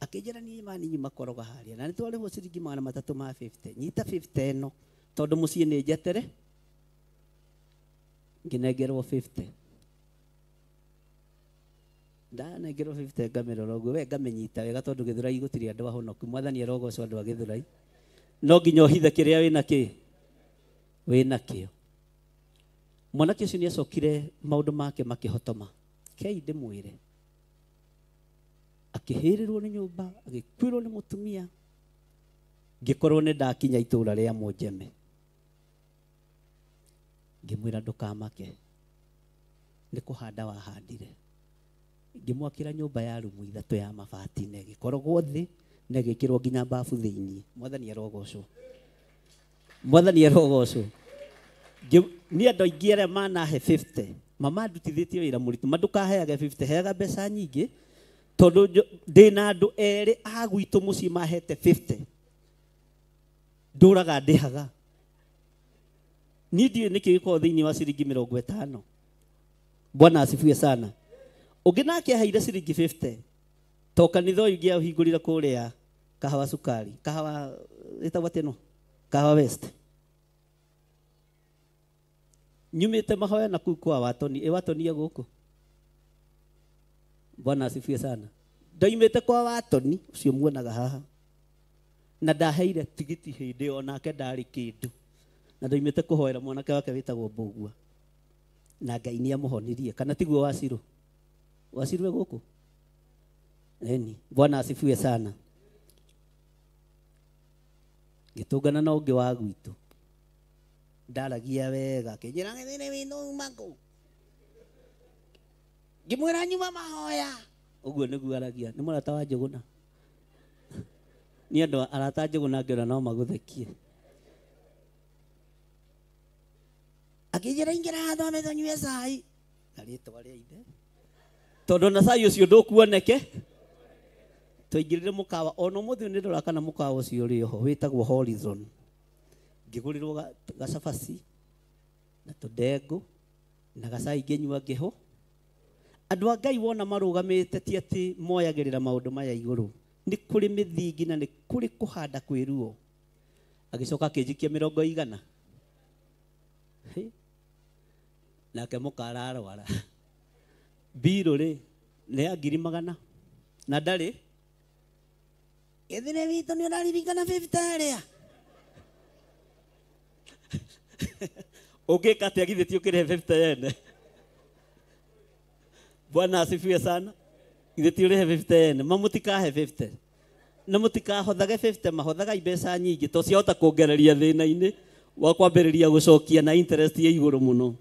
Akĩnjĩra niĩ ma nĩ nyuma koroga harĩa na nĩtwarĩhwo ciringi 350 ma 50 nyita 50 ĩno tondũ mũciĩ nĩ njetere ngĩnengerwo 50 ndanengerwo 50 ngamĩrora ũguo we ngamĩnyita wega tondũ Gĩthurai gũtirĩ andũ ahonoku. Mwathani arogocwo andũ a Gĩthurai no nginya ũhithe kĩrĩa wĩna kĩ wĩna kĩo. Mwanake ũcio nĩ acokire maũndũ make makĩhotoma. Kei ndĩmwĩre akĩhĩrĩrwo nĩ nyũmba agĩkuĩrwo nĩ mũtumia ngĩkorwo nĩ ndakinya itũũra rĩa Mũnjeme ngĩmwĩra ndũkamake nĩ kũhanda wahandire. Ngĩmwakĩra nyũmba ya rumu 3 ya mabati na ĩgĩkorogwo thĩ na ĩgĩkĩrwo nginya babu thĩinĩ. Mwathani arogocwo. Mwathani arogocwo. Nĩ andũ aingĩ arĩa manahe 50 mama ndutithĩtie wĩra mũritũ ma ndũkaheage 50 heaga mbeca nyingĩ tondũ ndĩna andũ erĩ a gwitũ mũciĩ mahete 50 ndũraga ndĩhaga niĩ ndiũĩ nĩkĩ gĩkoragwo thĩinĩ wa ciringi 50. Bwana asifiwe sana. Ũngĩ nake aheire ciringi 50 to kanitha ũyũ ngĩahingũrire kũrĩa Kahawa Sukari Kahawa ĩtagwo atĩa ĩno Kahawa West nyumĩte mahoya na kuu kwa Watoni ĩ Watoni e gũkũ. Bwana asifiwe sana. Ndoimĩte kwa Watoni ũcio muonaga haha Na ndaheire tigiti hĩndĩ ĩyo nake ndarĩ kĩndũ. Na ndoimĩte kũhoera mwanake wake wĩtagwo Mbũgua. Na Ngai nĩ amũhonirie. Kana tiguo Waciru? Waciru e gũkũ? Eni, Bwana asifiwe sana. Ngĩtũngana na ũngĩ wa gwitũ. Ndaragia wega, akĩnjĩra gĩthĩrĩ witũ uma kũ? Ngĩmwĩra nyuma mahoya. Ũguo nĩguo aragia. Nĩ mũrata wa Njũgũna. Nĩ andũ arata Njũgũna ngĩona no magũthekie. Akĩnjĩra ingĩra haha twambe tũnyue cai. Na rĩtwa rĩa ithe. Tondũ na cai ũcio ndũkuoneke. Twaingĩrire mũkawa ona ũmũthĩ nĩ ndora kana mũkawa ũcio ũrĩ oho wĩtagwo Horizon. Ngĩgũrĩrwo gacabaci na tũndengũ na gacai ngĩnyua ngĩhũ. Andũ a Ngai wona marũgamĩte ti atĩ moyagĩrĩra maũndũ maya igũrũ. Nĩ kũrĩ mĩthingi na nĩ kũrĩ kũhanda kwĩ ruo. Agĩcoka akĩnjikia 100. Nake mũkara arwara. Mbirũ rĩ nĩ ya 100,000 na ndarĩ. Gĩthĩre witũ nĩ ũraririkana 50 ĩrĩa. Ũngĩka atĩa githĩ ti ũkĩrĩhe 50 yene? Bwana asifiwe sana. Githĩ ti ũrĩhe 50 yene? Ma mũtikahe 50. Na mũtikahothage 50, mahothaga mbeca nyingĩ to ciahota kuongereria thĩna-inĩ wa kwambĩrĩria gũcokia na interest ya igũrũ mũno.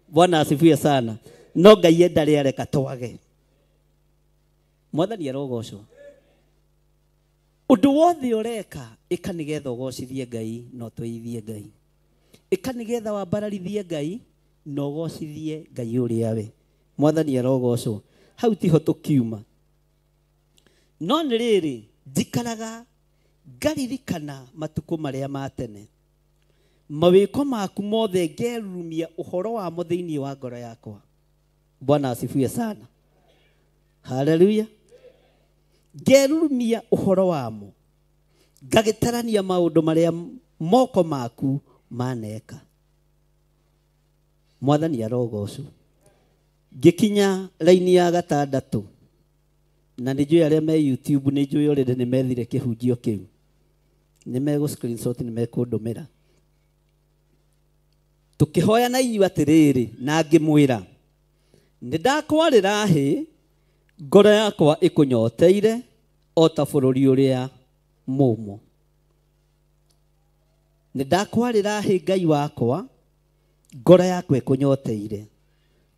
Bwana asifiwe sana. No Ngai ndarĩ areka twage. Mwathani arogocwo. Ũndũ wothe ũreka ĩka nĩgetha ũgocithie Ngai na ũtũithie Ngai. Ĩka nĩgetha wambararithie Ngai na ũgocithie Ngai ũrĩa we. Mwathani arogocwo. Hau tiho tũkiuma. No nĩ rĩrĩ njikaraga ngaririkana matukũ marĩa ma tene. Mawĩko maku mothe ngerurumia ũhoro wamo thĩinĩ wa ngoro yakwa. Bwana asifiwe sana. Haleluya. Ngerurumia ũhoro wamo. Ngagĩtarania maũndũ marĩa moko maku maneka. Mwathani arogocwo. Ngĩkinya raini ya gatandatũ. Na nĩ njũĩ arĩa me YouTube nĩ njũĩ already nĩ methire kĩhunjio kĩu. Nĩ megũ screenshot nĩ mekũndũmĩra. Tũkĩhoya na inyuĩ atĩrĩrĩ na ngĩmwĩra nĩ ndakwarĩra hĩ ngoro yakwa ĩkũnyoteire o ta bũrũri ũrĩa mũũmũ. Nĩ ndakwarĩra hĩ Ngai wakwa ngoro yakwa ĩkũnyoteire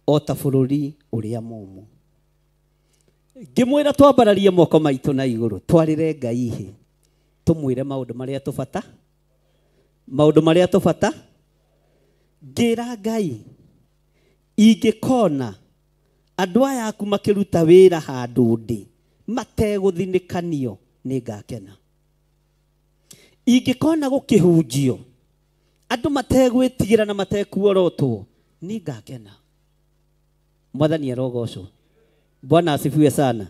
o ta bũrũri ũrĩa mũũmũ. Ngĩmwĩra twambararie moko maitũ na igũrũ twarĩre Ngai hĩ tũmwĩre maũndũ marĩa tũbata maũndũ marĩa tũbata. Ngĩra Ngai ingĩkona andũ aya aku makĩruta wĩra handũ ndĩ mategũthinĩkanio nĩ ngakena. Ingĩkona gũkĩhunjio andũ mategwĩtigĩra na matekuorotwo nĩ ngakena. Mwathani arogocwo. Bwana asifiwe sana.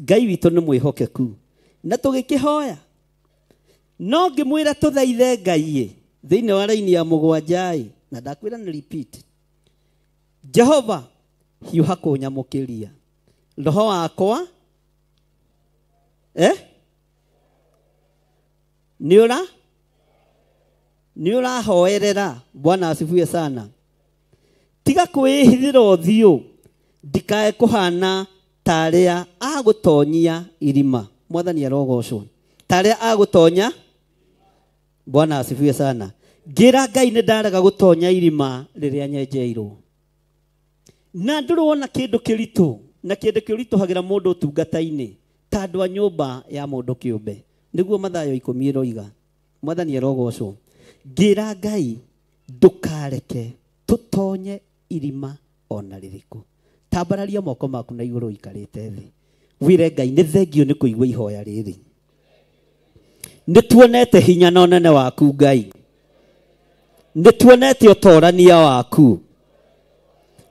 Ngai witũ nĩ mwĩhokeku. Na tũgĩkĩhoya no ngĩmwĩra tũthaithe Ngai thĩinĩ wa raini ya 7 na ndakwĩra nĩ repeat. Jehova hiũha kũnyamũkĩria roho wakwa nĩ ũrahoerera. Bwana asifiwe sana. Tiga kwĩhithĩra ũthiũ ndikae kũhana ta arĩa agũtonyia irima. Mwathani arogocwo. Ta arĩa agũtonya. Bwana asifiwe sana. Ngĩra Ngai nĩ ndarega gũtonya irima rĩrĩa nyenjeirwo. Na ndũrona kĩndũ kĩritũ na kĩndũ kĩritũhagĩra mũndũ ũtungata-inĩ ta andũ a nyũmba ya mũndũ kĩũmbe. Nĩguo Mathayo 10 ĩroiga. Mwathani arogocwo. Ngĩra Ngai ndũkareke tũtonye irima ona rĩrĩkũ. Tambararia moko maku na igũrũ ũikarĩte thĩ. Wĩre Ngai nĩ thengio nĩ kũigua ihoya rĩrĩ. Nĩ tuonete hinya na ũnene waku Ngai. Nĩ tuonete ũtorania waku.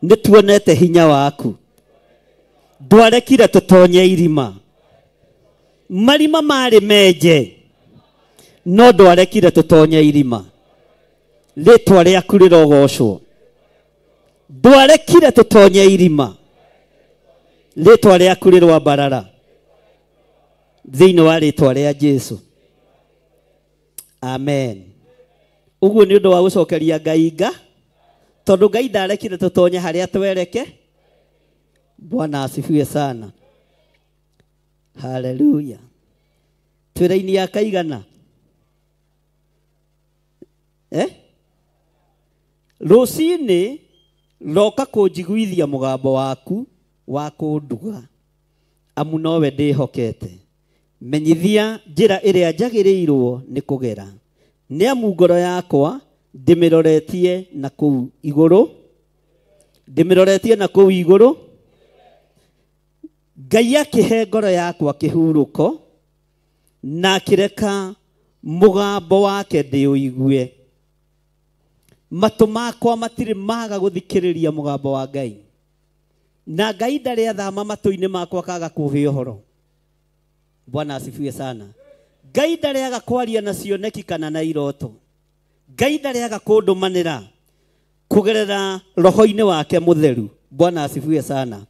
Nĩ tuonete hinya waku. Ndwarekire tũtonye irima. Marima marĩ menje no ndwarekire tũtonye irima. Rĩtwa rĩaku rĩrogocwo. Ndwarekire tũtonye irima. Rĩtwa rĩaku rĩrwambarara thĩinĩ wa rĩtwa rĩa Jesu. Amen. Uguo ni undu wa gucokeria Ngai nga tondu Ngai ndarekire tutonye haria twereke. Bwana asifiwe sana. Haleluya. Twiraini ya kaigana Rũcinĩ roka kũnjiguithia mũgambo waku wa kũnduga, amu nowe ndĩhokete. Menyithia njĩra ĩrĩa njagĩrĩirwo nĩ kũgera, nĩ amu ngoro yakwa ndĩmĩroretie na kũu igũrũ, ndĩmĩroretie na kũu igũrũ. Ngai akĩhe ngoro yakwa kĩhurũko na akĩreka mũgambo wake ndĩũigue. Matũ makwa matirĩ maga gũthikĩrĩria mũgambo wa Ngai, na Ngai ndarĩ athama matũ-inĩ makwa kaga kũhe ũhoro. Bwana asifiwe sana. Ngai ndarĩ aga kwaria na cioneki kana na iroto. Ngai ndarĩ aga kũndũmanĩra kũgerera roho-inĩ wake mũtheru. Bwana asifiwe sana.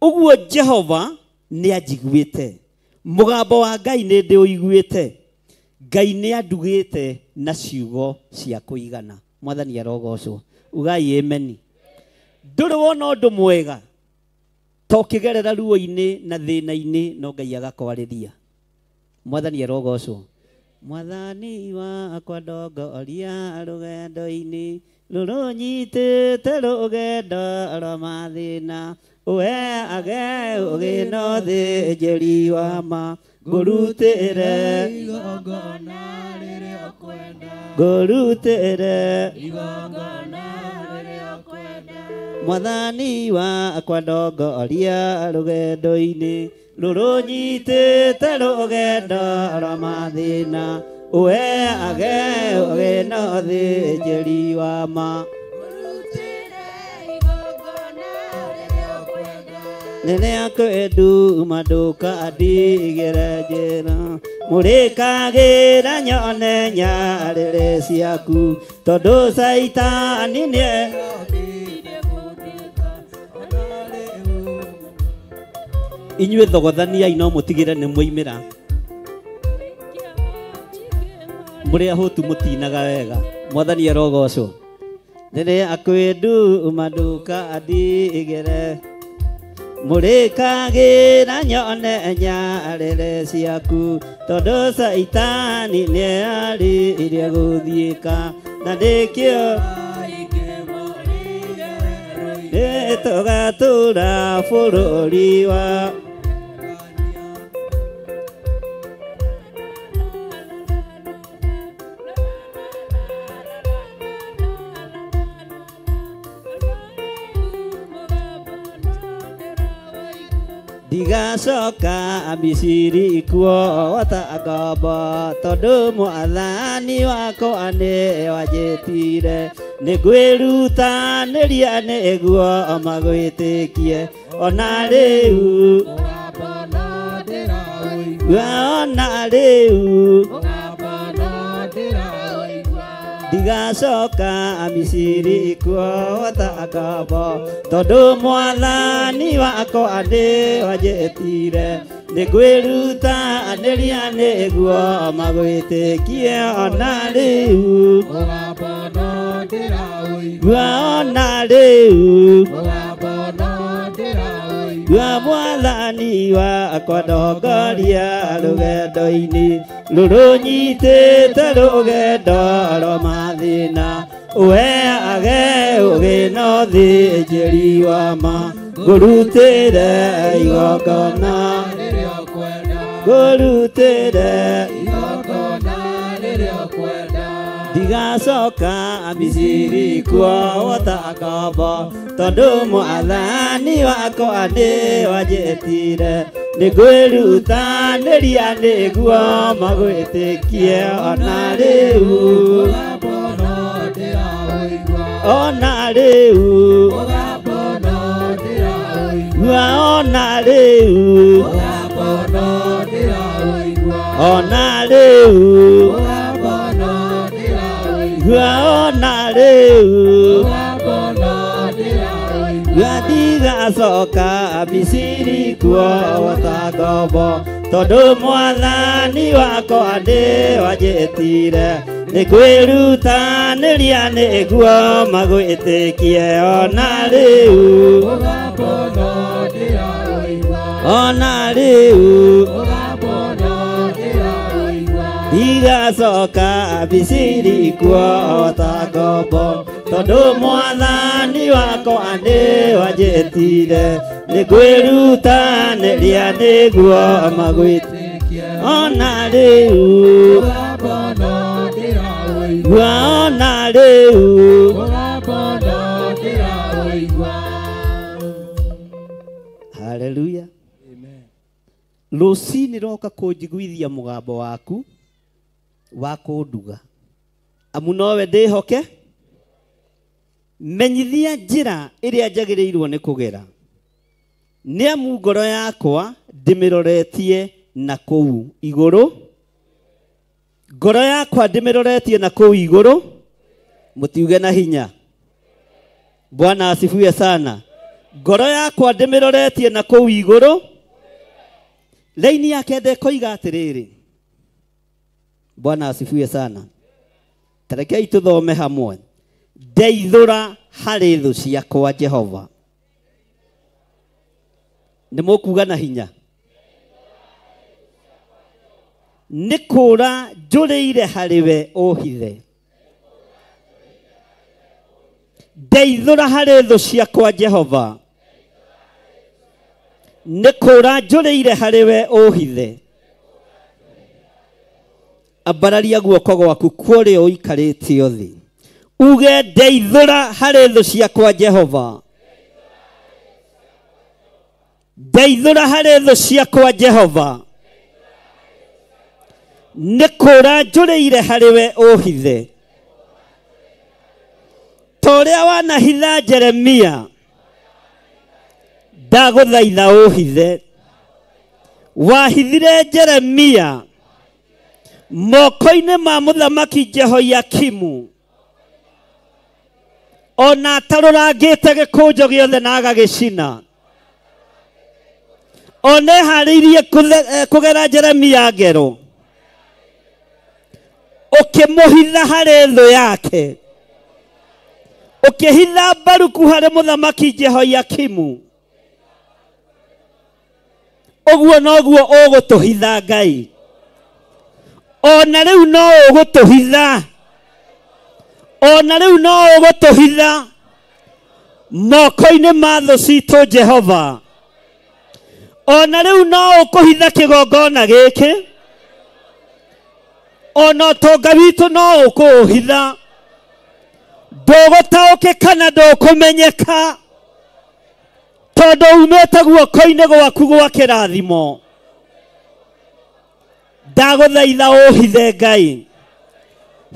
Ũguo Jehova nĩ anjiguĩte, mũgambo wa Ngai nĩ ndĩũiguĩte. Ngai nĩ andugĩte na ciugo cia kũigana. Mwathani arogocwo. Ugai ameni. Ndũrĩ wona ũndũ mwega to ũkĩgerera ruo-inĩ na thĩna-inĩ, no Ngai agakwarĩria. Mwathani arogocwo. Mwathani wakwa ndongoria rũgendo-inĩ rũrũnyitĩte rũgendo rwa mathĩna, ũheage ũũgĩ na ũthĩnjĩri wa ma, ngũrutĩre igongona rĩrĩa ũkwenda, ngũrutĩre igongona rĩrĩa ũkwenda. Mwathani wakwa ndongoria rũgendo-inĩ rũrũnyitĩte rũgendo rwa mathĩna, ũheage ũũgĩ na ũthĩnjĩri wa ma, rĩrĩa kwenduma ndũkandigĩre njĩra, mũrĩkagĩra nyone nyarĩrĩ ciaku, tondũ Caitani nĩ inyuĩ thogothaniai no mũtigĩre nĩ mwaimĩra. Mũrĩ ahũtu mũtinaga wega. Mwathani arogocwo. Rĩrĩa kwenduma ndũkandigĩre, mũrĩkagĩra nyone nyarĩrĩ ciaku, tondũ Caitani nĩarĩirie gũthiĩka, na nĩkĩo nĩtũgatũra bũrũri wa ndigacoka Misiri kuo ta ngombo, tondũ Mwathani wakwa nĩ wanjĩtire. Nĩngwĩrutanĩria nĩguo magwĩtĩkie, ona rĩu, ona rĩu ndigacoka Misiri kuo ta ngombo, tondũ Mwathani wakwa nĩ wanjĩtire. Nĩngwĩrutanĩria nĩguo magwĩtĩkie, ona rĩu, ona rĩu Mwathani wakwa ndongoria rũgendo-inĩ rũrũnyitĩte rũgendo rwa mathĩna, ũheage ũũgĩ na ũthĩnjĩri wa ma, ngũrutĩre igongona, ngũrutĩre igongona rĩrĩa ũkwenda. Ndigacoka Misiri kuo ta ngombo, tondũ Mwathani wakwa nĩ wanjĩtire. Nĩngwĩrutanĩria nĩguo magwĩtĩkie, ona rĩu, ona rĩu, ona rĩu, ona rĩu, ona rĩu ndigacoka Misiri kuo ta ngombo, Tondũ mwathani wakwa nĩwanjĩtire nĩ kwĩrutanĩria nĩguo magwĩtĩkie ona rĩu ona rĩu ndigacoka Misiri kuo ta ngombo tondũ mwathani wakwa nĩwanjĩtire nĩ kwĩrutanĩria nĩguo magwĩtĩkie ona rĩu ona rĩu. Haleluya. Rũcinĩ roka kũnjiguithia mũgambo waku wa kũnduga amu nowe ndĩhoke menyithia njĩra ĩrĩa njagĩrĩirwo nĩ kũgera nĩ amu ngoro yakwa ndĩmĩroretie na kũu igũrũ ngoro yakwa ndĩmĩroretie na kũu igũrũ mũtiuge na hinya. Bwana asifiwe sana. Ngoro yakwa ndĩmĩroretie na kũu igũrũ. Laini yake ndekoiga atĩrĩrĩ. Bwana asifiwe sana. Tarekei tuthome hamwe. Ndeithũra harĩ thũ ciakwa Jehova. Nĩ mũkuga na hinya. Nĩ kũũra njũrĩire harĩ we ũhithe. Ndeithũra harĩ thũ ciakwa Jehova. Nĩ kũũra njũrĩire harĩ we ũhithe. Ambararia guoko gwaku kũrĩa ũikarĩte thĩ uge ndeithũra harĩ thũ ciakwa Jehova. Ndeithũra harĩ thũ ciakwa Jehova. Nĩ kũũra njũrĩire harĩ we ũhithe. Ta ũrĩa wanahitha Jeremia ndagũthaitha ũhithe. Wahithire Jeremia moko-inĩ ma mũthamaki Jehoiakimu ona atarũrangĩte gĩkũnjo gĩothe na agagĩcina ona eharĩirie kũgera Jeremia ngero ũkĩmũhitha harĩ thũ yake ũkĩhitha Baruku harĩ mũthamaki Jehoiakimu ũguo noguo ũgũtũhitha Ngai ona rĩu no ũgũtũhitha ona rĩu no ũgũtũhitha moko-inĩ ma thũ citũ Jehova ona rĩu no ũkũhitha kĩgongona gĩkĩ ona ũtonga witũ no ũkũũhitha ndũgũtaũkĩka na ndũkũmenyeka tondũ umĩte guoko-inĩ gwaku gwa kĩrathimo. Ndagũthaitha ũhithe Ngai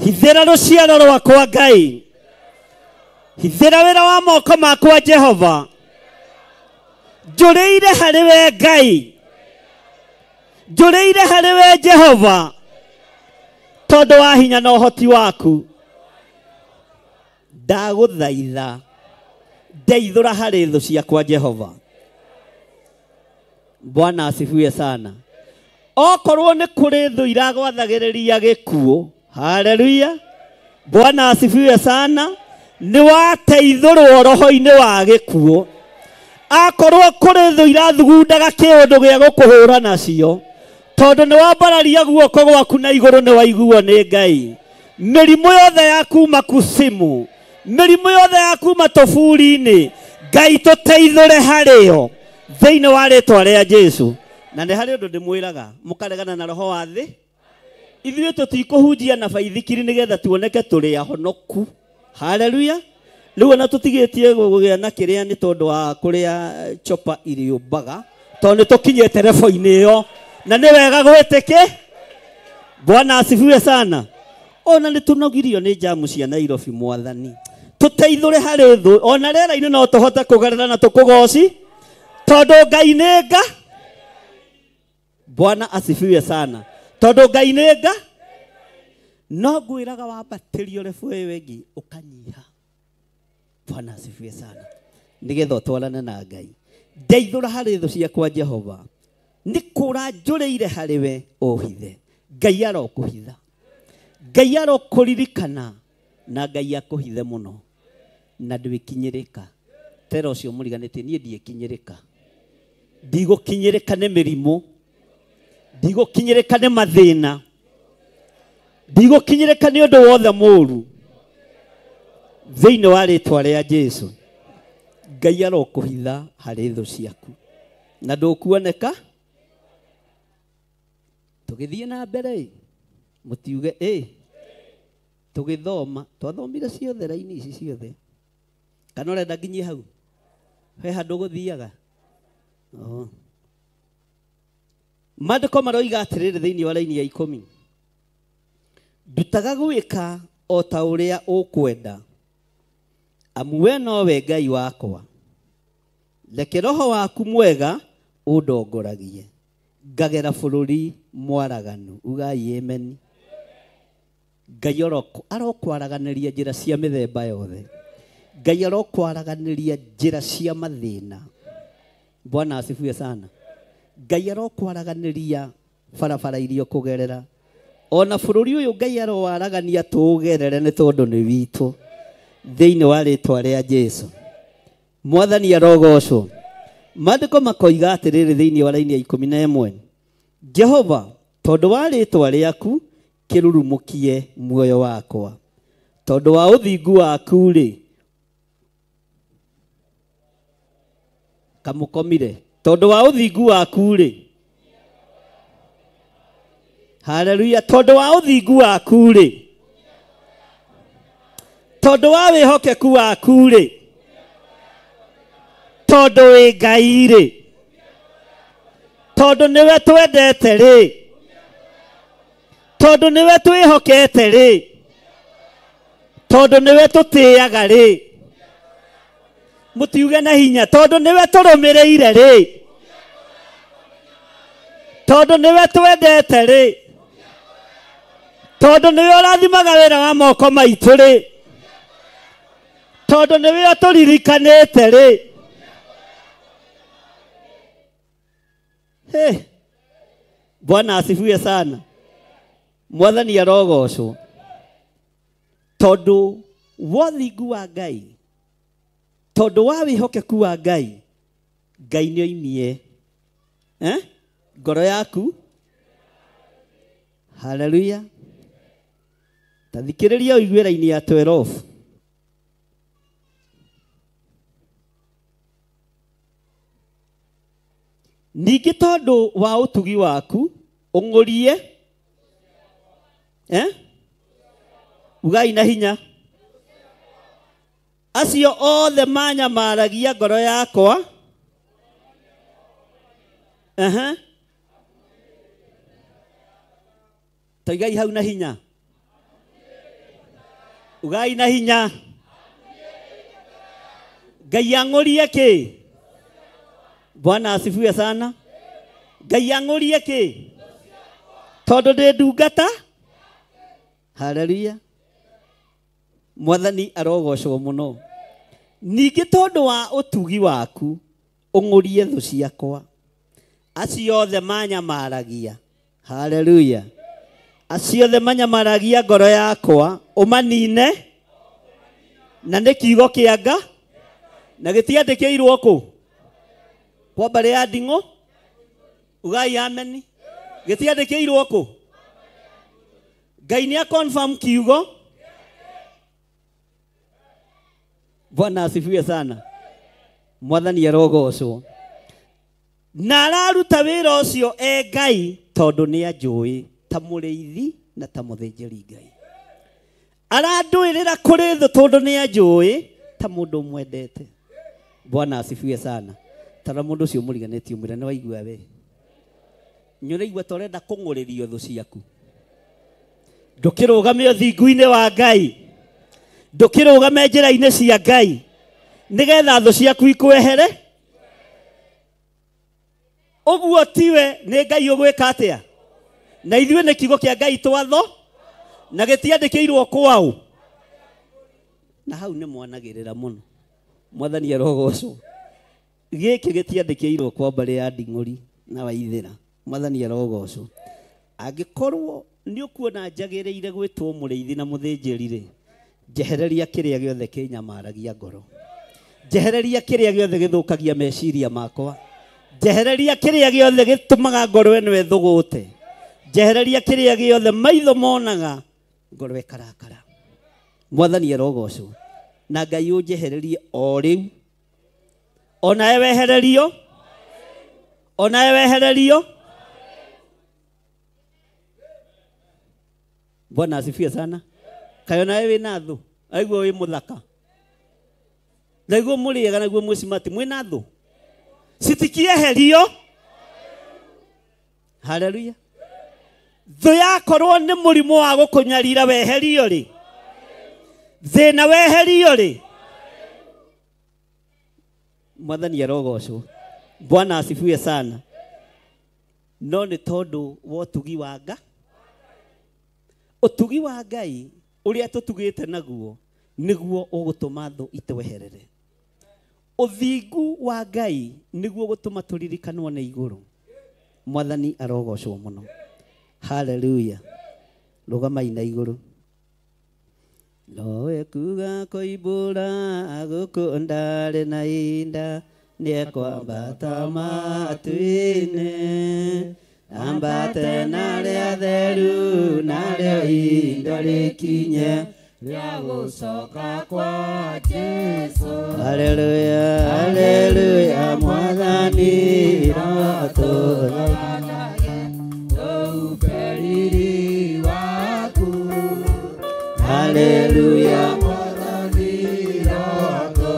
hithĩra rũciaro rwakwa Ngai hithĩra wĩra wa moko makwa Jehova njũrĩire harĩ we Ngai njũrĩire harĩ we Jehova tondũ wa hinya na ũhoti waku ndagũthaitha ndeithũra harĩ thũ ciakwa Jehova. Bwana asifiwe sana. Okorwo nĩ kũrĩ thũ iragwathagĩrĩria gĩkuũ. Haleluya. Bwana asifiwe sana. Nĩ wateithũrwo roho-inĩ wa gĩkuũ. Akorwo kũrĩ thũ irathugundaga kĩũndũ gĩa gũkũhũra nacio tondũ nĩ wambararia guoko gwaku na igũrũ nĩ waiguo nĩ Ngai. Mĩrimũ yothe ya kuma kusimu mĩrimũ yothe ya kuma tũburi-inĩ Ngai tũteithũre harĩo thĩinĩ wa rĩtwa rĩa Jesu. Na nĩ harĩ ũndũ ndĩmwĩraga mũkaregana na roho wa thĩ ithuĩ tũtikũhunjia na baithikiri nĩgetha tuoneke tũrĩ ahonoku. Haleluya. Rĩu ona tũtigĩtie gũgĩa na kĩrĩa nĩ tondũ wa kũrĩa chopa iriũmbaga tondũ nĩ tũkinyĩte rebo-inĩ ĩyo na nĩ wega gwĩtĩkĩ. Bwana asifiwe sana. Ona nĩ tũnogirio nĩ njamu cia Nairobi mwathani tũteithũre harĩ thũ ona rĩera-inĩ no tũhote kũgerera na tũkũgoci tondũ Ngai nĩ nga. Bwana asifiwe sana. Tondũ Ngai nĩ nga no ngwĩraga wambatĩrio rebo ĩyo ĩngĩ ũkanyiha. Bwana asifiwe sana. Nĩgetha ũtwarane na Ngai. Ndeithũra harĩ thũ ciakwa Jehova Nĩ kũra njũrĩire harĩ we ũhithe. Ngai arokũhitha. Ngai arokũririkana na Ngai akũhithe mũno. Na ndwĩkinyĩrĩka. Tera ũcio mũriganĩtie niĩ ndiĩkinyĩrĩka. Ndigũkinyĩrĩka nĩ mĩrimũ. Ndigũkinyĩrĩka nĩ mathĩna. Ndigũkinyĩrĩka nĩ ũndũ wothe mũũru. Thĩinĩ wa rĩtwa rĩa Jesu. Ngai arokũhitha harĩ thũ ciaku. Na ndũkuoneka. Tũgĩthiĩ na mbere mũtiuge ĩ. Tũgĩthoma twathomire ciothe raini ici ciothe. Kana ũrenda nginyie hau? He handũ gũthiaga. Maandĩko maroiga atĩrĩrĩ thĩinĩ wa raini ya 10. Ndutaga gwĩka o ta ũrĩa ũkwenda. Amu we nowe Ngai wakwa. Reke roho waku mwega ũndongoragie. Ngagera bũrũri mwaraganu. Ugai amen. Ngai arokwaraganĩria njĩra cia mĩthemba yothe. Ngai arokwaraganĩria njĩra cia mathĩna. Bwana asifiwe sana. Ngai arokwaraganĩria barabara iria ũkũgerera. Ona bũrũri ũyũ Ngai arowaragania tũũgerere nĩ tondũ nĩ witũ. Thĩinĩ wa rĩtwa rĩa Jesu. Mwathani arogocwo. Maandĩko makoiga atĩrĩrĩ thĩinĩ wa raini ya 11. Jehova, tondũ wa rĩtwa rĩaku kĩrurumũkie muoyo wakwa. Tondũ wa ũthingu waku rĩ kamũkomire. Tondũ wa ũthingu waku rĩ. Haleluya. Tondũ wa ũthingu waku rĩ. Tondũ wa wĩhokeku waku rĩ. Tondũ wĩ Ngai rĩ. Tondũ nĩwe twendete rĩ. Tondũ nĩwe twĩhokete rĩ. Tondũ nĩwe tũtĩaga rĩ. Mũtiuge na hinya. Tondũ nĩwe tũrũmĩrĩire rĩ. Tondũ nĩwe twendete rĩ. Tondũ nĩwe ũrathimaga wĩra wa moko maitũ rĩ. Tondũ nĩwe ũtũririkanĩte rĩ. Hey. Bwana asifiwe sana. Mwathani arogocwo. Tondũ wa ũthingu wa Ngai, tondũ wa wĩhokeku wa Ngai, Ngai nĩoimie ngoro yaku. Haleluya. Ta thikĩrĩria ũigue raini ya 12. Ningĩ tondũ wa ũtugi waku ũng'ũrie ugai na hinya. Acio othe manyamaragia ngoro yakwa. Toigai hau na hinya. Ugai na hinya. Ngai ang'ũrie kĩ? Bwana asifiwe sana. Ngai ang'ũrie kĩ? Tondũ ndĩ ndungata. Haleluya. Mwathani arogocwo mũno. Ningĩ tondũ wa ũtugi waku ũng'ũrie thũ ciakwa. Acio othe manyamaragia. Haleluya. Acio othe manyamaragia ngoro yakwa ũmanine. Na nĩ kiugo kĩa Nga na gĩtiandĩkĩirwo kũ? Kwa mbarĩ ya Nding'ũ. Ugai ameni. Gĩtiandĩkĩirwo kũ? Ngai nĩ confirm kiugo. Bwana asifiwe sana. Mwathani arogocwo. Na araruta wĩra ũcio e Ngai tondũ nĩ anjũĩ ta mũrĩithi na ta mũthĩnjĩri Ngai. Arandũĩrĩra kũrĩ thũ tondũ nĩ anjũĩ ta mũndũ mwendete. Bwana asifiwe sana. Tara mũndũ ũcio mũriganĩtie ũmwĩre nĩ waigua we. Nĩ ũraigua ta ũrenda kũng'ũrĩrio thũ ciaku. Ndũkĩrũgame ũthingu-inĩ wa Ngai. Ndũkĩrũgame njĩra-inĩ cia Ngai. Nĩgetha thũ ciaku ikwehere. Ũguo tiwe nĩ Ngai ũgwĩka atĩa? Na ithuĩ nĩ kiugo kĩa Ngai twatho na gĩtiandĩkĩirwo kwao. Na hau nĩ mwanagĩrĩra mũno. Mwathani arogocwo. Gĩkĩ gĩtiandĩkĩirwo kwa mbarĩ ya Nding'ũri. Na waithĩra mwathani arogocwo. Angĩkorwo nĩ ũkuona njagĩrĩire gwĩtwo mũrĩithi na mũthĩnjĩri rĩ, njehereria kĩrĩa gĩothe kĩnyamaragia ngoro, njehereria kĩrĩa gĩothe gĩthũkagia meciria makwa, njehereria kĩrĩa gĩothe gĩtũmaga ngoro ĩno ĩthũgũte, njehereria kĩrĩa gĩothe maitho monaga ngoro ĩkarakara. Mwathani arogocwo. Na Ngai ũnjehererie o rĩu, onawe wehererio, onawe wehererio. Bwana asifiwe sana. Kayo nawe wĩna thũ, aiguo wĩ mũthaka, naiguo mũrĩega, naiguo mwĩcimati, mwĩna thũ citikieherio. Haleluya. Thũ yakorwo nĩ mũrimũ wa gũkũnyarira weherio rĩ, thĩna weherio rĩ, mwathani arogocwo. Bwana asifiwe sana. No nĩ tondũ wa ũtugi wa Ngai, ũtugi wa Ngai ũrĩa tũtugĩte naguo nĩguo ũgũtũma thũ itweherere. Ũthingu wa Ngai nĩguo ũgũtũma tũririkanwo nĩ igũrũ. Mwathani arogocwo mũno. Haleluya. Rũgamai na igũrũ. Nowe kuga koimbũra gũkũ ndarĩ na inda, nĩekwambata matu-inĩ, ambate na rĩa theru, narĩo ihinda rĩkinye rĩa gũcoka kwa Jesũ. Haleluya, haleluya, mwathani rotũthathage tũumbe riri waku. Haleluya, mwathani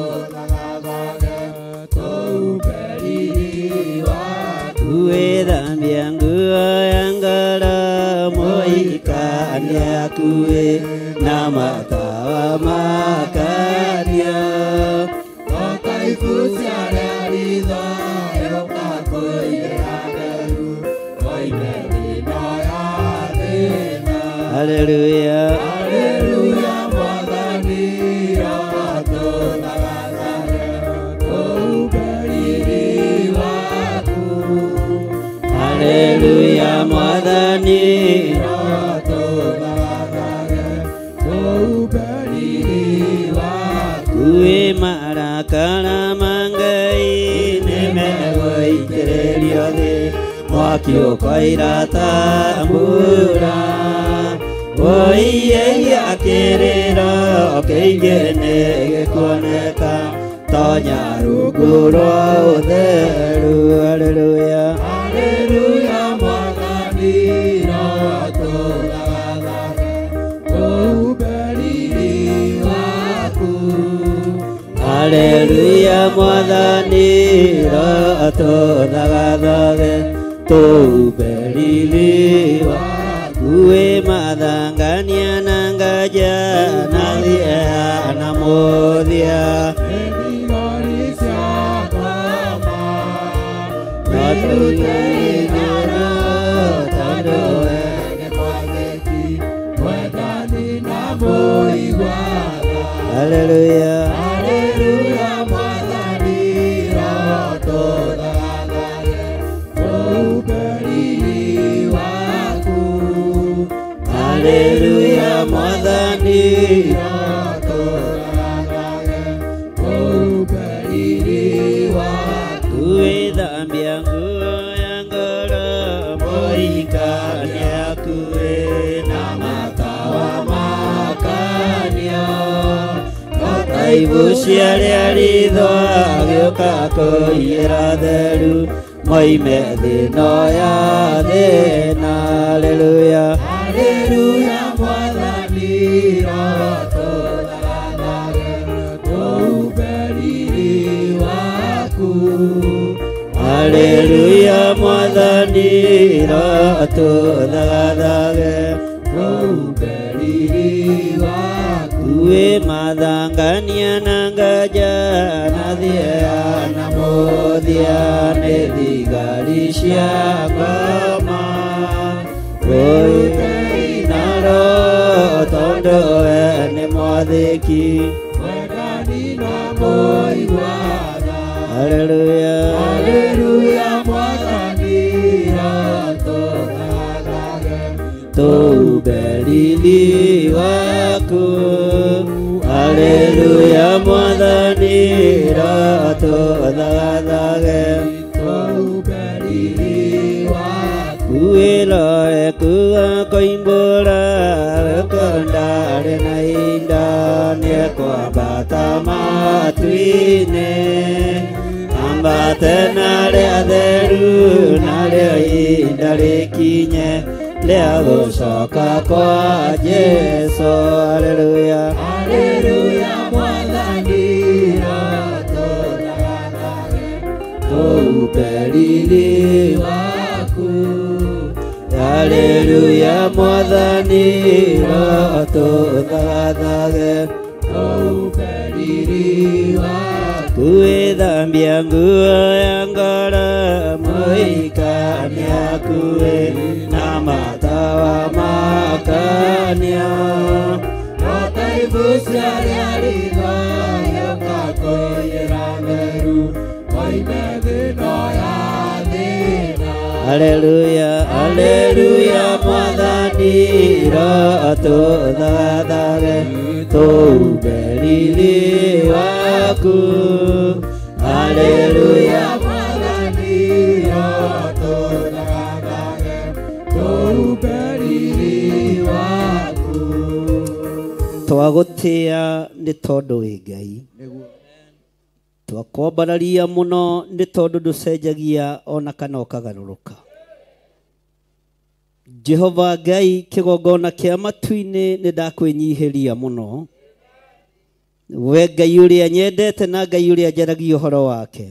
rotũthathage tũumbe riri waku. Wĩthambia nguo ya ngoro mũhikania akuĩ na matawa makanio, Ũkaibucia rĩa ritho rĩũka kũigĩra theru, oime thĩna ya thĩna. Haleluya, haleluya, mwathani rotũthathage tũumbe riri waku. Haleluya, mwathani rotũthathage tũumbe riri waku. Wĩ marakara ma Ngai nĩmegũitĩrĩrio thĩ, mwaki ũkoira ta mbura. Ũiyeia kĩrĩro kĩingĩ nĩgĩkuoneka, tonya rungu rwa ũtheru. Haleluya, haleluya, mwathani rotũthathage tũumbe riri waku. Haleluya, mwathani rotũthathage tũumbe riri waku. Wĩ mathangania na ngaja na thia na mũthia, Thigari cia ngoma wĩrute igũrũ tondũ we nĩ mwathĩki, mwendani na mũiguaga. Haleluya, haleluya, mwathani rotũthathage tũumbe riri waku. Haleluya, mwathani rotũthathage tũumbe riri waku. Wĩthambia nguo ya ngoro mũhikania akuĩ na matawa makanio, Ũkaibucia rĩa ritho gĩũka kũiyĩra theru, moime thĩna ya thĩna. Haleluya, haleluya, mwathani rotũthathage tũumbe riri waku. Haleluya, mwathani rotũthathage tũumbe riri waku. Wĩ mathangania na ngaja na thia na mũthia, nĩ thigari cia ngoma. Wĩrute inaro tondũ we nĩ mwathĩki, mwendani na mũiguaga. Haleluya, haleluya, mwathani rotũthathage tũumbe riri waku. Haleluya Mwathani rotũthathage tũumbe riri waku. Wĩroe kuga koimbũra ndarĩ na indo nĩekwambata matu-inĩ ambate na arĩa atheru narĩo ihinda rĩkinye rĩa gũcoka kwa Jesũ. Haleluya, haleluya Mwathani rotũthathage tũumbe riri waku. Haleluya Mwathani rotũthathage tũumbe riri waku. Gwĩthambia nguo ya ngoro mũhikania akue na matawa makanio ota ibucia rĩa ritho gĩũka kũiyĩra meru moime thĩno ya thĩna. Haleluya, haleluya Mwathani rotũthathage tũumbe riri waku. Haleluya Mwathani rotũthathage tũumbe riri waku. Twagũtĩa nĩ tondũ wĩ Ngai, twakwambararia mũno nĩ tondũ ndũcenjagia ona kana ũkagarũrũka. Jehova Ngai kĩgongona kĩa matu-inĩ nĩ ndakwĩnyihĩria mũno. We Ngai ũrĩa nyendete na Ngai ũrĩa njaragia ũhoro wake,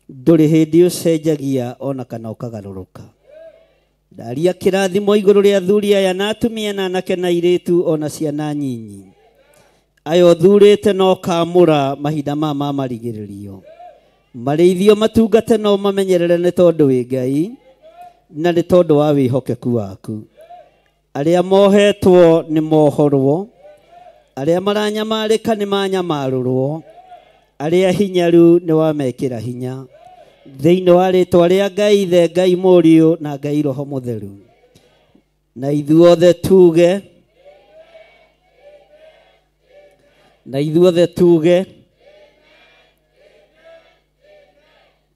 ndũrĩ hĩndĩ ũcenjagia ona kana ũkagarũrũka. Ndaria kĩrathimo igũrũ rĩa athuri aya na atumia na anake na airĩtu ona ciana nyinyi aya ũthurĩte na ũkamũra mahinda maya ma marigĩrĩrio. Marĩithio matungate na ũmamenyerere nĩ tondũ wĩ Ngai na nĩ tondũ wa wĩhokeku waku. Arĩa mohetwo nĩ mohorwo, arĩa maranyamarĩka nĩ manyamarũrwo, arĩa hinyaru nĩ wamekĩra hinya. Thĩinĩ wa rĩtwa rĩa Ngai Ithe, Ngai Mũriũ na Ngai Roho Mũtheru. Na ithuothe tuge, na ithuothe tuge,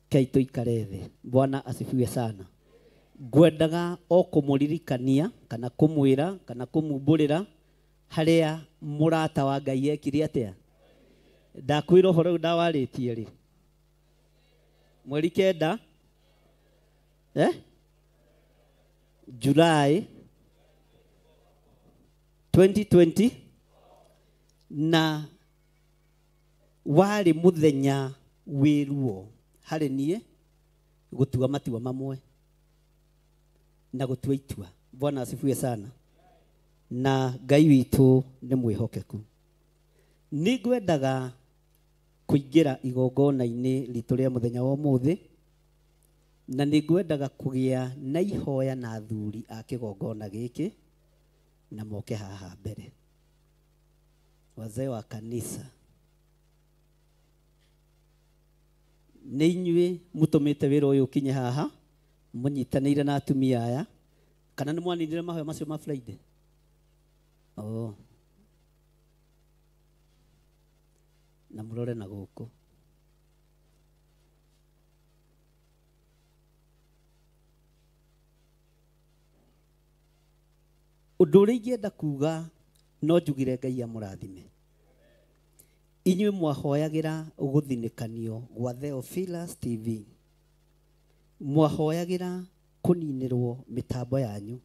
kei tũikare thĩ. Bwana asifiwe sana. Ngwendaga o kũmũririkania kana kũmwĩra kana kũmumbũrĩra harĩa mũrata wa Ngai ekire atĩa. Ndakwĩra ũhoro ũyũ ndawarĩtie rĩ mweri 9 July 2020 na warĩ mũthenya wĩ ruo harĩ niĩ gũtua matua mamwe na gũtua itua. Bwana asifiwe sana. Na Ngai witũ nĩ mwĩhokeku. Nĩ ngwendaga kũingĩra igongona-inĩ ritũ rĩa mũthenya wa ũmũthĩ, na nĩ ngwendaga kũgĩa na ihoya na athuri a kĩgongona gĩkĩ na moke haha mbere. Wazee wa kanisa, nĩ inyuĩ mũtũmĩte wĩra ũyũ ũkinye haha, mũnyitanĩire na atumia aya, kana nĩ mwaninire mahoya macio ma Friday? Oh. Na mũrore na gũkũ. Ũndũ ũrĩa ingĩenda kuga no njugire Ngai amũrathime. Inyuĩ mwahoyagĩra gũthinĩkanio gwa Theophilus TV, mwahoyagĩra kũninĩrwo mĩtambo yanyu.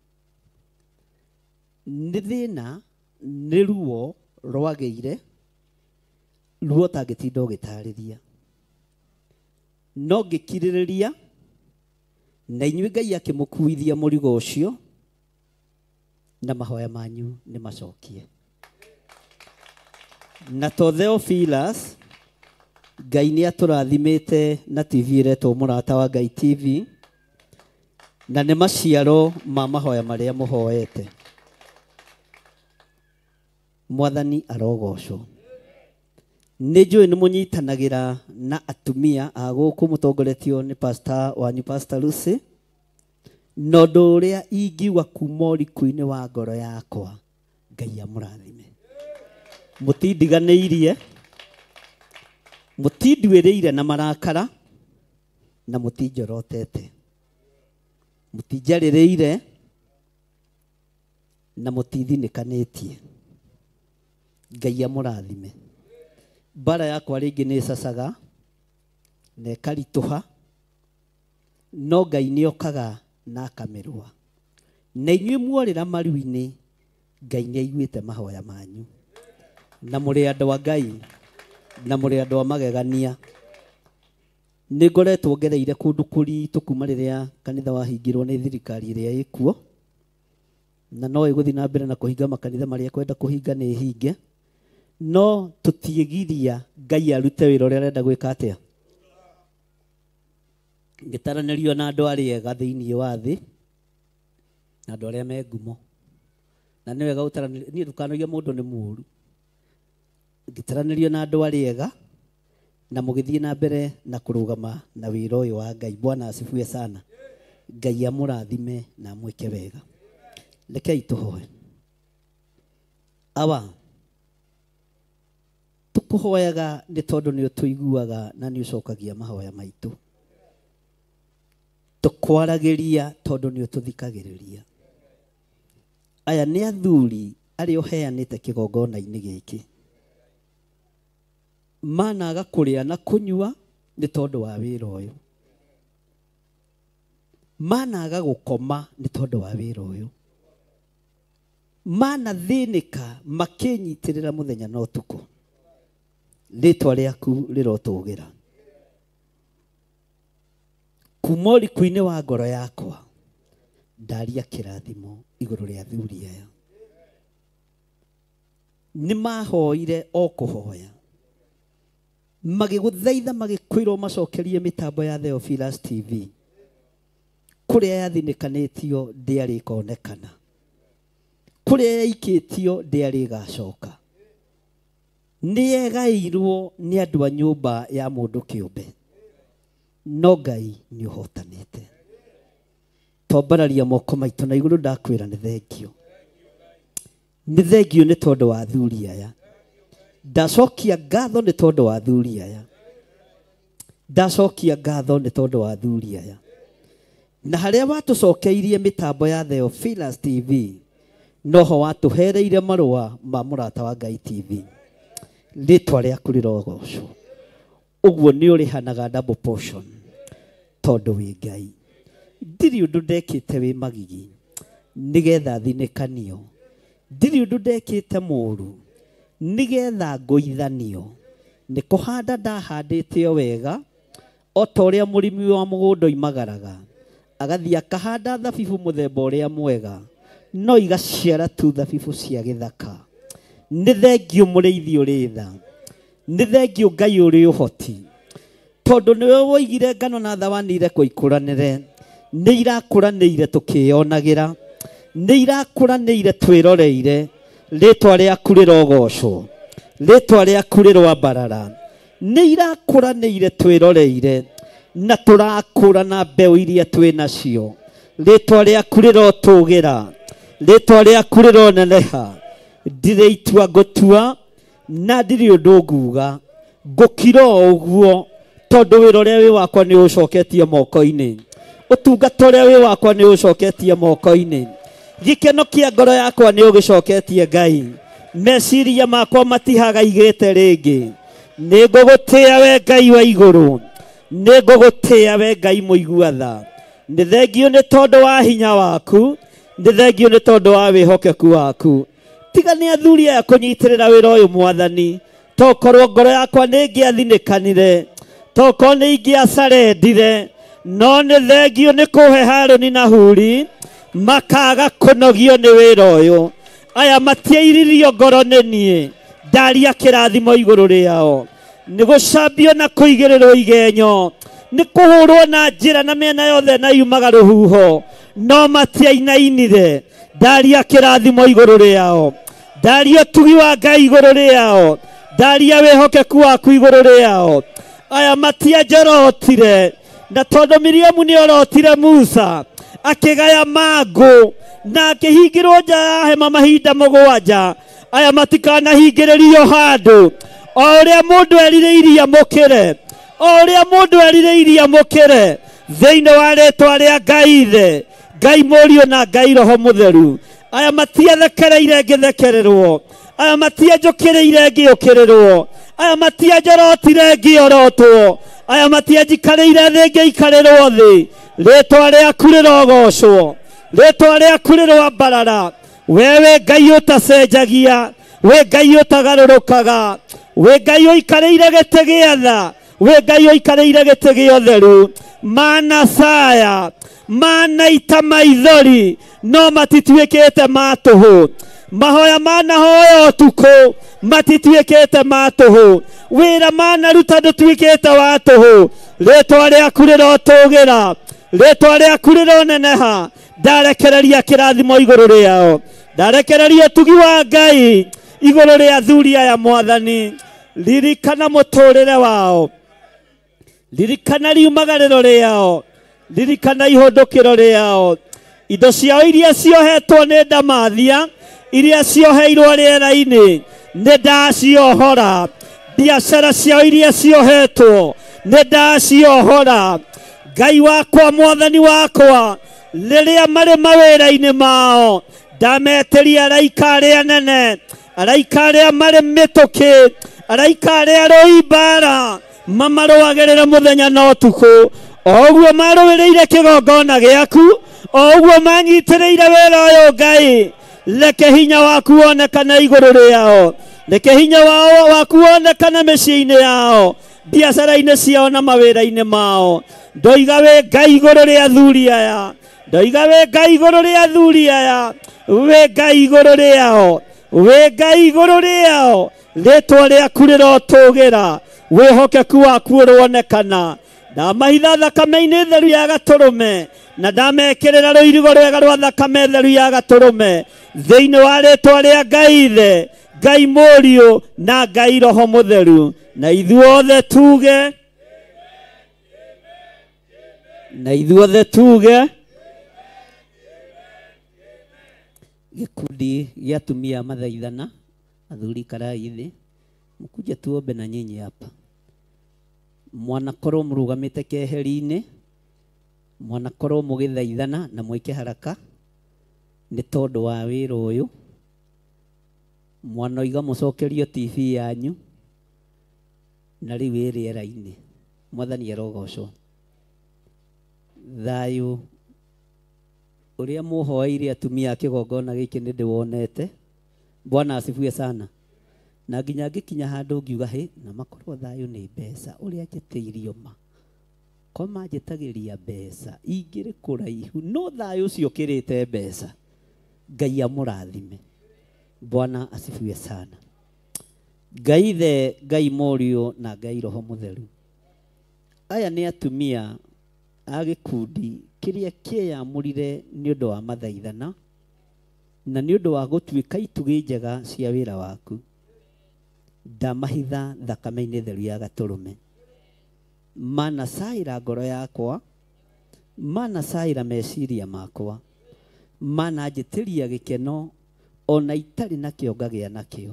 Nĩ thĩna, nĩ ruo rwagĩire, ruo tangĩtinda ũgĩtarĩria, no ngĩkirĩrĩria na inyuĩ Ngai akĩmũkuithia mũrigo ũcio, na mahoya manyu nĩ macokie. Na to Theophilus, Ngai nĩ atũrathimĩte na TV ĩretwo Mũrata wa Ngai TV, na nĩ maciaro ma mahoya marĩa mũhoete. Mwathani arogocwo. Nĩ njũĩ nĩ mũnyitanagĩra na atumia a gũkũ mũtongoretio nĩ pastor wanyu, Pastor Lucy. Na ũndũ ũrĩa ingiuga kuma ũriku-inĩ wa ngoro yakwa, Ngai amũrathime. Mũtindiganĩirie, mũtinduĩrĩire na marakara, na mũtinjorotete, mũtinjarĩrĩire, na mũtithinĩkanĩtie. Ngai amũrathime. Mbara yakwa rĩngĩ nĩ ĩcacaga na ĩkaritũha, no Ngai nĩ okaga na akamĩrũa. Na inyuĩ muorĩra maru-inĩ, Ngai nĩ aiguĩte mahoya manyu. Na mũrĩ andũ a Ngai, na mũrĩ andũ a magegania. Nĩ ngoretwo ngereire kũndũ kũritũ kuma rĩrĩa kanitha wahingirwo nĩ thirikari ĩrĩa ĩkuo, na no ĩgũthiĩ na mbere na kũhinga makanitha marĩa kwenda kũhinga nĩ ĩhinge, no tũtiĩgiria Ngai arute wĩra ũrĩa arenda gwĩka atĩa. Ngĩtaranĩrio na andũ arĩa ega thĩinĩ wa thĩ, na andũ arĩa me ngumo. Na nĩ wega gũtaranĩrio, niĩ ndũkanoige mũndũ nĩ mũũru. Ngĩtaranĩrio na andũ arĩa ega, na mũgĩthiĩ na mbere na kũrũgama na wĩra ũyũ wa Ngai. Bwana asifiwe sana. Ngai amũrathime na amwĩke wega. Rekei tũhoe. Awa, tũkũhoyaga nĩ tondũ nĩ ũtũiguaga na nĩ ũcokagia mahoya maitũ. Tũkwaragĩria tondũ nĩ ũtũthikagĩrĩria. Aya nĩ athuri arĩa ũheanĩte kĩgongona-inĩ gĩkĩ. Managa kũrĩa na kũnyua nĩ tondũ wa wĩra ũyũ. Managa gũkoma nĩ tondũ wa wĩra ũyũ. Manathĩnĩka makĩnyitĩrĩra mũthenya na ũtukũ. Rĩtwa rĩaku rĩrotũgĩra. Kuma ũriku-inĩ wa ngoro yakwa, ndaria kĩrathimo igũrũ rĩa athuri aya. Nĩ mahoire o kũhoya, magĩgũthaitha magĩkwĩrwo macokerie mĩtambo ya Theophilus TV kũrĩa yathinĩkanĩtio ndĩarĩ ĩkonekana, kũrĩa yaikĩtio ndĩarĩ ĩgacoka. Nĩ yegaĩirwo nĩ andũ a nyũmba ya mũndũ kĩũmbe, no Ngai nĩ ũhotanĩte. Twambararia moko maitũ na igũrũ, ndakwĩra nĩ thengio. Nĩ thengio nĩ tondũ wa athuri aya. Ndacokia ngatho nĩ tondũ wa athuri aya. Ndacokia ngatho nĩ tondũ wa athuri aya. Na harĩa watũcokeirie mĩtambo ya Theophilus TV, noho watũhereire marũa ma Mũrata wa Ngai TV. Rĩtwa rĩaku rĩrogocwo. Ũguo nĩ ũrĩhanaga double portion tondũ wĩ Ngai. Ndirĩ ũndũ ndekĩte wĩ magigi nĩgetha thinĩkanio. Ndirĩ ũndũ ndekĩte mũũru nĩgetha ngũithanio. Nĩ kũhanda ndahandĩte o wega, o ta ũrĩa mũrĩmi wa mũgũnda oimagaraga agathiĩ akahanda thabibu mũthemba ũrĩa mwega, no igaciara tu thabibu cia gĩthaka. Nĩ thengio mũrĩithi ũrĩ tha, nĩ thengio Ngai ũrĩ ũhoti, tondũ nĩwe woigire ngano na thawani irekwo ikũranĩre. Nĩ irakũranĩire tũkĩyonagĩra, nĩ irakũranĩire twĩroreire. Rĩtwa rĩaku rĩrogocwo, rĩtwa rĩaku rĩroambarara. Nĩ irakũranĩire twĩroreire, na tũrakũra na mbeũ iria twĩ nacio. Rĩtwa rĩaku rĩrotũgĩra, rĩtwa rĩaku rĩroneneha. Ndirĩ itua ngũtua na ndirĩ ũndũ nguga, ngũkira o ũguo tondũ wĩra ũrĩa wĩ wakwa nĩ ũcoketie moko-inĩ. Ũtungata ũrĩa wĩ wakwa nĩ ũcoketie moko-inĩ. Gĩkeno kĩa ngoro yakwa nĩ ũgĩcoketie Ngai. Meciria makwa matihagaigĩte rĩngĩ. Nĩ ngũgũtĩĩa we Ngai wa igũrũ, nĩ ngũgũtĩĩa we Ngai mũigua tha. Nĩ thengio nĩ tondũ wa hinya waku, nĩ thengio nĩ tondũ wa wĩhokeku waku. Tiga nĩ athuri aya kũnyitĩrĩra wĩra ũyũ Mwathani, tokorwo ngoro yakwa nĩ ingĩathinĩkanire, tokorwo nĩ ingĩacarendire, no nĩ thengio nĩ kũhe Harũni na Huri makaga kũnogio nĩ wĩra ũyũ. Aya matiairirio ngoro nĩ niĩ, ndaria kĩrathimo igũrũ rĩao. Nĩ gũcambio na kũigĩrĩrwo igenyo, nĩ kũhũrwo na njĩra na mĩena yothe na yumaga rũhuho, no matiainainire. Ndaria kĩrathimo igũrũ rĩao, ndaria ũtugi wa Ngai igũrũ rĩao, ndaria wĩhokeku waku igũrũ rĩao. Aya matianjorotire, na tondũ Miriamu nĩ orotire Musa, Akĩgaya mangũ na akĩhingĩrwo nja ya hema mahinda 7. Aya matikanahingĩrĩrio handũ. O ũrĩa mũndũ erirĩirie amũkĩre, o ũrĩa mũndũ erirĩirie amũkĩre, thĩinĩ wa rĩtwa rĩa Ngai Ithe, Ngai Mũriũ na Ngai Roho Mũtheru. Aya matiathekereire ngĩthekererwo, aya matianjũkĩrĩire ngĩũkĩrĩrwo, aya matianjorotire ngĩorotwo, aya matianjikarĩire thĩ ngĩikarĩrwo thĩ. Rĩtwa rĩaku rĩrogocwo, rĩtwa rĩaku rĩroambarara. Wewe Ngai ũtacenjagia, we Ngai ũtagarũrũkaga, we Ngai ũikarĩire gĩtĩ gĩa tha, we Ngai ũikarĩire gĩtĩ gĩa ũtheru. Manacaya, manaita maithori, no matituĩkĩte ma tũhũ. Mahoya manahoya ũtukũ matituĩkĩte ma tũhũ. Wĩra manaruta ndũtuĩkĩte wa tũhũ. Rĩtwa rĩaku rĩrotũgĩra, rĩtwa rĩaku rĩroneneha. Ndarekereria kĩrathimo igũrũ rĩao, ndarekereria ũtugi wa Ngai igũrũ rĩa athuri aya. Mwathani, ririkana mũtũrĩre wao, ririkana riumagarĩro rĩao, ririkana ihũndũkĩro rĩao. Indo ciao iria ciohetwo nĩ ndamathia, iria cioheirwo rĩera-inĩ, nĩ ndaciohora. Biacara ciao iria ciohetwo nĩ ndaciohora. Ngai wakwa, Mwathani wakwa, rĩrĩa marĩ mawĩra-inĩ mao, ndametĩria araika arĩa nene, araika arĩa marĩ mĩtũkĩ, araika arĩa arũi mbara, mamarũagĩrĩre mũthenya na ũtukũ. O ũguo marũĩrĩire kĩgongona gĩaku, o ũguo manyitĩrĩire wĩra ũyũ Ngai, reke hinya waku wonekane igũrũ rĩao, reke hinya wao waku wonekane mĩciĩ-inĩ yao, biacara-inĩ ciao na mawĩra-inĩ mao. Ndoiga wĩ Ngai igũrũ rĩa athuri aya, ndoiga wĩ Ngai igũrũ rĩa athuri aya, wĩ Ngai igũrũ rĩao, wĩ Ngai igũrũ rĩao. Rĩtwa rĩaku rĩrotũgĩra, wĩhokeku waku ũronekana. Ndamahitha thakame-inĩ theru ya gatũrũme, na ndamekĩrĩra rũirigo rwega rwa thakame theru ya gatũrũme, thĩinĩ wa rĩtwa rĩa Ngai Ithe, Ngai Mũriũ na Ngai Roho Mũtheru. Na ithuothe tuge, na ithuothe tuge. Gĩkundi gĩa atumia mathaithana, athuri karai thĩ, mũkuje tuombe na nyinyi hapa. Mwanakorwo mũrũgamĩte keheri-inĩ, mwanakorwo mũgĩthaithana na mwĩke haraka nĩ tondũ wa wĩra ũyũ. Mwanoiga mũcokerio TV yanyu na rĩu ĩ rĩera-inĩ. Mwathani arogocwo. Thayũ ũrĩa mũhoeire atumia a kĩgongona gĩkĩ nĩ ndĩwonete. Bwana asifiwe sana. Na nginya ngĩkinya handũ ngiuga hĩ, na makorwo thayũ nĩ mbeca ũrĩa njĩtĩirio ma ko manjĩtagĩria mbeca ingĩrĩ kũraihu, no thayũ ũcio ũkĩrĩte mbeca. Ngai amũrathime. Bwana asifiwe sana. Ngai Ithe, Ngai Mũriũ na Ngai Roho Mũtheru. Aya nĩ atumia a gĩkundi kĩrĩa kĩeyamũrire nĩ ũndũ wa mathaithana na nĩ ũndũ wa gũtuĩka itugĩ njega cia wĩra waku. Ndamahitha thakame-inĩ theru ya gatũrũme. Manacaĩra ngoro yakwa, manacaĩra meciria makwa, mananjĩtĩria gĩkeno ona itarĩ nakĩo ngagĩa nakĩo.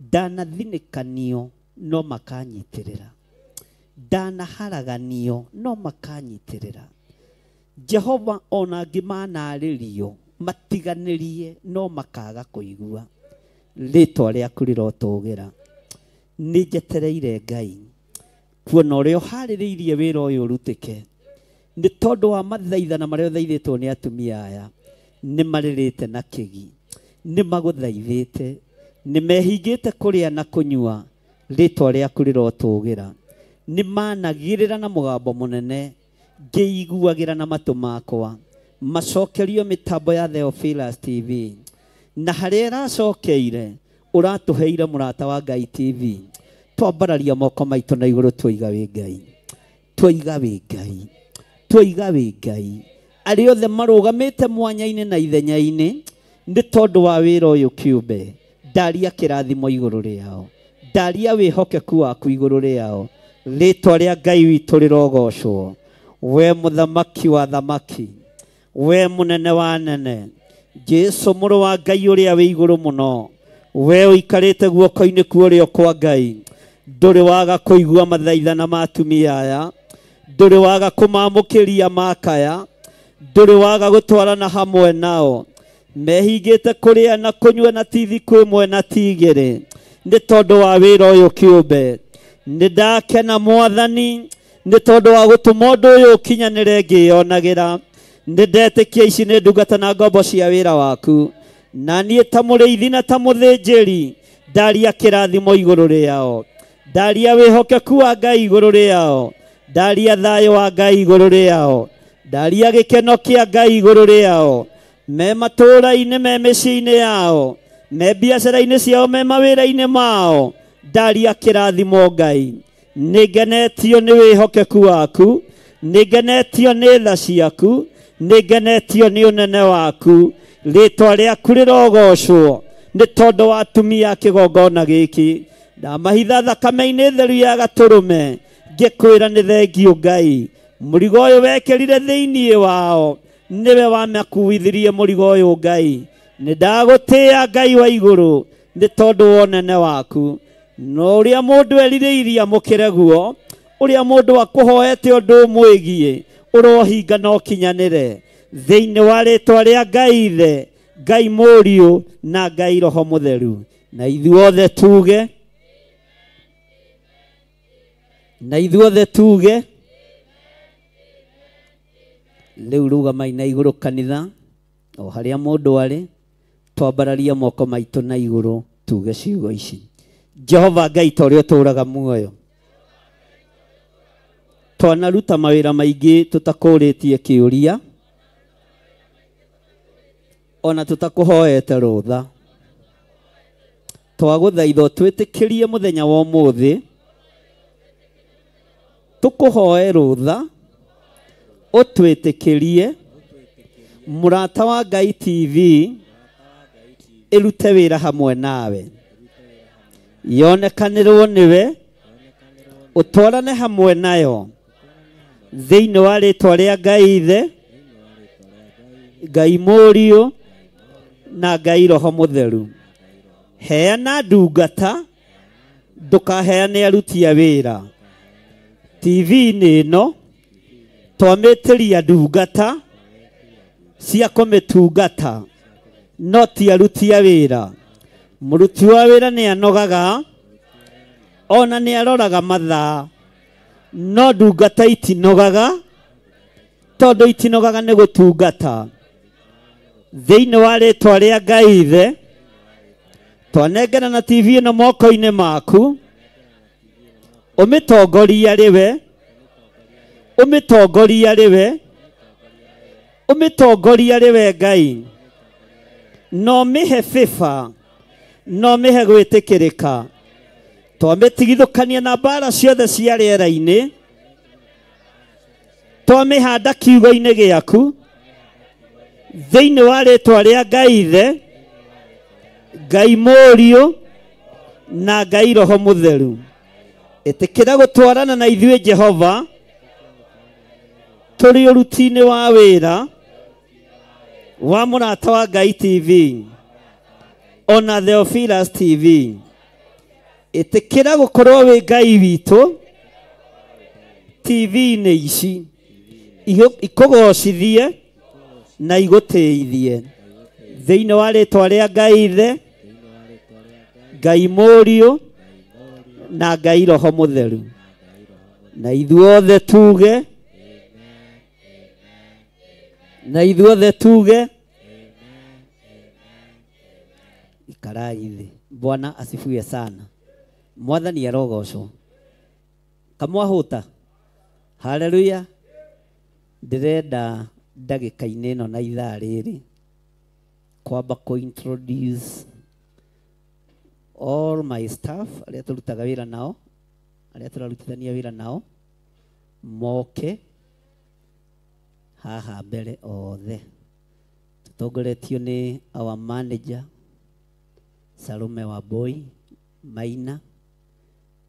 Ndanathinĩkanio no makanyitĩrĩra, ndanaharaganio no makanyitĩrĩra. Jehova ona ngĩmanarĩrio matiganĩrie no makaga kũigua. Rĩtwa rĩaku rĩrotũgĩra. Nĩ njetereire Ngai kuona ũrĩa ũharĩrĩirie wĩra ũyũ ũrutĩke, nĩ tondũ wa mathaithana marĩa ũthaithĩtwo nĩ atumia aya. Nĩ marĩrĩte na kĩgi, nĩ magũthaithĩte, nĩ mehingĩte kũrĩa na kũnyua. Rĩtwa rĩaku rĩrotũgĩra. Nĩ managĩrĩra na mũgambo mũnene, ngĩiguagĩra na matũ makwa. Macokerio mĩtambo ya Theophilus TV, na harĩa ĩracokeire ũratũheire Mũrata wa Ngai TV. Twambararia moko maitũ na igũrũ, twoiga wĩ Ngai, twoiga wĩ Ngai, twoiga wĩ Ngai. Arĩa othe marũgamĩte mwanya-inĩ na ithenya-inĩ nĩ tondũ wa wĩra ũyũ kĩũmbe, ndaria kĩrathimo igũrũ rĩao, ndaria wĩhokeku waku igũrũ rĩao. Rĩtwa rĩa Ngai witũ rĩrogocwo. We mũthamaki wa thamaki, We mũnene wa nene, Jesu mũrũ wa Ngai ũrĩa wĩ igũrũ mũno, we ũikarĩte guoko-inĩ kwa ũrĩo kwa Ngai, ndũrĩ waga kũigua mathaithana ma atumia aya, ndũrĩ waga kũmamũkĩria makaya, ndũrĩ waga gũtwarana hamwe nao, mehingĩte kũrĩa na kũnyua na ti thikũ ĩmwe na ti igĩrĩ, nĩ tondũ wa wĩra ũyũ kĩũmbe. Nĩ ndakena Mwathani nĩ tondũ wa gũtũma ũndũ ũyũ ũkinyanĩre ngĩyonagĩra. Nĩ ndetĩkia ici nĩ ndungata na ngombo cia wĩra waku, na niĩ ta mũrĩithi na ta mũthĩnjĩri ndaria kĩrathimo igũrũ rĩao, ndaria wĩhokeku wa Ngai igũrũ rĩao, ndaria thayũ wa Ngai igũrũ rĩao, ndaria gĩkeno kĩa Ngai igũrũ rĩao, me matũũra-inĩ, me mĩciĩ-inĩ yao, me biacara-inĩ ciao, me mawĩra-inĩ mao, ndaria kĩrathimo Ngai. Nĩ ngenetio nĩ wĩhokeku waku, nĩ ngenetio nĩ tha ciaku, nĩ ngenetio nĩ ũnene waku. Rĩtwa rĩaku rĩrogocwo nĩ tondũ wa atumia a kĩgongona gĩkĩ. Ndamahitha thakame-inĩ theru ya gatũrũme, ngĩkwĩra nĩ thengiũ Ngai. Mũrigo ũyũ wekĩrire thĩinĩ wao, nĩwe wamakuithirie mũrigo ũyũ Ngai. Nĩ ndagũtĩĩa Ngai wa igũrũ nĩ tondũ wa ũnene waku. No ũrĩa mũndũ erirĩirie amũkĩre guo, ũrĩa mũndũ akũhoete ũndũ ũmwĩgiĩ, ũrohinga na ũkinyanĩre. Thĩinĩ wa rĩtwa rĩa Ngai Ithe, Ngai Mũriũ na Ngai Roho Mũtheru. Na ithuothe tuge, na ithuothe tuge. Rĩu rũgamai na igũrũ kanitha, o harĩa mũndũ arĩ, twambararie moko maitũ na igũrũ tuge ciugo ici. Jehova Ngai ta ũrĩa ũtũũraga muoyo, twanaruta mawĩra maingĩ tũtakũrĩtie kĩũria, ona tũtakũhoete rũtha. Twagũthaitha ũtwĩtĩkĩrie mũthenya wa ũmũthĩ, tũkũhoe rũtha, ũtwĩtĩkĩrie Mũrata wa Ngai TV ĩrute wĩra hamwe nawe, yonekanĩrwo nĩwe, ũtwarane hamwe nayo thĩinĩ wa rĩtwa rĩa Ngai Ithe, Ngai Mũriũ na Ngai Roho Mũtheru. Heana ndungata, ndũkaheane aruti a wĩra. TV-inĩ ĩno twamĩtĩria ndungata cia kũmĩtungata, no ti aruti a wĩra. Mũruti wa wĩra nĩ anogaga, ona nĩ aroraga mathaa, no ndungata itinogaga, tondũ itinogaga nĩ gũtungata. Thĩinĩ wa rĩtwa rĩa Ngai Ithe, twanengera na TV ĩno moko-inĩ maku, ũmĩtongorie arĩ we, ũmĩtongorie arĩ we, ũmĩtongorie arĩ we Ngai. No mĩhe favor, no mĩhe gwĩtĩkĩrĩka. Twamĩtigithũkania na mbara ciothe cia rĩera-inĩ, twamĩhanda kiugo-inĩ gĩaku, thĩinĩ wa rĩtwa rĩa Ngai Ithe, Ngai Mũriũ na Ngai Roho Mũtheru. Ĩtĩkĩra gũtwarana na ithuĩ Jehova, tũrĩ ũruti-inĩ wa wĩra wa Mũrata wa Ngai TV ona Theophilus TV. Ĩtĩkĩra gũkorwo wĩ Ngai witũ TV-inĩ ici, ikũgocithie na igũtĩithie. Thĩinĩ wa rĩtwa rĩa Ngai Ithe, Ngai Mũriũ na Ngai Roho Mũtheru. Na ithuothe tuge, na ithuothe tuge. Ikarai thĩ. Bwana asifiwe sana. Mwathani arogocwo. Kamwahũta. Haleluya. Ndĩrenda ndagĩka-inĩ ĩno na ithaa rĩrĩ kwamba kũ-introduce all my staff arĩa tũrutaga wĩra nao, arĩa tũrarutithania wĩra nao, moke haha mbere othe. Tũtongoretio nĩ our manager Salome Wambui Maina,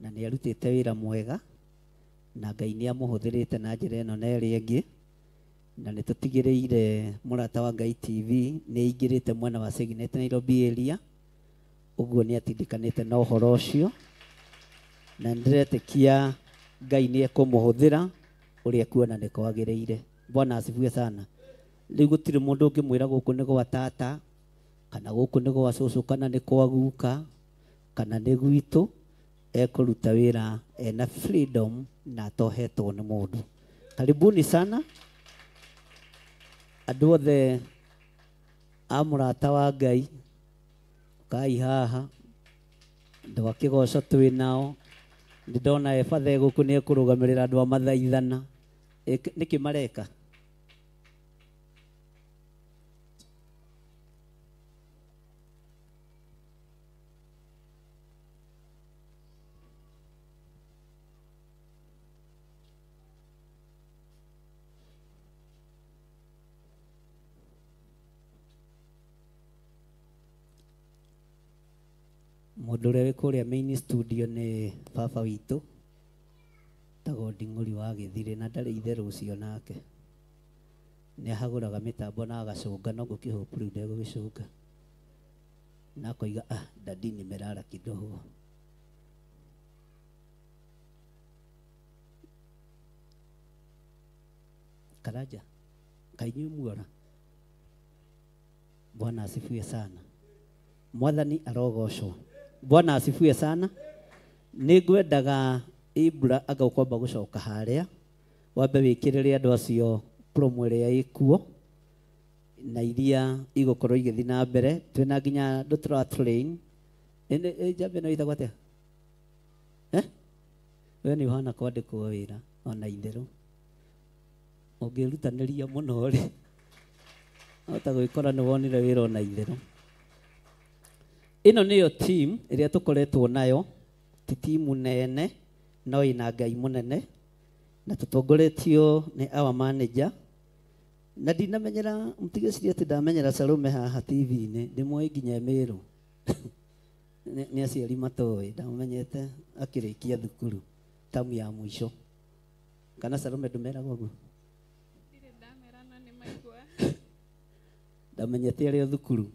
na nĩ arutĩte wĩra mwega na Ngai nĩ amũhũthĩrĩte na njĩra ĩno na ĩrĩa ĩngĩ. Na nĩ tũtigĩrĩire Mũrata wa Ngai TV nĩ ingĩrĩte mwena wa Signet Nairobi area, ũguo nĩ atindikanĩte na ũhoro ũcio, na nĩndĩretĩkia Ngai nĩ ekũmũhũthĩra ũrĩa kuona nĩ kwagĩrĩire. Bwana asifiwe sana. Rĩu gũtirĩ mũndũ ũngĩmwĩra gũkũ nĩ gwa tata, kana gũkũ nĩ gwa cũcũ, kana nĩ kwa guka, kana nĩ gwitũ. Ekũruta wĩra ena freedom na atohetwo nĩ mũndũ. Karibuni sana andũ othe a Mũrata wa Ngai, kai haha andũ a kĩgoco twĩ nao. Nĩ ndona ebathe gũkũ nĩ ekũrũgamĩrĩra andũ a mathaithana. Nĩkĩ mareka? Mũndũ ũrĩa wĩ kũrĩa main studio nĩ baba witũ tagwo Nding'ũri wa Gĩthirĩ, na ndarĩ itherũ ũcio nake. Nĩ ahagũraga mĩtambo na agacũnga, no ngũkĩhope rĩu ndegũgĩcũnga. Na akoiga, ah, dadi nimelala kidogo. Karaja, kainyuĩ muora. Bwana asifiwe sana. Mwathani arogocwo. Bwana asifiwe sana. Nĩ ngwendaga Ibra anga ũkwamba gũcoka harĩa wambe wĩkĩrĩre andũ acio promo ĩrĩa ĩkuo na iria igũkorwo igĩthiĩ na mbere. Twĩna nginya andũ tũra train. Njambe no ĩtagwo atĩa? We nĩ ũhana kwandĩkwo wĩra ona itherũ. Ũngĩrutanĩria mũno rĩ, hota gwĩkora nĩ wonire wĩra ona itherũ. Ĩno nĩyo team ĩrĩa tũkoretwo nayo, ti timu nene no ĩna Ngai mũnene, na tũtongoretio nĩ our manager. Na ndinamenyera, mũtigecirie atĩ ndamenyera Salome haha TV-inĩ, ndĩmũĩ nginya Meru. Nĩ aciari matoĩ, ndamũmenyete akĩrĩkia thukuru tamu ya mũico. Kana Salome ndũmeraga ũguo? Ndirĩ ndamera no nĩ maigua. Ndamenyete arĩ o thukuru.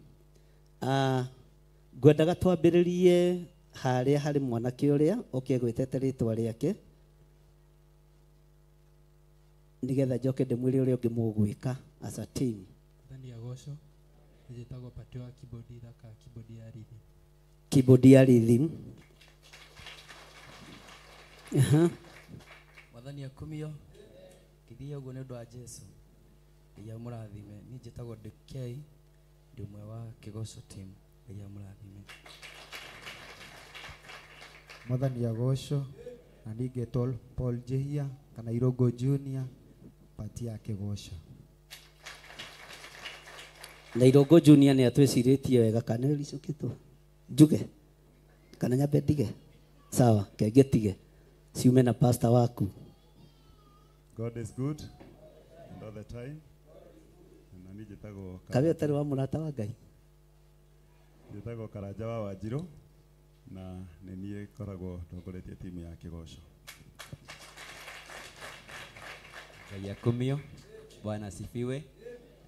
Ngwendaga twambĩrĩrie harĩa harĩ mwanake ũrĩa oke gwĩtete rĩtwa rĩake, nĩgetha njoke ndĩmwĩre ũrĩa ũngĩ mũgwĩka as a team. Mwathani agocwo. Njĩtagwo Patio wa keyboard, thakaga keyboard ya rhythm. Keyboard ya rhythm. Mwathani akumio. Kithia ũguo nĩ ũndũ wa Jesu. Ngai amũrathime. Niĩ njĩtagwo DK, ndĩ ũmwe wa kĩgoco team. Ngai amũrathime. Mwathani agocwo. Na niĩ ngetwo Paul Jehia kana Irogo Junior, pati ya kĩgoco. Na Irogo Junior nĩ atwĩcirĩtie wega, kana nĩ njuge kana nyambe ndige? Sawa, kenge tige ciume na pastor waku. God is good and all the time. Na niĩ njĩtagwo Kabe ũtarĩ wa Mũrata wa Ngai. Njĩtagwo Karanja wa Wanjirũ, na nĩ niĩ ngoragwo ndongoretie timu ya kĩgoco. Ngai akumio. Bwana asifiwe.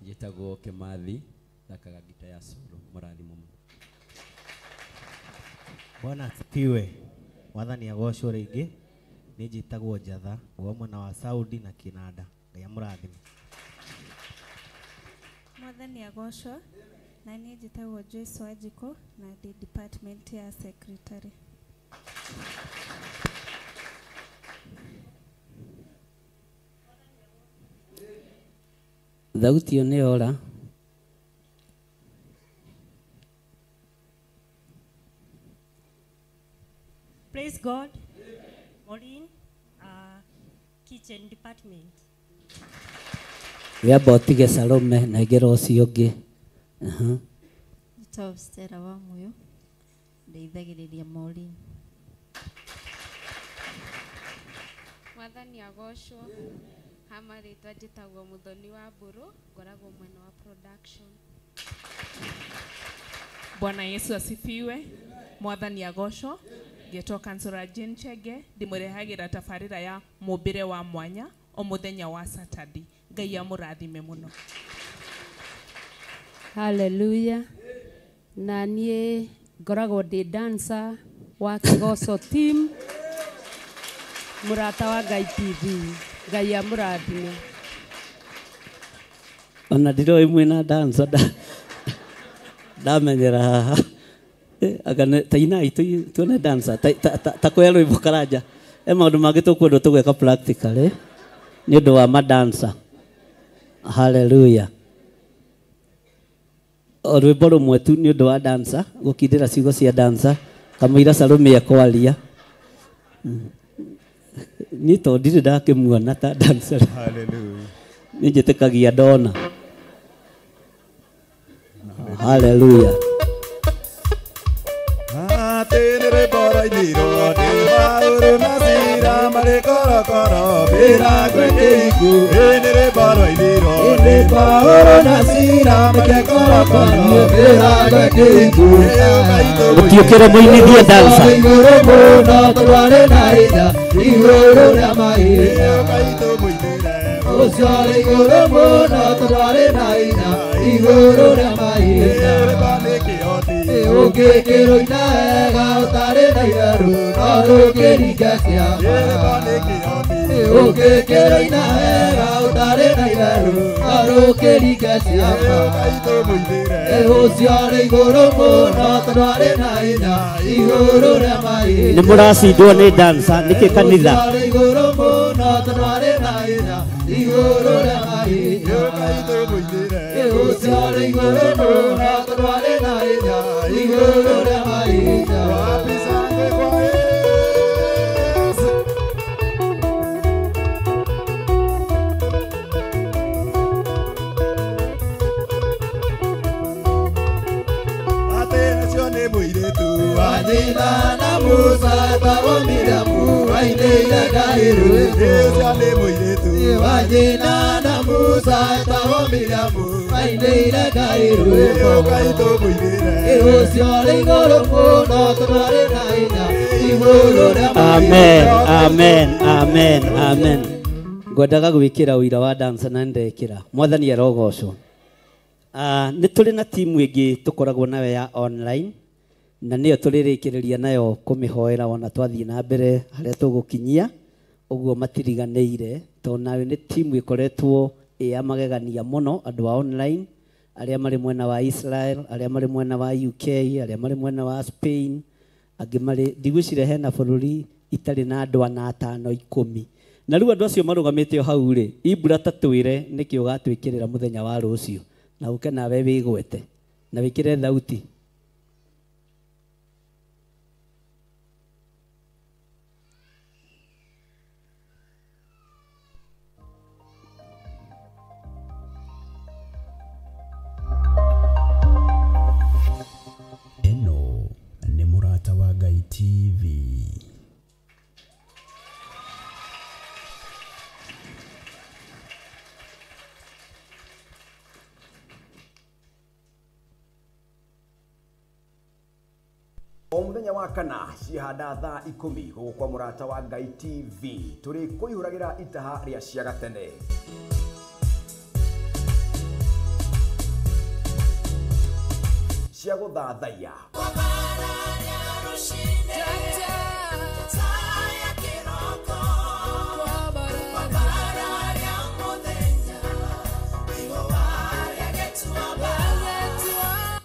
Njĩtagwo Kĩmathi, thakaga ngita ya solo. Mũrathimo mũno. Bwana asifiwe. Mwathani agocwo rĩngĩ. Niĩ njĩtagwo Njatha, wa mwena wa Saudi na Kinanda. Ngai amũrathime. Mwathani agocwo. Na niĩ njĩtagwo Joyce Wanjikũ na ndĩ department ya secretary. Thauti ĩyo nĩ yora. Praise God. Maureen, kitchen department. Wĩamba ũtige Salome na ingĩra ũcio ũngĩ. Njĩtagwo Stella wa Muyo, ndeithagĩrĩria Maureen. Mwathani agocwo. Hama rĩtwa njĩtagwo Muthoni wa Mbũrũ, ngoragwo mwena wa production. Bwana Yesu asifiwe. Mwathani agocwo. Ngetwo Kansora Jane Chege, ndĩmũrehagĩra tabarĩra ya mũmbĩre wa mwanya o mũthenya wa Saturday. Ngai amũrathime mũno. Hallelujah. Na niĩ ngoragwo ndĩ dancer wa Kĩgoco team, Mũrata wa Ngai TV. Ngai amũrathime. Ona ndiroĩ mwĩna dancer ndamenyera haha. Anga ta inai tuone dancer ta kuoya rwĩmbo karanja. E maũndũ mangĩ tũkwendwo tũgwĩka practically nĩ ũndũ wa madancer. Hallelujah. O rwĩmbo rũmwe tu nĩ ũndũ wa dancer, gũkindĩra ciugo cia dancer, kamũira Salome ekwaria. Niĩ to ndirĩ ndakĩmuona ta dancer. Hallelujah. Niĩ njĩtĩkagia ndona. Hallelujah. Atenere boroiniro ni Paũlũ na Sila marĩ korokoro mĩrango ĩkĩhingwo. Enere boroiniro ni Paũlũ na Sila marĩ korokoro mĩrango ĩkĩhingwo. Mũtiũkĩre mũinithie dancer. Igũrũ mũno tũrarĩ na hinya, igũrũ rĩa mahinya. Ũcio arĩ igũrũ mũno tũrarĩ na hinya, igũrũ rĩa mahinya. Ũngĩkĩrũina wega ũtarĩ na itherũ, no ndũngĩringa ciama. Ũngĩkĩrũina wega ũtarĩ na itherũ, no ndũngĩringa ciama. Ũcio arĩ igũrũ mũno tondũ arĩ na hinya, igũrũ rĩa mahinya. Nĩ mũracindwo nĩ dancer nĩkĩ kanitha? Ũcio arĩ igũrũ mũno tondũ arĩ na hinya, igũrũ rĩa mahinya. Ũcio arĩ igũrũ mũno tondũ arĩ na hinya, igũrũ rĩa mahinya. Nyina na Musa etagwo Miriamu, ainĩire Ngai rwĩmbo. Nyina na Musa etagwo Miriamu, ainĩire Ngai rwĩmbo. Ũcio arĩ igũrũ mũno tondũ arĩ na hinya, igũrũ rĩa mahinya. Amen, amen, amen, amen. Ngwendaga gwĩkĩra ũira wa dancer na ndekĩra. Mwathani arogocwo. Nĩ tũrĩ na timu ĩngĩ tũkoragwo nayo ya online, na nĩyo tũrĩrĩkĩrĩria nayo kũmĩhoera ona twathiĩ na mbere harĩa tũgũkinyia, ũguo matiriganĩire, tondũ nayo nĩ timu ĩkoretwo ĩ ya magegania mũno, andũ a online arĩa marĩ mwena wa Israel, arĩa marĩ mwena wa UK, arĩa marĩ mwena wa Spain, angĩ marĩ ndigwĩciria hena bũrũri itarĩ na andũ ana atano 10. Na rĩu andũ acio marũgamĩte o hau rĩ, Ibra ta twĩre nĩkĩ ũgatwĩkĩrĩra mũthenya wa rũciũ, na ũke nawe wĩgwete na wĩkĩre thauti. Ĩno nĩ Mũrata wa Ngai TV. O muthenya wa kana cihanda thaa 10 gũkũ kwa Mũrata wa Ngai TV tũrĩ kũihũragĩra itaha rĩa cia gatene. Cia gũthathaiya,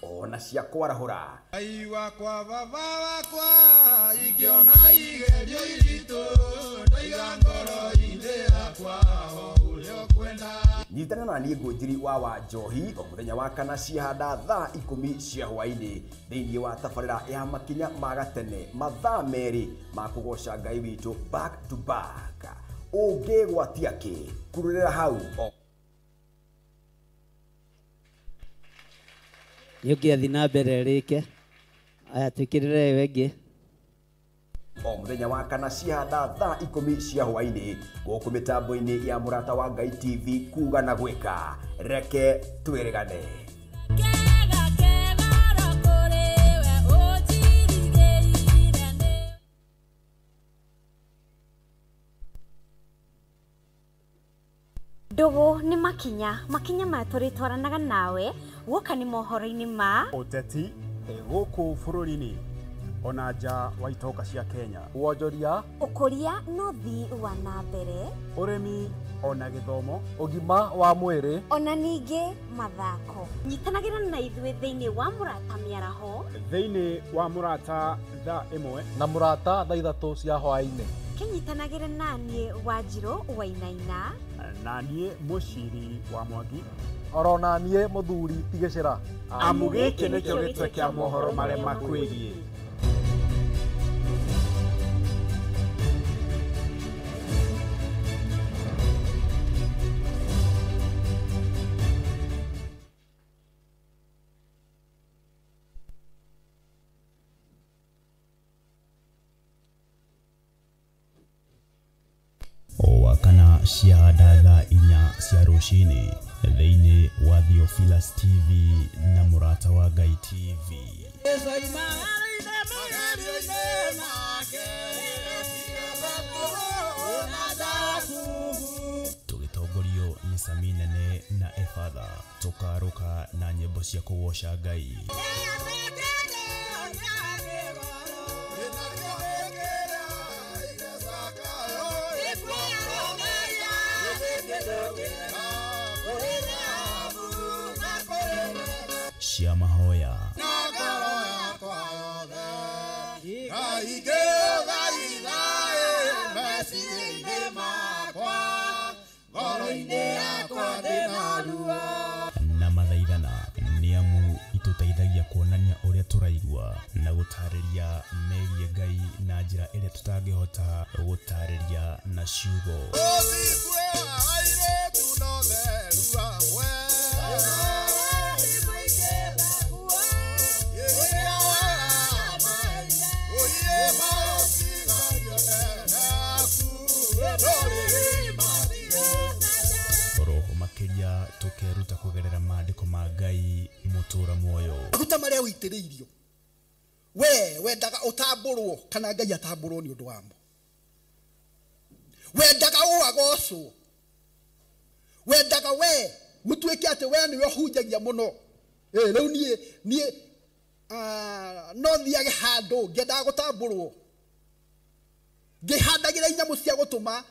ona cia kwarahũra. Ngai wakwa baba wakwa ingĩona igerio iritũ ndaiga ngoro-inĩ yakwa o ũrĩa ũkwenda. Nyitana na niĩ Ngũnjiri wa Njohi o mũthenya wa kana cihanda thaa 10 cia hwaĩ-inĩ thĩinĩ wa tabarĩra ya makinya ma gatene, mathaa 2 ma kũgoca Ngai witũ back to back. Ũngĩgwatia kĩ kurũrĩra hau o Nĩ ũngĩathiĩ na mbere rĩke. Aya twĩkĩrĩre ĩyo ĩngĩ. O mũthenya wa kana cihanda thaa 10 cia hwaĩ-inĩ gũkũ mĩtambo-inĩ ya Mũrata wa Ngai TV kuga na gwĩka. Reke twĩrĩgane. Ndũgũ nĩ makinya, makinya maya tũrĩtwaranaga nawe guoka nĩ mohoro-inĩ ma ũteti gũkũ bũrũri-inĩ ona nja wa itoka cia Kenya, wonjoria, ũkũria na ũthii wa na mbere, ũrĩmi ona gĩthomo, ũgima wa mwĩrĩ, ona ningĩ mathako. Nyitanagĩra na ithuĩ thĩinĩ wa Mũrata Mĩaraho, thĩinĩ wa Mũrata thaa 1 na Mũrata thaa 3 cia hwaĩ-inĩ. Kĩnyitanagĩre naniĩ Wanjirũ Wainaina, na niĩ Mũciri wa Mwangi, oro na niĩ Mũthuri Tigĩcĩra. Amu gĩkĩ nĩkĩo gĩtwe kĩa mohoro marĩa makwĩgiĩ. Wakana ciahanda thaa 4 cia rũcinĩ thĩinĩ wa Theophilus TV na Mũrata wa Ngai TV. Tũgĩtongorio nĩ Sami Nene na Efatha, tũkarũka na nyĩmbo cia kũgoca Ngai. Cia mahoya, na mathaithana nĩ amu itũteithagia kuonania ũrĩa tũraigua na gũtarĩria megiĩ Ngai na njĩra ĩrĩa tũtangĩhota gũtarĩria na ciugo. Roho makĩria tũkeruta kũgerera maandĩko ma Ngai mũtũra muoyo. Maguta marĩa ũitĩrĩirio we wendaga ũtambũrwo kana Ngai atambũrwo nĩ ũndũ wamo, wendaga ũagocwo, wendaga we gũtuĩke atĩ we nĩwe ũhunjagia mũno. Rĩu niĩ no thiage handũ ngĩendaga gũtambũrwo, ngĩhandagĩra inyamũ cia gũtũma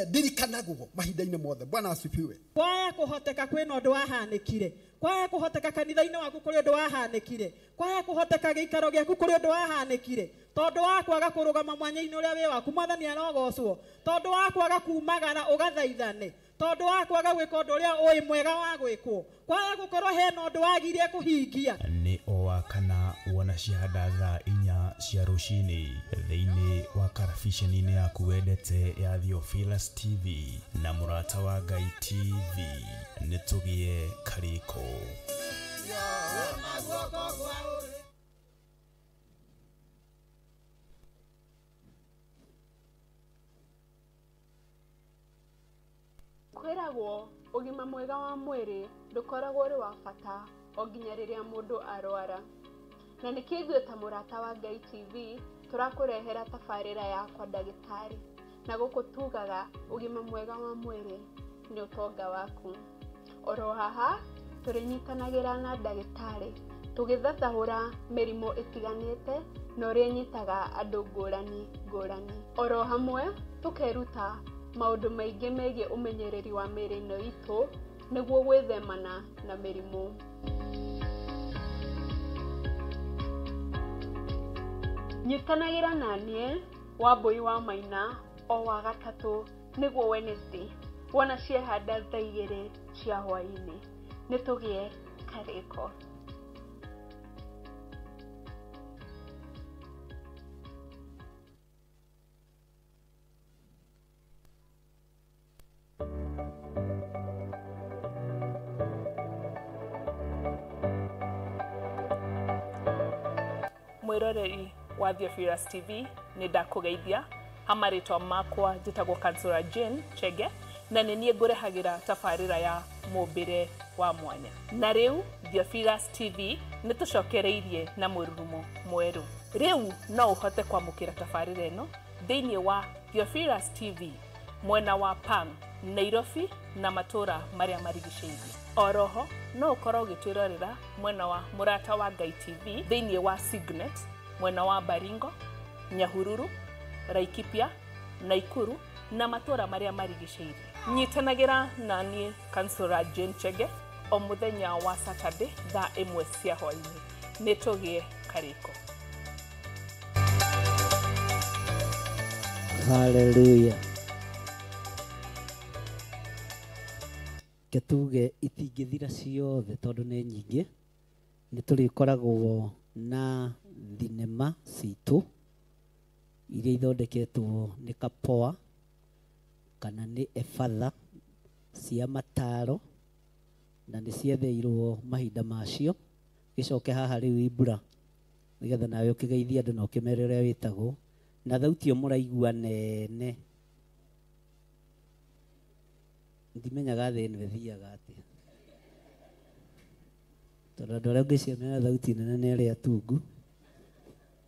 ndirikanagwo mahinda-inĩ mothe. Bwana asifiwe. Kwaya kũhoteka kwĩna ũndũ wahanĩkire, kwaya kũhoteka kanitha-inĩ waku kũrĩ ũndũ wahanĩkire, kwaya kũhoteka gĩikaro gĩaku kũrĩ ũndũ wahanĩkire, tondũ wa kwaga kũrũgama mwanya-inĩ ũrĩa wĩ waku, Mwathani arogocwo, tondũ wa kwaga kumagara ũgathaithane, tondũ wa kwaga gwĩka ũndũ ũrĩa ũĩ mwega wa gwĩkwo, kwaya gũkorwo hena ũndũ wagire kũhingia. Nĩ o wa kana wona ciahanda thaa 4 cia rũcinĩ thĩinĩ wa karabiceni-inĩ yaku wendete ya Theophilus TV na Mũrata wa Ngai TV. Nĩ tũgĩe karĩko. Kwĩragwo ũgima mwega wa mwĩrĩ ndũkoragwo ũrĩ wa bata o nginya rĩrĩa mũndũ arwara. Na nĩkĩo ithuĩ ta Mũrata wa Ngai TV tũrakũrehera tabarĩra ya kwa ndagĩtarĩ, na gũkũ tugaga ũgima mwega wa mwĩrĩ nĩ ũtonga waku. Oro haha tũrĩnyitanagĩra na ndagĩtarĩ tũgĩthathaũra mĩrimũ ĩtiganĩte na ũrĩa ĩnyitaga andũ ngũrani ngũrani. Oro hamwe tũkeruta maũndũ maingĩ megiĩ ũmenyereri wa mĩĩrĩ ĩno itũ nĩguo gwĩthemana na mĩrimũ. Nyitanagĩra na niĩ Wambũi wa Maina o wa gatatũ nĩguo Wednesday wona ciehanda thaa 2 cia hwaĩ-inĩ. Nĩ tũgĩe karĩko. Mwiroreri wa Theophilus TV nĩ ndakũgeithia ha marĩtwa makwa njĩtagwo Kansura Jane Chege na nĩ niĩ ngũrehagĩra tabarĩra ya mũmbĩre wa mwanya. Na rĩu Theophilus TV nĩ tũcokereirie na mũrurumo mwerũ. Rĩu no ũhote kwamũkĩra tabarĩra ĩno thĩinĩ wa Theophilus TV mwena wa Pang Nairobi na matũũra marĩa marigicĩirie. Oroho no ũkorwo ũgĩtwĩrorera mwena wa Mũrata wa Ngai TV thĩinĩ wa Signet, mwena wa Baringo, Nyahururu, Laikipia, Naikuru na matũũra marĩa marigicĩirie. Nyitanagĩra na niĩ Kansũra Jane Chege o mũthenya wa Saturday thaa 1 cia hwaĩ-inĩ. Nĩ tũgĩe karĩko. Hallelujah. Ketuge itingĩthira ciothe tondũ nĩ nyingĩ. Nĩ tũrĩkoragwo na thinema citũ iria ithondeketwo nĩ Kapoa kana nĩ Efatha cia mataro, na nĩ cietheirwo mahinda macio. Gĩcoke haha rĩu Ibura nĩgetha nawe ũkĩgeithie andũ na ũkĩmere ũrĩa wĩtagwo na thauti ĩyo mũraigua nene. Ndimenyaga thĩ ĩno ĩthiaga atĩa, tondũ andũ arĩa ũngĩciamena thauti nene nĩ arĩa atungu,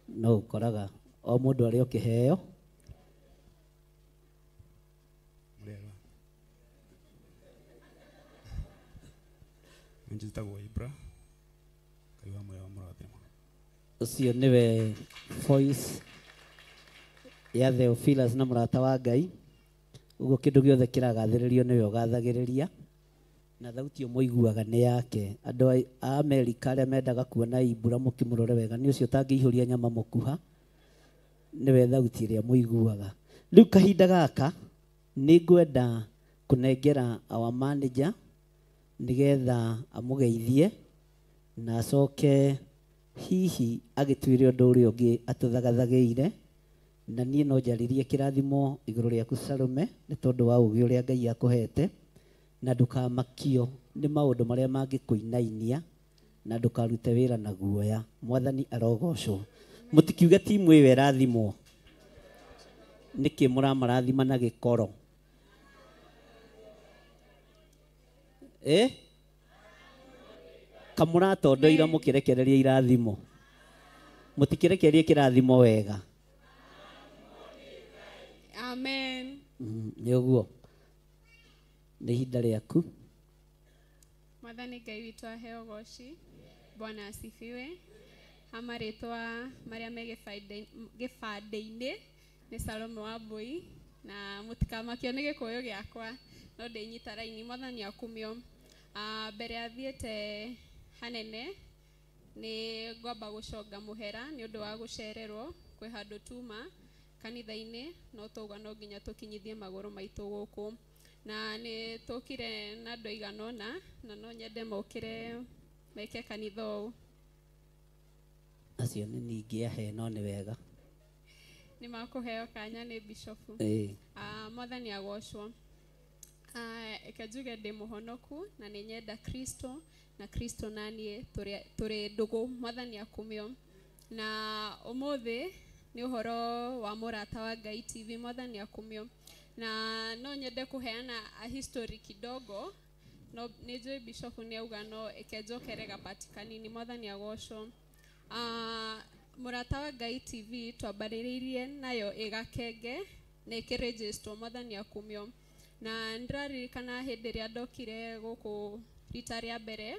no ũkoraga o mũndũ arĩa ũkĩheo. Njĩtagwo Ibra. Ngai wa muoyo amũrathime. Ũcio nĩwe voice ya Theophilus na mũrata wa Ngai. Ũguo kĩndũ gĩothe kĩragathĩrĩrio nĩwe ũgathagĩrĩria, na thauti ĩyo mũiguaga nĩ yake. Andũ a Amerika arĩa mendaga kuona Ibura mũkĩmũrore wega, nĩ ũcio ũtangĩihũria nyama mũkuha, nĩwe thauti ĩrĩa mũiguaga. Rĩu kahinda gaka nĩ ngwenda kũnengera our manager nĩgetha amũgeithie na acoke hihi agĩtuĩre ũndũ ũrĩa ũngĩ atũthagathagĩire. Na niĩ no njarĩrie kĩrathimo igũrũ rĩaku Salome, nĩ tondũ wa ũũgĩ ũrĩa Ngai akũhete, na ndũkamakio nĩ maũndũ marĩa mangĩkũinainia, na ndũkarute wĩra na guoya. Mwathani arogocwo. Mũtikiuge timu ĩyo ĩrathimwo, nĩkĩ mũramarathima na gĩkoro? Kamũratondoira mũkĩrekereria irathimo, mũtikĩrekererie kĩrathimo wega. Amen. Nĩ ũguo, nĩ ihinda rĩaku. Mwathani Ngai witũ aheo goci. Bwana asifiwe. Ha marĩtwa marĩa me gĩbandĩ-inĩ nĩ Salome Wambui, na mũtikamakio nĩ gĩkũyũ gĩakwa, no ndĩnyita raini. Mwathani akumio. Mbere athiĩte hanene nĩ ngwamba gũconga mũhera nĩ ũndũ wa gũcererwo kwĩ handũ tuma kanitha-inĩ, no tauga no nginya tũkinyithie magũrũ maitũ gũkũ, na nĩ tũkire na andũ aigana ũna, na no nyende mokĩre meke kanitha ũũ. Acio nĩ ningĩ ahe, no nĩ wega nĩ makũheo kanya nĩ bishofu. Mwathani agocwo. Reke njuge ndĩ mũhonoku na nĩ nyenda Kristo, na Kristo na niĩ tũrĩ ndũgũ. Mwathani akumio. Na ũmũthĩ nĩ ũhoro wa Mũrata wa Ngai TV. Mwathani akumio. Na no nyende kũheana a history kidogo, no nĩ njũĩ bishofu nĩ auga no ĩke njokere gabati kanini. Mwathani agocwo. Mũrata wa Ngai TV twambarĩrĩirie nayo ĩgakenge na ĩkĩregisterwo. Mwathani akumio. Na ndĩraririkana hĩndĩ ĩrĩa ndokire gũkũ rita rĩa mbere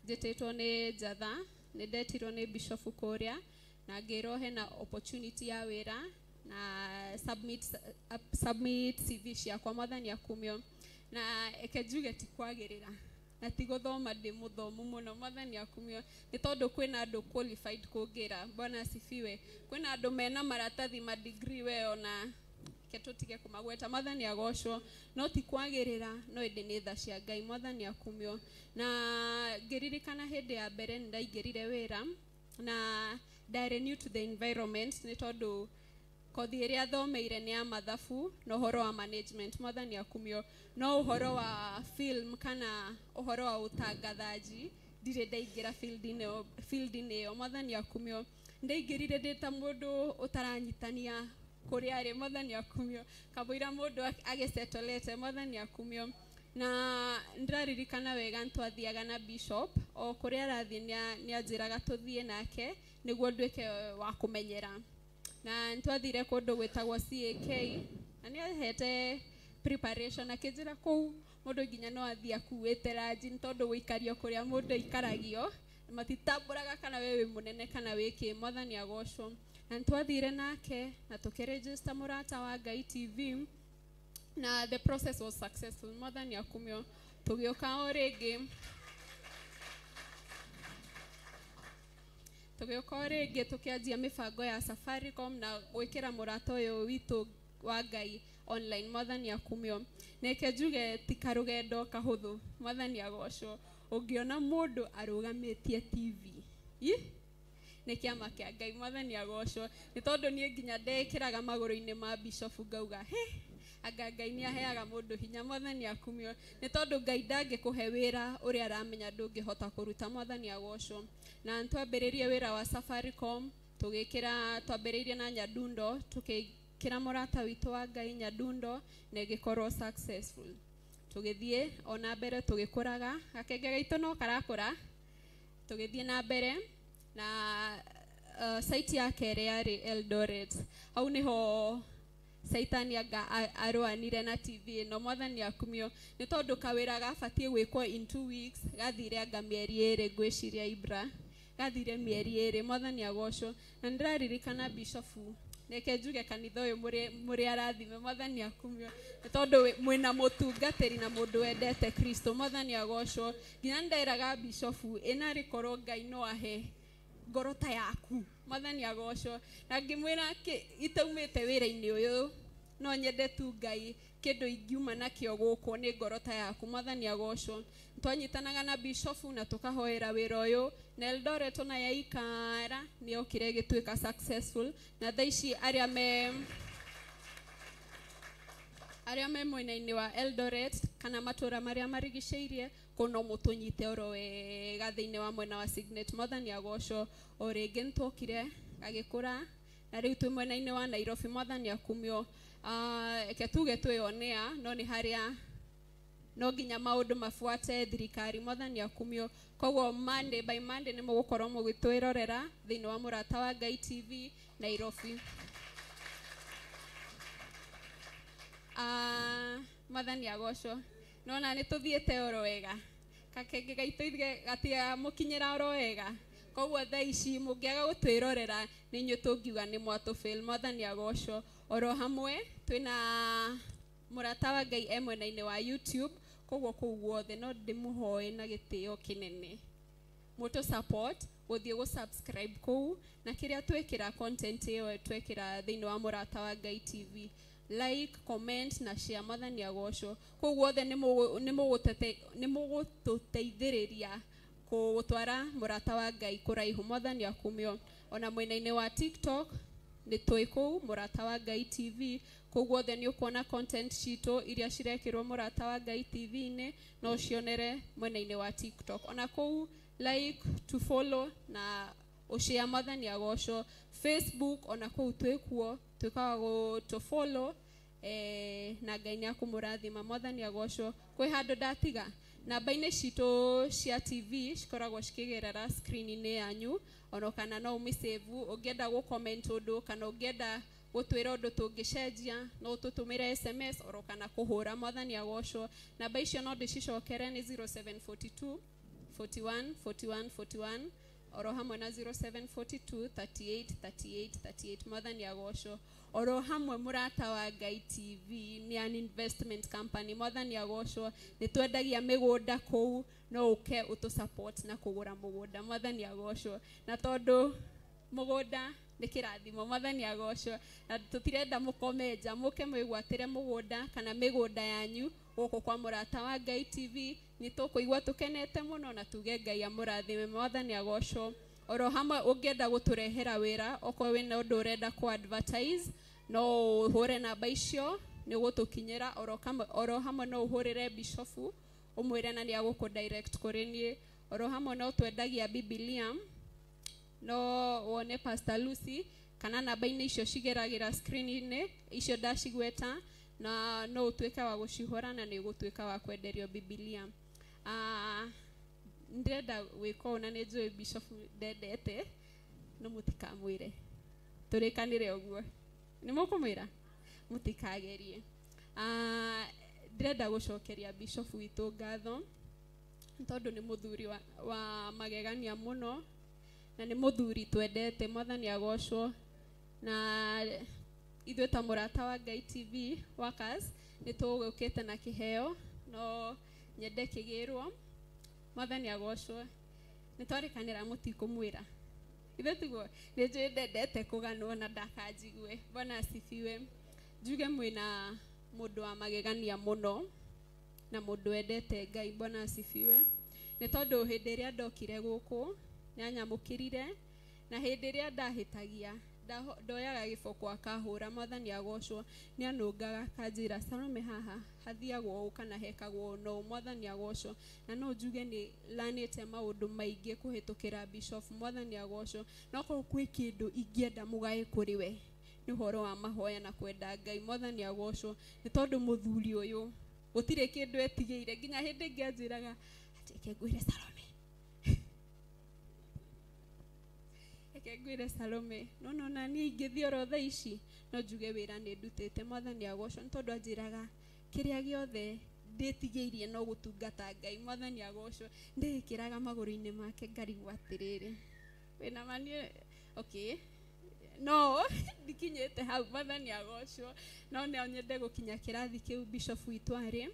njĩtĩtwo nĩ Njatha, nĩ ndetirwo nĩ bishofu kũrĩa na ngĩrwo hena opportunity ya wĩra na submit CV ciakwa. Mwathani akumio. Na eke njuge ti kwagĩrĩra na ti gũthoma, ndĩ mũthomu mũno. Mwathani akumio. Nĩ tondũ kwĩna andũ qualified kũngĩra. Bwana asifiwe. Kwĩna andũ mena maratathi ma degree we ona ke tũtige kũmagweta. Mwathani agocwo. No ti kwagĩrĩra, no ĩndĩ nĩ tha cia Ngai. Mwathani akumio. Na ngĩririkana hĩndĩ ya mbere nĩ ndaingĩrire wĩra na ndarĩ new to the environment, nĩ tondũ kothi ĩrĩa thomeire nĩ ya mathabu na ũhoro wa management. Mwathani akumio. No ũhoro wa film kana ũhoro wa ũtangathaji ndirĩ ndaingĩra field-inĩ ĩyo. Mwathani akumio. Ndaingĩrire ndĩ ta mũndũ ũtaranyitania kũrĩa arĩ. Mwathani akumio. Kamũira mũndũ agĩcetolete. Mwathani akumio. Na ndĩraririkana wega nĩtwathiaga na bishop o kũrĩa arathiĩ nĩanjĩraga tũthiĩ nake nĩguo nduĩke wa kũmenyera. Na nĩtwathire kũndũ gwĩtagwo CAK, na nĩahete preparation akĩnjĩra kũu mũndũ nginya no athiĩ akuĩte ranji nĩ tondũ gũikario kũrĩa mũndũ aikaragio matitambũraga kana we wĩ mũnene kana wĩ kĩ. Mwathani agocwo. Na nĩtwathire nake na tũkĩregister Mũrata wa Ngai TV na the process was successful. Mwathani akumio. Tũgĩũka o rĩngĩ, tũgĩũka o rĩngĩ tũkĩanjia mĩbango ya Safaricom na gwĩkĩra mũrata ũyũ witũ wa Ngai online. Mwathani akumio. Neke njuge ti karũgendo kahũthũ. Mwathani agocwo. Ũngĩona mũndũ arũgamĩtie TV nĩ kĩama kĩa Ngai. Mwathani agocwo. Nĩ tondũ niĩ nginya ndekĩraga magũrũ-inĩ ma bishop ngauga he anga Ngai nĩ aheaga mũndũ hinya. Mwathani akumio. Nĩ tondũ Ngai ndangĩkũhe wĩra ũrĩa aramenya ndũngĩhota kũruta. Mwathani agocwo. Na twambĩrĩrie wĩra wa Safaricom, tũgĩkĩra, twambĩrĩirie na Nyadundo, tũkĩkĩra mũrata witũ wa Ngai Nyadundo na ĩgĩkorwo successful. Tũgĩthiĩ ona mbere tũgĩkũraga, gakenge gaitũ no karakũra, tũgĩthiĩ na mbere na site ya kerĩ yarĩ Eldoret. Hau nĩho Saitani anga arũanire na TV ĩno. Mwathani akumio. Nĩ tondũ kawĩra gabatiĩ gwĩkwo in 2 weeks gathire anga mĩeri 2, ngwĩciria Ibra gathire mĩeri 2. Mwathani agocwo. Na nĩndĩraririkana bishofu, reke njuge kanitha ũyũ mũrĩ arathime. Mwathani akumio. Nĩ tondũ mwĩna mũtungatĩri na mũndũ wendete Kristo. Mwathani agocwo. Nginya nĩnderaga bishofu ĩnarĩ korwo Ngai no ahe ngoro ta yaku. Mwathani agocwo. Na ngĩmwĩra itaumĩte wĩra-inĩ ũyũ no nyende tu Ngai kĩndũ ingiuma nakĩo gũkũ nĩ ngoro ta yaku. Mwathani agocwo. Twanyitanaga na bishofu na tũkahoera wĩra ũyũ na Eldoret ona yaikara nĩ yokire ĩgĩtuĩka successful. Na thaa ici arĩa me mwena-inĩ wa Eldoret kana matũra marĩa marigicĩirie kũu no mũtũnyite oro wega thĩinĩ wa mwena wa Signet. Mwathani agocwo. O rĩngĩ nĩtwokire gagĩkũra na rĩu twĩ mwena-inĩ wa Nairobi. Mwathani akumio. Reke tuge twĩonea no nĩ harĩa no nginya maũndũ mabuate thirikari. Mwathani akumio. Koguo Monday by Monday nĩ mũgũkorwo mũgĩtwĩrorera thĩinĩ wa Mũrata wa Ngai TV Nairobi. Mwathani agocwo. Nona nĩ tũthiĩte oro wega, gakenge gaitũ ithuĩ gatiramũkinyĩra oro wega. Koguo thaa ici mũngĩaga gũtwĩrorera nĩ inyuĩ tũngiuga nĩ mwatũfail. Mwathani agocwo. Oro hamwe twĩna Mũrata wa Ngai e mwena-inĩ wa YouTube. Koguo kũu guothe no ndĩmũhoe na gĩtĩo kĩnene mũtũ support gũthiĩ gũ subscribe kũu na kĩrĩa twĩkĩra content ĩyo twĩkĩra thĩinĩ wa Mũrata wa Ngai TV, like, comment na share. Mwathani agocwo. Kũu guothe nĩ mũgũtũteithĩrĩria gũtwara Mũrata wa Ngai kũraihu. Mwathani akumio. Ona mwena-inĩ wa TikTok nĩ twĩ kũu Mũrata wa Ngai TV. Kũu guothe nĩ ũkuona content citũ iria cirekĩrwo Mũrata wa Ngai TV-inĩ no ũcionere mwena-inĩ wa TikTok. Ona kũu like, to follow na ũshare. Mwathani agocwo. Facebook ona kũu twĩkuo, twĩkaga gũtũ follow na Ngai nĩ akũmũrathima. Mwathani agocwo. Kwĩ handũ ndatiga namba-inĩ citũ cia TV cikoragwo cikĩgerera screen-inĩ yanyu, ona kana no ũmĩsave ũngĩenda gũ comment ũndũ kana ũngĩenda gũtwĩra ũndũ tũngĩcenjia no ũtũtũmĩre SMS oro kana kũhũra. Mwathani agocwo. Namba icio no ndĩcicokere nĩ 0742 41 41 41 oro hamwe na 0742 38 38 38. Mwathani agocwo. Oro hamwe Mũrata wa Ngai TV nĩ an investment company. Mwathani agocwo. Nĩ twendagia mĩgũnda kũu, no ũke ũtũ support na kũgũra mũgũnda. Mwathani agocwo. Na tondũ mũgũnda nĩ kĩrathimo. Mwathani agocwo. Na tũtirenda mũkome nja, mũke mwĩgwatĩre mũgũnda kana mĩgũnda yanyu gũkũ kwa Mũrata wa Ngai TV. Nĩ tũkũigua tũkenete mũno na tuge Ngai amũrathime. Mwathani agocwo. Oro hamwe ũngĩenda gũtũrehera wĩra, okorwo wĩna ũndũ ũrenda kũ advertise no ũhũre namba icio nĩ ũgũtũkinyĩra. Oro hamwe no ũhũrĩre bishofu ũmwĩre na nĩ agũkũ direct kũrĩ niĩ. Oro hamwe no twendagia Bibilia, no wone Pastor Lucy kana namba-inĩ icio cigeragĩra screen-inĩ icio ndacigweta, na no ũtuĩke wa gũcihũra na nĩ ũgũtuĩka wa kwenderio Bibilia. Ndĩrenda gwĩka ũũ na nĩ njũĩ bishop ndendete, no mũtikamwĩre, tũrĩkanĩre ũguo. Nĩ mũkũmwĩra? Mũtikagerie. Ndĩrenda gũcokeria bishop witũ ngatho tondũ nĩ mũthuri wa magegania mũno na nĩ mũthuri twendete, mwathani agocwo. Na ithuĩ ta Mũrata wa Ngai TV workers nĩ tũgũkĩte na kĩheo no nyende kĩgĩrwo, mwathani agocwo. Nĩ twarĩkanĩra mũtikũmwĩra ithe tiguo, nĩ njũĩ ndendete kũganwo na ndakanjigue. Bwana asifiwe. Njuge mwĩna mũndũ wa magegania mũno na mũndũ wendete Ngai. Bwana asifiwe. Nĩ tondũ hĩndĩ ĩrĩa ndokire gũkũ nĩ anyamũkĩrire, na hĩndĩ ĩrĩa ndahĩtagia ndoyaga gĩboko akahũra, mwathani agocwo. Nĩ anũngaga akanjĩra Salome haha hathiagwo ũũ kana hekagwo ũũ no, mwathani agocwo. Na no njuge nĩ lanĩte maũndũ maingĩ kũhĩtũkĩra bishop, mwathani agocwo. No korwo kwĩ kĩndũ ingĩenda mũgae kũrĩ we nĩ ũhoro wa mahoya na kwenda Ngai, mwathani agocwo. Nĩ tondũ mũthuri ũyũ gũtirĩ kĩndũ etigĩire, nginya hĩndĩ ĩngĩ anjĩraga atĩ reke ngwĩre Salome, reke ngwĩre Salome, no nona niĩ ingĩthiĩ oro thaa ici no njuge wĩra nĩ ndutĩte, mwathani agocwo. Nĩ tondũ anjĩraga kĩrĩa gĩothe ndĩtigĩirie no gũtungata Ngai, mwathani agocwo. Ndĩĩkĩraga magũrũ-inĩ make ngarigwo atĩrĩrĩ wĩna ma niĩ okay no ndikinyĩte hau, mwathani agocwo. No no nyende gũkinya kĩrathi kĩu bishop witũ arĩ,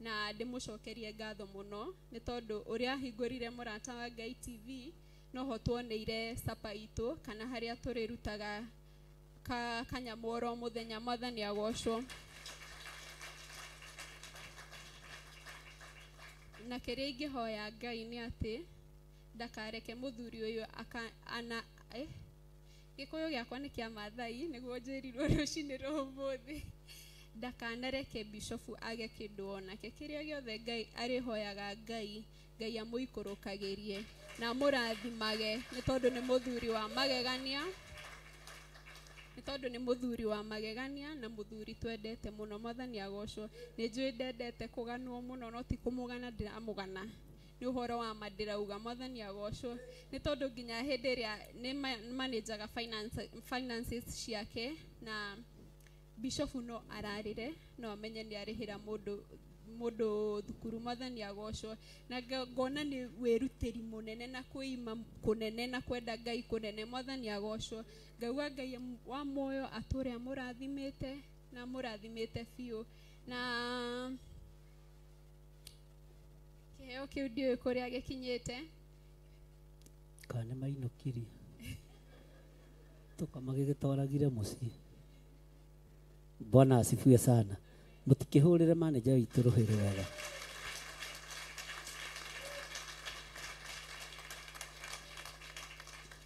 na ndĩmũcokerie ngatho mũno nĩ tondũ ũrĩa ahingũrire Mũrata wa Ngai TV noho tuoneire sapa itũ kana harĩa tũrĩrutaga kanyamũ oro mũthenya, mwathani agocwo. Na kĩrĩa ingĩhoya Ngai nĩ atĩ ndakareke mũthuri ũyũ ana Gĩkũyũ gĩakwa nĩ kĩa Maathai nĩguo njĩrirwo rũcinĩ rwa ũmũthĩ, ndakanareke bishop age kĩndũ onake. Kĩrĩa gĩothe Ngai arĩhoyaga Ngai, Ngai amũikũrũkagĩrie na amũrathimage, nĩ tondũ nĩ mũthuri wa magegania, nĩ tondũ nĩ mũthuri wa magegania na mũthuri twendete mũno, mwathani agocwo. Nĩ njũĩ ndendete kũganwo mũno no ti kũmũgana ndĩramũgana, nĩ ũhoro wa ma ndĩrauga, mwathani agocwo. Nĩ tondũ nginya hĩndĩ ĩrĩa nĩ manajaga finances ciake na bishop no ararĩre no amenye nĩ arĩhĩra mũndũ thukuru, mwathani agocwo. Na ngona nĩ wĩrutĩri mũnene na kwĩima kũnene na kwenda Ngai kũnene, mwathani agocwo. Ngauga Ngai wa muoyo atũre amũrathimĩte na amũrathimĩte biũ. Na kĩheo kĩu ndiũĩ kũrĩa gĩkinyĩte, kana nĩ mainũkirie tũkamagĩgĩtwaragire mũciĩ. Bwana asifiwe sana. Mũtikĩhũrĩre manager witũ rũhĩ rwega.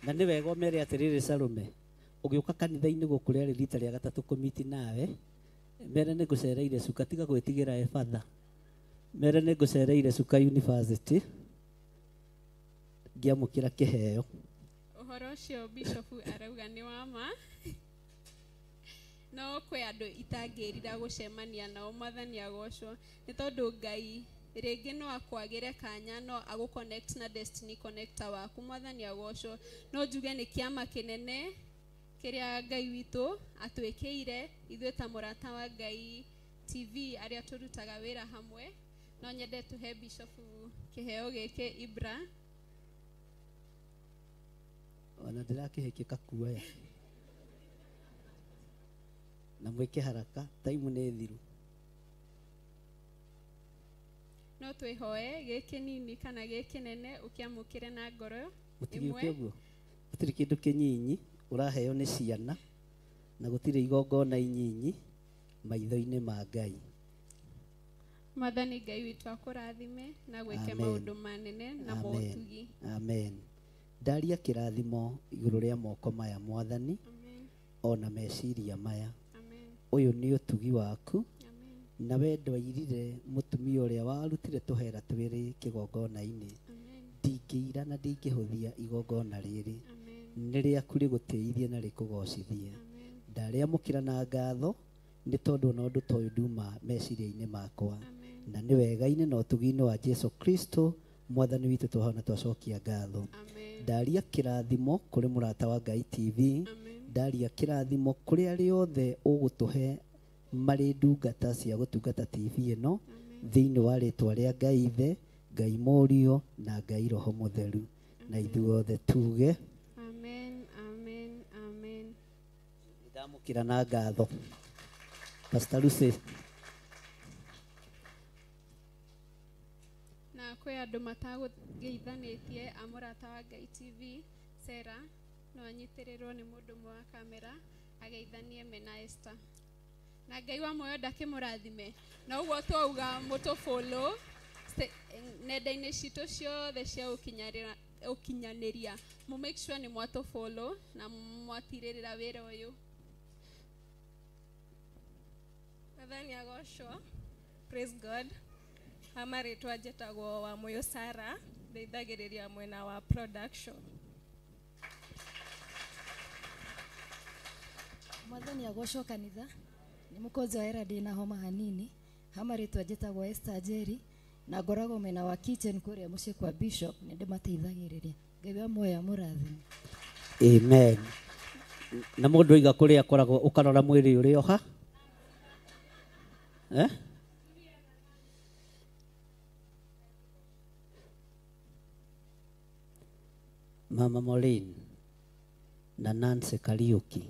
Na nĩ wega ũmere atĩrĩrĩ Salome, ũgĩũka kanitha-inĩ gũkũ rĩarĩ rita rĩa gatatũ kũmiti nawe, mere nĩ ngũcereire cuka, tiga gwĩtigĩra e batha. Mere nĩ ngũcereire cuka university ngĩamũkĩra kĩheo. Ũhoro ũcio bishop arauga nĩ wa ma. No kwĩ andũ itangĩrira gũcemania nao, mwathani agocwo. Nĩ tondũ Ngai rĩngĩ no akwagĩre kanya no agũ connect na destiny connector waku, mwathani agocwo. No njuge nĩ kĩama kĩnene kĩrĩa Ngai witũ atwĩkĩire ithuĩ ta Mũrata wa Ngai TV arĩa tũrutaga wĩra hamwe. No nyende tũhe bishop kĩheo gĩkĩ Ibra. Ona ndĩrakĩhĩkĩka kuoya na mwĩke haraka, taimu nĩ thiru. No twĩhoe gĩkĩ nini kana gĩkĩ nene ũkĩamũkĩre na ngoro Mũtigĩũke ũguo, gũtirĩ kĩndũ kĩnyinyi ũraheo nĩ ciana na gũtirĩ igongona inyinyi maitho-inĩ ma Ngai. Mwathani Ngai witũ akũrathime na gwĩke Amen. maũndũ manene na Amen. motugi. Amen. Ndaria kĩrathimo igũrũ rĩa moko maya mwathani, ona meciria maya. Ũyũ nĩ ũtugi waku na wendo airire mũtumia ũrĩa warutire tũhera twĩrĩ kĩgongona-inĩ. Ndingĩira na ndingĩhũthia igongona rĩrĩ, nĩ rĩaku rĩgũtĩithie na rĩkũgocithie. Ndarĩamũkĩra na ngatho nĩ tondũ ona ũndũ ta ũyũ nduma meciria-inĩ makwa, na nĩ wega-inĩ na ũtugi-inĩ wa Jesu Kristo mwathani witũ twahona twacokia ngatho. Ndaria kĩrathimo kũrĩ Mũrata wa Ngai TV, ndaria kĩrathimo kũrĩ arĩa othe ũgũtũhe marĩ ndungata cia gũtungata TV ĩno thĩinĩ wa rĩtwa rĩa Ngai Ithe, Ngai Mũriũ na Ngai Roho Mũtheru. Na ithuothe tuge Amen, amen, amen. Ndamũkĩra na ngatho. Pastor Lucy. Na kwĩ andũ matagũgeithanĩtie a Mũrata wa Ngai TV, Sarah no anyitĩrĩrwo nĩ mũndũ ũmwe wa kamera ageithanie mena Esther. Na Ngai wa muoyo ndakĩmũrathime. Na ũguo twauga mũtũ follow nenda-inĩ citũ ciothe cia ũkinyanĩria. Mũ make sure nĩ mwatũ follow na mwatirĩrĩra wĩra ũyũ. Mwathani agocwo. Praise God. Hama rĩtwa njĩtagwo wa Mũyũ Sarah, ndeithagĩrĩria mwena wa production. Mwathani agocwo kanitha. Nĩ mũkũnjoera ndĩna homa hanini. Hama rĩtwa njĩtagwo Esther Njeri na ngoragwo mwena wa kitchen kũrĩa mũciĩ kwa Bishop, nĩ ndĩmateithagĩrĩria. Ngai wa muoyo amũrathime. Amen. Na mũndũ oiga kũrĩa akoragwo ũkarora mwĩrĩ ũrĩ oha? Eh? Mama Maureen na Nancy Kariuki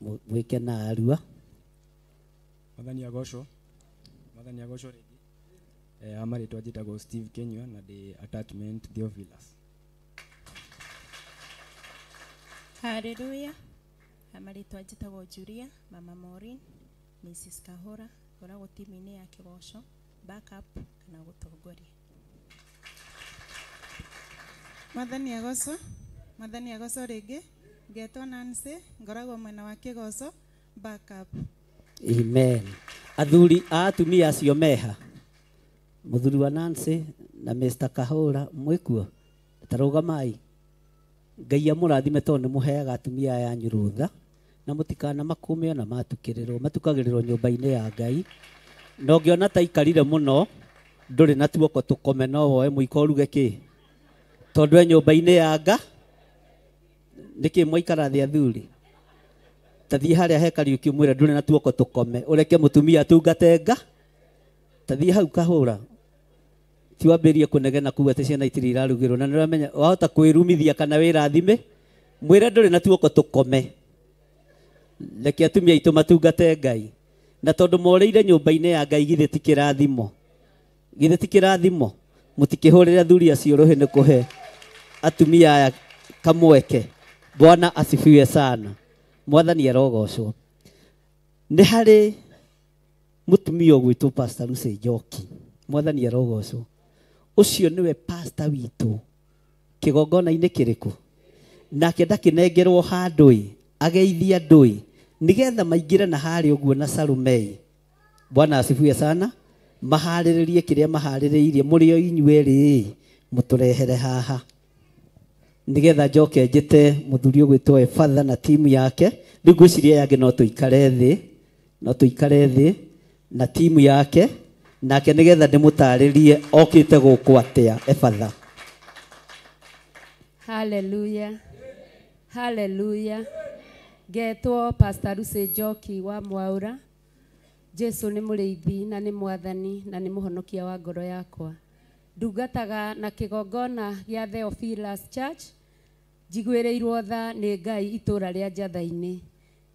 mwĩke na arua. Mwathani agocwo. Mwathani agocwo rĩngĩ. Ama rĩtwa njĩtagwo Steve Kenywa na ndĩ attachment Theophilus. Hallelujah. Ama rĩtwa njĩtagwo Julia, Mama Maureen, Mrs. Kahora, ngoragwo timu-inĩ ya kĩgoco, backup kana gũtongoria. Mwathani agocwo. Mwathani agocwo rĩngĩ. Ngetwo Nancy, ngoragwo mwena wa kĩgoco, backup. Amen. Athuri a atumia acio meha. Mũthuri wa Nancy na Mr. Kahora mwĩkuo. Tarũgamai. Ngai amũrathime tondũ nĩ mũheaga atumia aya anyu rũtha na mũtikana makũme ona matukĩrĩrwo, matukagĩrĩrwo nyũmba-inĩ ya Ngai. Na ũngĩona ta ikarire mũno ndũrĩ na tuoko tũkome no woe mũiko ũruge kĩ? Tondũ e nyũmba-inĩ ya Nga. Nĩkĩ mwaikara thĩ athuri? Ta thiĩ harĩa he Kariũki ũmwĩre ndũrĩ na tuoko tũkome, ũreke mũtumia atungate Nga. Ta thiĩ hau Kahũra. Ti wambĩrĩrie kũnegena kuga atĩ ciana itirĩ irarugĩrwo na nĩũramenya wahota kwĩrumithia kana wĩrathime, mwĩre ndũrĩ na tuoko tũkome. Reke atumia aitũ matungate Ngai. Na tondũ morĩire nyũmba-inĩ ya Ngai githĩ ti kĩrathimo? Githĩ ti kĩrathimo? Mũtikĩhũrĩre athuri acio rũhĩ nĩ kũhe atumia aya kamweke. Bwana asifiwe sana. Mwathani arogocwo. Nĩ harĩ mũtumia ũgwĩtwo Pastor Lucy Njoki. Mwathani arogocwo. Ũcio nĩwe pastor witũ kĩgongona-inĩ kĩrĩkũ? Nake ndakĩnengerwo handũ ĩ, ageithie andũ ĩ, nĩgetha maingĩre na harĩa ũguo na Salome. Bwana asifiwe sana. Maharĩrĩrie kĩrĩa maharĩrĩirie mũrĩ o inyuĩ rĩ, mũtũrehere haha. Nĩgetha njoke njĩte mũthuri ũgwĩtwo Efatha na timu yake. Rĩu ngwĩciria aya angĩ no tũikare thĩ, no tũikare thĩ na timu yake, nake nĩgetha ndĩmũtarĩrie okĩte gũkũ atĩa Efatha. Hallelujah. Hallelujah. Ngetwo Pastor Lucy Njoki wa Mwaura. Jesu nĩ mũrĩithi na nĩ mwathani na nĩ mũhonokia wa ngoro yakwa. Ndungataga na kĩgongona gĩa Theophilus Church. Njiguĩrĩirwo tha nĩ Ngai itũra rĩa Njatha-inĩ.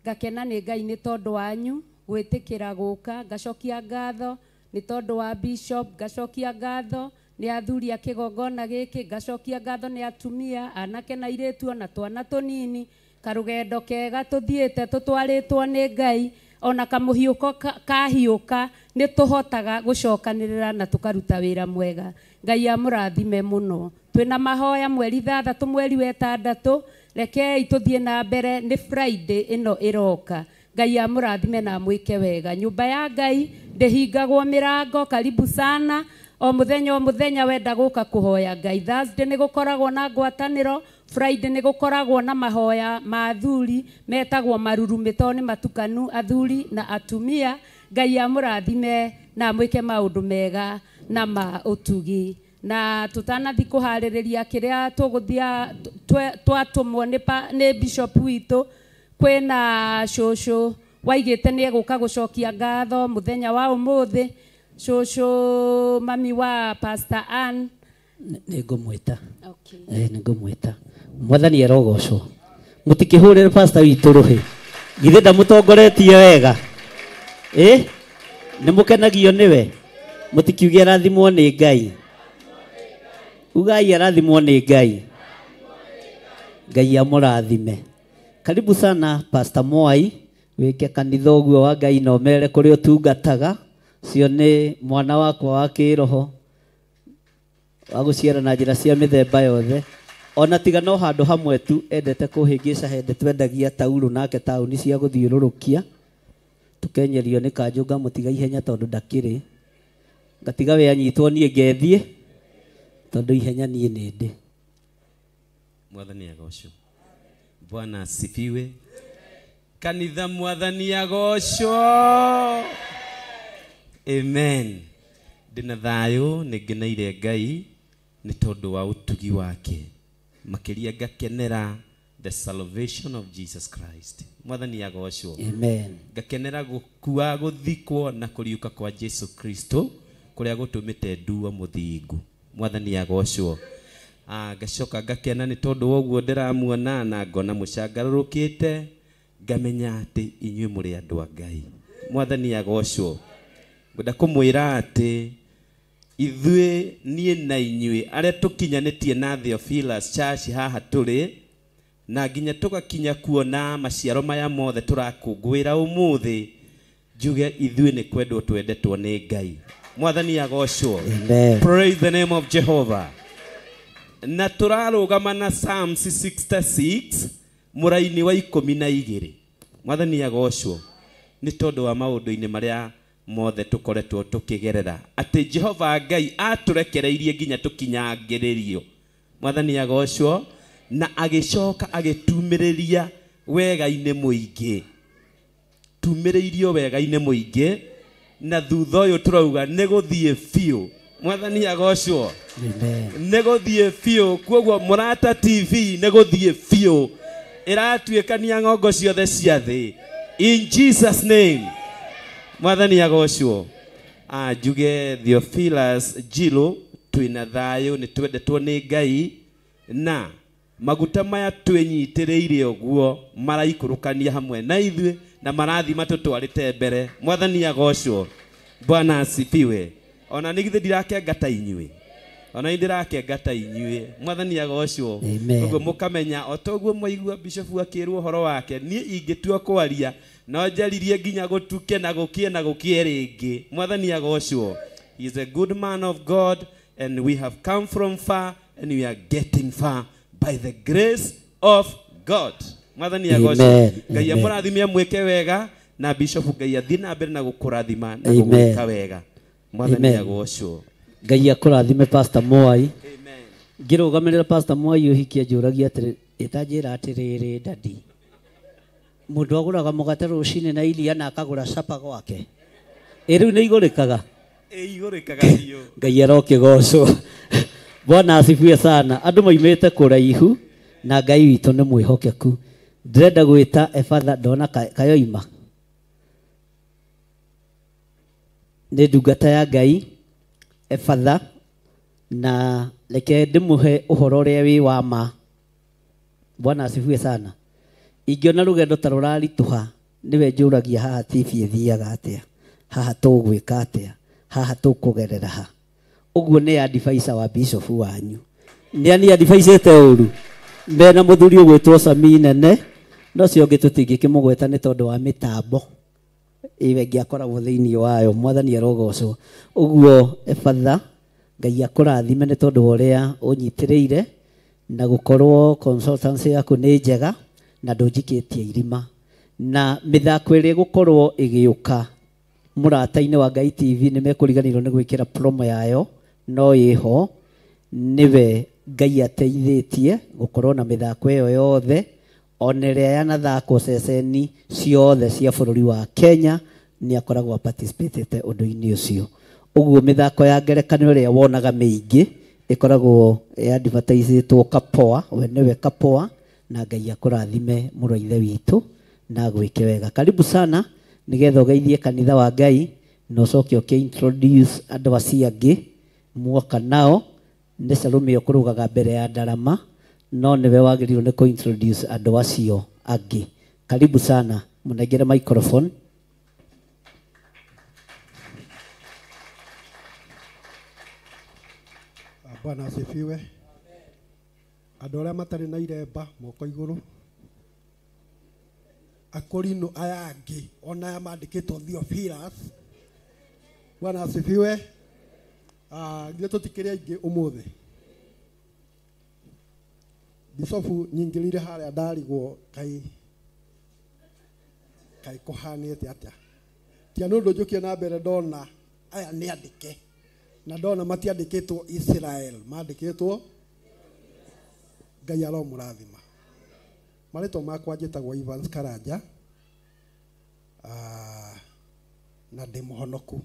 Ngakena nĩ Ngai nĩ tondũ wanyu gwĩtĩkĩra gũka, ngacokia ngatho nĩ tondũ wa bishop, ngacokia ngatho nĩ athuri a kĩgongona gĩkĩ, ngacokia ngatho nĩ atumia, anake na airĩtu ona twana tũnini. Karũgendo kega tũthiĩte tũtwarĩtwo nĩ Ngai, ona kamũhiũko kahiũka nĩ tũhotaga gũcokanĩrĩra na tũkaruta wĩra mwega. Ngai amũrathime mũno. Twĩna mahoya mweri 6 mweri wa 6, rekei tũthiĩ na mbere nĩ Friday ĩno ĩroka. Ngai amũrathime na amwĩke wega. Nyũmba ya Ngai ndĩhingagwo mĩrango, karibu sana. O mũthenya wenda gũka kũhoya Ngai. Thursday nĩ gũkoragwo na ngwatanĩro, Friday nĩ gũkoragwo na mahoya ma athuri metagwo marurumĩ tondũ nĩ matukanu athuri na atumia. Ngai amũrathime na amwĩke maũndũ mega na ma ũtugi. Na tutanathi kũharĩrĩria kĩrĩa tũgũthia twatũmwo nĩ bishop witũ, Kwĩna cũcũ waigĩte nĩ egũka gũcokia ngatho mũthenya wa ũmũthĩ, cũcũ mami wa Pastor Ann. Nĩ ngũmwĩta. Nĩ ngũmwĩta. Mwathani arogocwo. Mũtikĩhũrĩre pastor witũ rũhĩ. Githĩ ndamũtongoretie wega? Nĩ mũkenagio nĩwe? Mũtikiuge arathimwo nĩ Ngai. Ugai arathimwo nĩ Ngai. Ngai amũrathime. Karibu sana Pastor Mwai, wĩke kanitha ũguo wa Ngai na ũmere kũrĩa ũtungataga. Ũcio nĩ mwana wakwa wa kĩroho wa gũciara na njĩra cia mĩthemba yothe. Ona tiga no handũ hamwe tu endete kũhĩngĩca hĩndĩ twendagia taurũ nake taũni cia gũthiũrũrũkia. Tũkenyerio nĩ kanjũ ngamũtiga ihenya tondũ ndakĩrĩ. Ngatiga we anyitwo niĩ ngethiĩ tondũ ihenya niĩ nĩ ndĩ. Mwathani agocwo. Bwana asifiwe. Kanitha mwathani agocwo. Amen. Ndĩna thayũ, nĩ ngeneire Ngai nĩ tondũ wa ũtugi wake. Makĩria ngakenera the salvation of Jesus Christ. Mwathani agocwo. Amen. Ngakenera gũkua, gũthikwo na kũriũka kwa Jesu Kristo kũrĩa gũtũmĩte nduo mũthingu. Mwathani agocwo. Ngacoka ngakena nĩ tondũ wa ũguo ndĩramuona na ngona mũcangarũrũkĩte, ngamenya atĩ inyuĩ mũrĩ andũ a Ngai. Mwathani agocwo. Ngwenda kũmwĩra atĩ ithuĩ niĩ na inyuĩ arĩa tũkinyanĩtie na Theophilus Church haha tũrĩ na nginya tũgakinya kuona maciaro maya mothe tũrakũngũĩra ũmũthĩ, njuge ithuĩ nĩ kwendwo twendetwo nĩ Ngai. Mwathani agocwo. Amen. Praise the name of Jehovah. Na tũrarũgama na Psalms 66 mũraini wa 12. Mwathani agocwo. Nĩ tondũ wa maũndũ-inĩ marĩa mothe tũkoretwo tũkĩgerera atĩ Jehova Ngai atũrekereirie nginya tũkinyangĩrĩrio. Mwathani agocwo. Na agĩcoka agĩtumĩrĩria wega-inĩ mũingĩ. Tumĩrĩirio wega-inĩ mũingĩ na thutha ũyũ tũrauga nĩ gũthiĩ biũ. Mwathani agocwo. Amen. Nĩ gũthiĩ biũ. Kwoguo Mũrata TV nĩ gũthiĩ biũ. Ĩratuĩkania ng'ongo ciothe cia thĩ. In Jesus name. Mwathani agocwo. Njuge Theophilus Njirũ twĩna thayũ, nĩ twendetwo nĩ Ngai na maguta maya twĩnyitĩrĩire ũguo maraikũrũkania hamwe na ithuĩ na marathi matũtwarĩte mbere. Mwathani agocwo. Bwana asifiwe. Ona nĩ githĩ ndirakenga ta inyuĩ. Ona nĩ ndĩrakenga ta inyuĩ. Mwathani agocwo. Amen. Ũguo mũkamenya o ta ũguo mwaigua Bishop akĩrwo ũhoro wake, niĩ ingĩtua kwaria no njaririe nginya gũtuke na gũkĩe na gũkĩe rĩngĩ. Mwathani agocwo. He is a good man of God and we have come from far and we are getting far by the grace of God. Mwathani agocwo. Amen. Ngai Amen. amũrathime amwĩke wega na Bishop Ngai athiĩ na mbere na gũkũrathima na Amen. gũgwĩka wega. Mwathani Amen. agocwo. Ngai akũrathime Pastor Mwai. Ngĩrũgamĩrĩra Pastor Mwai ũhiki anjũragia atĩrĩ, ĩtanjĩra atĩrĩrĩ dadi, mũndũ agũraga mũgate rũcinĩ na iria na akagũra capa gwake. Ĩ rĩu nĩ igũrĩkaga? Ĩ igũrĩkaga biũ. Ngai arokĩgocwo. Bwana asifiwe sana. Andũ moimĩte kũraihu na Ngai witũ nĩ mwĩhokeku. Ndĩrenda gwĩta Efatha ndona kayoima. Nĩ ndungata ya Ngai Efatha, na reke ndĩmũhe ũhoro ũrĩa wĩ wa ma. Bwana asifiwe sana. Ingĩona rũgendo ta rũraritũha, nĩwe njũragia haha TV ĩthiaga atĩa, haha tũgwĩka atĩa, haha tũkũgerera ha. Ũguo nĩ advisor wa bishop wanyu. Nĩ ani advisete ũru. Mena mũthuri ũgwĩtwo Sami Nene, no cio ũngĩ tũtingĩkĩmũgweta nĩ tondũ wa mĩtambo ĩyo ĩngĩ akoragwo thĩinĩ wayo. Mwathani arogocwo. Ũguo Efatha, Ngai akũrathime nĩ tondũ wa ũrĩa ũnyitĩrĩire na gũkorwo consultancy yaku nĩ njega na ndũnjikĩtie irima. Na mĩthako ĩrĩa ĩgũkorwo ĩgĩũka mũrata-inĩ wa Ngai TV nĩ mekũriganĩrwo nĩ gwĩkĩra promo yayo, no ĩho nĩwe Ngai ateithĩtie gũkorwo na mĩthako ĩyo yothe, ona ĩrĩa yanathakwo ceceni ciothe cia bũrũri wa Kenya nĩ akoragwo participatĩte ũndũ-inĩ ũcio. Ũguo mĩthako ya ngerekano ĩrĩa wonaga mĩingĩ ĩkoragwo advertisĩtwo Kapoa, we nĩwe Kapoa, na Ngai akũrathime mũrũ wa ithe witũ. Na gwĩke wega. Karibu sana nĩgetha ũgeithie kanitha wa Ngai na ũcoke ũkĩ introduce andũ acio angĩ muoka nao. Nĩ Salome ũkũrũgaga mbere ya ndarama, no nĩwe wagĩrĩirwo nĩ kũ introduce andũ acio angĩ. Karibu sana, mũnengere microphone. Bwana asifiwe. Andũ arĩa matarĩ na iremba moko igũrũ. Akorino aya angĩ ona aya mandĩkĩtwo Theophilus. Bwana asifiwe. Ithuĩ tũtikĩrĩ aingĩ ũmũthĩ. Bicobu nyingĩrire harĩa ndarigwo kaĩ kaĩ kũhanĩte atĩa. Tia nĩ ũndũ njũkie na mbere ndona aya nĩ andĩke na ndona matiandĩkĩtwo Israel, mandĩkĩtwo Ngai aromũrathima. Marĩtwa makwa njĩtagwo Evans Karanja, na ndĩ mũhonoku.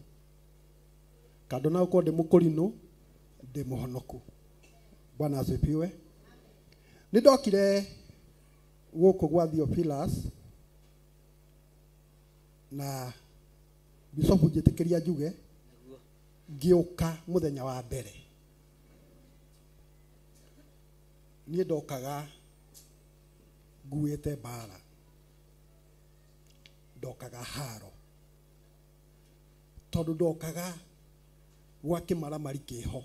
Kando na gũkorwo ndĩ mũkũrinũ, ndĩ mũhonoku. Bwana asifiwe. Nĩ ndokire gũkũ gwa Theophilus na bicobu njĩtĩkĩria njuge ngĩũka mũthenya wa mbere. Niĩ ndokaga nguĩte mbara, ndokaga haro, tondũ ndokaga gwa kĩmaramari kĩho,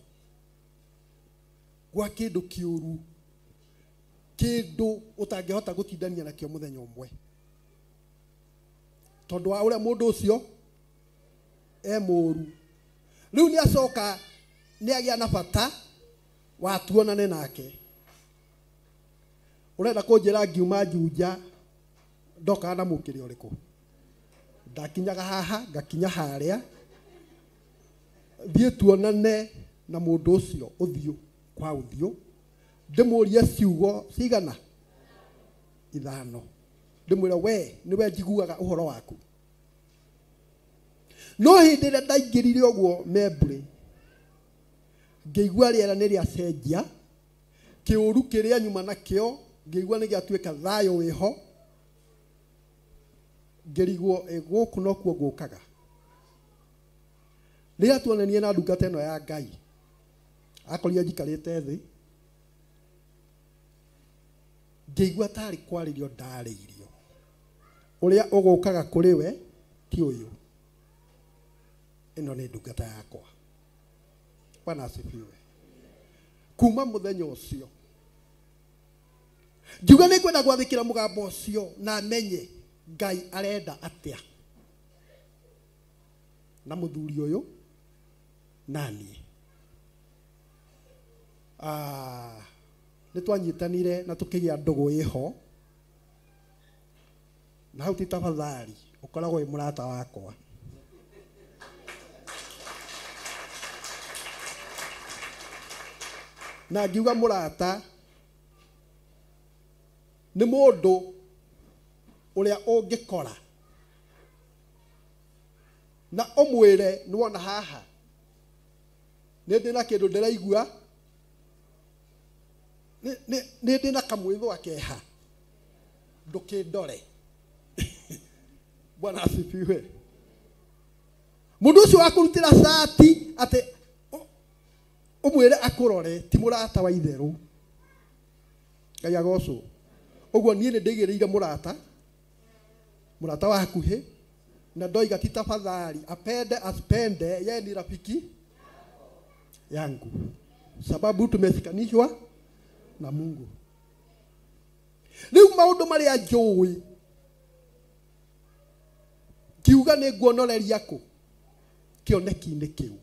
gwa kĩndũ kĩũru, kĩndũ ũtangĩhota gũtindania nakĩo mũthenya ũmwe, tondũ wa ũrĩa mũndũ ũcio e mũũru. Rĩu nĩ acoka nĩ agĩa na bata wa tuonane nake. Ũrenda kũnjĩra ngiuma Juja ndokaga na mũkĩrĩ ũrĩkũ? Ndakinyaga haha ngakinya harĩa, thiĩ tuonane na mũndũ ũcio ũthiũ kwa ũthiũ, ndĩmũrie ciugo cigana 5, ndĩmwĩre we nĩwe njiguaga ũhoro waku. No hĩndĩ ĩrĩa ndaingĩrire ũguo Membri, ngĩigua rĩera nĩ rĩacenjia, kĩũru kĩrĩa nyuma nakĩo ngĩigua nĩ gĩatuĩka thayũ wĩho, ngĩrigwo gũkũ nokuo ngũkaga. Rĩrĩa tuonanie na ndungata ĩno ya Ngai, akorire njikarĩte thĩ, ngĩigua tarĩ kwarĩrio ndarĩirio. Ũrĩa ũgũkaga kũrĩ we ti ũyũ, ĩno nĩ ndungata yakwa. Bwana asifiwe. Kuma mũthenya ũcio ngiuga nĩ ngwenda gwathĩkĩra mũgambo ũcio na menye Ngai arenda atĩa na mũthuri ũyũ na niĩ. Nĩ twanyitanire na tũkĩgĩa ndũgũ ĩho, na hau ti tafadhali ũkoragwo wĩ mũrata wakwa. Na ngiuga mũrata nĩ mũndũ ũrĩa ũngĩkora na ũmwĩre nĩwona haha nĩ ndĩ na kĩndũ ndĩraigua, nĩ ndĩ na kamwĩthũa keha, ndũkĩndore. Bwana asifiwe. Mũndũ ũcio wa kũrutĩra cati atĩ ũmwĩre akũrore ti mũrata wa itherũ. Ngai agocwo. Ũguo niĩ nĩ ndĩigĩrĩire mũrata, mũrata wa hakuhĩ, na ndoiga ti tafadhali, apende asipende, yeye ni rafiki yangu, sababu tumeshikanishwa na Mungu. Rĩu maũndũ marĩa njũĩ ngiuga nĩ nguonoreria kũ kĩoneki-inĩ kĩu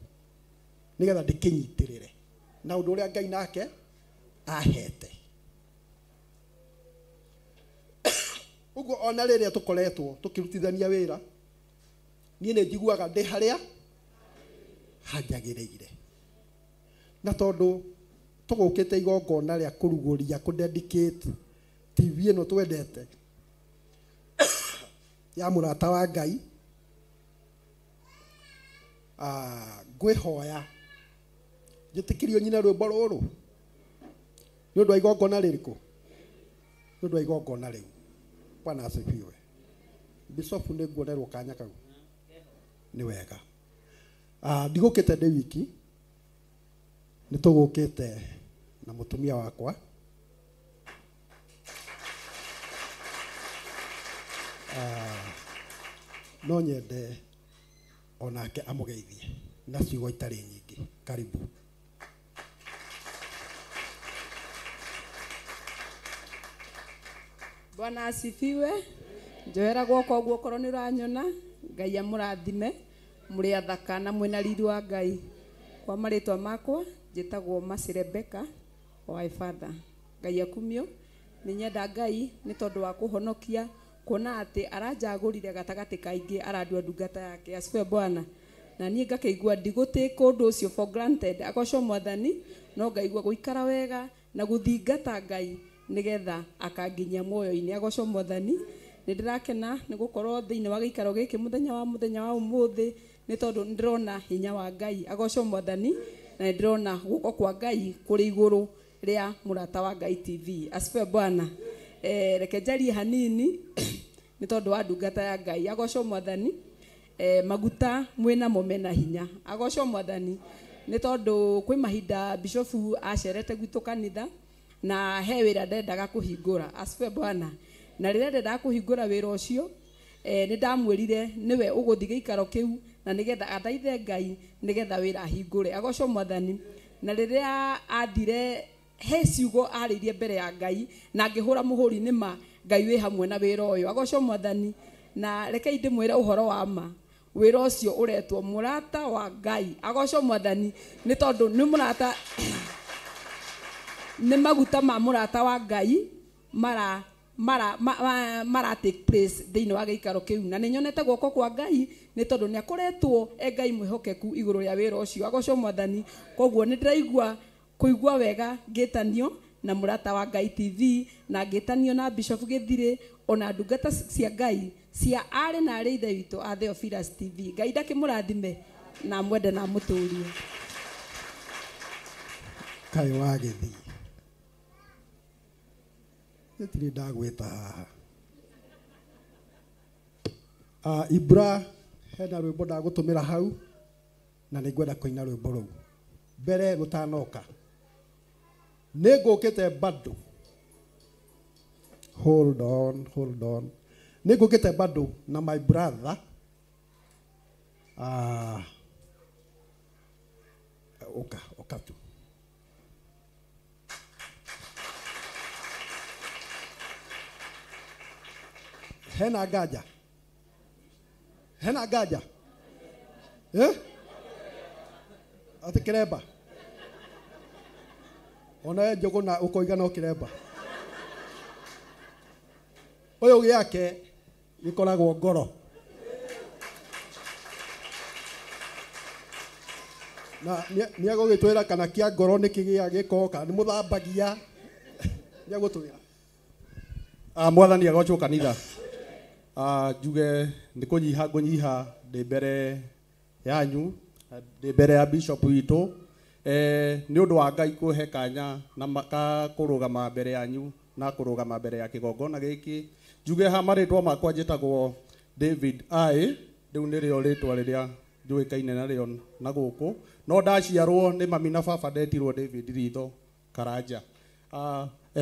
nĩgetha ndĩkĩnyitĩrĩre na ũndũ ũrĩa Ngai nake ahete. Ũguo ona rĩrĩa tũkoretwo tũkĩrutithania wĩra, niĩ nĩ njiguaga ndĩ harĩa hanjagĩrĩire. Na tondũ tũgũkĩte igongona rĩa kũrugũria kũ dedicate TV ĩno twendete ya mũrata wa Ngai, ngwĩhoya njĩtĩkĩrio nyine rwĩmbo rũrũ nĩ ũndũ wa igongona rĩrĩkũ? Nĩ ũndũ wa igongona rĩu. Bwana asifiwe. Bishop nĩ nguonerwo kanya kau nĩ wega. Ndigũkĩte ndĩ wiki, nĩ tũgũkĩte na mũtumia wakwa. No nyende onake amũgeithie na ciugo itarĩ nyingĩ. Karibu. Bwana asifiwe. Njohera guoko ũguo okorwo nĩ ũranyona. Ngai amũrathime mũrĩ athaka na mwĩna riri wa Ngai. Kwa marĩtwa makwa njĩtagwo Mercy Rebecca wa Father. Ngai akumio. Nĩ nyenda Ngai nĩ tondũ wa kũhonokia, kuona atĩ aranjagũrire gatagatĩ kaingĩ arandua ndungata yake. Asifiwe Bwana. Na niĩ ngakĩigua ndigũtake ũndũ ũcio for granted. Agocwo Mwathani, no ngaigua gũikara wega na gũthingata Ngai nĩgetha akanginyia muoyo-inĩ. Agocwo Mwathani. Nĩ ndĩrakena nĩ gũkorwo thĩinĩ wa gĩikaro gĩkĩ mũthenya wa ũmũthĩ, nĩ tondũ nĩ ndĩrona hinya wa Ngai. Agocwo Mwathani. Na nĩ ndĩrona guoko kwa Ngai kũrĩ igũrũ rĩa Mũrata wa Ngai TV. Asifiwe Bwana. Reke njarie hanini nĩ tondũ wa ndungata ya Ngai. Agocwo Mwathani. Maguta mwĩnamo mena hinya. Agocwo Mwathani. Nĩ tondũ kwĩ mahinda bishofu acerete gwitũ kanitha na he wĩra ndendaga kũhingũra. Asifiwe Bwana. Na rĩrĩa ndendaga kũhingũra wĩra ũcio, nĩ ndamwĩrire nĩwe ũgũthiĩ gĩikaro kĩu na nĩgetha athaithe Ngai nĩgetha wĩra ahingũre. Agocwo Mwathani. Na rĩrĩa athire he ciugo arĩirie mbere ya Ngai na ngĩhũra mũhũri nĩ ma Ngai wĩ hamwe na wĩra ũyũ. Agocwo Mwathani. Na rekei ndĩmwĩre ũhoro wa ma, wĩra ũcio ũretwo Mũrata wa Ngai. Agocwo Mwathani nĩ tondũ nĩ mũrata, nĩ maguta ma Mũrata wa Ngai mara mara ma, mara take place thĩinĩ wa gĩikaro kĩu. Na nĩ nyonete guoko kwa Ngai nĩ tondũ nĩ akoretwo e Ngai mwĩhokeku igũrũ rĩa wĩra ũcio. Agocwo Mwathani. Koguo nĩ ndĩraigua kũigua wega ngĩtanio na Mũrata wa Ngai TV na ngĩtanio na Bishop Gĩthirĩ ona ndungata cia Ngai cia arĩ na arĩ ithe witũ a Theophilus TV. Ngai ndakĩmũrathime na mwende na amũtũrie. Kaĩ wagĩthiĩ gĩtirĩ ndagwĩta haha. Ibra, hena rwĩmbo ndagũtũmĩra hau na nĩngwenda kũina rwĩmbo rũu mbere rũtanoka. Nĩ ngũkĩte bado. Hold on, hold on. Nĩ ngũkĩte bado na my brother. Oka, oka tu. Hena gaja. Hena gaja. Eh? Ati kiremba. Ona njogo na ukoiga no kiremba. Uyu giake gikoragwo ngoro. Na ni agũgĩtwĩra kana kia ngoro nĩ kĩgĩa gĩko kana nĩ mũthambagia. Nĩ agũtwĩra. Mwathani agocwo kanitha. Njuge nĩ kũnyiha ngũnyiha ndĩ mbere yanyu, ndĩ mbere ya bishop witũ. Nĩ ũndũ wa Ngai kũhe kanya na kũrũgama mbere yanyu na kũrũgama mbere ya kĩgongona gĩkĩ. Njuge ha marĩtwa makwa njĩtagwo David I, rĩu nĩrĩo rĩtwa rĩrĩa njũĩkaine narĩo na gũkũ, no ndaciarwo nĩ mami na baba ndetirwo David Ritho Karanja.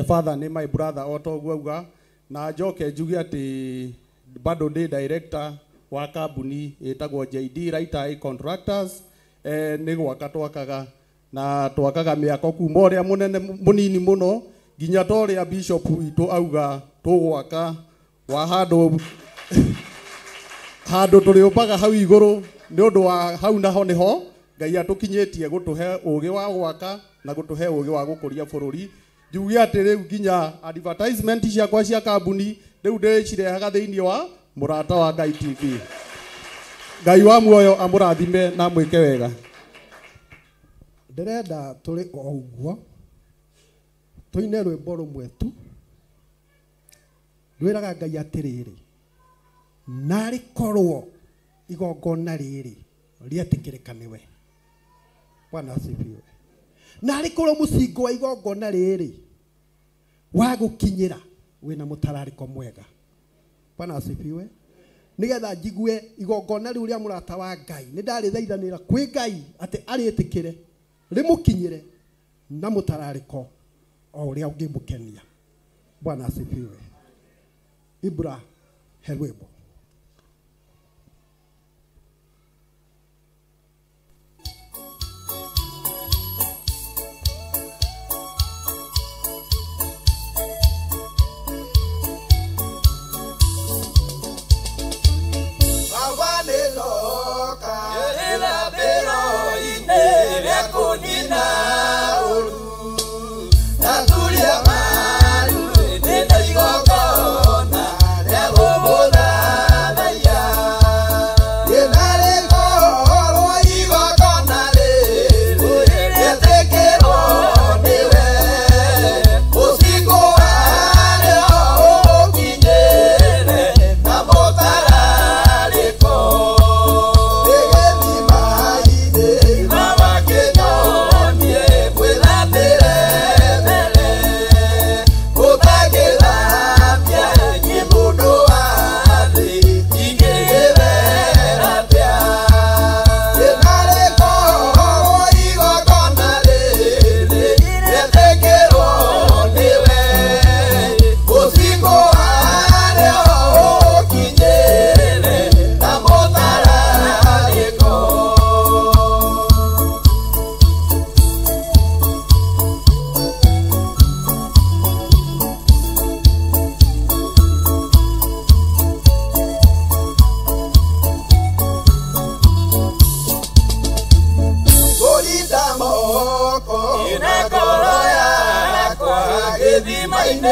Father nĩ my brother o ta ũguo auga, na njoke njuge atĩ bado ndĩ director wa kambuni ĩtagwo JD Right Eye Contractors. Nĩ gwaka twakaga na twakaga mĩako kuma ũrĩa mũnene mũnini mũno nginya ta ũrĩa bishop witũ auga tũgwaka wa handũ handũ tũrĩũmbaga hau igũrũ nĩ ũndũ wa hau naho nĩho Ngai atũkinyĩtie gũtũhe ũgĩ wa gwaka na gũtũhe ũgĩ wa gũkũria bũrũri. Njuge atĩ rĩu nginya advertisement ciakwa cia kambuni rĩu ndĩcirehaga thĩinĩ wa Mũrata wa Ngai TV. Ngai wa muoyo amũrathime na amwĩke wega. Ndĩrenda tũrĩ o ũguo tũine rwĩmbo rũmwe tu rwĩraga Ngai atĩrĩrĩ, narĩ korwo igongona rĩrĩ rĩetĩkĩrĩka nĩwe. Bwana asifiwe. Narĩ korwo mũcingo wa igongona rĩrĩ wa gũkinyĩra wĩna mũtararĩko mwega. Bwana asifiwe. Nigetha njigue igongona riu ria murata wa Ngai. Ni ndarĩthaithanĩra kwĩ Ngai atĩ arĩtĩkĩre rĩmũkinyĩre na mũtararĩko o ũrĩa ũngĩmũkenia. Bwana asifiwe. Ibra Herwebo. Wega.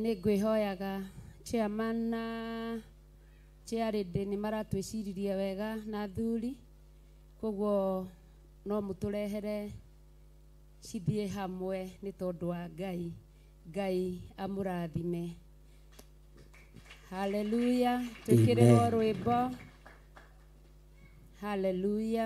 Nĩ ngwĩhoyaga chairman na chairlady nĩ maratwĩciririe wega na athuri, koguo no mũtũrehere cithiĩ hamwe nĩ tondũ wa Ngai. Ngai amũrathime. Haleluya. Twĩkĩrĩrwo Amen. rwĩmbo. Haleluya.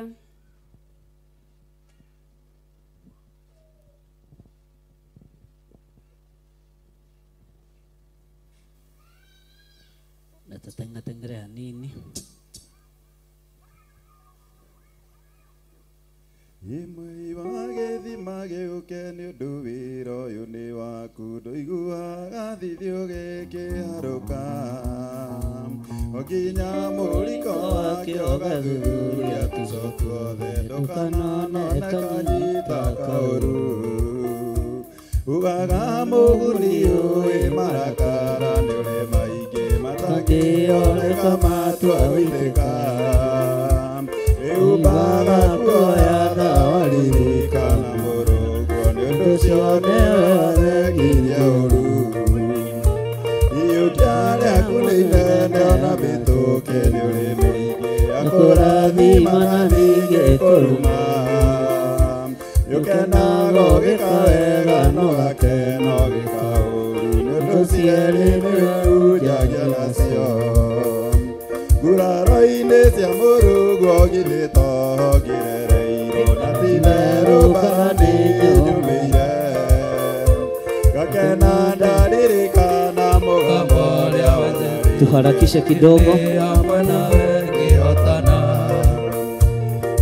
Na tũteng'ateng'ere hanini. Imwe wagĩthima gĩũke nĩ ũndũ wĩra ũyũ nĩ waku, ndũiguaga thithi ũgĩkĩharũka o nginya mũriko wake ũgathuthuria tũco tuothe, ndũkananone kanyita kaũru. Ugaga mũguni ũĩ marakara nĩ ũrĩ maingĩ matangĩoneka matua gũitĩka. Rĩu kuoya ndawa ririkana mũrũguo nĩ ũndũ ũcio nĩwe waregirie ũru. Iyũkia rĩaku nĩ inene ona mĩtũkĩ nĩ ũrĩ mĩingĩ, akũrathima na ningĩ kũruma. Nĩũkenaga ũgĩka wega no gakena ũgĩka ũru, nĩ ũndũ cierĩ nĩwe unjagia nacio. Nguraro-inĩ cia mũrũguo githĩ toho ngĩrereirwo, na ti-itherũ bara nĩnyumĩire. Ngakena ndaririkana mũgambo ũrĩa wanjarĩirie. Tuharakishe kidogo.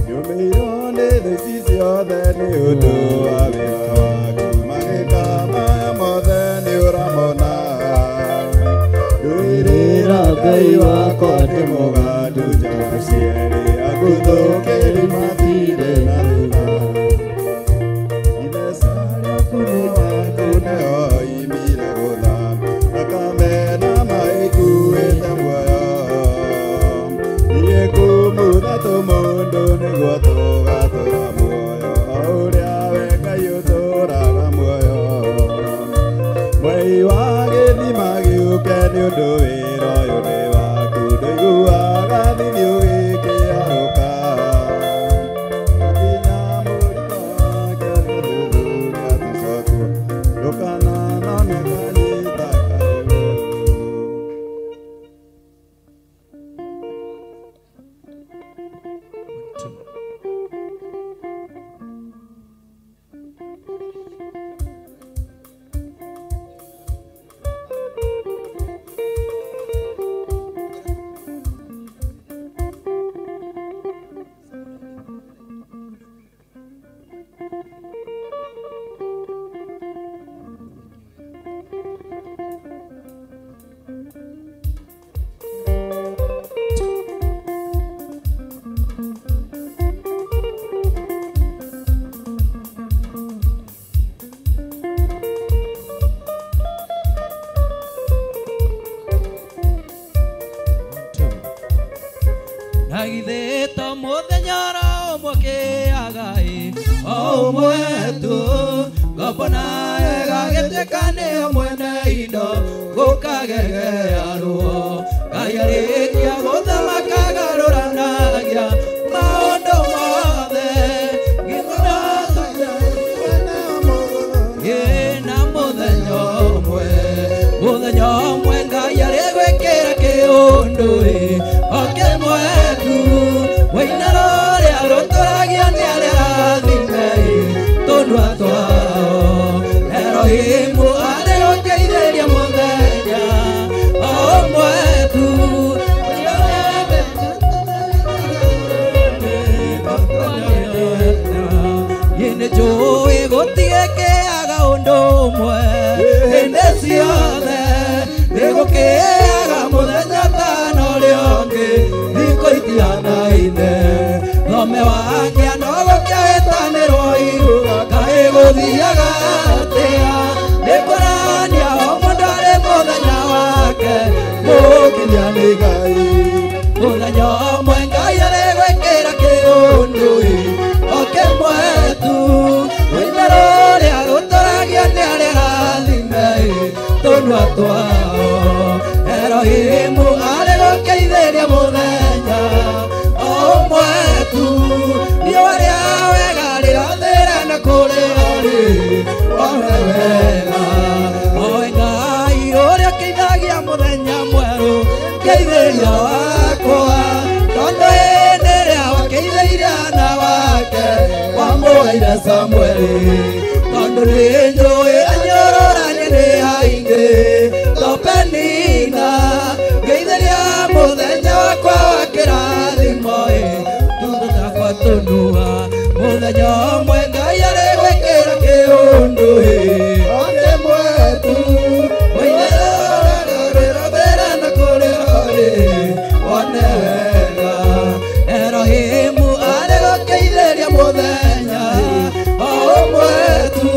Nyumĩirwo nĩ thũ ici ciothe nĩ ũndũ wa wĩra waku, magĩka maya mothe nĩ ũramona. Ndũĩrĩra Ngai wakwa ndĩ mũgandu njaga cierĩ, aguthũkĩri matirĩ na thutha. Itheca rĩaku nĩ waku nĩho oimire gũthama, thakame na maĩ ikuĩte muoyo. Niĩ ngũmutha tũmũndũ nĩguo tũgatũra muoyo, o ũrĩa we Ngai ũtũraga muoyo. Mwei wa gĩthima gĩũke nĩ ũndũ wĩra ũyũ nĩ waku, ndũiguaga thithi ũgĩkĩharũka. Nginya mũriko wake ũgathuthuria tũco tuo, ndũkananone kanyita kaũru. Na githĩ to mũthenya oro ũmwe kĩaga ĩ o ũmwe tu, ngombo nayo ĩgagĩtuĩka nĩyo mwene indo gũkagegearwo. Ngai arĩkia gũthamaka agarũranagia maũndũ mothe ĩ na mũthenya ũmwe, mũthenya ũmwe Ngai arĩgwĩkĩra kĩũndũ ĩ o kĩmwe tu, wĩina rũrĩa rũtũragia nĩ arĩa arathime ĩ tũnua twao. Erohimu arĩgũteithĩria mũthenya o ũmwe tu. Nĩ njũĩ gũtigĩkĩaga ũndũ ũmwe hĩndĩ ciothe, nĩgũkĩaga mũthenya tano ũrĩa ũngĩ, thikũ itianaine. Thome wake no gũkĩhĩtanĩrwo iruga, kaĩ gũthiaga atĩa? twao Erohimu arĩ gũkĩithĩria mũthenya o ũmwe tu riũa rĩa wega rĩrathĩra na kũrĩ orĩ one wega oe Ngai ũrĩa ũkĩithagia mũthenya mwerũ ngeithĩria wakwa tondũ hĩndĩ ĩrĩa wakĩithĩirie Hana wake wamũheire Samueli tondũ nĩnjũĩ anyũrũranie nĩ aingĩ to Penina ngeithĩria mũthenya wakwa wa kĩrathimo ĩ thutha takwa tũnua mũthenya ũmwe Ngai arĩ gwĩkĩra kĩũndũ ĩ Akĩmwe tu rĩrathĩra na kũrĩ orĩ one wega Erohimu arĩ gũkĩithĩria mũthenya o ũmwe tu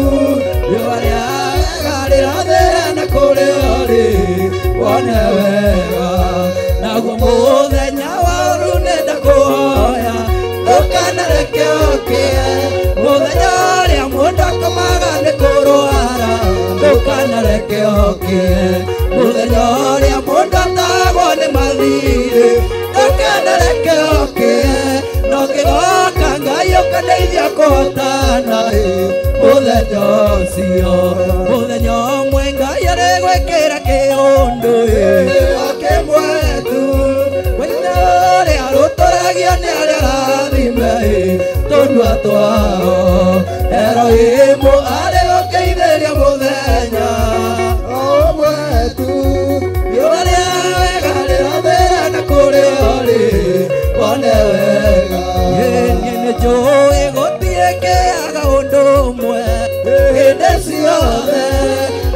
riũa rĩa wega rĩrathĩra na kũrĩ orĩ one wega naguo mũthenya wa ũru nĩndakũhoya ndũkanareke ũkĩe mũthenya ũrĩa mũndũ akomaga nĩ kũrwara ndũkanareke ũkĩe mũthenya ũrĩa mũndũ atagwo nĩ mathirĩ ndũkanareke ũkĩe no kĩgoka Ngai ũkandeithia kũhotana ĩ mũthenya ũcio mũthenya ũmwe Ngai arĩ gwĩkĩra kĩũndũ ĩ Akĩmwe tu Wĩna ũrĩa rũtũragia nĩ arĩa arathime ĩ tũnua twao Erohimu arĩ gũkĩithĩria mũthenya ũmwe tu riũa rĩa wega rĩrathĩra na kũrĩ orĩ one wega niĩ nĩnjũĩ gũtirĩ kĩaga ũndũ ũmwe hĩndĩ ciothe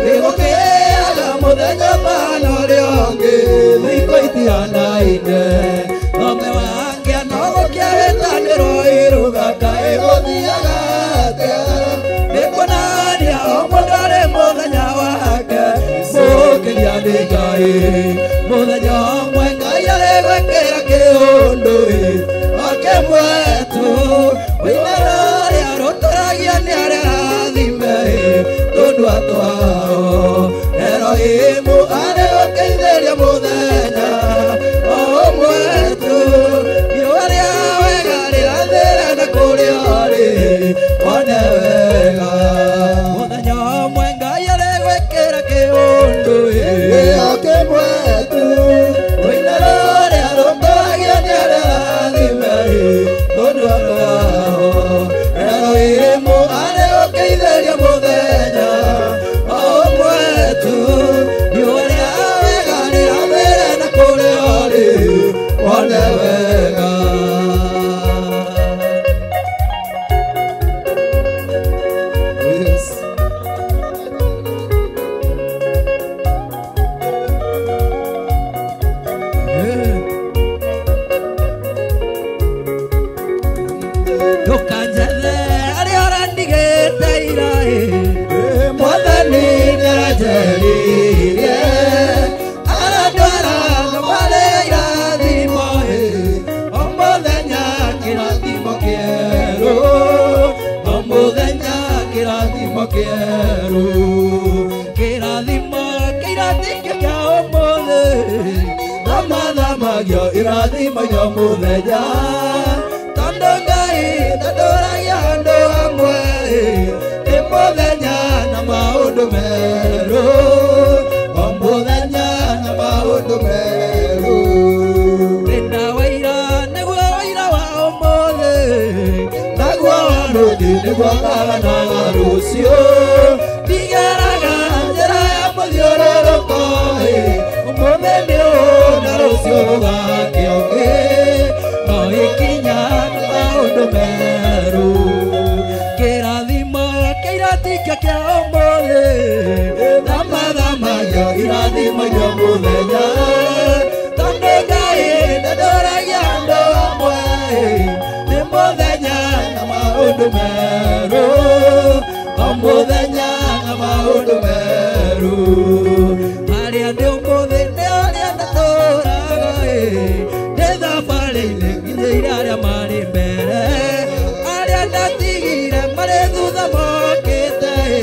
nĩgũkĩaga mũthenya ũtana ũrĩa ũngĩ thikũ itihanaine thome wake no gũkĩahĩtanĩrwo iruga kaĩ gũthiaga atĩa nĩkuonania o mũndũ arĩ mũthenya wake mũkĩria nĩ Ngai mũthenya ũmwe Ngai arĩ gwĩkĩra kĩũndũ ĩ akĩmwe tu wĩinĩra ũrĩa rũtũragia nĩ arĩa arathime ĩ tũnua twao Erohimu arĩ gũkĩithĩria mũthenya o ũmwe tu riũa rĩa wega rĩrathĩra na kũrĩ orĩ one wega mũthenya ũmwe Ngai arĩ gwĩkĩra kĩũndũ ĩ Akĩmwe tu wĩinĩra ũrĩa rũtũragia nĩ arĩa arathime ĩ tũnua twao Erohimu arĩ gũkĩithĩria mũthenya o ũmwe tu riũa rĩa wega rĩrathĩra na kũrĩ orĩ one wega Yes. Ndũkanjethe arĩa ũrandigĩte ira ĩ Mwathani nĩaranjeririe arandwara thabarĩ irathimo ĩ o mũthenya kĩrathimo kĩerũ o mũthenya kĩrathimo kĩerũ kĩrathimo kĩirathikio kĩa ũmũthĩ thamathamagio irathimo inya mũthenya tondũ Ngai ndatũragia andũ amwe nĩ mũthenya na maũndũ merũ o mũthenya na maũndũ merũ ndĩna waira nĩguo waira wa ũmũthĩ naguo wa rũciũ nĩguo ngaganaga rũciũ ndigeraga njĩra ya mũthiũrũrũko ĩ ũmũthĩ nĩ ũũ na rũciũ gũgakĩa ũngĩ no ikinya na maũndũ merũ kĩrathimo kĩirathikio kĩa ũmũthĩ thamathamagio irathimo inya mũthenya tondũ Ngai ndatũragia andũ amwe nĩ mũthenya na maũndũ merũ o mũthenya na maũndũ merũ arĩa ndĩ ũmũthĩ nĩ arĩa ndatũraga ĩ ndĩ thabarĩ-inĩ nginyĩire arĩa marĩ mbere arĩa ndatigire marĩ thutha mokĩte ĩ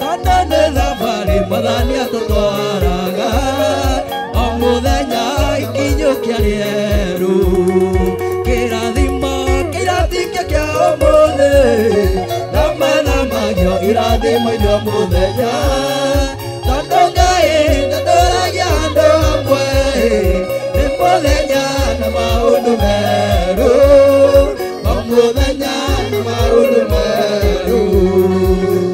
tondũ nĩ thabarĩ Mwathani atũtwaraga irathimo inyuo mũthenya tondũ Ngai ndatũragia andũ amwe nĩ mũthenya na maũndũ merũ o mũthenya na maũndũ merũ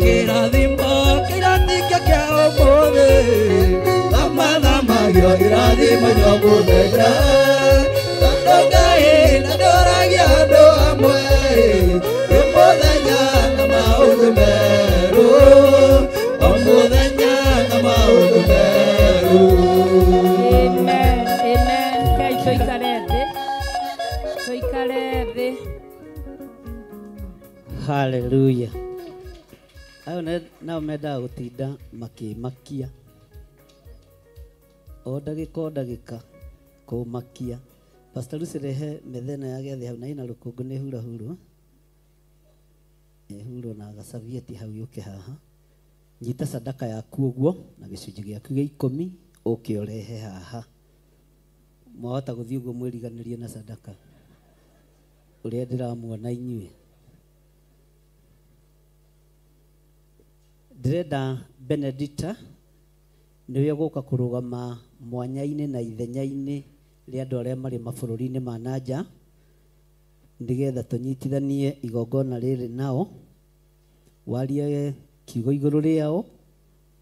kĩrathimo kĩrathikio kĩa ũmũthĩ thamathamagio irathimo inyuo mũthenya tondũ Ngai ndatũragia andũ amwe nĩ mũthenya na maũndũ merũ o mũthenya na maũndũ merũ. Amen, amen. Ngai tũikare thĩ, tũikare thĩ. Haleluya. Ayo nao mendaga gũtinda makĩmakia o ndagĩka kũmakia. Pastor Lucy rehe metha ĩno ya gĩathĩ hau na ĩna rũkũngũ nĩ hurahurwo ĩhurwo na gacabieti hau yũke haha. Nyita sadaka yaku ũguo na gĩcunjĩ gĩaku gĩa 10 ũke ũrehe haha. Mwahota gũthiĩ ũguo mwĩriganĩrie na sadaka ũrĩa ndĩramuona inyuĩ. Ndĩrenda Benedicta nĩwe ũgũka kũrũgama mwanya-inĩ na ithenya-inĩ rĩa andũ arĩa marĩ mabũrũri-inĩ ma na nja nĩgetha tũnyitithanie igongona rĩrĩ nao, warie kiugo igũrũ rĩao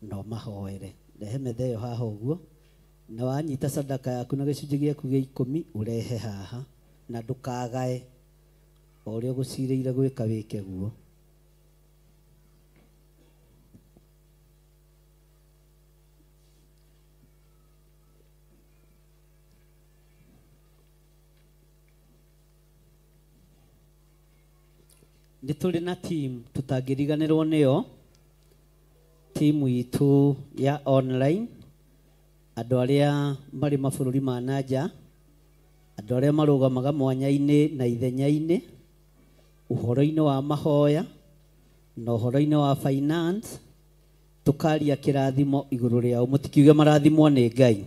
na ũmahoere. Rehe metha ĩyo haha ũguo na wanyita sadaka yaku na gĩcunjĩ gĩaku gĩa 10 ũrehe haha na ndũkagae o ũrĩa ũgũcirĩire gwĩka wĩke guo. Nĩ tũrĩ na team tũtangĩriganĩrwo nĩyo, timu itũ ya online, andũ arĩa marĩ mabũrũri ma na nja, andũ arĩa marũgamaga mwanya-inĩ na ithenya-inĩ ũhoro-inĩ wa mahoya na ũhoro-inĩ wa finance, tũkaria kĩrathimo igũrũ rĩao. Mũtikiuge marathimwo nĩ Ngai.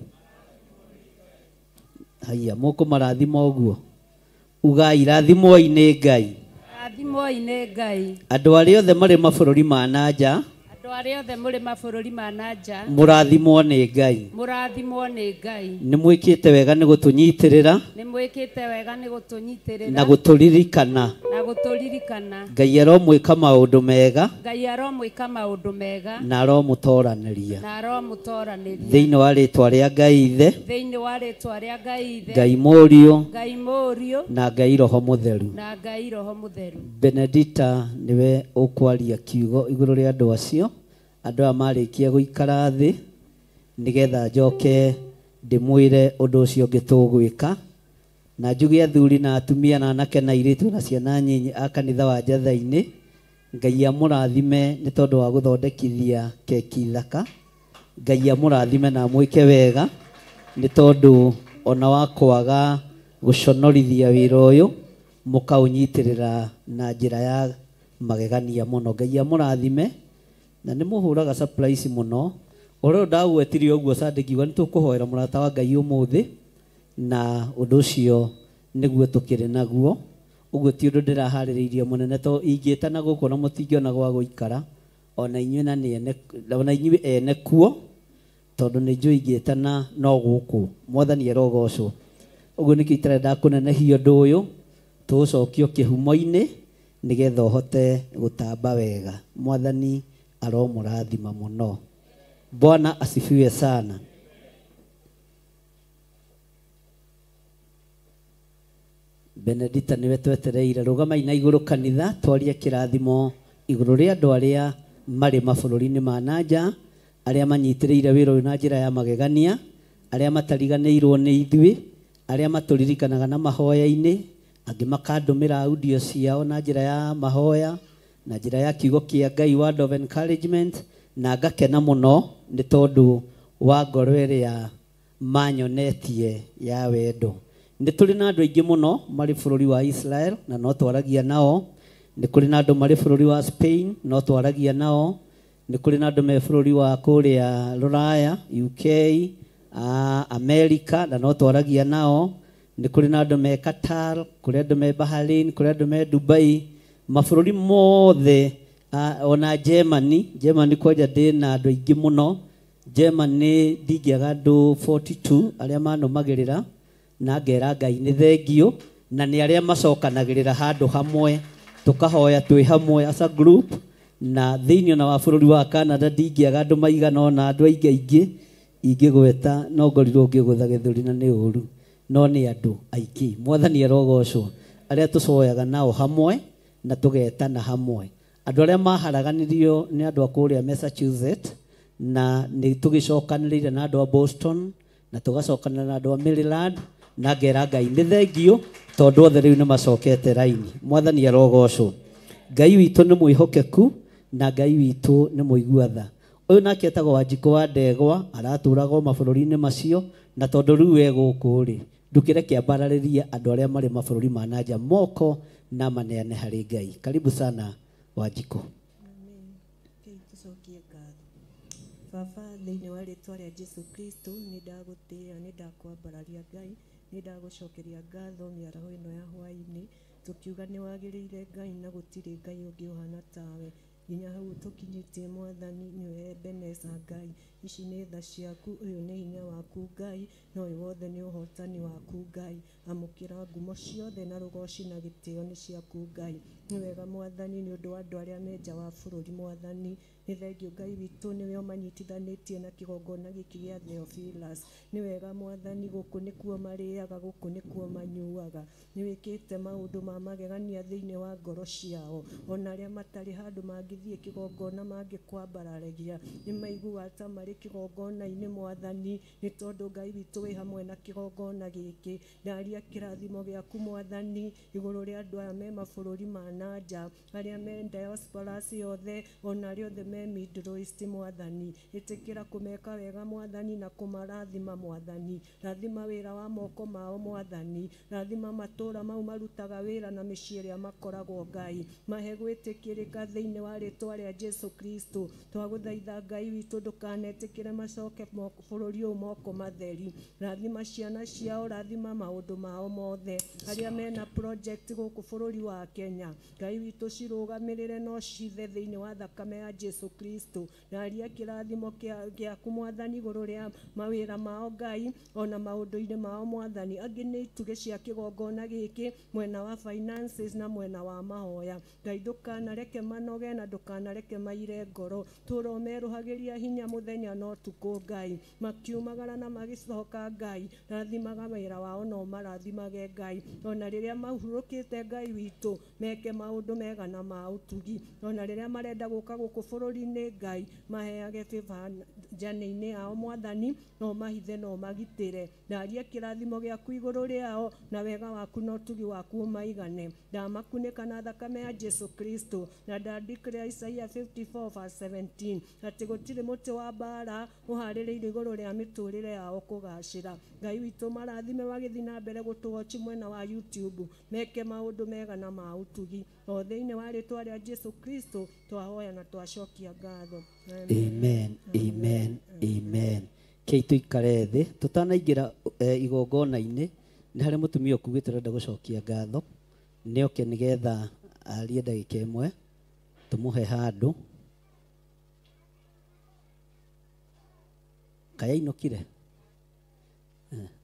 Haiya, mũkũmarathima ũguo? Ugai rathimwoi nĩ Ngai. Rathimwoi nĩ Ngai. Andũ arĩa othe marĩ mabũrũri ma na nja, andũ arĩa othe mũrĩ mabũrũri ma na nja, mũrathimwo nĩ Ngai. Mũrathimwo nĩ Ngai. Nĩ mwĩkĩte wega nĩ gũtũnyitĩrĩra, nĩ mwĩkĩte wega nĩ gũtũnyitĩrĩra na gũtũririkana, na gũtũririkana. Ngai aromwĩka maũndũ mega, Ngai aromwĩka maũndũ mega, na aromũtoranĩria, na aromũtoranĩria thĩinĩ wa rĩtwa rĩa Ngai Ithe, thĩinĩ wa rĩtwa rĩa Ngai Ithe, Ngai Mũriũ, Ngai Mũriũ, na Ngai Roho Mũtheru, na Ngai Roho Mũtheru. Benedicta nĩwe ũkwaria kiugo igũrũ rĩa andũ acio. Andũ aya marĩkia gũikara thĩ nĩgetha njoke ndĩmwĩre ũndũ ũcio ũngĩ tũgwĩka, na njuge athuri na atumia na anake na airĩtu na ciana nyinyi a kanitha wa Njatha-inĩ, Ngai amũrathime nĩ tondũ wa gũthondekithia keki thaka. Ngai amũrathime na amwĩke wega nĩ tondũ ona wa kwaga gũconorithia wĩra ũyũ mũkaũnyitĩrĩra na njĩra ya magegania mũno. Ngai amũrathime na nĩ mũhũraga surprise mũno. Ũrĩa ndagwetirie ũguo Sunday ngiuga nĩ tũkũhoera mũrata wa Ngai ũmũthĩ, na ũndũ ũcio nĩguo tũkĩrĩ naguo. Ũguo ti ũndũ ndĩraharĩrĩirie mũnene to ingĩtana gũkũ na mũtingĩona gwa gũikara ona inyuĩ na nĩ ona inyuĩ ene kuo, tondũ nĩ njũĩ ingĩtana no gũkũ. Mwathani arogocwo. Ũguo nĩkĩo itarenda kũnenehia ũndũ ũyũ, tũũcokio kĩhumo-inĩ nĩgetha ũhote gũtamba wega. Mwathani aromũrathima mũno. Bwana asifiwe sana. Benedicta niwe twetereire. Rũgamai na igũrũ kanitha, twarie kĩrathimo igũrũ rĩa andũ arĩa marĩ mabũrũri-inĩ ma na nja, arĩa manyitĩrĩire wĩra ũyũ na njĩra ya magegania, arĩa matariganĩirwo nĩ ithuĩ, arĩa matũririkanaga na mahoya-inĩ, angĩ makandũmĩra audio ciao na njĩra ya mahoya, na njĩra ya kiugo kĩa Ngai, word of encouragement, na ngakena mũno nĩ tondũ wa ngoro ĩrĩa manyonetie ya wendo. Nĩ tũrĩ na andũ aingĩ mũno marĩ bũrũri wa Israel na no twaragia nao. Nĩ kũrĩ na andũ marĩ bũrũri wa Spain no twaragia nao. Nĩ kũrĩ na andũ me bũrũri wa kũrĩa Rũraya, UK, America na no twaragia nao. Nĩ kũrĩ na andũ me Qatar, kũrĩ andũ me Bahrain, kũrĩ andũ me Dubai. Mabũrũri mothe Ona Germany, Germany kwanja ndĩ na andũ aingĩ mũno. Germany ndingĩaga andũ 42 arĩa manũmagĩrĩra na ngera Ngai nĩ thengio, na nĩ arĩa macokanagĩrĩra handũ hamwe tũkahoya twĩ hamwe as a group. Na thĩinĩ ona wa bũrũri wa Canada ndingĩaga andũ maigana ona andũ aingĩ aingĩ ingĩgweta no ngorirwo ngĩgũtha gĩthũri na nĩ ũru, no nĩ andũ aingĩ. Mwathani arogocwo arĩa tũcoyaga nao hamwe na tũgetana hamwe. Andũ arĩa maharaganirio nĩ andũ a kũrĩa Massachusetts, na nĩ tũgĩcokanĩrĩire na andũ a Boston na tũgacokanĩrĩra na andũ a Maryland, na ngera Ngai nĩ thengio tondũ othe rĩu nĩ macokete raini. Mwathani arogocwo. Ngai witũ nĩ mwĩhokeku na Ngai witũ nĩ mũigua tha. Ũyũ nake etagwo Wanjikũ wa Ndegwa, aratũraga o mabũrũri-inĩ macio, na tondũ rĩu e gũkũ rĩ, ndũkĩreke ambararĩrie andũ arĩa marĩ mabũrũri ma na nja moko na maneane harĩ Ngai. Karibu sana Wanjikũ. Baba, thĩinĩ wa rĩtwa rĩa Jesu Kristo, nĩ ndagũtĩĩa, nĩ ndakwambararia Ngai, nĩ ndagũcokeria ngatho mĩaraho ĩno ya hwaĩ-inĩ, tũkiuga nĩ wagĩrĩire Ngai na gũtirĩ Ngai ũngĩ ũhana tawe. Nginya hau tũkinyĩtie Mwathani, nĩwe Ebeneza Ngai. Ici nĩ tha ciaku, ũyũ nĩ hinya waku Ngai, na ũyũ wothe nĩ ũhotani waku Ngai. Amũkĩra ngumo ciothe na rũgoci na gĩtĩo nĩ ciaku Ngai. Nĩ wega Mwathani nĩ ũndũ wa andũ arĩa me nja wa bũrũri Mwathani. Nĩ thengio Ngai witũ nĩwe ũmanyitithanĩtie na kĩgongona gĩkĩ gĩa Theophilus. Nĩ wega Mwathani, gũkũ nĩkuo marĩaga, gũkũ nĩkuo manyuaga. Nĩ wĩkĩte maũndũ ma magegania thĩinĩ wa ngoro ciao. Ona arĩa matarĩ handũ mangĩthiĩ kĩgongona mangĩkwambararagia, nĩ maiguaga ta marĩ kĩgongona-inĩ Mwathani, nĩ tondũ Ngai witũ wĩ hamwe na kĩgongona gĩkĩ. Ndaria kĩrathimo gĩaku Mwathani igũrũ rĩa andũ aya me mabũrũri ma na nja, arĩa me diaspora ciothe, ona arĩa othe me Middle East Mwathani. Ĩtĩkĩra kũmeka wega Mwathani na kũmarathima Mwathani. Rathima wĩra wa moko mao Mwathani. Rathima matũũra mau marutaga wĩra na mĩciĩ ĩrĩa makoragwo Ngai. Mahe gwĩtĩkĩrĩka thĩinĩ wa rĩtwa rĩa Jesu Kristo. Twagũthaitha Ngai witũ ndũkanetĩkĩre macoke bũrũri ũyũ moko matheri. Rathima ciana ciao, rathima maũndũ mao mothe. Arĩa mena project gũkũ bũrũri wa Kenya, Ngai witũ cirũgamĩrĩre no cithe thĩinĩ wa thakame ya Jesu Kristo. Ndaria kĩrathimo gĩaku Mwathani igũrũ rĩa mawĩra mao Ngai, ona maũndũ-inĩ mao Mwathani. Angĩ nĩ itugĩ cia kĩgongona gĩkĩ mwena wa finances na mwena wa mahoya. Ngai ndũkanareke manoge na ndũkanareke maire ngoro. Tũra ũmerũhagĩria hinya mũthenya na ũtukũ Ngai. Makiumagara na magĩcoka Ngai, rathimaga wĩra wao na ũmarathimage Ngai. Ona rĩrĩa mahurũkĩte Ngai witũ, meke maũndũ mega na ma ũtugi. Ona rĩrĩa marenda gũka gũkũ bũrũri-inĩ Ngai, maheage favor njane-inĩ yao Mwathani, no mahithe no magitĩre. Ndaria kĩrathimo gĩaku igũrũ rĩao na wega waku na ũtugi waku ũmaigane. Ndamakunĩka na thakame ya Jesu Kristo, na ndandĩkĩra Isaia 54 verse 17 atĩ gũtirĩ mũtĩ wa mbara ũharĩrĩirio igũrũ rĩa mĩtũrĩre yao kũgacĩra. Ngai witũ marathime magĩthiĩ na mbere gũtũwochi mwena wa YouTube, meke maũndũ mega na ma ũtugi. O thĩinĩ wa rĩtwa rĩa Jesu Kristo twahoya na twacokia ngatho. Amen, amen, amen. Kei tũikare thĩ tũtanaingĩra igongona-inĩ, nĩ harĩ mũtumia ũkugĩte ũrenda gũcokia ngatho, nĩ oke nĩgetha arie ndagĩka ĩmwe tũmũhe handũ. Kaĩ ainũkire?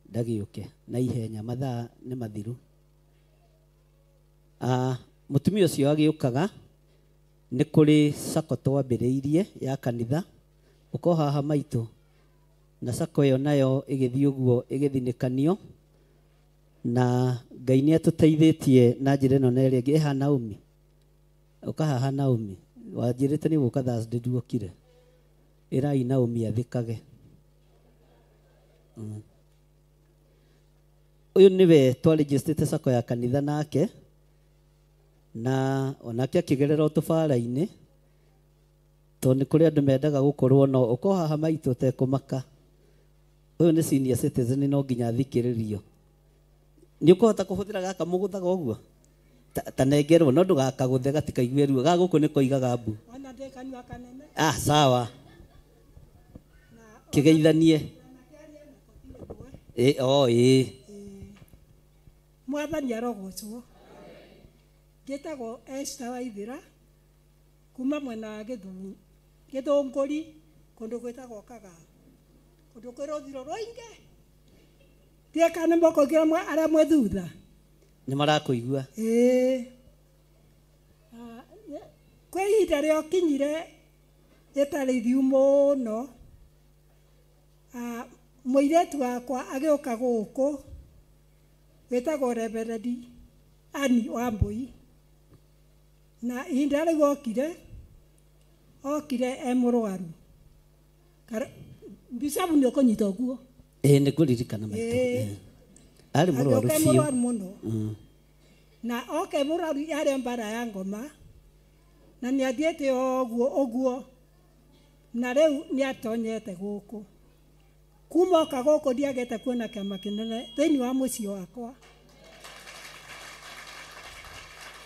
Ndagĩũke na ihenya, mathaa nĩ mathiru. Mũtumia ũcio agĩũkaga nĩ kũrĩ sacco twambĩrĩirie ya kanitha ũko haha maitũ, na sacco ĩyo nayo ĩgĩthiĩ ũguo ĩgĩthinĩkanio, na Ngai nĩ atũteithĩtie na njĩra ĩno na ĩrĩa ĩngĩ. Ĩha Naomi, ũka haha Naomi, wanjĩrĩte nĩ gũka Thursday nduokire. Ĩrai Naomi athĩkage. Ũyũ nĩwe twarĩnjĩstĩte sacco ya kanitha nake, na onake akĩgerera ũtũbara-inĩ, tondũ nĩ kũrĩ andũ mendaga gũkorwo no ũko haha maitũ ũtekũmaka. Ũyũ nĩ senior citizen, no nginya athikĩrĩrio. Nĩ ũkũhota kũhũthĩra gaka mũgũthaga ũguo? Ta nengerwo, no ndũgakagũthe gatikaigue ruo. Ga gũkũ nĩ koigaga mbu. Ona ndĩ kanua kanene. Sawa. Kĩgeithanie. Ĩ. Mwathani arogocwo. Njĩtagwo Esther Waithĩra Kuma mwena wa Gĩthũngũri kũndũ gwĩtagwo Kagaa, kũndũ kwĩ rũthiro rũingĩ. Ndiũĩ kana nĩ mũkũingĩra arĩa mwĩ thutha. Nĩ marakũigua. Ĩĩ. Kwĩ ihinda rĩokinyire rĩtarĩ ithiu mũno, mũirĩtu wakwa agĩũka gũkũ wĩtagwo Reverend Annie Wambui, na ihinda rĩu okire e mũrwaru. Bishopu nĩ ũkũnyita ũguo? Ĩĩ nĩ ngũririkana maitũ. Arĩ mũrwaru Agĩũka e biũ. mũrwaru mũno. Na oke mũrwaru yarĩ mbara ya ngoma, na nĩ athiĩte o ũguo, na rĩu nĩ atonyete gũkũ. Kuma oka gũkũ ndiagĩte kuona kĩama kĩnene thĩinĩ wa mũciĩ wakwa.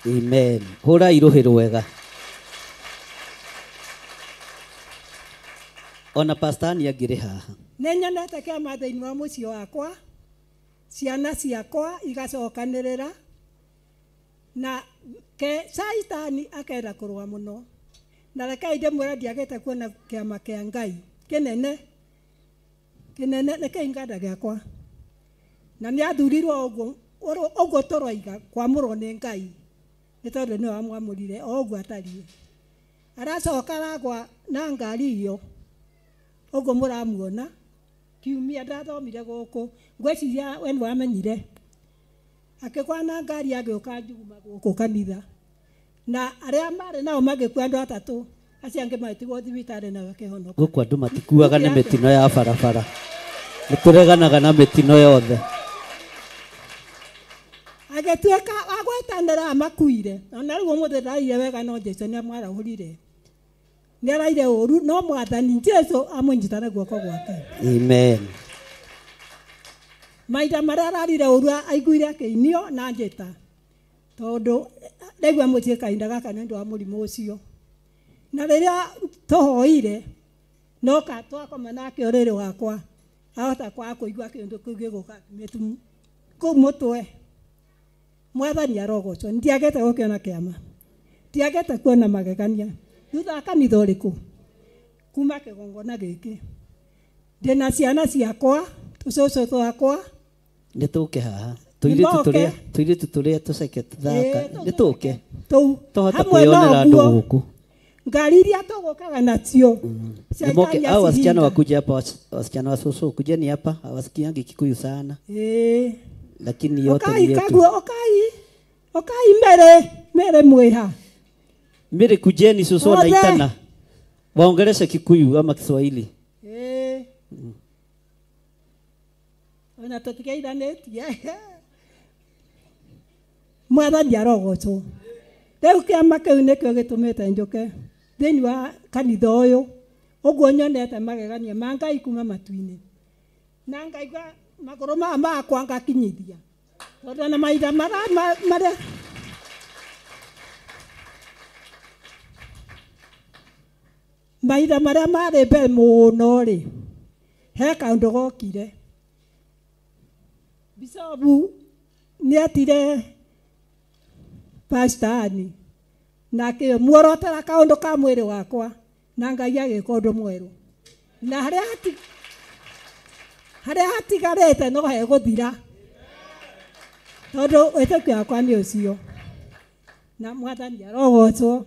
Amen. Hũrai rũhĩ rwega. Ona Pastor Annie angĩrĩ haha. Nĩ nyonete kĩama thĩinĩ wa mũciĩ wakwa, ciana ciakwa igacokanĩrĩra, na ke Caitani akenda kũrũa mũno. Na rekei ndĩmwĩre ndiagĩte kuona kĩama kĩa Ngai kĩnene kĩnene nĩ kĩinganda gĩakwa. Na nĩ athurirwo ũguo tũroiga kwamũrwo nĩ Ngai, nĩ tondũ nĩwe wamwamũrire o ũguo atariĩ. Aracoka aragwa na ngari iyo ũguo mũramuona. Kiumia ndathomire gũkũ, ngwĩciria we nĩ wamenyire. Akĩgwa na ngari agĩũka njuguma gũkũ kanitha, na arĩa marĩ nao magĩkua andũ atatũ, acio angĩ magĩtigwo thibitarĩ nao akĩhonoka. Gũkũ andũ matikuaga nĩ mĩtino ya barabara, nĩ tũreganaga na mĩtino yothe. Agĩtuĩka agwetanĩra amakuire, ona rĩu ũmũthĩ ndaraire wega, no Jesũ nĩ amwarahũrire. Nĩ araire ũru, no Mwathani Jesũ amũnyita na guoko gwake. Amen. Mahinda marĩa ararire ũru aiguire akĩinio na njĩta, tondũ ndaigua mũciĩ kahinda gaka nĩ ũndũ wa mũrimũ ũcio. Na rĩrĩa tũhoire, noka twakoma nake ũrĩrĩ wakwa, ahota kwaga kũigua kĩndũ kĩu gĩgũka kũu mũtwe. Mwathani arogocwo, ndiagĩte gũkĩona kĩama, ndiagĩte kuona magegania. Thutha wa kanitha ũrĩkũ? Kuma kĩgongona gĩkĩ. Ndĩna ciana ciakwa, tũcũcũ twakwa. Nĩ tũke haha. Tũirĩtu tũrĩa tũceke tũthaka. Nĩ tũke. Tũhote kwĩyonera andũ gũkũ. Ngari iria tũgũkaga nacio. Hao wasichana wakuja hapa, wasichana wa susu, kujeni hapa, hawasikiangi Kikuyu sana. Lakini yote ni yetu. Okai mere mweha. Mere kujeni susu na itana. Waongeleshe Kikuyu ama Kiswahili. Ona tũtigeithanĩtie. Mwathani arogocwo. Rĩu kĩama kĩu nĩkĩo gĩtũmĩte njũke thĩinĩ wa kanitha ũyũ, ũguo nyonete magegania ma Ngai kuma matu-inĩ, na ngaigua magũrũ maya makwa ngakinyithia, tondũ ona mahinda marĩa mahinda marĩa marĩ mbere mũno rĩ, he kaũndũ gokire. Bishopu nĩ etire Pastor Annie na akĩmuorotera kaũndũ ka mwĩrĩ wakwa, na Ngai agĩka ũndũ mwerũ. Na harĩa hatigarĩte no hegũthira, tondũ wĩtĩkio wakwa nĩ ũcio. Na Mwathani arogocwo.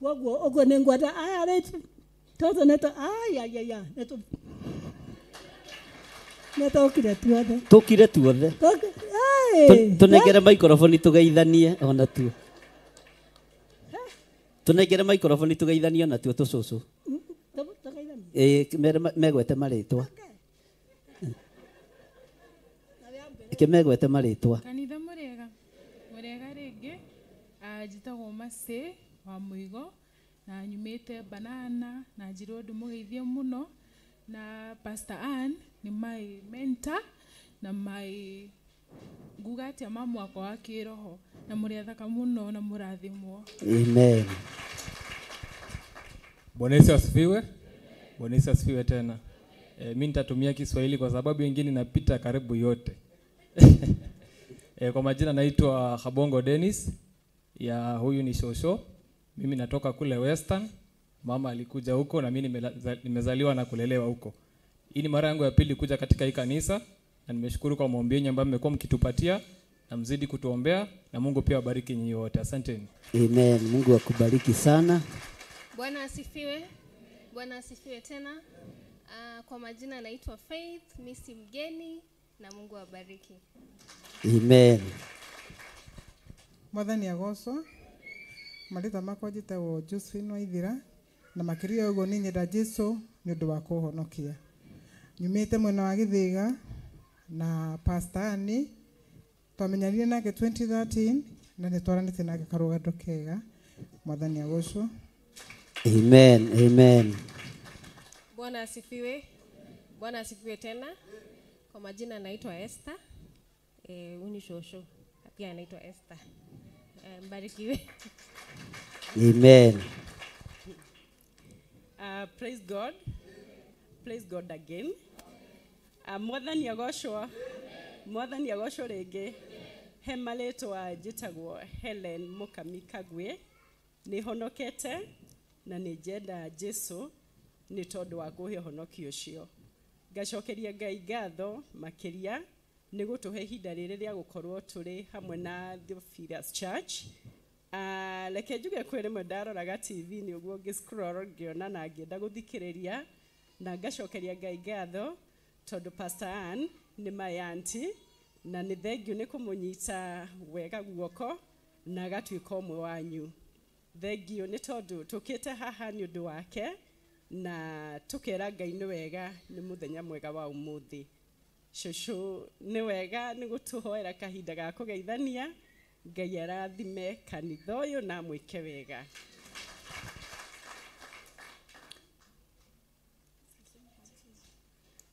Kwoguo ũguo nĩ ngwenda aya rĩ tũtũ nĩ aya nĩ tũkire tuothe. Tũkire tuothe. Tũnengere maikroboni tũgeithanie ona tuo. Tũnengere maikroboni tũgeithanie ona tuo tũcũcũ. Megwete marĩtwa. Megwete marĩtwa. Kanitha mũrĩega. Mũrĩega rĩngĩ. Njĩtagwo Mercy wa Mũigo na nyumĩte Banana na njĩrwo ndĩmũgeithie mũno. Na Pastor Ann ni my mentor na my nguga atia mamu wakwa wa kĩroho, na mũrĩ athaka mũno na mũrathimwo. Amen. Bwana Yesu asifiwe. Bwana Yesu asifiwe tena. Mimi nitatumia Kiswahili kwa sababu wengine napita karibu yote. Kwa majina naitwa Habongo Dennis, ya huyu ni Shosho. Mimi natoka kule Western, mama alikuja huko na mimi nimezaliwa na kulelewa huko. Hii ni mara yangu ya pili kuja katika hii kanisa na nimeshukuru kwa maombi yenu ambayo mmekuwa mkitupatia na mzidi kutuombea na Mungu pia awabariki nyinyi wote. Asanteni. Amen. Mungu akubariki sana. Bwana asifiwe. Bwana asifiwe tena. Kwa majina naitwa Faith, mimi si mgeni na Mungu awabariki. Amen. Mwathani agocwo. Marĩtwa makwa njĩtagwo Josephine Waithira na makĩria ũguo nĩ nyenda Jesu nĩ ũndũ wa kũhonokia. Nyumĩte mwena wa Gĩthĩga na Pastor Ann twamenyanire nake 2013 na nĩ twaranĩte nake karũgando kega. Mwathani agocwo. Amen. Amen. Bwana asifiwe. Bwana asifiwe tena. Kwa majina naitwa Esther. Huyu shosho pia anaitwa Esther. Mbarikiwe. Amen. Praise God. Praise God again. Mwathani agocwo. Mwathani agocwo rĩngĩ. He marĩtwa njĩtagwo Helen Mukami Kagwe. Nĩ honokete na nĩ njenda Jesu nĩ tondũ wa kũhe ũhonokio ũcio. Ngacokeria Ngai ngatho makĩria nĩ gũtũhe ihinda rĩrĩ rĩa gũkorwo tũrĩ hamwe na Theophilus Church. Reke njuge kwĩ rĩmwe ndaroraga TV nĩ ũguo ngĩ-scroll ngĩona na ngĩenda gũthikĩrĩria na ngacokeria Ngai ngatho tondũ Pastor Ann nĩ my auntie na nĩ thengiũ nĩ kũmũnyita wega guoko na agatuĩka ũmwe wanyu. Thengiũ nĩ tondũ tũkĩte haha nĩ ũndũ wake na tũkera Ngai nĩ wega nĩ mũthenya mwega wa ũmũthĩ. Cũcũ nĩ wega nĩ gũtũhoera kahinda ga kũgeithania. Ngai arathime kanitha ũyũ na amwĩke wega.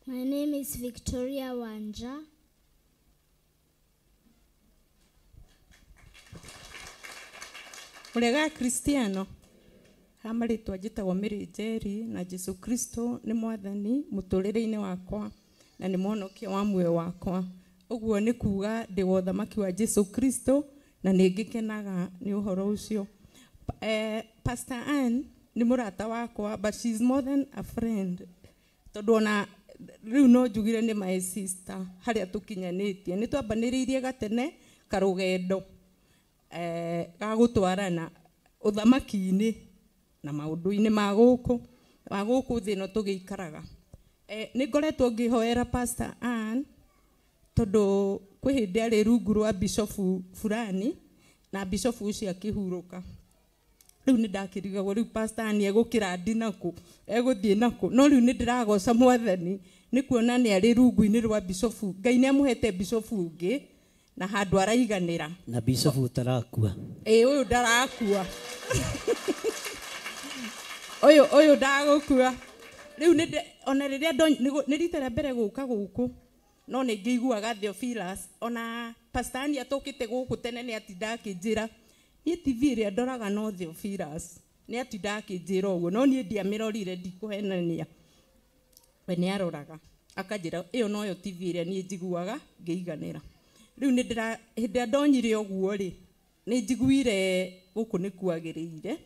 My name is Victoria Wanja. Mũrega Kristiano. Ha marĩtwa njĩtagwo Mary Njeri na Jesu Kristo nĩ mwathani mũtũrĩre-inĩ wakwa na nĩ mwonokia wa muoyo wakwa. Ũguo nĩ kuga ndĩ wa ũthamaki wa Jesu Kristo na nĩ ngĩkenaga nĩ ũhoro ũcio. Pastor Ann nĩ mũrata wakwa, but she's more than a friend. Tondũ ona rĩu no njugire nĩ my sister harĩa tũkinyanĩtie. Nĩ twambanĩrĩirie gatene karũgendo ga gũtwarana ũthamaki-inĩ na maũndũ-inĩ ma gũkũ thĩ ĩno tũgĩikaraga. Nĩ ngoretwo ngĩhoera Pastor Ann tondũ kwĩ hĩndĩ arĩ rungu rwa bishofu fulani na bishofu ũcio akĩhurũka. Rĩu nĩ ndakĩrigagwo rĩu Pastor Ann egũkĩra ndi nakũ, egũthiĩ nakũ, no rĩu nĩ ndĩragoca mwathani nĩ kuona nĩ arĩ rungu-inĩ rwa bishofu. Ngai nĩ amũhete bishofu ũngĩ na handũ araiganĩra. Na bishofu ũtarakua. Ĩĩ ũyũ ndarakua. Ũyũ ndagũkua. Rĩu nĩ ona rĩrĩa nĩ rita rĩa mbere gũka gũkũ no nĩ ngĩiguaga Theophilus ona Pastor Ann atũkĩte gũkũ tene nĩ atinda akĩnjĩra niĩ TV ĩrĩa ndoraga no Theophilus, nĩ atinda akĩnjĩra ũguo no niĩ ndiamĩrorire ndikũhenania. We nĩ aroraga akanjĩra ĩyo noyo TV ĩrĩa niĩ njiguaga ngĩiganĩra. Rĩu nĩ ndĩra hĩndĩ ĩrĩa ndonyire ũguo rĩ nĩ njiguire gũkũ nĩ kwagĩrĩire,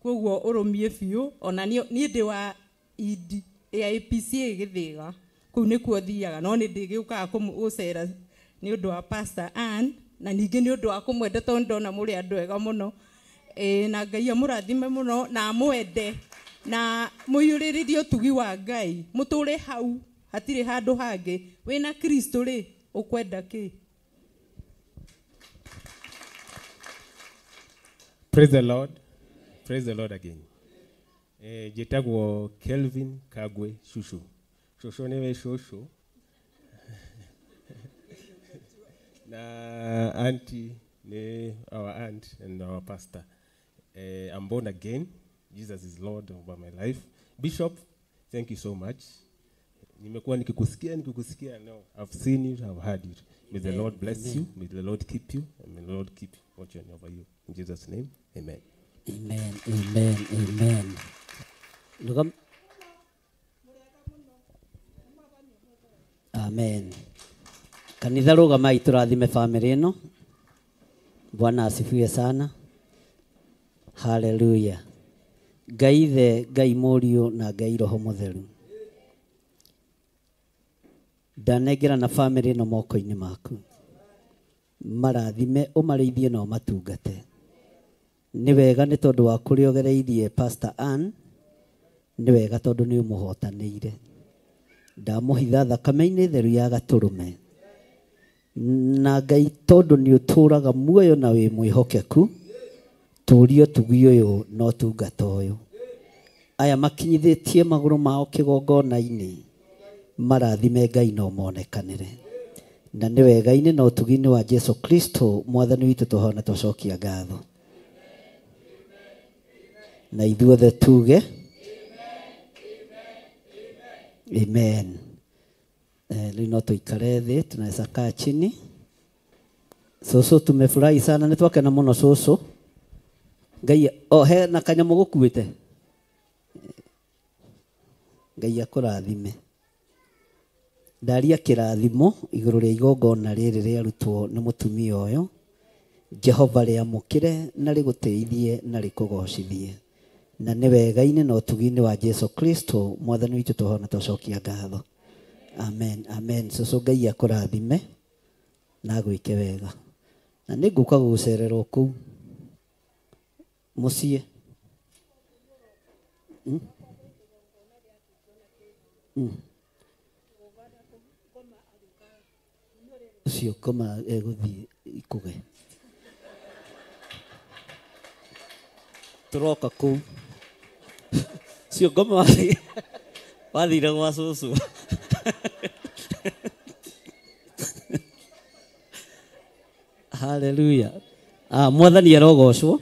koguo ũrũmie biũ. Ona niĩ ndĩ wa ED ya APCA Gĩthĩga kũu nĩkuo thiaga no nĩ ndĩgĩũkaga gũcera nĩ ũndũ wa Pastor Ann na ningĩ nĩ ũndũ wa kũmwenda tondũ ndona mũrĩ andũ ega mũno. Na Ngai amũrathime mũno na amwende na mũiyũrĩrĩrie ũtugi wa Ngai mũtũre hau hatirĩ handũ hangĩ. Wĩna Kristo rĩ ũkwenda kĩ? Praise the Lord. Praise the Lord again. Njĩtagwo Kelvin Kagwe Shushu. Shushu nĩwe shushu. Na auntie ni our aunt and our pastor. I'm born again. Jesus is Lord over my life. Bishop, thank you so much. Nimekuwa nikikusikia. No, I've seen it, I've heard it. May the Lord bless you. May the Lord keep you. And may the Lord keep watching over you. In Jesus' name, amen. Amen, amen, amen. Amen. Kanitha rũgamai tũrathime family ĩno. Bwana asifiwe sana. Haleluya. Ngai Ithe, Ngai Mũriũ na Ngai Roho Mũtheru, ndanengera na famĩlĩ ĩno moko-inĩ maku, marathime ũmarĩithie na ũmatungate. Nĩ wega nĩ tondũ wa kũrĩa ũgereirie Pastor Ann, nĩ wega tondũ nĩ ũmũhotanĩire. Ndamũhitha thakame-inĩ theru ya gatũrũme. Na Ngai tondũ nĩ ũtũraga muoyo na wĩ mwĩhokeku, tũrie ũtugi ũyũ na ũtungata ũyũ. Aya makinyithĩtie magũrũ mao kĩgongona-inĩ, marathime Ngai na ũmonekanĩre. Na nĩ wega-inĩ na ũtugi-inĩ wa Jesu Kristo mwathani witũ tũhona twacokia ngatho. Na ithuothe tuge amen. Rĩu no tũikare thĩ, tunaweza kaa chini. Cũcũ tumefurahi sana, nĩ twakena mũno cũcũ. Ngai o he na kanyamũ gũkuĩte. Ngai akũrathime. Ndaria kĩrathimo igũrũ rĩa igongona rĩrĩ rĩarutwo nĩ mũtumia ũyũ. Jehova rĩamũkĩre na rĩgũteithie na rĩkũgocithie. Na nĩ wega-inĩ na ũtugi-inĩ wa Jesu Kristo mwathani witũ tũhona twacokia ngatho. Amen, amen. Cũcũ Ngai akũrathime na agwĩke wega. Na nĩ ngũka gũgũcerera o kũu mũciĩ. Ũcio ngoma egũthiĩ ikũge. Tũroka kũu. Ũcio ngoma wathire gwa cũcũ. Haleluya. Mwathani arogocwo.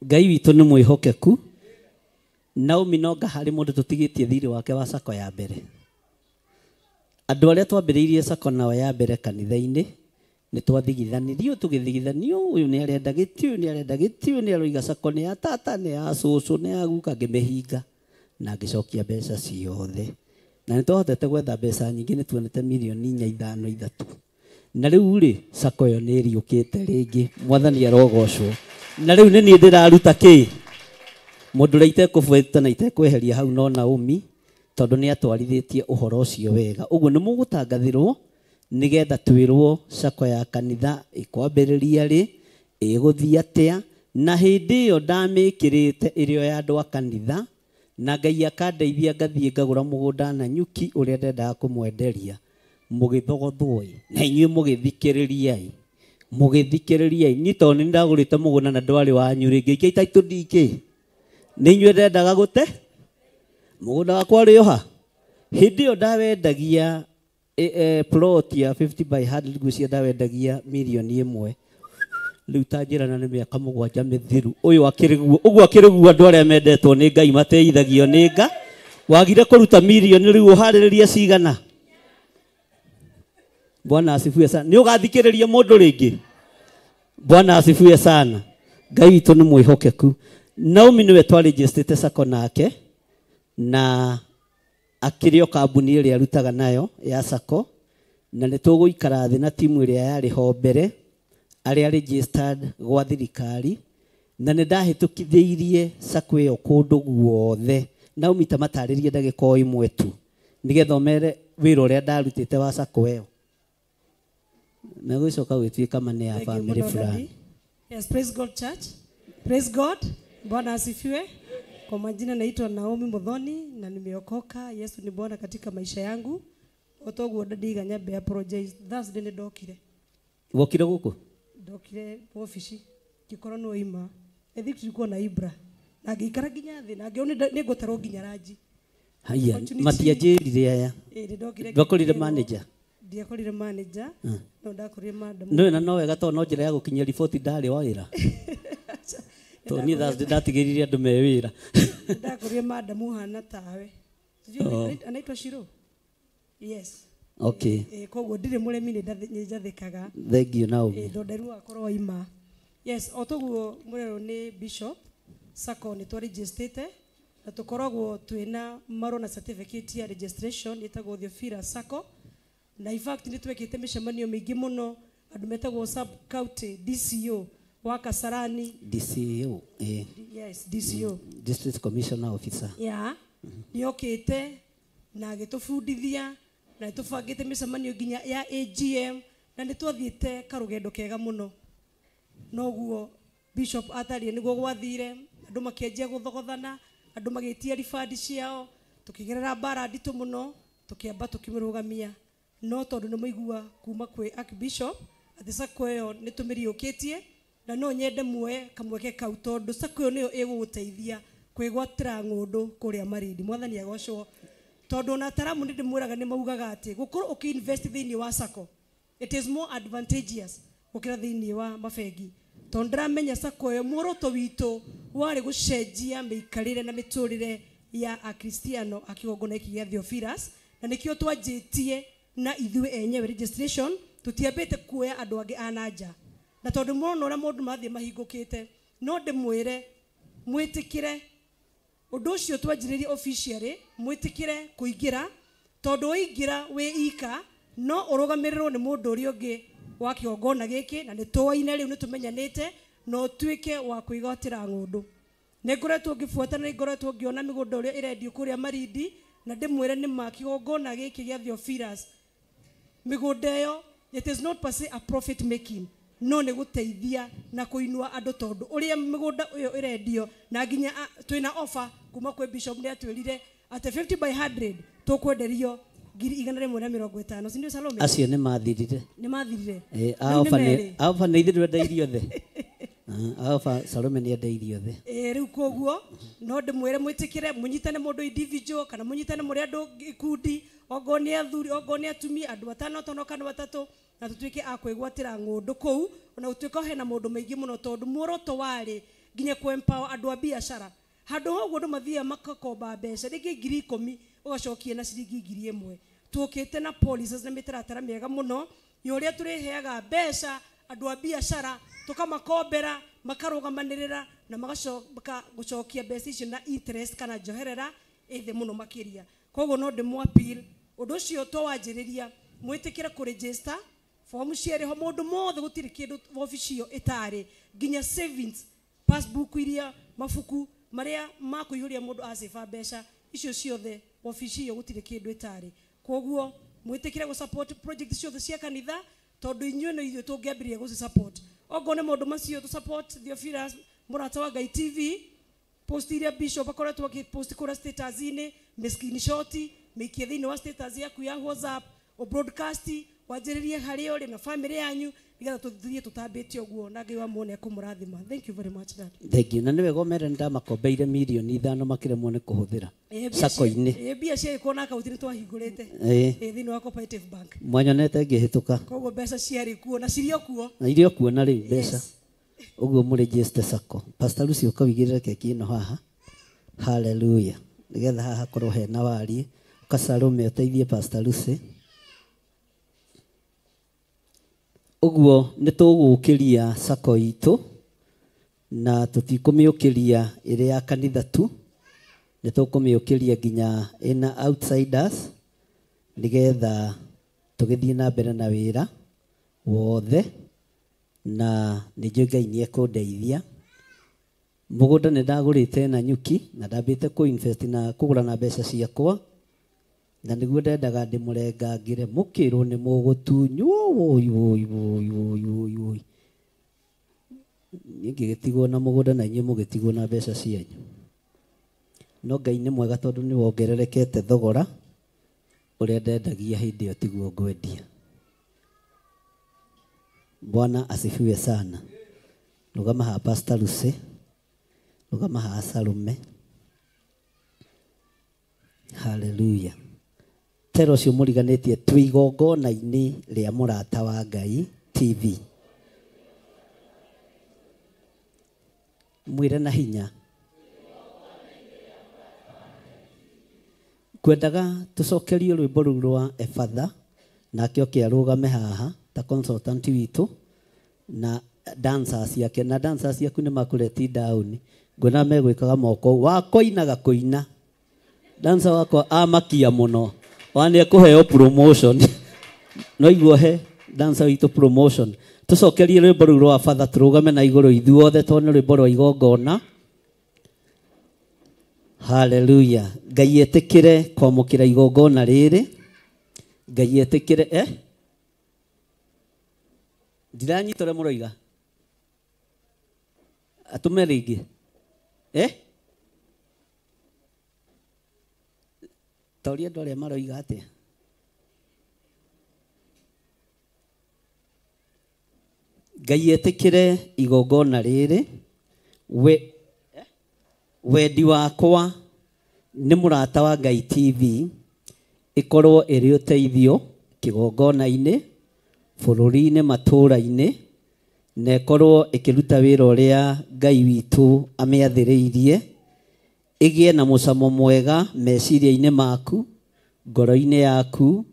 Ngai witũ nĩ mwĩhokeku. Naomi no nga harĩ mũndũ tũtigĩtie thirĩ wake wa sako ya mbere. Andũ arĩa twambĩrĩirie sako nao ya mbere kanitha-inĩ nĩ twathigithanirio, tũgĩthigithanio, ũyũ nĩ arenda gĩtĩ, ũyũ nĩ arenda gĩtĩ, ũyũ nĩ aroiga sako nĩ ya tata, nĩ ya cũcũ, nĩ ya guka, ngĩmĩhinga na ngĩcokia mbeca ciothe. Na nĩ twahotete gwetha mbeca nyingĩ, nĩ tuonete mirioni 4, 5, 3. Na rĩu rĩ, sako ĩyo nĩ ĩriũkĩte rĩngĩ, mwathani arogocwo. Na rĩu nĩ niĩ ndĩraruta kĩ? Mũndũ ũrĩa itekũbuĩta na itekweheria hau no Naomi, tondũ nĩ atwarithĩtie ũhoro ũcio wega. Ũguo nĩ mũgũtangathĩrwo nĩgetha twĩrwo sako ya kanitha ĩkwambĩrĩria rĩ, ĩgũthiĩ atĩa, na hĩndĩ ĩyo ndamĩkĩrĩte ĩrĩ o ya andũ a kanitha, na Ngai akandeithia ngathiĩ ngagũra mũgũnda na nyuki ũrĩa ndendaga kũmwenderia. Mũgĩthogothwo-ĩ, na inyuĩ mũgĩthikĩrĩria-ĩ, mũgĩthikĩrĩria-ĩ. Niĩ tondũ nĩ ndagũrĩte mũgũnda na ndwarĩ wanyu rĩ, ngĩikia title deed kĩ? Nĩ inyuĩ ndendaga gũte mũgũnda wakwa ũrĩ o ha? Hĩndĩ ĩyo ndawendagia plot ya 50 by 100 ngwĩciria ndawendagia mirioni 1. Rĩu ta njĩra na nĩ mĩaka 7 mĩthiru. Ũyũ akĩrĩ guo, ũguo akĩrĩ guo andũ arĩa mendetwo nĩ Ngai mateithagio nĩ Nga. Wagire kũruta mirioni rĩu ũharĩrĩrie cigana? Bwana asifiwe sana. Nĩ ũgathikĩrĩria mũndũ rĩngĩ? Bwana asifiwe sana. Ngai witũ nĩ mwĩhokeku. Naomi nĩwe twarĩnjĩstĩte sako nake na akĩrĩ o kambuni ĩrĩa arutaga nayo ya sako, na nĩ tũgũikara thĩ na timu ĩrĩa yarĩ ho mbere arĩa registered gwa thirikari, na nĩ ndahĩtũkithĩirie sako ĩyo kũndũ guothe. Naomi ta matarĩrie ndagĩka o ĩmwe tu nĩgetha ũmere wĩra ũrĩa ndarutĩte wa sako ĩyo. Megũcoka gwĩtuĩka ma nĩ ya family fulani. Yes, praise God church. Praise God. Bwana asifiwe. Kwa majina naitwa Naomi Muthoni na nimeokoka. Yesu ni Bwana katika maisha yangu. Otoguo ndadiga nyambe apologize. Thursday nĩ ndokire. Wokire gũkũ? Ndokire ofici ngĩkorwo no ima. I think tulikuwa na Ibra. Na ngĩikara nginya thĩ na ngĩona nĩ ngũtarwo nginya ranji. Haya, matianjĩrire aya. Ĩ, ndokire. Ndwakorire manager? Ndiakorire manager. No ndakorire madam. Nĩwe na no wega tondũ no njĩra ya gũkinyia riboti ndarĩ wa wĩra. Tondũ niĩ Thursday ndatigĩrire andũ me wĩra. Ndakorire madam hana tawe. Sijui anaitwa Shiro. Yes. Okay. Koguo ndirĩ mũrĩmi nĩ njathĩkaga. Thank you Naomi. Thonderu akorwo ima. Yes, o toguo mũrerwo nĩ Bishop Sacco nĩ twarejistĩte na tũkoragwo twĩna marũa na certificate ya registration ĩtagwo Theophilus Sacco, na in fact nĩ twekĩte mĩcemanio mĩingĩ mũno andũ metagwo sub county DCO wa Kasarani DCO. Yes, DCO. District Commissioner Officer. Yeah. Nĩokĩte na agĩtũbundithia na nĩtũbangĩte mĩcemanio nginya ya AGM na nĩtwathiĩte karũgendo kega mũno. Noguo Bishop atariĩ nĩguo gwathire, andũ makĩanjia gũthogothana, andũ magĩtia ribandi ciao, tũkĩgerera mbara nditũ mũno, tũkĩamba tũkĩmĩrũgamia. No tondũ nĩmũigua kuma kwĩ Archbishop atĩ sacco ĩyo nĩtũmĩriũkĩtie, na no nyende muoe kamweke kau tondũ sacco ĩyo nĩyo ĩgũgũteithia kwĩgwatĩra ng'ũndũ kũrĩa Marindi. Mwathani agocwo. Tondũ ona ataramu nĩ ndĩmwĩraga nĩ maugaga atĩ gũkorwo ũkĩ-invest thĩinĩ wa sacco it is more advantageous gũkĩra thĩinĩ wa mabengi. Tondũ ndĩramenya sacco ĩyo muoroto witũ warĩ gũcenjia mĩikarĩre na mĩtũrĩre ya Akristiano a kĩgongona gĩkĩ gĩa Theophilus, na nĩkĩo twanjĩtie na ithuĩ enyewe registration, tũtiambĩte kuoya andũ angĩ a na nja. Na tondũ mũrona ũrĩa maũndũ mathiĩ mahingũkĩte, no ndĩmwĩre mwĩtĩkĩre ũndũ ũcio twanjĩrĩrie officially, mwĩtĩkĩre kũingĩra, tondũ waingĩra wĩ ika no ũrũgamĩrĩrwo nĩ mũndũ ũrĩa ũngĩ wa kĩgongona gĩkĩ, na nĩtũaine rĩu nĩtũmenyanĩte, na ũtuĩke wa kwĩgwatĩra ng'ũndũ. Nĩngoretwo ngĩbuata na nĩngoretwo ngĩona mĩgũnda ũrĩa ĩrendio kũrĩa Marindi, na ndĩmwĩre nĩ ma kĩgongona gĩkĩ gĩa Theophilus mĩgũnda ĩyo it is not per se a profit making, no nĩ gũteithia na kũinua andũ, tondũ ũrĩa mĩgũnda ĩyo ĩrendio na nginya twĩna offer kuma kwĩ Bishop nĩ atwĩrire atĩ 50 by 100 tũkwenderio 150,000, si ndio Salome? Acio nĩ mathirire. Nĩ mathirire. Aofa nĩ ithuĩ twendeirio othe. Aofa Salome nĩ endeirio othe. Rĩu koguo no ndĩmwĩre mwĩtĩkĩre mũnyitane mũndũ individual kana mũnyitane mũrĩ andũ gĩkundi, ongorwo nĩ athuri ongorwo nĩ atumia, andũ atano atano kana atatũ, na tũtuĩke a kwĩgwatĩra ng'ũndũ kũu, ona gũtuĩka hena maũndũ maingĩ mũno, tondũ muoroto warĩ nginya kũ empower andũ a biacara. Handũ ha ũguo andũ mathiaga makakomba mbeca rĩngĩ 10,000 ũgacokia na ciringi 1,000. Tũkĩte na policies na mĩtaratara mĩega mũno ya ũrĩa tũrĩheaga mbeca andũ a biacara, tũkamakombera makarũgamanĩrĩra na magacoka gũcokia mbeca icio na interest kana njoherera ĩthĩ mũno makĩria. Koguo no ndĩmũ appeal ũndũ ũcio twawanjĩrĩria mwĩtĩkĩre kũregister fomu ciarĩ ho, mũndũ mothe gũtirĩ kĩndũ wabici ĩyo ĩtarĩ, nginya savings passbook iria mabuku marĩa ma kũihũria mũndũ acĩba mbeca icio ciothe wabici ĩyo gũtirĩ kĩndũ ĩtarĩ. Koguo mwĩtĩkĩre gũ support project ciothe cia kanitha, tondũ inyuĩ no ithuĩ tũngĩambĩrĩria gũci support. Okorwo nĩ maũndũ macio tũ support Theophilus Mũrata wa Ngai TV, post iria Bishop akoretwo akĩpost kũrĩa status-inĩ, mĩ screenshot mĩikie thĩinĩ wa status yaku ya WhatsApp, o broadcast wanjĩrĩrie harĩa ũrĩ na family yanyu, nĩgetha tũthiĩ tũtambĩte ũguo, na Ngai wa muone akũmũrathima. Thank you very much, Dad. Thank you. Na nĩ wega ũmere nĩndamakombeire 5 million makĩremwo nĩ kũhũthĩra sacco-inĩ. Mbia ciarĩ na akaunti nĩtwahingũrĩte thĩinĩ wa Cooperative Bank. Mwanyonete ngĩhĩtũka. Koguo mbeca ciarĩ kuo na cirĩ o kuo. Na irĩ o kuo na rĩu mbeca. Ũguo mũregister sacco. Pastor Lucy ũkawĩigĩrĩra keki ĩno haha. Hallelujah. Nĩgetha haha hakorwo hena wariĩ. Ũkacarume ũteithie Pastor Lucy. Ũguo nĩ tũgũkĩria sacco itũ na tũtikũmĩũkĩria ĩrĩ ya kanitha tu, nĩ tũkũmĩũkĩria nginya ĩna outsiders, nĩgetha tũgĩthiĩ na mbere na wĩra wothe, na nĩ njũĩ Ngai nĩ ekũndeithia. Mũgũnda nĩ ndagũrĩte na nyuki na ndambĩte kũ invest na kũgũra na mbeca ciakwa, na nĩguo ndendaga ndĩmũrengangĩre mũkĩrwo nĩ mũgũtunywo woi woi woi woi woi woi. Niĩ ngĩgĩtigwo na mũgũnda na inyuĩ mũgĩtigwo na mbeca cianyu. No Ngai nĩ mwega tondũ nĩ wongererekete thogora ũrĩa ndendagia hĩndĩ ĩyo tiguo ngwendia. Bwana asifiwe sana. Rũgama haha Pastor Lucy, rũgama haha Salome. Hallelujah. Tero ũcio mũriganĩtie twĩ igongona-inĩ rĩa Mũrata wa Ngai TV. Mwĩre na hinya. Kwendaga tũcokerie rwĩmbo rũu rwa Efatha, nake oke arũgame haha ta consultant witũ na dancers yake, na dancers yaku nĩ makũreti down, nguona megwĩkaga moko wakoinaga kũina, dancer wakwa amakia mũno, ona nĩ ekũheo promotion. No iguo he dancer witũ promotion. Tucokerie rwimbo rũu rwa batha tũrũgame na igũrũ ithuothe tondũ nĩ rwimbo rwa igongona. Haleluya. Ngai etĩkĩre kwamũkĩra igongona rĩrĩ. Ngai etĩkĩre ndiranyita ũrĩa mũroiga. Atũme rĩngĩ. Ta ũrĩa andũ arĩa maroiga atĩa? Ngai etĩkĩre igongona rĩrĩ. Wendi wakwa nĩ Mũrata wa Ngai TV ĩkorwo ĩrĩ ũteithio kĩgongona-inĩ, bũrũri-inĩ, matũũra-inĩ, na ĩkorwo ĩkĩruta wĩra ũrĩa Ngai witũ amĩathĩrĩirie, ĩgĩe na mũcamo mwega meciria-inĩ maku, ngoro-inĩ yaku,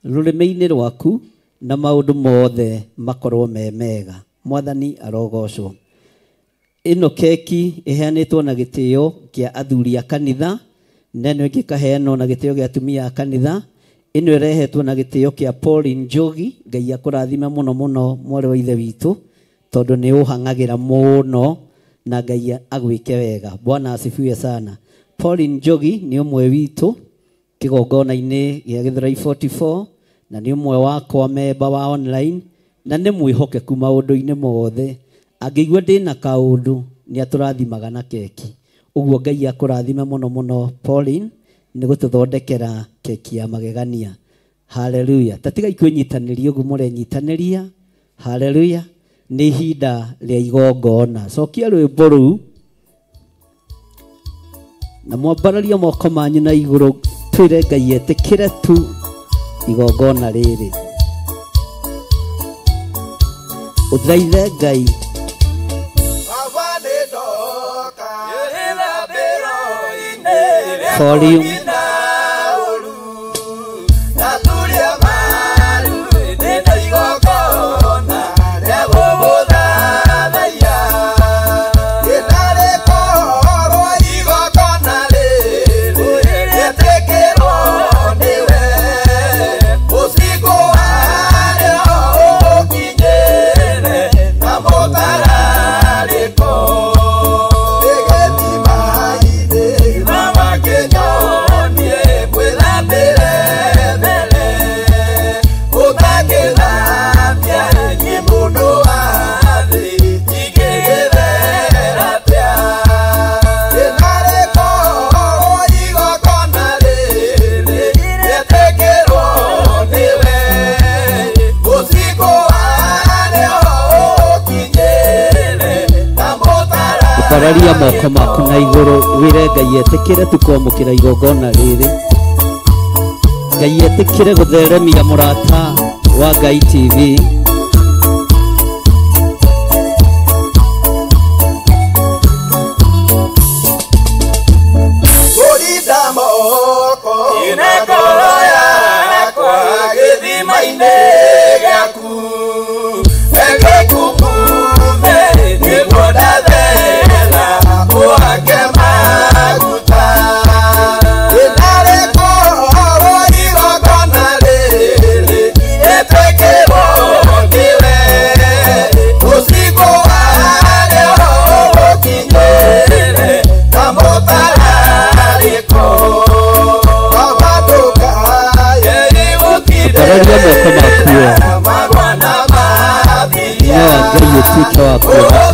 rũrĩmĩ-inĩ rwaku, na maũndũ mothe makorwo me mega. Mwathani arogocwo. Ĩno keki ĩheanĩtwo na gĩtĩo kĩa athuri a kanitha, na ĩno ĩngĩ ĩkaheanwo na gĩtĩo gĩa atumia a kanitha. Ĩno ĩrehetwo na gĩtĩo kĩa Pauline Njogi. Ngai akũrathime mũno mũno mwarĩ wa ithe witũ, tondũ nĩ ũhang'agĩra mũno na Ngai agwĩke wega. Bwana asifiwe sana. Pauline Njogi nĩ ũmwe witũ kĩgongona-inĩ gĩa Gĩthũrai 44, na nĩ ũmwe wakwa memba wa online, na nĩ mwĩhokeku maũndũ-inĩ mothe. Angĩigua ndĩna kaũndũ nĩ atũrathimaga na keki. Ũguo Ngai akũrathime mũno mũno Pauline nĩ gũtũthondekera keki ya magegania. Haleluya. Tatigai kwĩnyitanĩria ũguo mũrenyitanĩria. Haleluya. Nĩ ihinda rĩa igongona. Cokia rwĩmbo rũu na mwambararie moko manyu na igũrũ, twĩre Ngai etĩkĩre tu igongona rĩrĩ. Ũthaithe Ngai. Volume. Ambararia moko maku na igũrũ wĩre Ngai etĩkĩre tu kwamũkĩra igongona rĩrĩ. Ngai etĩkĩre gũtheremia Mũrata wa Ngai TV. Ambararia moko maku no Ngai ũtuĩke wa kuoneka.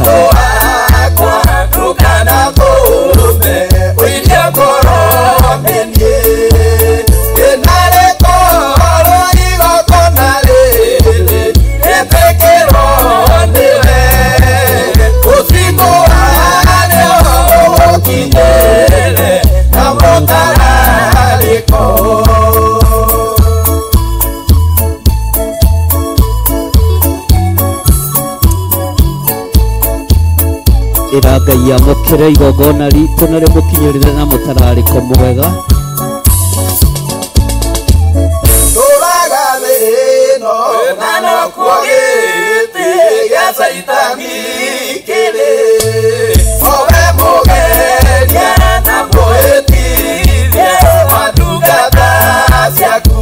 Ĩra Ngai amũkĩre igongona ritũ na rĩmũkinyĩrĩre na mũtararĩko mwega. Ciaku.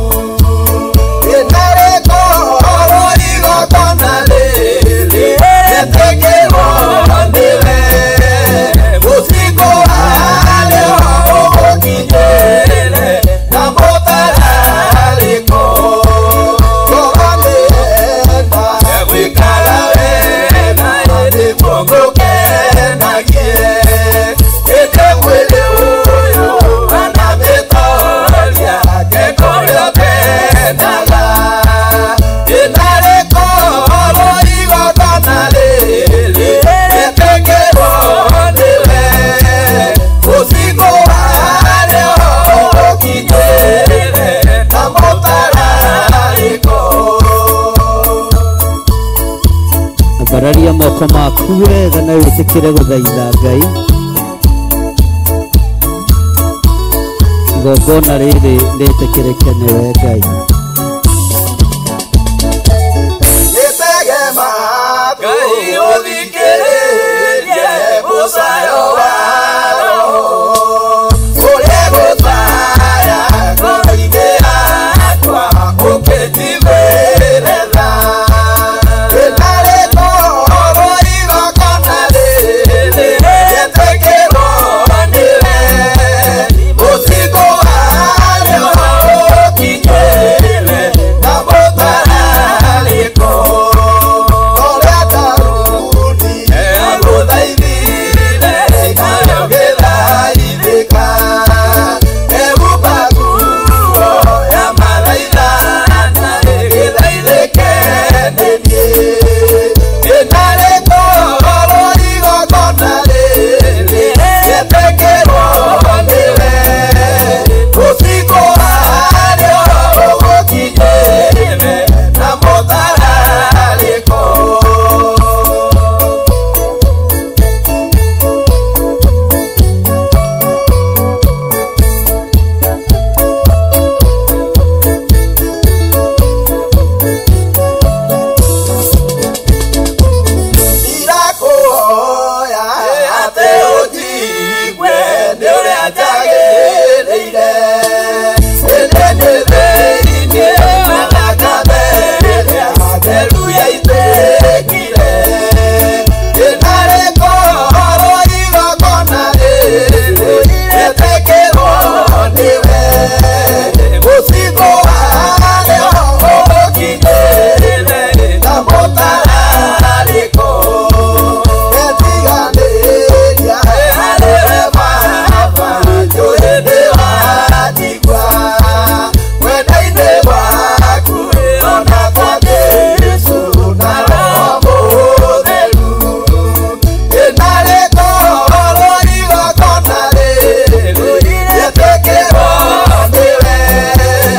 Ambararia moko maku wega na wĩtĩkĩre gũthaitha Ngai. Igongona rĩrĩ rĩtĩkĩrĩke nĩwe Ngai. Ngai ũthikĩrĩrie mũcayo wa roho ũrĩa gũcaya ngoro-inĩ yakwa ũkĩnjiguĩre tha. Rĩtarĩkorwo igongona rĩrĩ rĩtĩkĩrwo nĩwe, ũtukũ warĩo ũkinyĩre na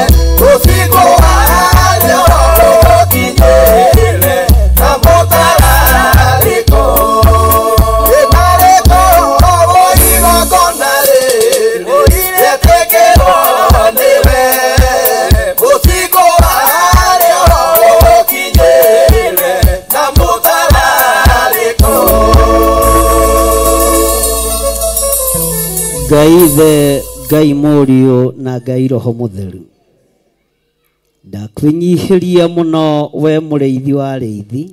mũtararĩko. Ngai Ithe, Ngai Mũriũ na Ngai Roho Mũtheru, ndakwĩnyihĩria mũno we mũrĩithi wa arĩithi.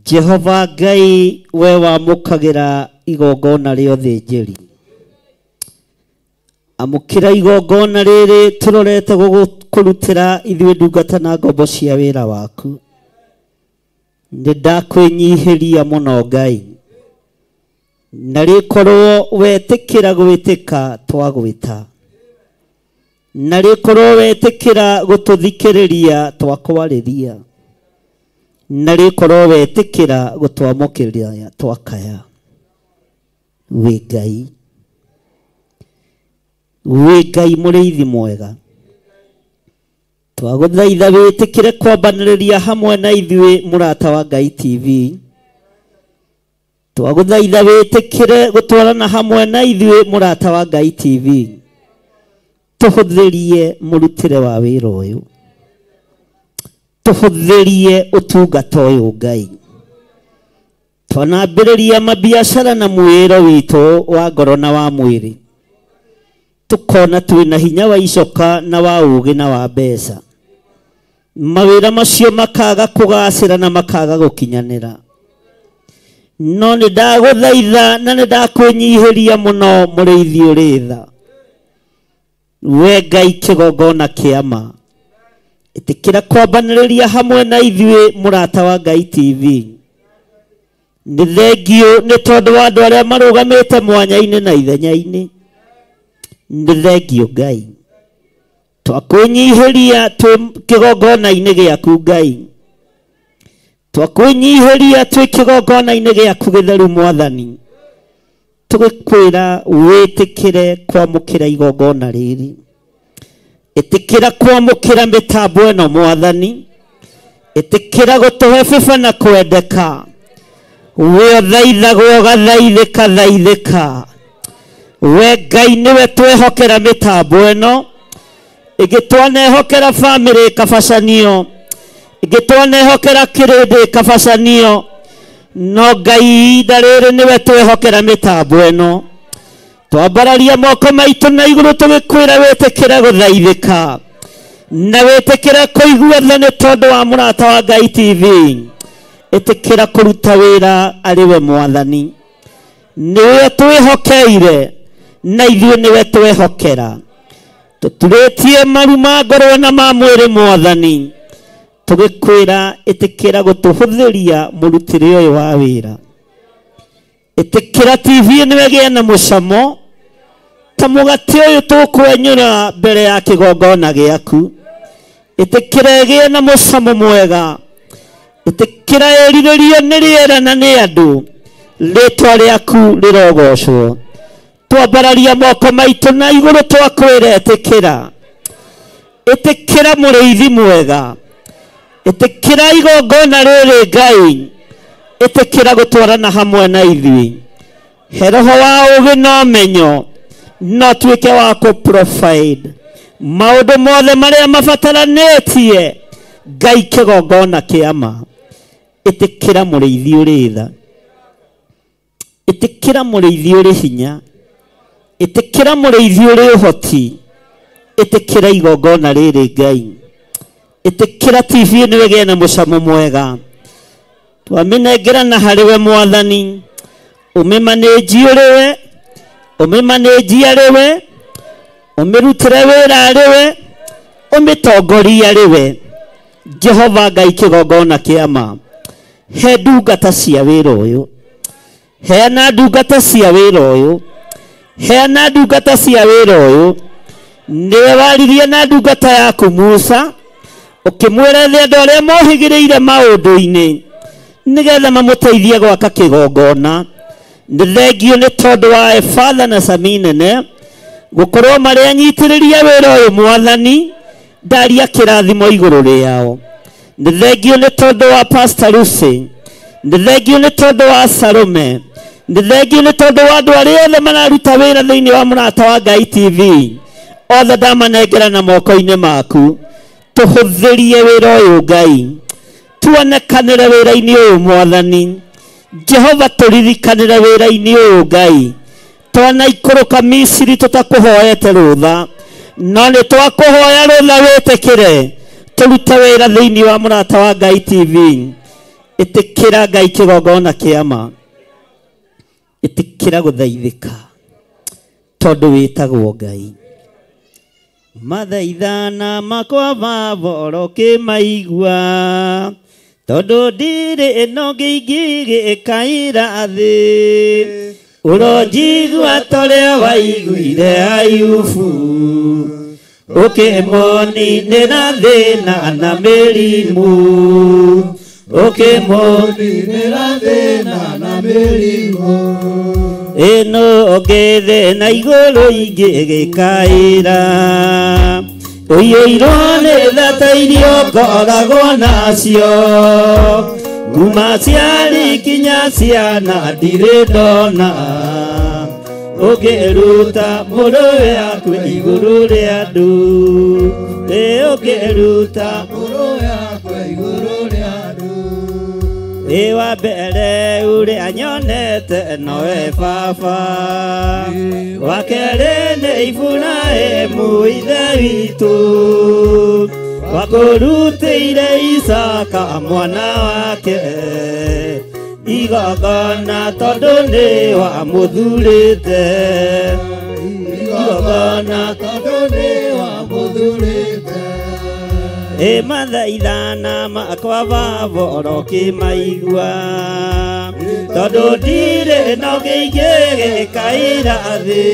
Jehova Ngai, we wamũkagĩra igongona rĩa ũthĩnjĩri. Amũkĩra igongona rĩrĩ tũrorete gũkũrutĩra ithuĩ ndungata na ngombo cia wĩra waku. Nĩ ndakwĩnyihĩria mũno Ngai, na rĩkorwo wetĩkĩra gwĩtĩka twagwĩta, na rĩkorwo wetĩkĩra gũtũthikĩrĩria twakwarĩria, na rĩkorwo wetĩkĩra gũtwamũkĩria twakaya. Wĩ Ngai, wĩ Ngai mũrĩithi mwega, twagũthaitha wĩtĩkĩre kwambanĩrĩria hamwe na ithuĩ Mũrata wa Ngai TV. Twagũthaitha wĩtĩkĩre gũtwarana hamwe na ithuĩ Mũrata wa Ngai TV. Tũhũthĩrie mũrutĩre wa wĩra ũyũ, tũhũthĩrie ũtungata ũyũ Ngai. Twanambĩrĩria mabiacara na mwĩro witũ wa ngoro na wa mwĩrĩ, tũkona twĩna hinya wa icoka na wa ũũgĩ na wa mbeca. Mawĩra macio makaga kũgacĩra na makaga gũkinyanĩra. No nĩ ndagũthaitha na nĩ ndakwĩnyihĩria mũno mũrĩithi ũrĩ tha. We Ngai kĩgongona kĩa ma, ĩtĩkĩra kwambanĩrĩria hamwe na ithuĩ Mũrata wa Ngai TV. Nĩ thengiũ nĩ tondũ wa andũ arĩa marũgamĩte mwanya-inĩ na ithenya-inĩ. Nĩ thengiũ Ngai, twakwĩnyihĩria twĩ kĩgongona-inĩ gĩaku Ngai, twakwĩnyihĩria twĩ kĩgongona-inĩ gĩaku gĩtheru Mwathani, tũgĩkwĩra wĩtĩkĩre kwamũkĩra igongona rĩrĩ. Ĩtĩkĩra kwamũkĩra mĩtambo ĩno Mwathani, Ĩtĩkĩra gũtũhe bĩba na kwendeka. We ũthaithagwo ũgathaithĩka thaithĩka. We Ngai nĩwe twehokera mĩtambo ĩno. Ĩngĩ twanehokera bamĩrĩ ĩkabacanio. Ĩngĩ twanehokera kĩrĩndĩ ĩkabacanio. No Ngai ihinda rĩrĩ nĩwe twehokera mĩtambo ĩno. Twambararia moko maitũ na igũrũ tũgĩkwĩra wĩtĩkĩre gũthaithĩka. Na wĩtĩkĩre kũigua tha nĩ tondũ wa Mũrata wa Ngai TV. Ĩtĩkĩra kũruta wĩra arĩ we Mwathani. Nĩwe twĩhokeire na ithuĩ nĩwe twehokera. Tũturĩtie maru ma ngoro na ma mwĩrĩ Mwathani. Tũgĩkwĩra ĩtĩkĩra gũtũhũthĩria mũrutĩre ũyũ wa wĩra. Ĩtĩkĩra TV nĩwe ĩgĩe na mũcamo ta mũgate ũyũ tũkwenyũra mbere ya kĩgongona gĩaku. Ĩtĩkĩra ĩgĩe na mũcamo mwega. Ĩtĩkĩra ĩrirĩrio nĩ rĩera na nĩ andũ. Rĩtwa rĩaku rĩrogocwo. Twambararia moko maitũ na igũrũ twakwĩra ĩtĩkĩra. Ĩtĩkĩra mũrĩithi mwega. Ĩtĩkĩra igongona rĩrĩ Ngai. Ĩtĩkĩra gũtwarana hamwe na ithuĩ. He roho wa ũũgĩ na ũmenyo no tuĩke wa kũ provide maũndũ mothe marĩa mabataranĩtie Ngai kĩgongona kĩa ma. Ĩtĩkĩra mũrĩithi ũrĩ tha. Ĩtĩkĩra mũrĩithi ũrĩ hinya. Ĩtĩkĩra mũrĩithi ũrĩ ũhoti. Ĩtĩkĩra igongona rĩrĩ Ngai. Ĩtĩkĩra TV ĩno ĩgĩe na mũcamo mwega. Twamĩnengera na harĩ we Mwathani. Ũmĩmanĩnji ũrĩ we. Ũmĩmanĩnji arĩ we. Ũmĩrutĩre wĩra arĩ we. Ũmĩtongorie arĩ we. Jehova Ngai kĩgongona kĩa ma. He ndungata cia wĩra ũyũ. Heana ndungata cia wĩra ũyũ. Heana ndungata cia wĩra ũyũ. Nĩwe waririe na ndungata yaku Musa. Ũkĩmwĩra thĩ andũ arĩa mohĩgĩrĩire maũndũ-inĩ nĩgetha mamũteithie gwaka kĩgongona. Nĩ thengio nĩ tondũ wa Efatha na Sami nene gũkorwo marĩ anyitĩrĩria wĩra ũyũ Mwathani. Ndaria kĩrathimo igũrũ rĩao. Nĩ thengio nĩ tondũ wa Pastor Lucy. Nĩ thengio nĩ tondũ wa Salome. Nĩ thengio nĩ tondũ wa andũ arĩa othe mararuta wĩra thĩinĩ wa Mũrata wa Ngai TV. Othe ndamanengera na moko-inĩ maku. Tũhũthĩrie wĩra ũyũ Ngai. Tuonekanĩre wĩra-inĩ ũyũ Mwathani. Jehova tũririkanĩre wĩra-inĩ ũyũ Ngai. Twanaikũrũka Misiri tũtakũhoete rũtha. No nĩ twakũhoya rũtha wĩtĩkĩre. Tũrute wĩra thĩinĩ wa Mũrata wa Ngai TV. Ĩtĩkĩra Ngai kĩgongona kĩa ma. Ĩtĩkĩra gũthaithĩka tondũ wĩtagwo Ngai. Mathaithana makwa maboro kĩmaigua tondũ ndirĩ ĩno ngĩingĩgĩkaĩra thĩ. Ũronjigua torĩa waiguire Ayubu ũkĩmũninĩra thĩna na mĩrimũ. Ũkĩmũninĩra thĩna na mĩrimũ. Ĩno ũngĩ na igũrũ ingĩgĩkaĩra. Ũiyũirwo nĩ tha ta irio ngoragwo nacio. Kuma ciarĩ kinya ciana ndirĩ ndona. Ũngĩruta mũrũwe akue igũrũ rĩa andũ. Ĩ ũngĩruta mũrũwe akue igũrũ rĩa andũ. Ĩ wa mbere ũrĩa nyonete nowe baba. Wa kerĩ nĩ Iburahĩmu ithe witũ. Wakũrutĩire Isaka mwana wake. Igongona tondũ nĩ wamũthurĩte. Igongona tondũ nĩ wamũthurĩte. Ĩ mathaithana makwa maboro kĩmaigua tondũ ndirĩ no ngĩingĩgĩkaĩra thĩ.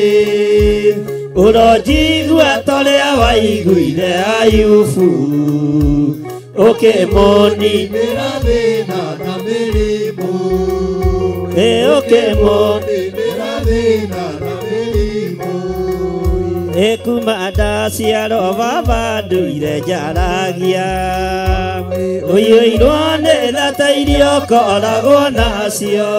Ũronjigua torĩa waiguire Ayubu ũkĩmũninĩra thĩna na mĩrimũ. Ĩ ũkĩmũninĩra thĩna na mĩrimũ. Kuma ndaciarwo baba nduire njaragia ũiyũirwo nĩ tha iria ũkoragwo nacio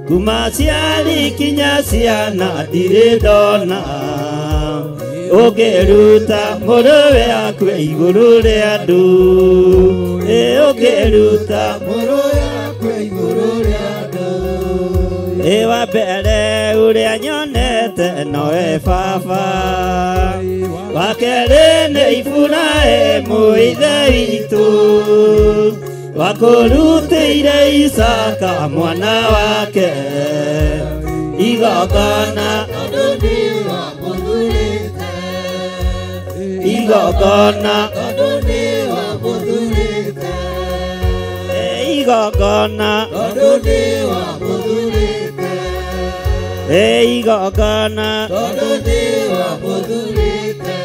kuma ciari kinya ciana ndirĩ ndona ũngĩruta mũrũwe akue igũrũ rĩa andũ ũngĩruta mũrũwe akue igũrũ rĩa andũ wa mbere ũrĩa nyonete nowe baba wa kerĩ nĩ Iburahĩmu ithe witũ wakũrutĩire Isaka mwana wake igongona tondũ nĩwamũthurĩte igongona tondũ nĩwamũthurĩte igongona tondũ nĩwamũthurĩte igongona tondũ nĩwamũthurĩte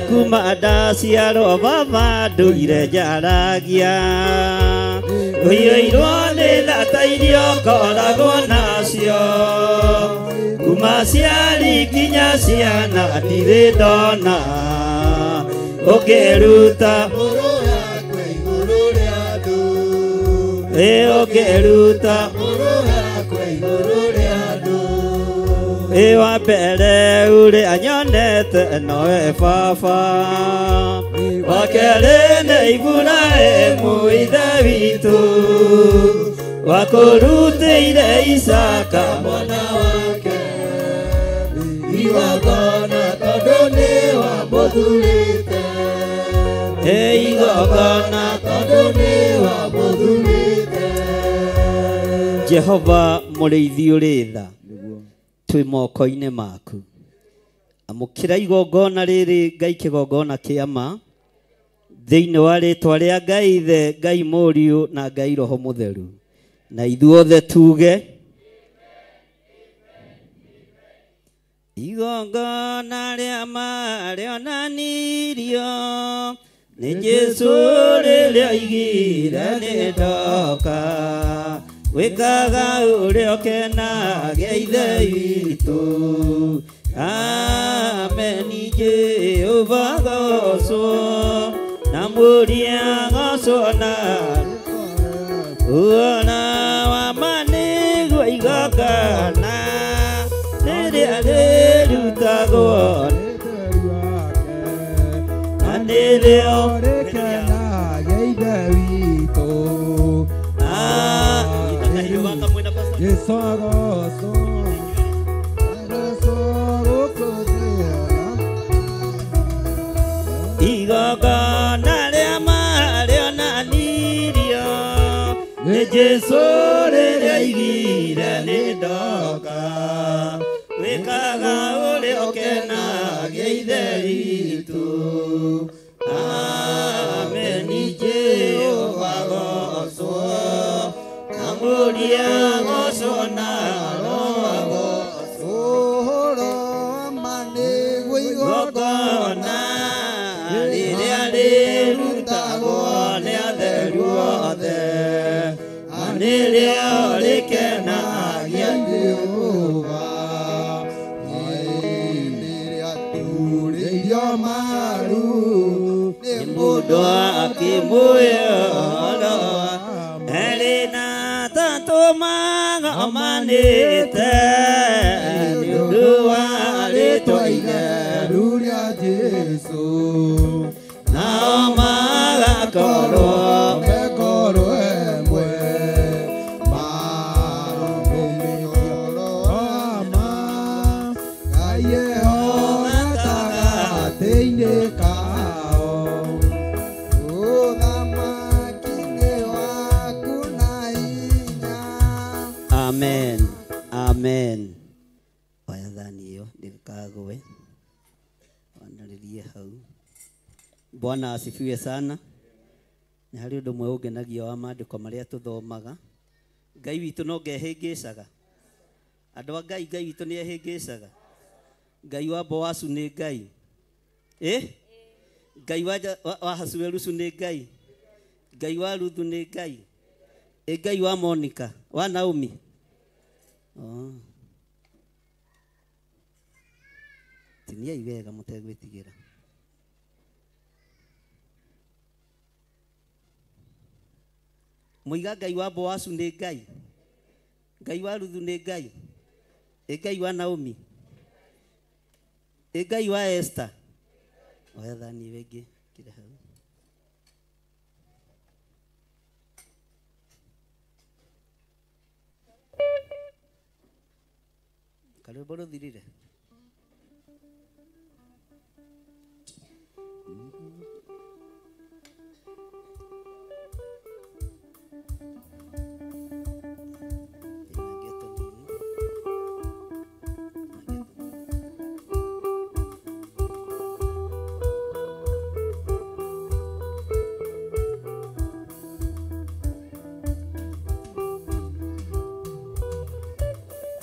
kuma ndaciarwo baba nduire njaragia ũiyũirwo nĩ tha iria ũkoragwo nacio kuma ciari kinya ciana ndirĩ ndona ũngĩruta mũrũwe akue igũrũ rĩa andũ ũngĩruta mũrũwe akue igũrũ rĩa andũ wa mbere ũrĩa nyonete nowe baba wa kerĩ nĩ Iburahĩmu ithe witũ wakũrutĩire Isaka mwana wake igongona tondũ nĩwamũthurĩte igongona tondũ nĩwamũthurĩte Jehova mũrĩithi ũrĩ tha twĩ moko-inĩ maku amũkĩra igongona rĩrĩ Ngai kĩgongona kĩa ma thĩinĩ wa rĩtwa rĩa Ngai Ithe Ngai Mũriũ na Ngai Roho Mũtheru na ithuothe tuge igongona rĩa ma rĩonanirio nĩ Jesũ rĩrĩa oigire nĩ ndoka wĩkaga ũrĩa ũkenagia Ithe witũ ameni Jehova gocwo na Mũriũ gocwo na ũhoro wa ma nĩguo igongona rĩrĩa rĩrutagwo na nĩrĩo rĩkenagia Ithe witũ Jesu agocwo igongona rĩa ma rĩonanirio nĩ Jesũ rĩrĩa oigire nĩ ndoka wĩkaga ũrĩa ũkenagia Ithe witũ ameni Jehova gocwo na Mũriũ gocwo na Roho agocwo ũhoro wa ma nĩguo igongona rĩrĩa rĩrutagwo nĩ atheru othe na nĩrĩo rĩkenagia Jehova rĩrĩa turĩirio maru nĩ mũndũ akĩmũhe erĩ na tatũ magomanĩte nĩ ũndũ wa rĩtwa itheru rĩa Jesũ nao magakorwo mekorwo emwe marũmĩtie ũhoro wa ma Ngai eho gatagatĩ-inĩ kao ũthamaki-inĩ waku na hinya. Amen. Amen. Oya thani ĩyo ndĩkagwe wanarĩrie hau. Bwana asifiwe sana. Nĩ harĩ ũndũ ũmwe ũngenagia wa maandĩko marĩa tũthomaga. Ngai witũ no ngehĩngĩcaga. Andũ a Ngai, Ngai witũ nĩ ehĩngĩcaga. Ngai wa Boasu nĩ Ngai. Ngai wa Hasuerusu nĩ Ngai. Ngai wa Ruthu nĩ Ngai. Ngai wa Monica, wa Naomi. Oh. Tiniai wega mutegwĩtigĩra. Mũiga Ngai wa Boasu nĩ Ngai. Ngai wa Ruthu nĩ Ngai. Ĩ Ngai wa Naomi. Ĩ Ngai wa Esther. Oya thani ĩyo ĩngĩ kĩra hau. Karwĩmbo rũthirire.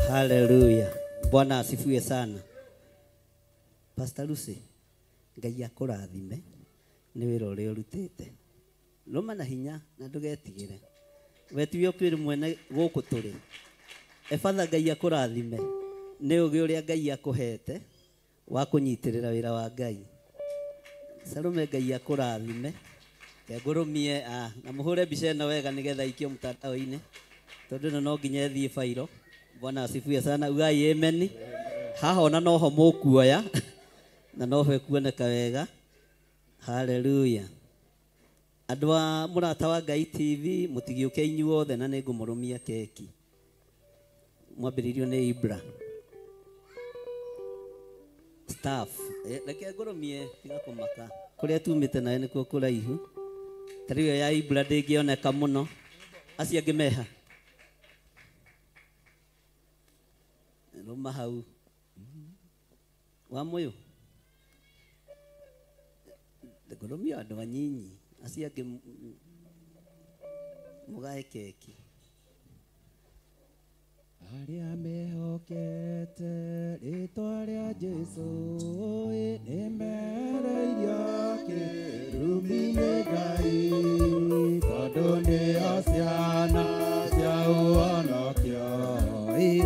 Haleluya. Bwana asifiwe sana. Pastor Lucy, Ngai akũrathime nĩ wĩra ũrĩa ũrutĩte. Rũma na hinya na ndũgetigĩre. We tiwe ũkĩrĩ mwene gũkũ tũrĩ. Ebatha Ngai akũrathime nĩ ũgĩ ũrĩa Ngai akũhete wa kũnyitĩrĩra wĩra wa Ngai. Salome Ngai akũrathime. Ngũrũmie na mũhũre mbica ĩno wega nĩgetha ikio mtandao-inĩ tondũ ĩno no nginya ĩthiĩ bairo. Bwana asifiwe sana. Ugai amen. Haha ona noho mũkuoya na noho ĩkuoneka wega. Haleluya. Andũ a Mũrata wa Ngai TV mũtigĩũke inyuothe na nĩngũmũrũmia keki. Mwambĩrĩirio nĩ Ibra. Staff. Reke ngũrũmie tiga kũmaka. Kũrĩa tumĩte nayo nĩkuo kũraihu. Ta rĩu ĩyo ya Ibra ndĩngĩoneka mũno. Acio angĩ meha. Rũma hau. Wa mũyũ. Ngũrũmia andũ anyinyi. Acio angĩ mũgae keki. Arĩa mehokete rĩtwa rĩa Jesũ nĩmereirio kĩrumi nĩ Ngai tondũ nĩo ciana cia ũhonokio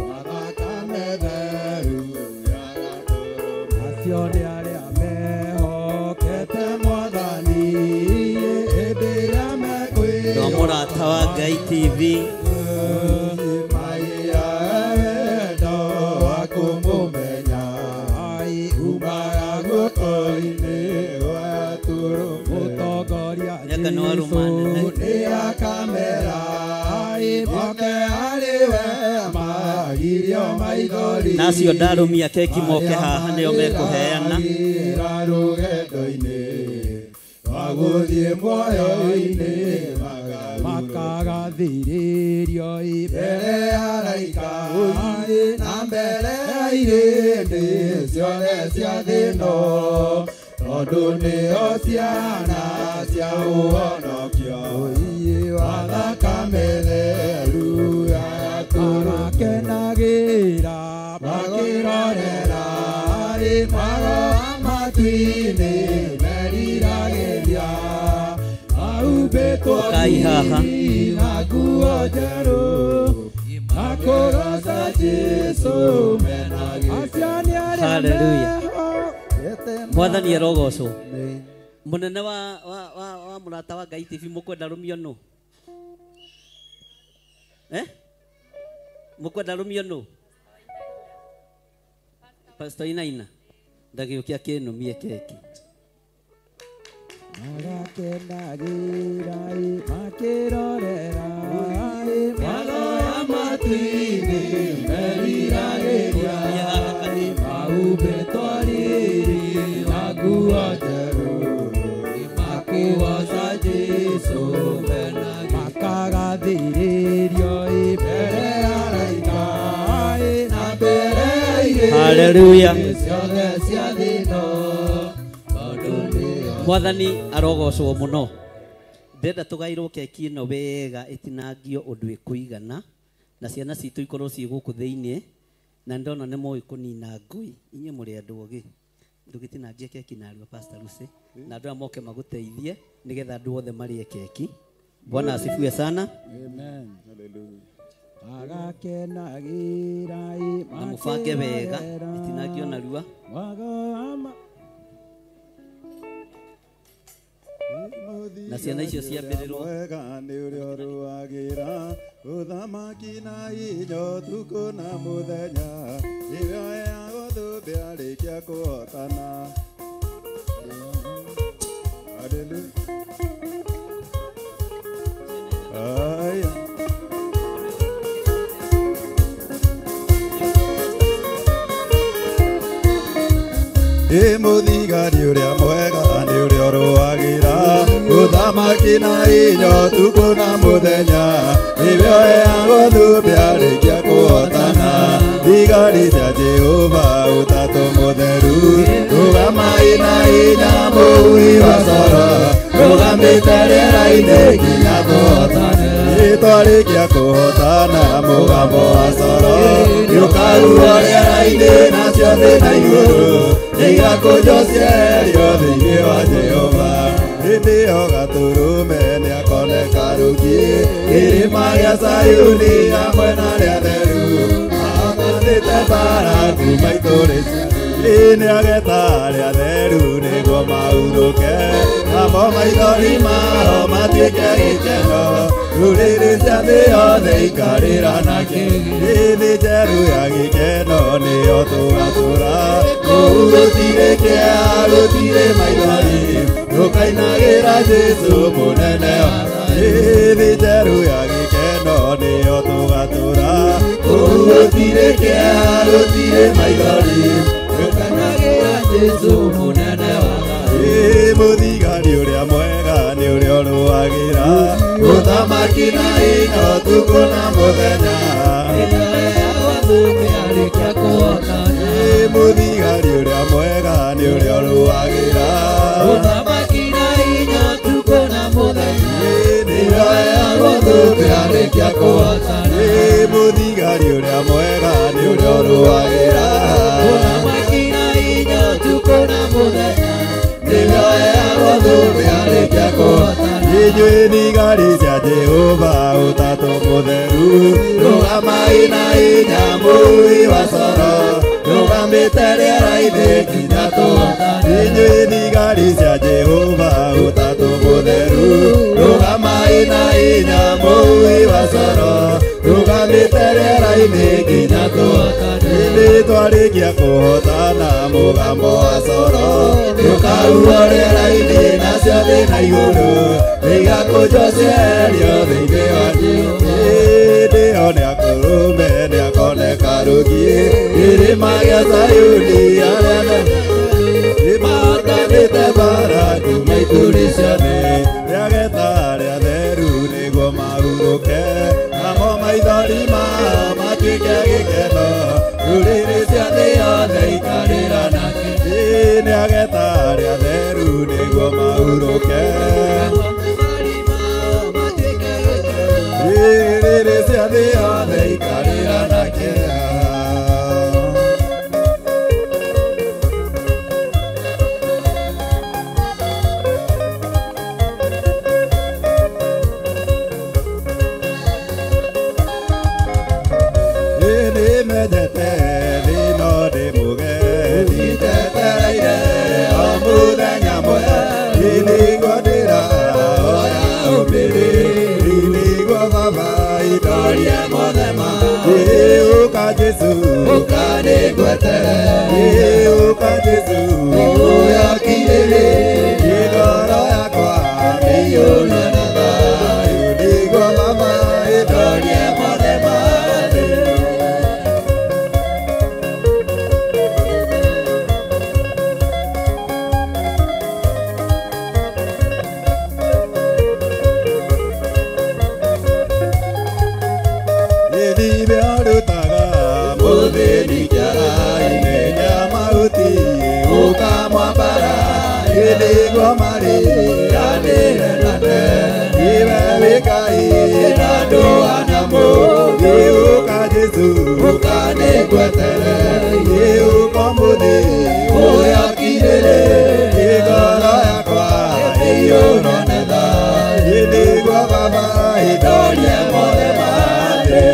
wa thakame theru ya Gatũrũme. Acio nĩ arĩa mehokete Mwathani hĩndĩ ĩrĩa Andũ a Mũrata wa Ngai TV. Nacio ndarũmia keki moke haha nĩo mekũheana. Makagathĩrĩrio mbere ya araika na mbere ya irĩndĩ ciothe cia thĩ ĩno tondũ nĩo ciana cia ũhonokio wa thakame theru ya Gatũrũme. Makenagĩra makĩrorera maroa matu-inĩ meriragĩria mahumbĩtwo Ũkai haha. na nguo njerũ makũgoca Jesũ mena gĩkeno. Haleluya. Mwathani arogocwo. Mũnene wa Mũrata wa Ngai TV mũkwenda rũmio nũ? Mũkwenda rũmio nũ? Pastor Inaina. Ndagĩũke akĩnũmie keki. Magakenagĩra makĩrorera maroa matu-inĩ meriragĩria mahumbĩtwo riri na nguo njerũ makũgoca Jesũ mena makagathĩrĩrio mbere ya araika na mbere ya irĩndĩ Haleluya. ciothe cia thĩ ĩno tondũ nĩo Mwathani arogocwo mũno. Ndĩrenda tũgairwo keki ĩno wega ĩtinangio ũndũ ĩkũigana na ciana citũ ikorwo ciĩ gũkũ thĩinĩ na ndona nĩ moĩ kũnina ngũi. Inyuĩ mũrĩ andũ ogĩ. Ndũgĩtinangie keki narua Pastor Lucy na andũ aya moke magũteithie nĩgetha andũ othe marĩe keki. Bwana asifiwe sana. Amen. Hallelujah. Magakenagĩra Na mũbange wega itinangio narua. Na ciana icio ciambĩrĩrwo mwega nĩ ũrĩa ũrũagĩra ũthamaki na inya ũtukũ na mũthenya nĩwe oeagwo thũmbĩ arĩkia kũhotana. Hallelujah. Aya. Ĩ mũthigari ũrĩa mwega nĩ ũrĩa ũrũagĩra ũthamaki na inya ũtukũ na mũthenya nĩwe oeagwo thũmbĩ arĩkia kũhotana. Thigari cia Jehova ũtatũ mũtheru rũgamai na hinya mũhuhi wa coro rũgamĩte rĩera-inĩ nginya tũhotane. Twarĩkia kũhotana mũgambo wa coro nĩũkahuhwo rĩera-inĩ nacio thĩ na igũrũ nĩigakũnjwo cieherio thĩinĩ wa Jehova. Hĩndĩ ĩyo Gatũrũme nĩakoneka rũgiĩ kĩrĩma gĩa Zayuni hamwe na arĩa atheru ahotanĩte mbaara kuuma itũũra nĩageta arĩa atheru nĩguo mahurũke namo maithori mao matuĩke gĩkeno rũrĩrĩ cia thĩ yothe ikarĩra nake. Thĩ njerũ ya gĩkeno nĩyo tũgatũra kũu gũtirĩ kĩeha gũtirĩ maithori tũkainagĩra Jesũ mũnene wa thĩ njerũ ya gĩkeno nĩyo tũgatũra kũu gũtirĩ kĩeha gũtirĩ maithori tũkainagĩra Jesũ mũnene wa mũthigari ũrĩa mwega nĩ ũrĩa ũrũagĩra ũthamaki na hinya ũtukũ na mũthenya mũthigari ũrĩa mwega nĩ ũrĩa ũrũagĩra ũthamaki na hinya ũtukũ na mũthenya nĩwe oeagwo thũmbĩ arĩkia kũhotana. Mũthigari ũrĩa mwega nĩ ũrĩa ũrũagĩra ũthamaki na hinya ũtukũ na mũthenya nĩwe oeagwo thũmbĩ arĩkia kũhotana. Inyuĩ thigari cia Jehova ũtatũ mũtheru rũgamai na hinya mũhuhi wa coro rũgamĩte rĩera-inĩ nginya tũhotane. Inyuĩ thigari cia Jehova ũtatũ mũtheru rũgamai na hinya mũhuhi wa coro rũgamĩte rĩera-inĩ nginya tũhotane. Hĩndĩ twarĩkia kũhotana mũgambo wa coro nĩũkahuhwo rĩera-inĩ nacio thĩ na igũrũ nĩigakũnjwo cieherio thĩinĩ wa Jehova. Hĩndĩ ĩyo nĩakũrũme nĩakoneka rũgiĩ kĩrĩma gĩa Zayuni arĩa nĩmahotanĩte mbaara kuuma ituri ciothe nĩageta arĩa atheru nĩguo mahurũke namo maithori mao matuĩke gĩkeno rũrĩrĩ cia thĩ yothe ikarĩra nake. Nĩageta arĩa atheru nĩguo mahurũke rũrĩrĩ cia thĩ yothe ikarĩra nake. Nĩmenyete thĩ no ndĩ mũgeni ndetereire o mũthenya mwega nĩguo ndĩrahoya ũmĩrĩri nĩguo Baba indorie mothe ma ũka Jesũ ũka nĩngweterere ũka Jesũ ũyakirĩrĩrie ngoro yakwa mĩiyũrie na thayũ nĩguo Baba indorie mothe ma thĩ. Nĩthime arutaga mũthĩni kĩara-inĩ kĩa mahuti ũkamwambara nĩguo marĩanĩre nake iwe wĩkai na andũ a nyamũ ũka Jesũ ũka nĩngweterere ũka mũthĩ ũyakirĩrĩrie ngoro yakwa ĩiyũrwo nĩ thayũ nĩguo Baba indorie mothe ma thĩ.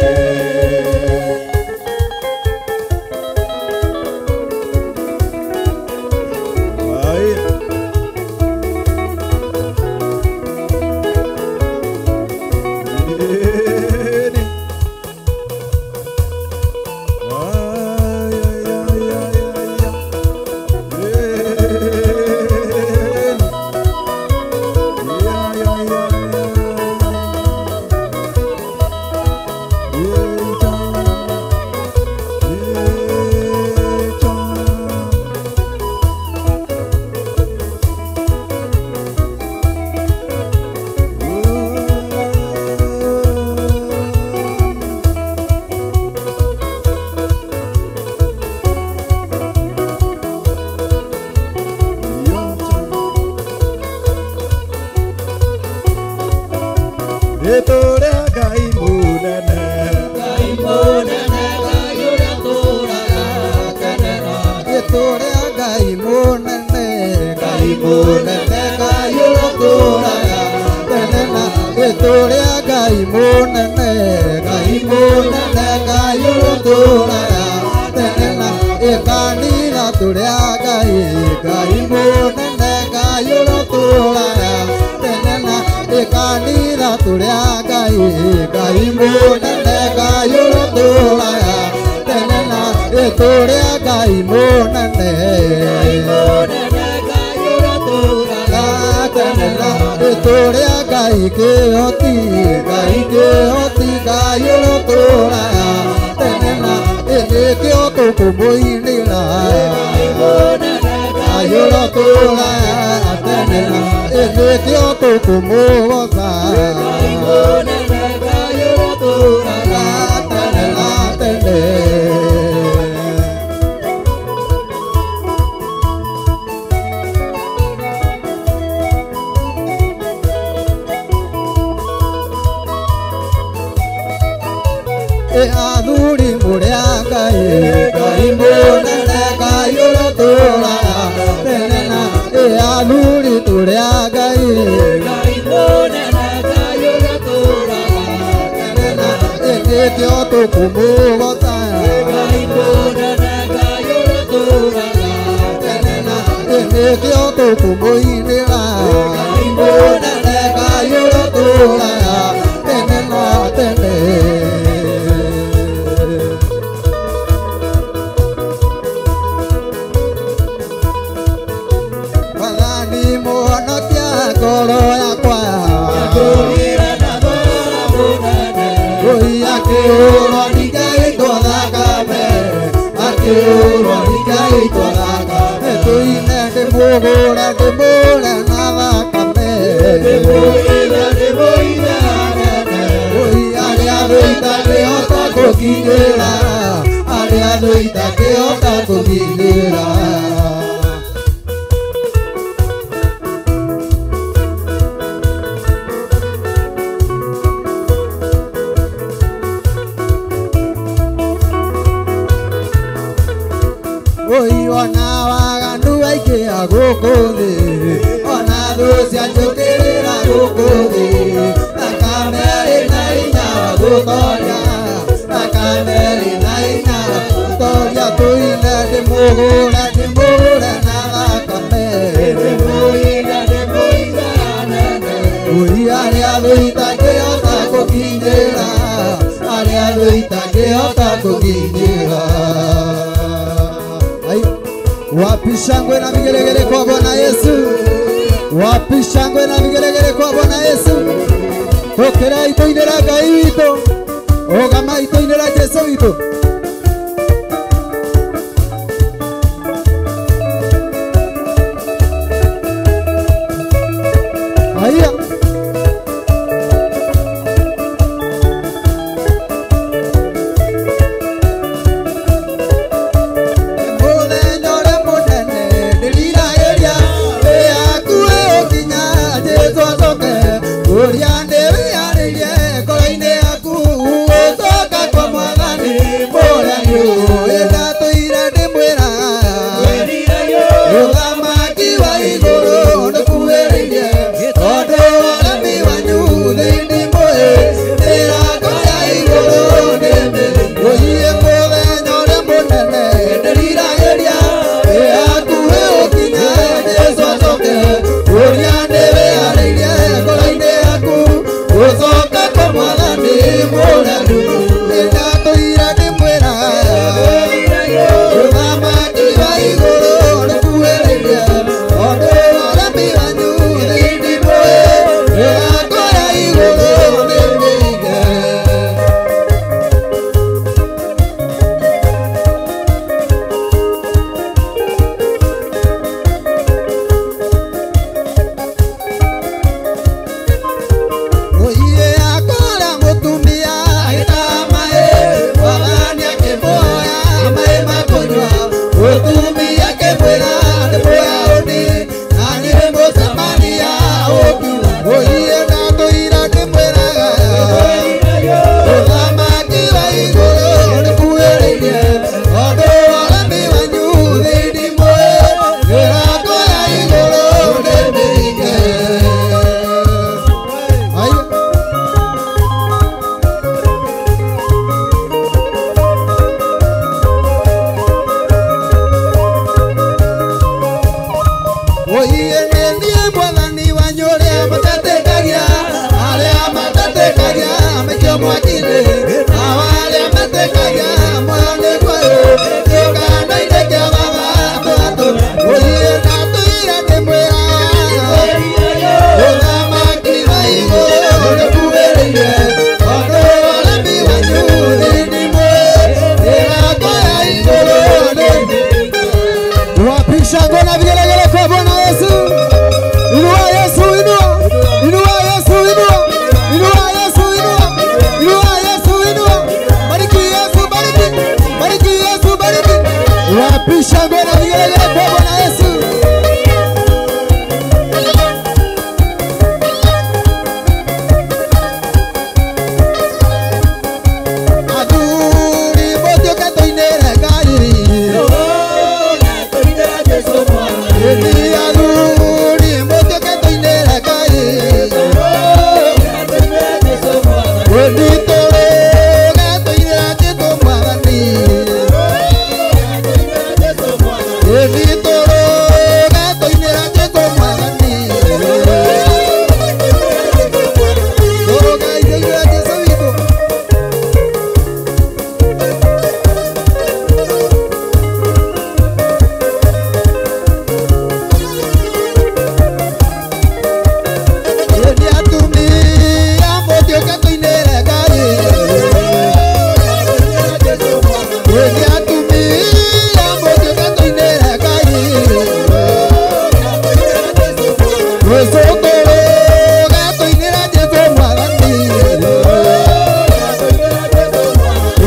Rĩtwa rĩa Ngai mũnene, Ngai mũnene, Ngai ũrĩa ũtũũraga tene na Rĩtwa rĩa Ngai mũnene, Ngai mũnene, Ngai ũrĩa ũtũũraga tene na Rĩtwa rĩa Ngai mũnene, Ngai mũnene, Ngai ũrĩa ũtũũraga tene na Kanitha tũrĩa Ngai, Ngai mũnene, Ngai ũrĩa ũtũũraga tene na Kanitha tũrĩa Ngai, Ngai mũnene, Ngai ũrĩa ũtũũraga tene na Rĩtwa rĩa Ngai mũnene, Ngai mũnene, Ngai ũrĩa ũtũũraga tene na Rĩtwa rĩa Ngai kĩhoti, Ngai kĩhoti, Ngai ũrĩa ũtũũraga tene na nĩkĩo tũkũmũinĩra Ngai mũnene, Ngai ũrĩa ũtũũraga tene na nĩkĩo tũkũmũgoca Ngai mũnene, Ngai ũrĩa ũtũũraga tene na tene. Athuri mũrĩa Ngai, Ngai mũnene, Ngai ũrĩa ũtũũraga tene na athuri tũrĩa Ngai, Ngai mũnene, Ngai ũrĩa ũtũũraga tene na nĩkĩo tũkũmũgoca Ngai mũnene, Ngai ũrĩa ũtũũraga tene na nĩkĩo tũkũmũinĩra Ngai mũnene, Ngai ũrĩa ũtũũraga tene na tene. Ngoro yakwa Yakũrire na thogora mũnene, Oi akĩũrwo nĩ ngaitwo thakame, akĩũrwo nĩ ngaitwo thakame, tũine ndĩmũgũre ndĩmũre na thakame, ndĩmũire ndĩmũire anene, Oi arĩa thũ itangĩhota gũkinyĩra, arĩa thũ itangĩhota gũkinyĩra. Oi ona waganu aingĩ a gũkũ thĩ, ona thũ cia njũkĩrĩra gũkũ thĩ, thakame ĩrĩ na hinya wa gũtoria, thakame ĩrĩ na hinya wa gũtoria, tũine ndĩmũgũre ndĩmũgũre na thakame, ndĩmũire ndĩmũire anene, Oi arĩa thũ itangĩhota gũkinyĩra, arĩa thũ itangĩhota gũkinyĩra. Wapi shangwe na vigelegele kwa Bwana Yesu? Wapi shangwe na vigelegele kwa Bwana Yesu? Tokera itoinera Ngai witũ, ũgama itoinera Jesu witũ. Haya. Mũthenya ũrĩa mũnene ndĩriragĩria wĩhakuhĩ ũkinya Jesũ acoke, ũrĩa ndĩwĩharĩirie ngoro-inĩ yaku gũcoka kwa Mwathani mũrĩa nĩũĩ ndatũire ndĩmwĩraga ũthamaki wa igũrũ ndũkuhĩrĩirie, tondũ ũremi wanyu thĩinĩ mũĩ mĩrango ya igũrũ nĩ mĩhingũrie. Mũthenya ũrĩa mũnene ndĩriragĩria wĩhakuhĩ ũkinya Jesũ acoke, ũrĩa ndĩwĩharĩirie ngoro-inĩ yaku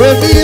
Yeah.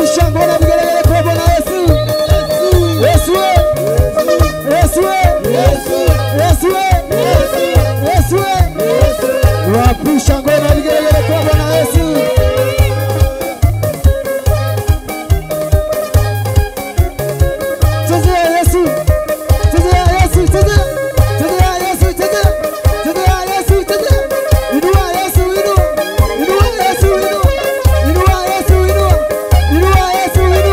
Wapi shangwe na vigelegele kwa Bwana Yesu? Yesu, Yesu, Yesu, Yesu, Yesu. Wapi shangwe na vigelegele kwa Bwana Yesu? Chezea Yesu, chezea Yesu, chezea, chezea Yesu, chezea, chezea Yesu, chezea. Inua Yesu, inua, inua Yesu, inua, inua Yesu, inua, inua Yesu, inua.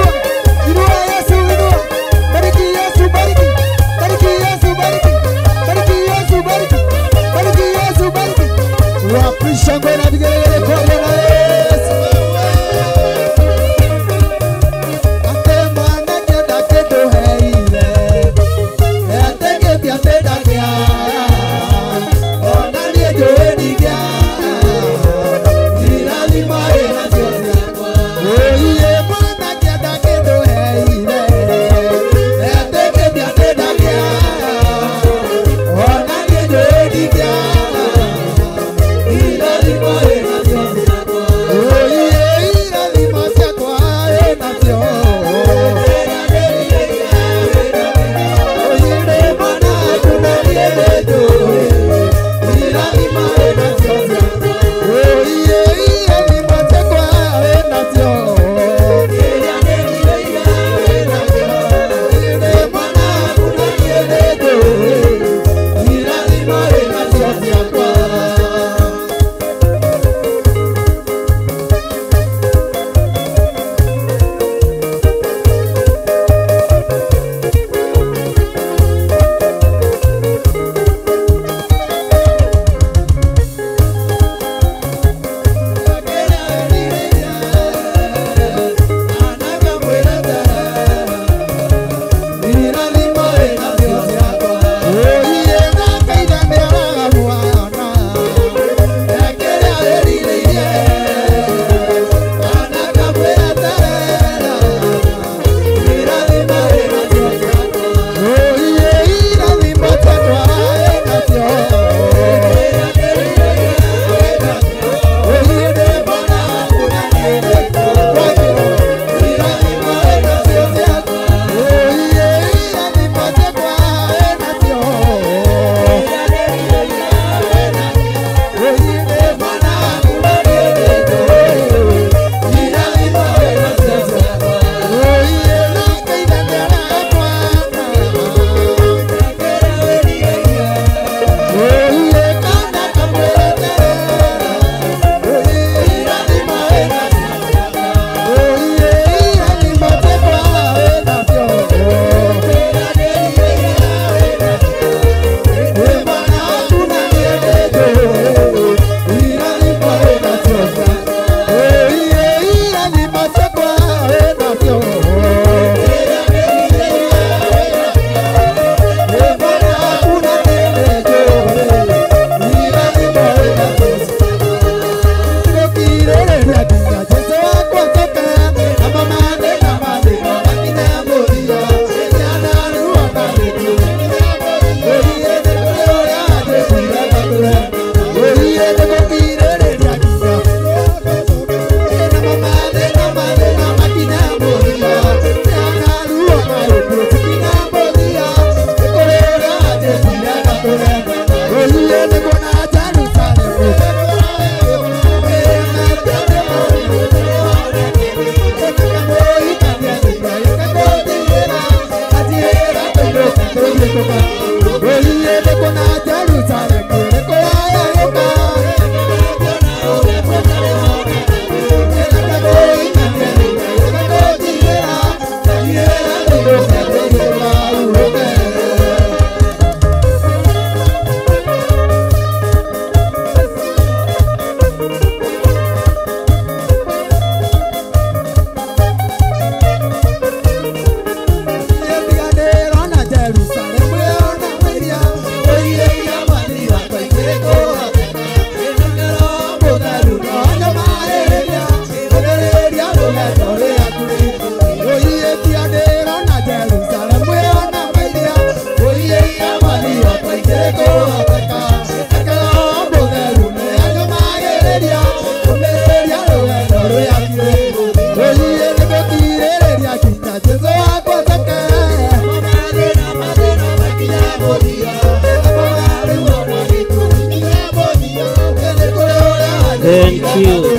Thank you.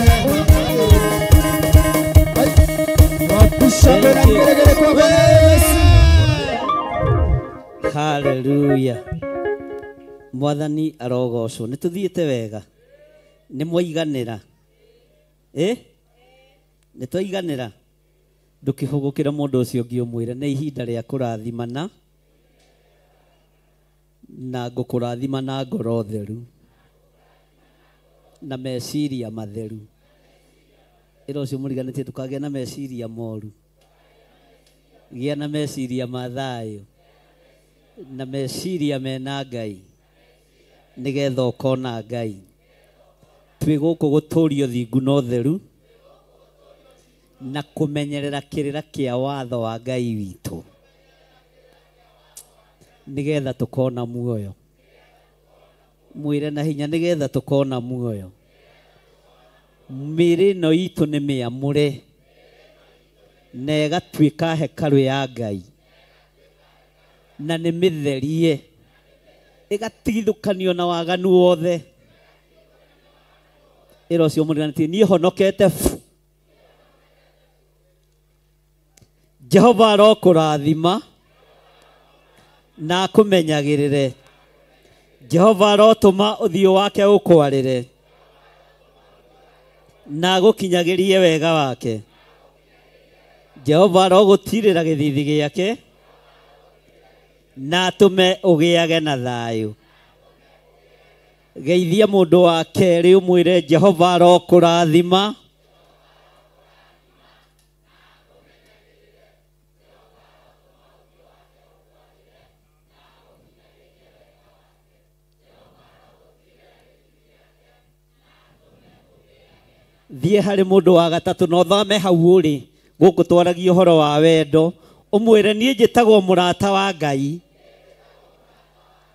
Thank you. Hallelujah. Mwathani arogocwo. Nĩ tũthiĩte wega. Nĩ mwaiganĩra. Nĩ twaiganĩra. Ndũkĩhũgũkĩre mũndũ ũcio ũngĩ ũmwĩre nĩ ihinda rĩa kũrathimana na ngũkũrathima na ngoro theru na meciria matheru. Ĩra ũcio mũriganĩtie ndũkagĩe na meciria moru. Gĩa na meciria ma thayũ na meciria mena Ngai nĩgetha ũkona Ngai. Twĩ gũkũ gũtũria ũthingu na ũtheru na kũmenyerera kĩrĩra kĩa watho wa Ngai witũ nĩgetha tũkona muoyo. Mwĩre na hinya nĩgetha tũkona muoyo. Mĩĩrĩ ĩno itũ nĩ mĩamũre na ĩgatuĩka hekarũ ya Ngai na nĩ mĩtherie ĩgatigithũkanio na waganu wothe. Ĩra ũcio mũriganĩtie niĩ honokete fu. Jehova arokũrathima na akũmenyagĩrĩre. Jehova arotũma ũthiũ wake ũkwarĩre na agũkinyagĩrie wega wake. Jehova arogũtirĩra gĩthithi gĩake na atũme ũgĩage na thayũ. Geithia mũndũ wa kerĩ ũmwĩre Jehova arokũrathima thiĩ harĩ mũndũ wa gatatũ na ũthome hau ũrĩ gũkũ twaragia ũhoro wa wendo ũmwĩre niĩ njĩtagwo mũrata wa Ngai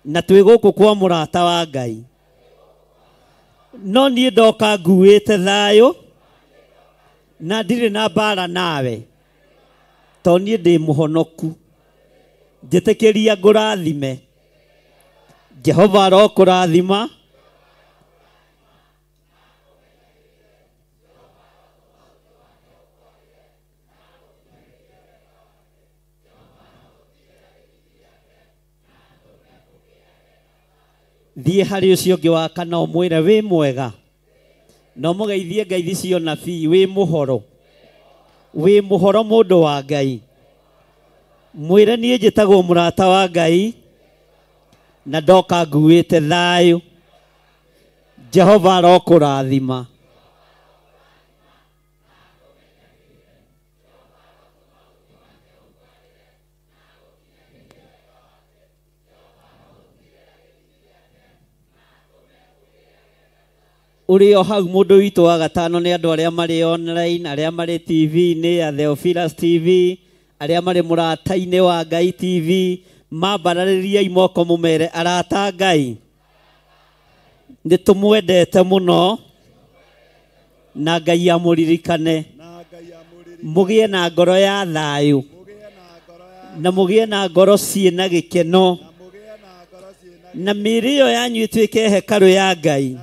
na twĩ gũkũ kwa mũrata wa Ngai no niĩ ndoka nguĩte thayũ na ndirĩ na mbara nawe to niĩ ndĩ mũhonoku. Njĩtĩkĩria ngũrathime. Jehova arokũrathima thiĩ harĩ ũcio ũngĩ wa kana ũmwĩre wĩ mwega na ũmũgeithie ngeithi cia ũnabii wĩ mũhoro wĩ mũhoro mũndũ wa Ngai. Mwĩre niĩ njĩtagwo mũrata wa Ngai na ndoka nguĩte thayũ. Jehova arokũrathima. Ũrĩ o hau mũndũ witũ wa gatano nĩ andũ arĩa marĩ online, arĩa marĩ TV-inĩ ya Theophilus TV, arĩa marĩ mũrata-inĩ wa Ngai TV, mambararĩriai moko mũmere arata Ngai nĩ tũmwendete mũno na Ngai amũririkane. Mũgĩe na ngoro ya thayũ na mũgĩe na ngoro ciĩna gĩkeno na mĩĩrĩ ĩyo yanyu ĩtuĩke hekarũ ya Ngai.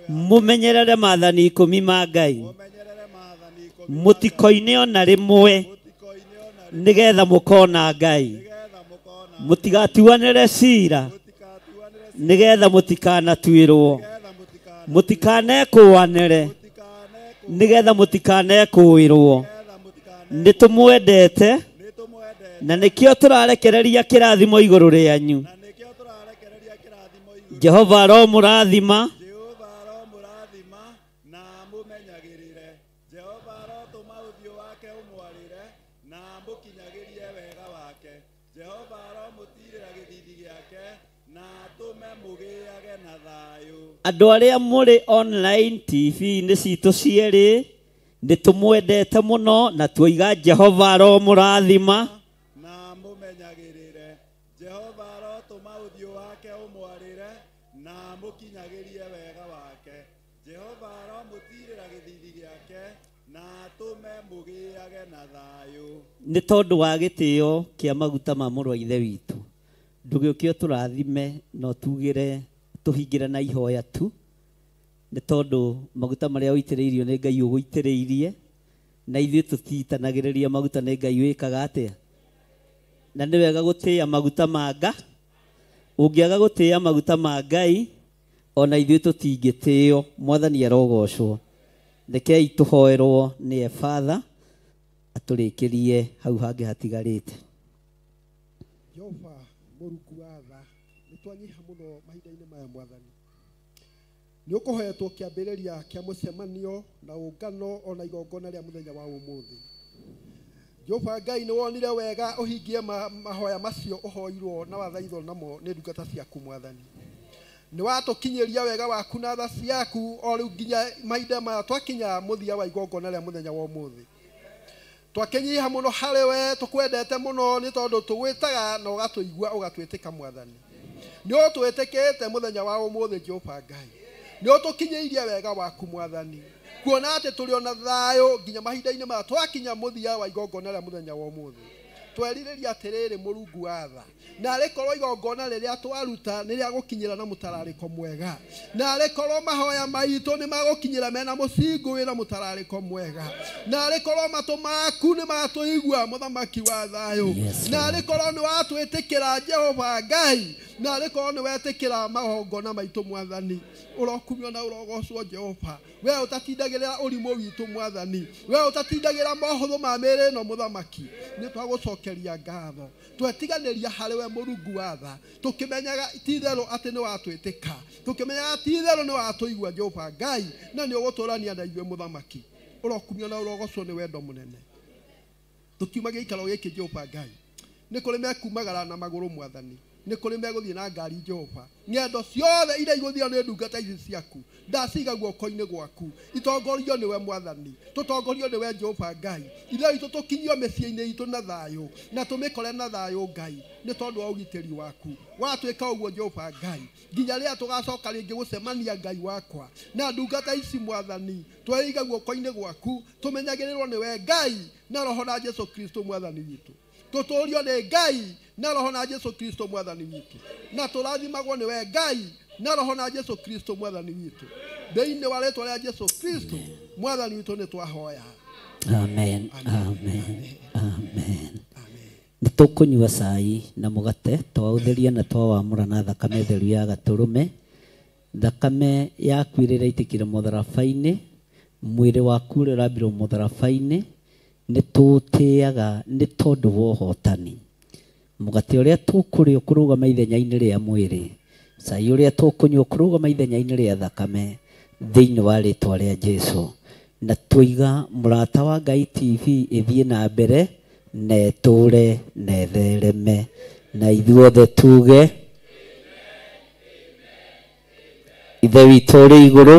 Mũmenyerere maathani 10 ma Ngai mũtikoine ona rĩmwe nĩgetha mũkona Ngai. Mũtigatuanĩre cira nĩgetha mũtikanatuĩrwo. Mũtikanekũanĩre nĩgetha mũtikanekũĩrwo. Nĩ tũmwendete na nĩkĩo tũrarekereria kĩrathimo igũrũ rĩanyu. Jehova aromũrathima andũ arĩa mũrĩ online TV-inĩ citũ cierĩ nĩ tũmwendete mũno na tuoiga Jehova aromũrathima na mũmenyagĩrĩre. Jehova arotũma ũthiũ wake ũmwarĩre na amũkinyagĩrie wega wake. Jehova aromũtirĩra gĩthithi gĩake na atũme mũgĩage na thayũ. Nĩ tondũ wa gĩtĩo kĩa maguta ma mũrũ wa Ithe witũ ndũgĩũke ũtũrathime na ũtugĩre tũhingĩre na ihoya tu Nĩ tondũ maguta marĩa ũitĩrĩirio nĩ Ngai ũgũitĩrĩirie, na ithuĩ tũtiitanagĩrĩria maguta nĩ Ngai wĩkaga atĩa. Na nĩ wega gũtĩĩa maguta ma Ngai. Ũngĩaga gũtĩĩa maguta ma Ngai, ona ithuĩ tũtingĩtĩĩo. Mwathani arogocwo. Rekei tũhoerwo nĩ Father atũrĩkĩrie hau hangĩ hatigarĩte. Jehova Mũrungu wa tha, nĩ twanyiha mũno mahinda-inĩ maya Mwathani. Nĩ ũkũhoetwo kĩambĩrĩria kĩa mũcemanio na ũngano ona igongona rĩa mũthenya wa ũmũthĩ. Jehova Ngai nĩ wonire wega ũhingie mahoya macio ũhoirwo na wathaithwo namo nĩ ndungata ciaku Mwathani. Nĩ watũkinyĩria wega waku na tha ciaku o rĩu nginya mahinda maya twakinya mũthia wa igongona rĩa mũthenya wa ũmũthĩ. Twakĩnyiha mũno harĩ we, tũkwendete mũno nĩ tondũ tũgwĩtaga na ũgatũigua ũgatwĩtĩka Mwathani. Nĩ ũtwĩtĩkĩte mũthenya wa ũmũthĩ Jehova Ngai. Nĩ ũtũkinyĩirie wega waku Mwathani. Kuona atĩ tũrĩ ona thayũ nginya mahinda-inĩ maya twakinya mũthia wa igongona rĩa mũthenya wa ũmũthĩ. Twerirĩria atĩrĩrĩ Mũrungu wa tha, na arĩ korwo igongona rĩrĩa twaruta nĩ rĩa gũkinyĩra na mũtararĩko mwega, na arĩ korwo mahoya maitũ nĩ magũkinyĩra mena mũcingũ wĩna mũtararĩko mwega, na arĩ korwo matũ maku nĩ matũigua Mũthamaki wa thayũ, na arĩ korwo nĩ watwĩtĩkĩra Jehova Ngai, na arĩ korwo nĩ wetĩkĩra magongona maitũ Mwathani. Ũrokumio na ũrogocwo Jehova. We ũtatindagĩrĩra ũrimũ witũ Mwathani, we ũtatindagĩra mohũthũ ma mĩĩrĩ ĩno Mũthamaki, nĩ twagũcokeria ngatho. Twetiganĩria harĩ we Mũrungu wa tha, tũkĩmenyaga ti itherũ atĩ nĩ watwĩtĩka, tũkĩmenyaga ti itherũ nĩ watũigua Jehova Ngai, na nĩ ũgũtũrania na ithuĩ Mũthamaki. Ũrokumio na ũrogocwo nĩ wendo mũnene. Tũkiuma gĩikaro gĩkĩ Jehova Ngai, nĩ kũrĩ mekumagara na magũrũ Mwathani, nĩ kũrĩ megũthiĩ na ngari Jehova. Ng'endo ciothe iria igũthio nĩ ndungata ici ciaku ndaciga guoko-inĩ gwaku, itongorio nĩwe Mwathani, tũtongorio nĩwe Jehova Ngai. Ithuĩ itũ tũkinyio mĩciĩ-inĩ itũ na thayũ, na tũmĩkore na thayũ Ngai, nĩ tondũ wa ũgitĩri waku. Watwĩka ũguo Jehova Ngai, nginya rĩrĩa tũgacoka rĩngĩ gũcemania Ngai wakwa na ndungata ici Mwathani, tweiga guoko-inĩ gwaku, tũmenyagĩrĩrwo nĩwe Ngai na Roho na Jesu Kristo Mwathani witũ. Tũtũũrio nĩ Ngai na Roho na Jesu Kristo Mwathani witũ, na tũrathimagwo nĩwe Ngai na Roho na Jesu Kristo Mwathani witũ. Thĩinĩ wa rĩĩtwa rĩa Jesu Kristo Mwathani witũ nĩ twahoya. Amen, amen, amen. Nĩ tũkũnyua cai na mũgate, twaũtheria na twawamũra na thakame theru ya gatũrũme. Thakame yaku ĩrĩa ĩraitĩkire mũtharaba-inĩ, mwĩrĩ waku ũrĩa ũrambirwo mũtharaba-inĩ, nĩ tũũtĩaga nĩ tondũ wa ũhotani. Mũgate ũrĩa tũkũrĩa ũkũrũgama ithenya-inĩ rĩa mwĩrĩ, cai ũrĩa tũkũnyua ũkũrũgama ithenya-inĩ rĩa thakame, thĩinĩ wa rĩĩtwa rĩa Jesu. Na tũiga Mũrata wa Ngai TV ĩthiĩ na mbere na ĩtũũre na ĩthereme, na ithuothe tuge Ithe witũ ũrĩ igũrũ.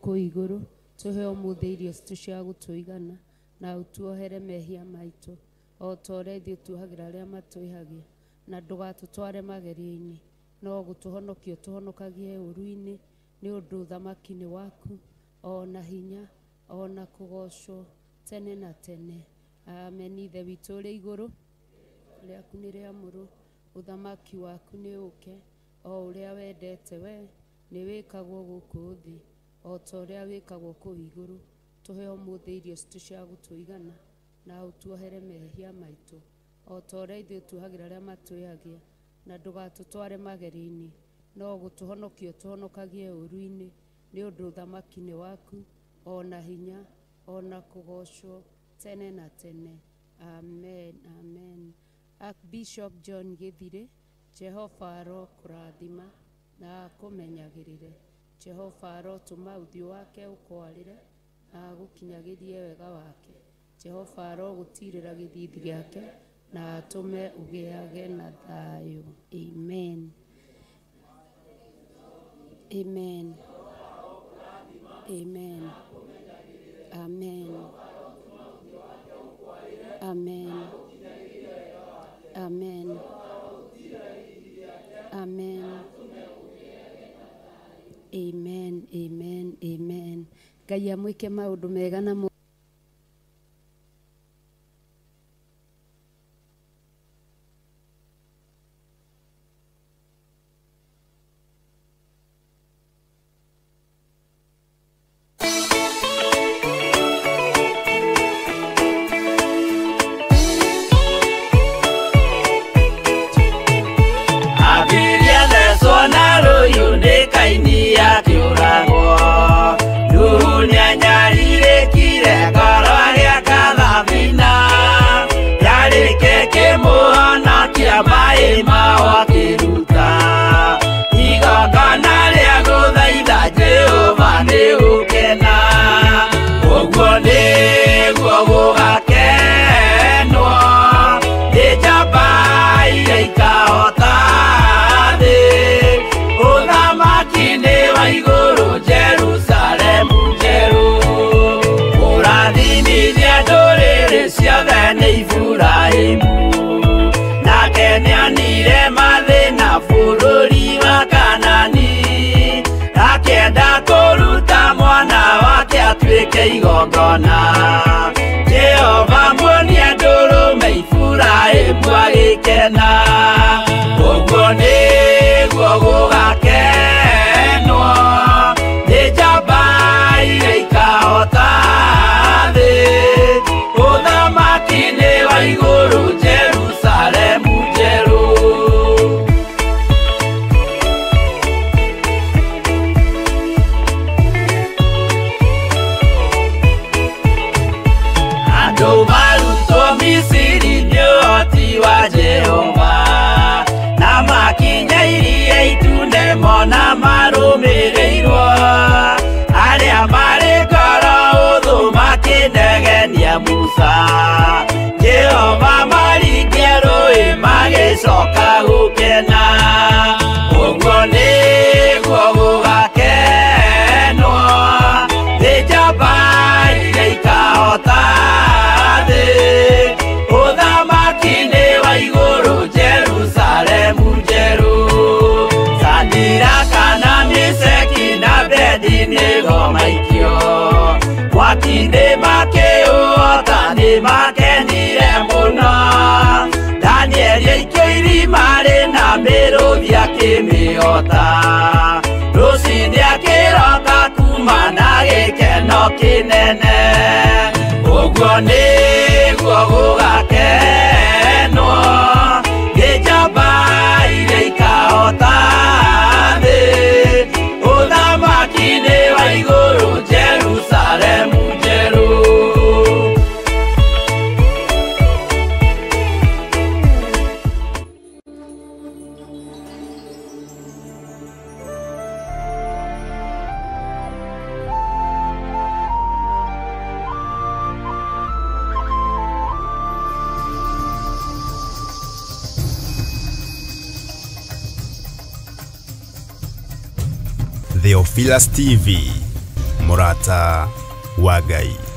Kũu igũrũ tũhe ũmũthĩ irio citũ cia gũtũigana, na ũtuohere mehia maitũ o ta ũrĩa ithuĩ tuohagĩra arĩa matwĩhagia, na ndũgatũtware magerio-inĩ, no gũtũhonokia ũtũhonokagie ũũru-inĩ, nĩ ũndũ ũthamaki nĩ waku, o na hinya, o na kũgoocwo tene na tene. Amen. Ithe witũ ũrĩ igũrũ, rĩaku nĩ rĩamũrwo, ũthamaki waku nĩ ũũke, o ũrĩa wendete we nĩ wĩkagwo gũkũ thĩ o ta ũrĩa wĩkagwo kũu igũrũ. Tũhe ũmũthĩ irio citũ cia gũtũigana, na ũtuohere mehia maitũ o ta ũrĩa ithuĩ tuohagĩra arĩa matwĩhagia, na ndũgatũtware magerio-inĩ, no gũtũhonokia ũtũhonokagie ũũru-inĩ, nĩ ũndũ ũthamaki nĩ waku, o na hinya, o na kũgoocwo tene na tene. Amen, amen. Archbishop John Githire, Jehova arokũrathima na akũmenyagĩrĩre. Jehova arotũma ũthiũ wake ũkwarĩre na agũkinyagĩrie wega wake. Jehova arogũtiirĩra gĩthiithi gĩake na atũme ũgĩage na thayũ. Amen. Amen. Amen. Amen. Amen. Amen. Amen. Amen. Amen. Amen. Ngai amwĩke maũndũ mega na Igongona Jehova muonia ndũrũme Iburahĩmu agĩkena ũguo nĩguo gũgakenwo nĩ njamba iria ikahota thĩ ũthamaki-inĩ wa igũrũ Jerusalemu njerũ. Andũ marutwo Misiri nĩ ũhoti wa Jehova na makinya iria itune mona marũmĩrĩirwo arĩa marĩ ngoro ũthũ makĩnegenia Musa Jehova maringia rũĩ magĩcoka gũkena ũguo nĩguo gũgakenwo nĩ njamba iria ikahota thĩ ũthamaki-inĩ wa igũrũ Jerusalemu njerũ Sadiraka na Meshaki na Abednego maikio mwaki-inĩ makĩũhota nĩ makenire mũno Danieli aikio irima rĩna mĩrũthi akĩmĩhota rũciinĩ akĩroka kuma na gĩkeno kĩnene ũguo nĩguo gũgakenwo nĩ njamba iria ikahota thĩ ũthamaki-inĩ wa igũrũ Jerusalemu njerũ. Theophilus TV, Murata wa Ngai.